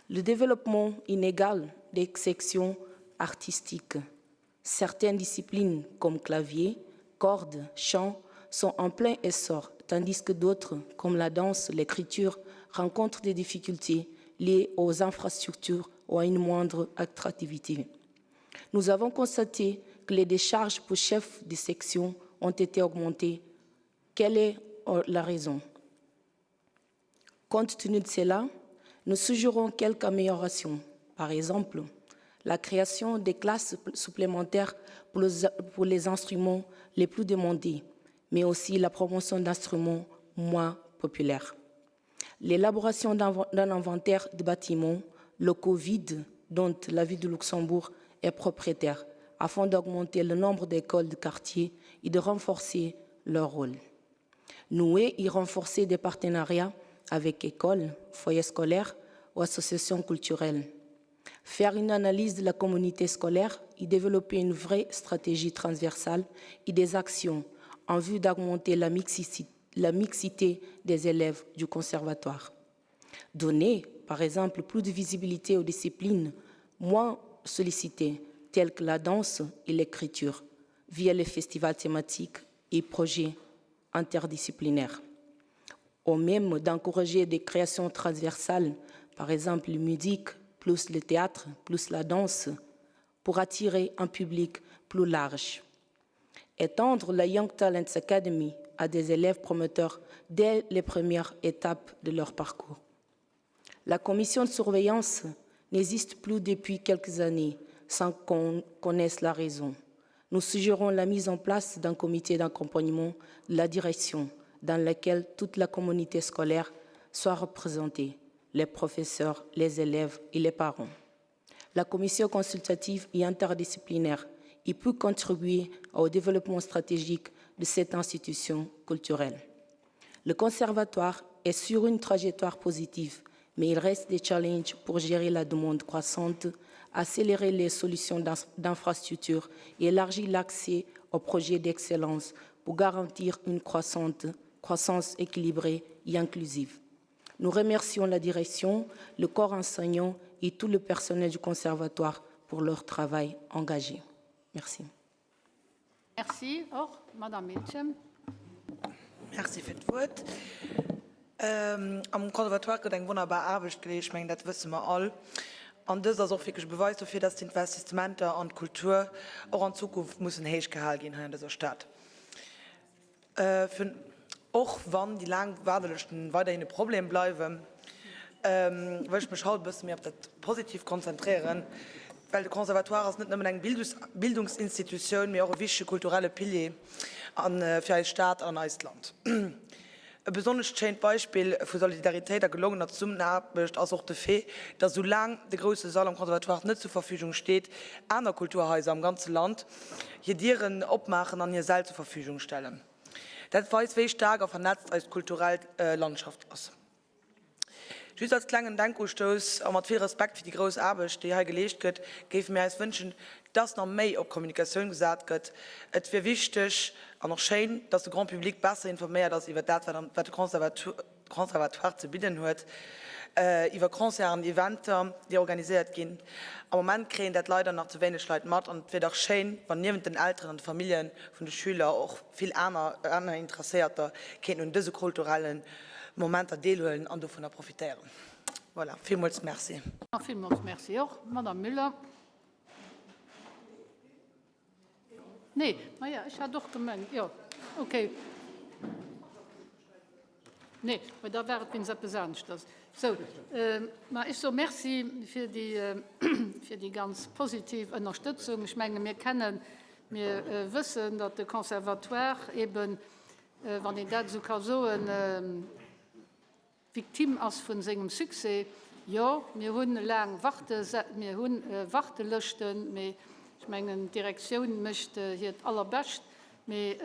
Le développement inégal des sections artistiques. Certaines disciplines comme clavier, cordes, chant sont en plein essor, tandis que d'autres, comme la danse, l'écriture, rencontrent des difficultés liées aux infrastructures ou à une moindre attractivité. Nous avons constaté que les décharges pour chefs de section ont été augmentées. Quelle est euh, la raison Compte tenu de cela, nous suggérons quelques améliorations. Par exemple, La création des classes supplémentaires pour les instruments les plus demandés, mais aussi la promotion d'instruments moins populaires. L'élaboration d'un inventaire de bâtiments locaux vides dont la ville de Luxembourg est propriétaire, afin d'augmenter le nombre d'écoles de quartier et de renforcer leur rôle. Nouer et renforcer des partenariats avec écoles, foyers scolaires ou associations culturelles. Faire une analyse de la communauté scolaire et développer une vraie stratégie transversale et des actions en vue d'augmenter la mixité, la mixité des élèves du conservatoire. Donner, par exemple, plus de visibilité aux disciplines moins sollicitées, telles que la danse et l'écriture, via les festivals thématiques et projets interdisciplinaires. Ou même d'encourager des créations transversales, par exemple la musique, plus le théâtre, plus la danse, pour attirer un public plus large. Étendre la Young Talents Academy à des élèves promoteurs dès les premières étapes de leur parcours. La commission de surveillance n'existe plus depuis quelques années sans qu'on connaisse la raison. Nous suggérons la mise en place d'un comité d'accompagnement de la direction dans lequel toute la communauté scolaire soit représentée, les professeurs, les élèves et les parents. La commission consultative et interdisciplinaire y peut contribuer au développement stratégique de cette institution culturelle. Le conservatoire est sur une trajectoire positive, mais il reste des challenges pour gérer la demande croissante, accélérer les solutions d'infrastructures et élargir l'accès aux projets d'excellence pour garantir une croissante, croissance équilibrée et inclusive. Nous remercions la direction, le corps enseignant et tout le personnel du conservatoire pour leur travail engagé. Merci. Merci. Och Madame Milcem. Merci fir d'Wuert. Am Conservatoire gëtt eng wonnerbar Aarbecht geleescht, ech mengen, dat wësse mer all. An dëst ass och wierklech e Beweis dofir, dass d'Investissementer an d'Kultur och an Zukunft mussen héich gehal ginn hei an dëser Stad. Och wann déi laang Waardelëschten weiderhin e Problem bleiwen, wëll ech mech haut e bësse méi op dat Positivt konzentréieren, well de Conservatoire ass net nëmmen eng Bildungsinstitutioun, mee och e wichtege kulturelle Pilier fir eis Stad an eist Land. E besonnescht schéint Beispill vu Solidaritéit a gelongener Zesummenaarbecht ass och de Fait, datt soulaang de grousse Sall am Conservatoire net zur Verfügung steet, aner Kulturhaiser am ganze Land hir Dieren opmaachen an hir Säll zur Verfügung stellen. Dat weist, wéi staark a vernetzt eis kulturell Landschaft ass. Just als klengen Denkustouss a mat vill Respekt fir déi grouss Aarbecht, déi hei geleescht gëtt, géife mir eis wënschen, dass nach méi op Kommunikatioun gesat gëtt. Et wier wichteg an och schéin, dass de Grand public besser informéiert ass iwwer dat, wat de Conservatoire ze bidden huet, iwwer Concerten an Eventer, déi organiséiert ginn. Am Moment kréien dat leider nach ze wéineg Leit mat an et wier dach schéin, wann niewent den Elteren an de Famillje vun de Schüler och vill aner Interesséierter kéinten un dëse kulturellen Momenter deelhuelen an dovunner profitéieren. Voilà, villmools Merci. Villmools Merci och, Madame Müller. Nee, maja, ech hat och gemengt, jo, okay. Nee, mä da war et wéinst eppes aneschters. Sou, ma ech soe Merci fir déi, fir déi ganz positiv Ënnerstëtzung. Ech menge mir kennen, mir wëssen, datt de Conservatoire eeben wann een dat esou ka soen, Victime ass vu sengem Succès. Jo, mir hu laang Warte, mir hu Wartelëschten, mee ech mengen, d'Direktioun mécht hiert Allerbescht, mee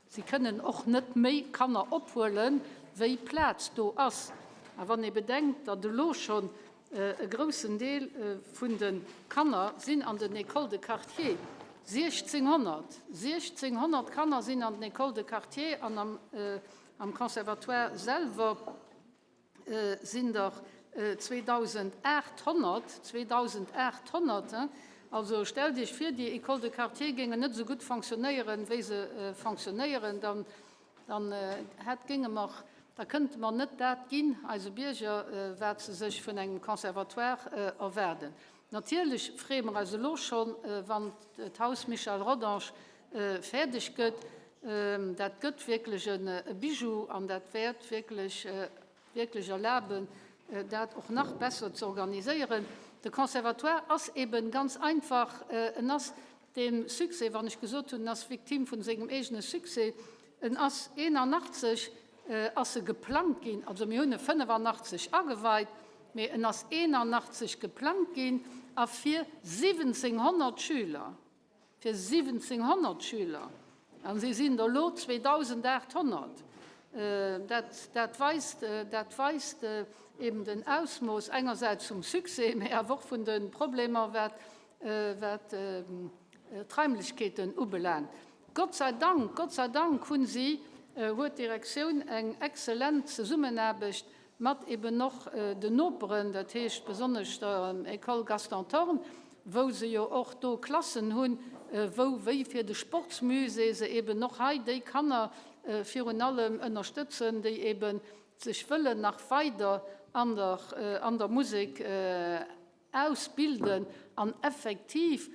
si kënnen och net méi Kanner ophuelen, wéi Plaz do ass. A wann ee bedenkt, datt elo schonn E groussen Deel vun de Kanner sinn an den Écoles de quartier. 1.600, 1.600 Kanner sinn an den Écoles de quartier an am Conservatoire selwer sinn der 2.800, 2.800. Also stellt Iech vir, déi Écoles de quartier géingen net esou gutt fonctionnéieren, wéi se fonctionnéieren, dann Dann hätt, géinge mer, da kënnte mer net dat ginn eise Bierger, wat se sech vun engem Conservatoire erwaarden. Natierlech freeë mer eis elo schonn, wann d'Haus Michel Rodange fäerdeg gëtt. Dat gëtt wierklech e Bijou an dat wäert wierklech, wierklech erlaben, dat och nach besser ze organiséieren. De Conservatoire ass eben ganz einfach, en ass deem Succès, wann ech gesot hunn, en ass Victime vun sengem eegene Succès, en ass 81 ass e geplangt ginn, also mir hunn e 85 ageweit, mee en ass 81 geplangt ginn a fir 1.700 Schüler, fir 1.700 Schüler, a si sinn der elo 2.800. Dat, dat weist, dat weist eben den Ausmooss engersäits vum Succès, mee awer och vun de Problemer, wat, wat d'Raimlechkeeten ubelaangt. Gott sei Dank, Gott sei Dank hunn si, huet d'Direktioun eng exzellent Zesummenaarbecht mat eben och den Noperen, dat heescht besonnesch der École Gaston Thorn, wou se jo och do Klassen hunn, wou wéi fir de Sportsmusée se eben och hei déi Kanner virun allem ënnerstëtzen, déi eben sech wëllen nach weider an der an der Musek ausbilden an effektiv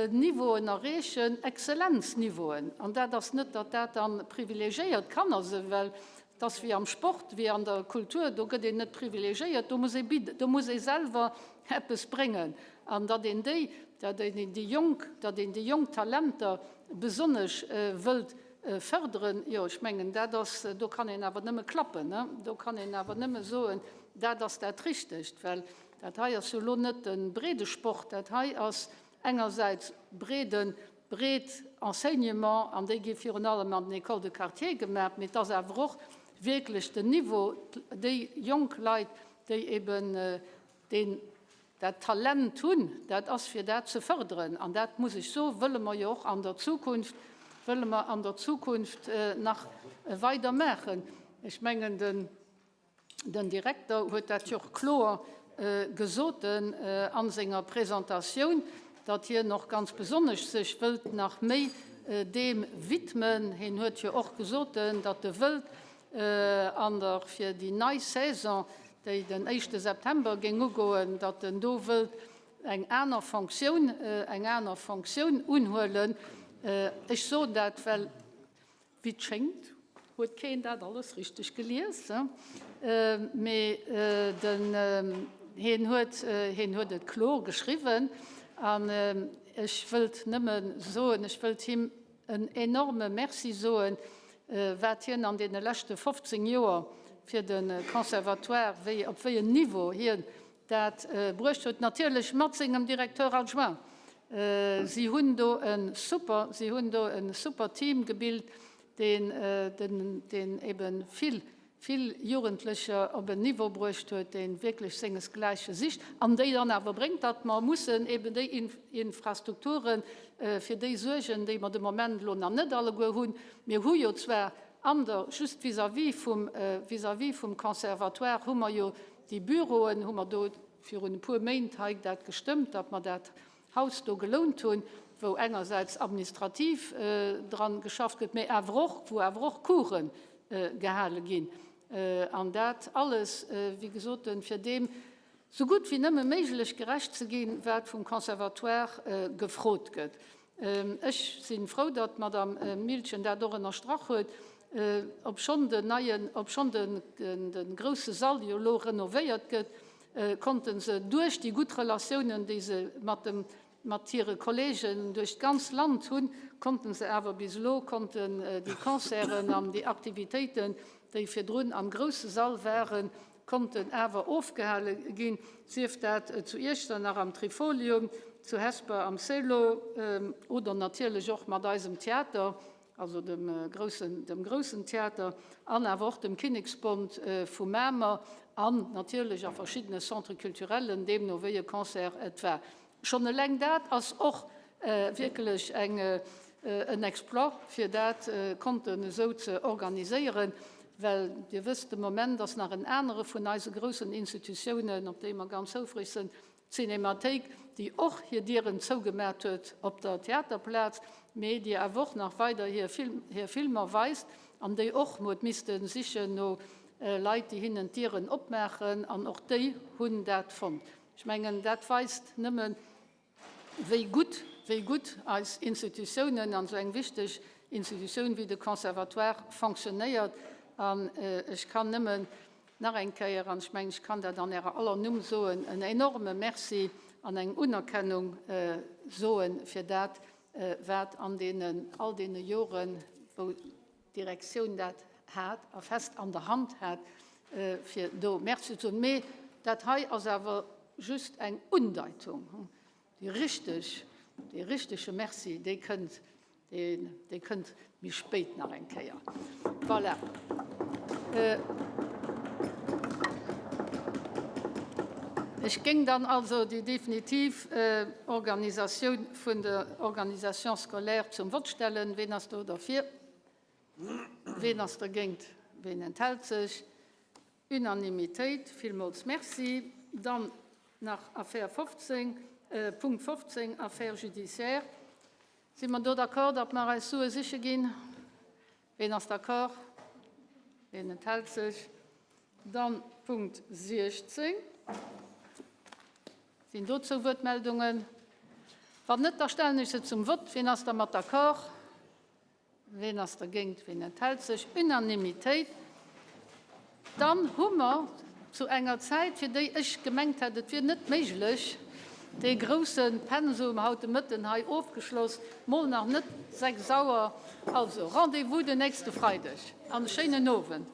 Niveauen erreechen, Exzellenzniveauen. An dat ass net, datt dat da privilegiéiert Kanner sinn, well et ass wéi am Sport, wéi an der Kultur, do gëtt een net privilegiéiert, do muss ee bidden, do muss ee selwer eppes bréngen. An datt een déi, datt een déi jonk, datt een déi jonk Talenter besonnesch wëllt fërderen, jo, ech mengen, dat ass, do kann een awer nëmme klappen, do kann een awer nëmme soen, dat ass dat Richtegt, well Dat hei ass jo elo net de Breedesport, dat hei ass engersäits breeden, breet Enseignement, an déi gi virun allem an den Écoles de quartier gemaach, mee et ass awer och wierklech den Niveau, déi jonk Leit, déi eben deen, dat Talent hunn, dat ass fir dat ze fërderen. An dat, muss ech soen, wëlle mer jo och an der Zukunft, wëlle mer an der Zukunft nach weider maachen. Ech mengen, den. Den Direkter huet dat jo och kloer gesoten a senger Presentatioun, datt hien och ganz besonnesch sech wëllt nach méi deem widmen. Hien huet jo och gesoten, datt e wëllt an der fir déi nei Saison, déi den éischte September géing ugoen, datt en do wëllt eng aner Fonctioun, eng aner Fonctioun unhuelen. Ech soen dat, well Wéi et schéngt, huet keen dat alles richteg gelies, mee den hien huet hien huet et kloer geschriwwen. An ech wëllt nëmme soen, ech wëllt him en enorme Merci soen, wat hien an deene leschte 15 Joer fir de Conservatoire, wéi op wéi en Niveau hien dat bruecht huet, natierlech mat sengem Directeur adjoint. Si hunn do e super, si hunn do e super Team gebilt, deen, deen ebe vill, vill Jugendlecher op en Niveau bruecht huet, dee wierklech sengesgläiche sicht an déi dann awer bréngt, datt mer mussen eben déi Infrastrukture fir déi suergen, déi mer de Moment elo nach net alleguer hunn. Mir hu jo zwar an der, just vis-à-vis vum, vis-à-vis vum Conservatoire hu mer jo Déi Büroen hu mer do virun e puer Méint hei dat gestëmmt, datt mer dat Haus do gelount hunn, wou engersäits administrativ dran geschafft gëtt, mä awer och, wou awer och Coursen gehale ginn. An dat alles, wéi gesot, fir deem sou gutt wéi nëmme méiglech gerecht ze ginn, wat vum Conservatoire gefrot gëtt. Ech si frou, datt d'Madame Miltgen dat och ënnerstrach huet, obschonn den neien, obschonn de grousse Sall jo elo renovéiert gëtt, konnte se duerch déi gutt Relatiounen, déi se mat dem, mat hire Kollegen duerch d'ganz Land hunn, konnte se awer bis elo, konnten déi Concerten an déi Aktivitéiten, déi virdrun am grousse Sall waren, konnten awer ofgehale ginn, sief dat zu Iechternach am Trifolium, zu Hesper am Celo oder natierlech och mat eisem Theater, also dem groussen, dem groussen Theater an awer och dem Kinneksbond vu Mamer an natierlech a verschiddene Centres culturellen, deemno wéi e Concert et war. Schonn eleng dat ass och wierklech eng, en Exploit, fir dat konnten esou ze organiséieren, well Dir wësst, de Moment ass nach en anere vun eise groussen Institutiounen, op déi mer ganz houfreg sinn, d'Cinémathéik, déi och hir Dieren zougemat huet op der Theaterplaz, mee déi awer och nach weider hir hir Filmer weist an déi och huet misste sichen no Leit, déi hinnen d'Dieren opmaachen, an och déi hunn dat fonnt. Ech mengen, dat weist nëmmen, wéi gutt, wéi gutt eis Institutiounen an esou eng wichteg Institutioun wéi de Conservatoire fonctionnéiert. An ech kann nëmmen nach eng Kéier, an ech mengen, ech kann dat an Ärer aller Numm soen, en enorme Merci. an eng Unerkennung soe fir dat, wat an deenen, all deene Joren, wou d'Direktioun dat hat a fest an der Hand hat, fir do Merci ze soen. Mee dat hei ass awer just eng Undeitung. Déi richteg, dee richtege Merci, dee kënnt, dee kënnt méi spéit nach eng Kéier. Voilà. Ech géing dann also déi definitiv Organisatioun vun der Organisation scolaire zum Vott stellen. Ween ass do derfir? Ween ass dergéint? Ween enthält sech? Unanimitéit. Villmools Merci. Dann nach Affaire 15, Punkt 15, Affaires judiciaires. Si mer do d'accord, datt mer eis Sue siche ginn? Ween ass d'accord? Ween enthält sech? Dann Punkt 16. Sinn dozou Wuertmeldungen? Wann net, da stellen ech se zum Vott. Ween ass dermat d'accord? Ween ass dergéint? Ween enthält sech? Unanimitéit. Dann hu mer zu enger Zäit, fir déi ech gemengt hat, et wier net méiglech, dee grousse Pensum haut de Mëtten hei ofgeschloss, mol nach net 6 Auer. Also, Rendez-vous den nächste Freideg an e schéinen Owend.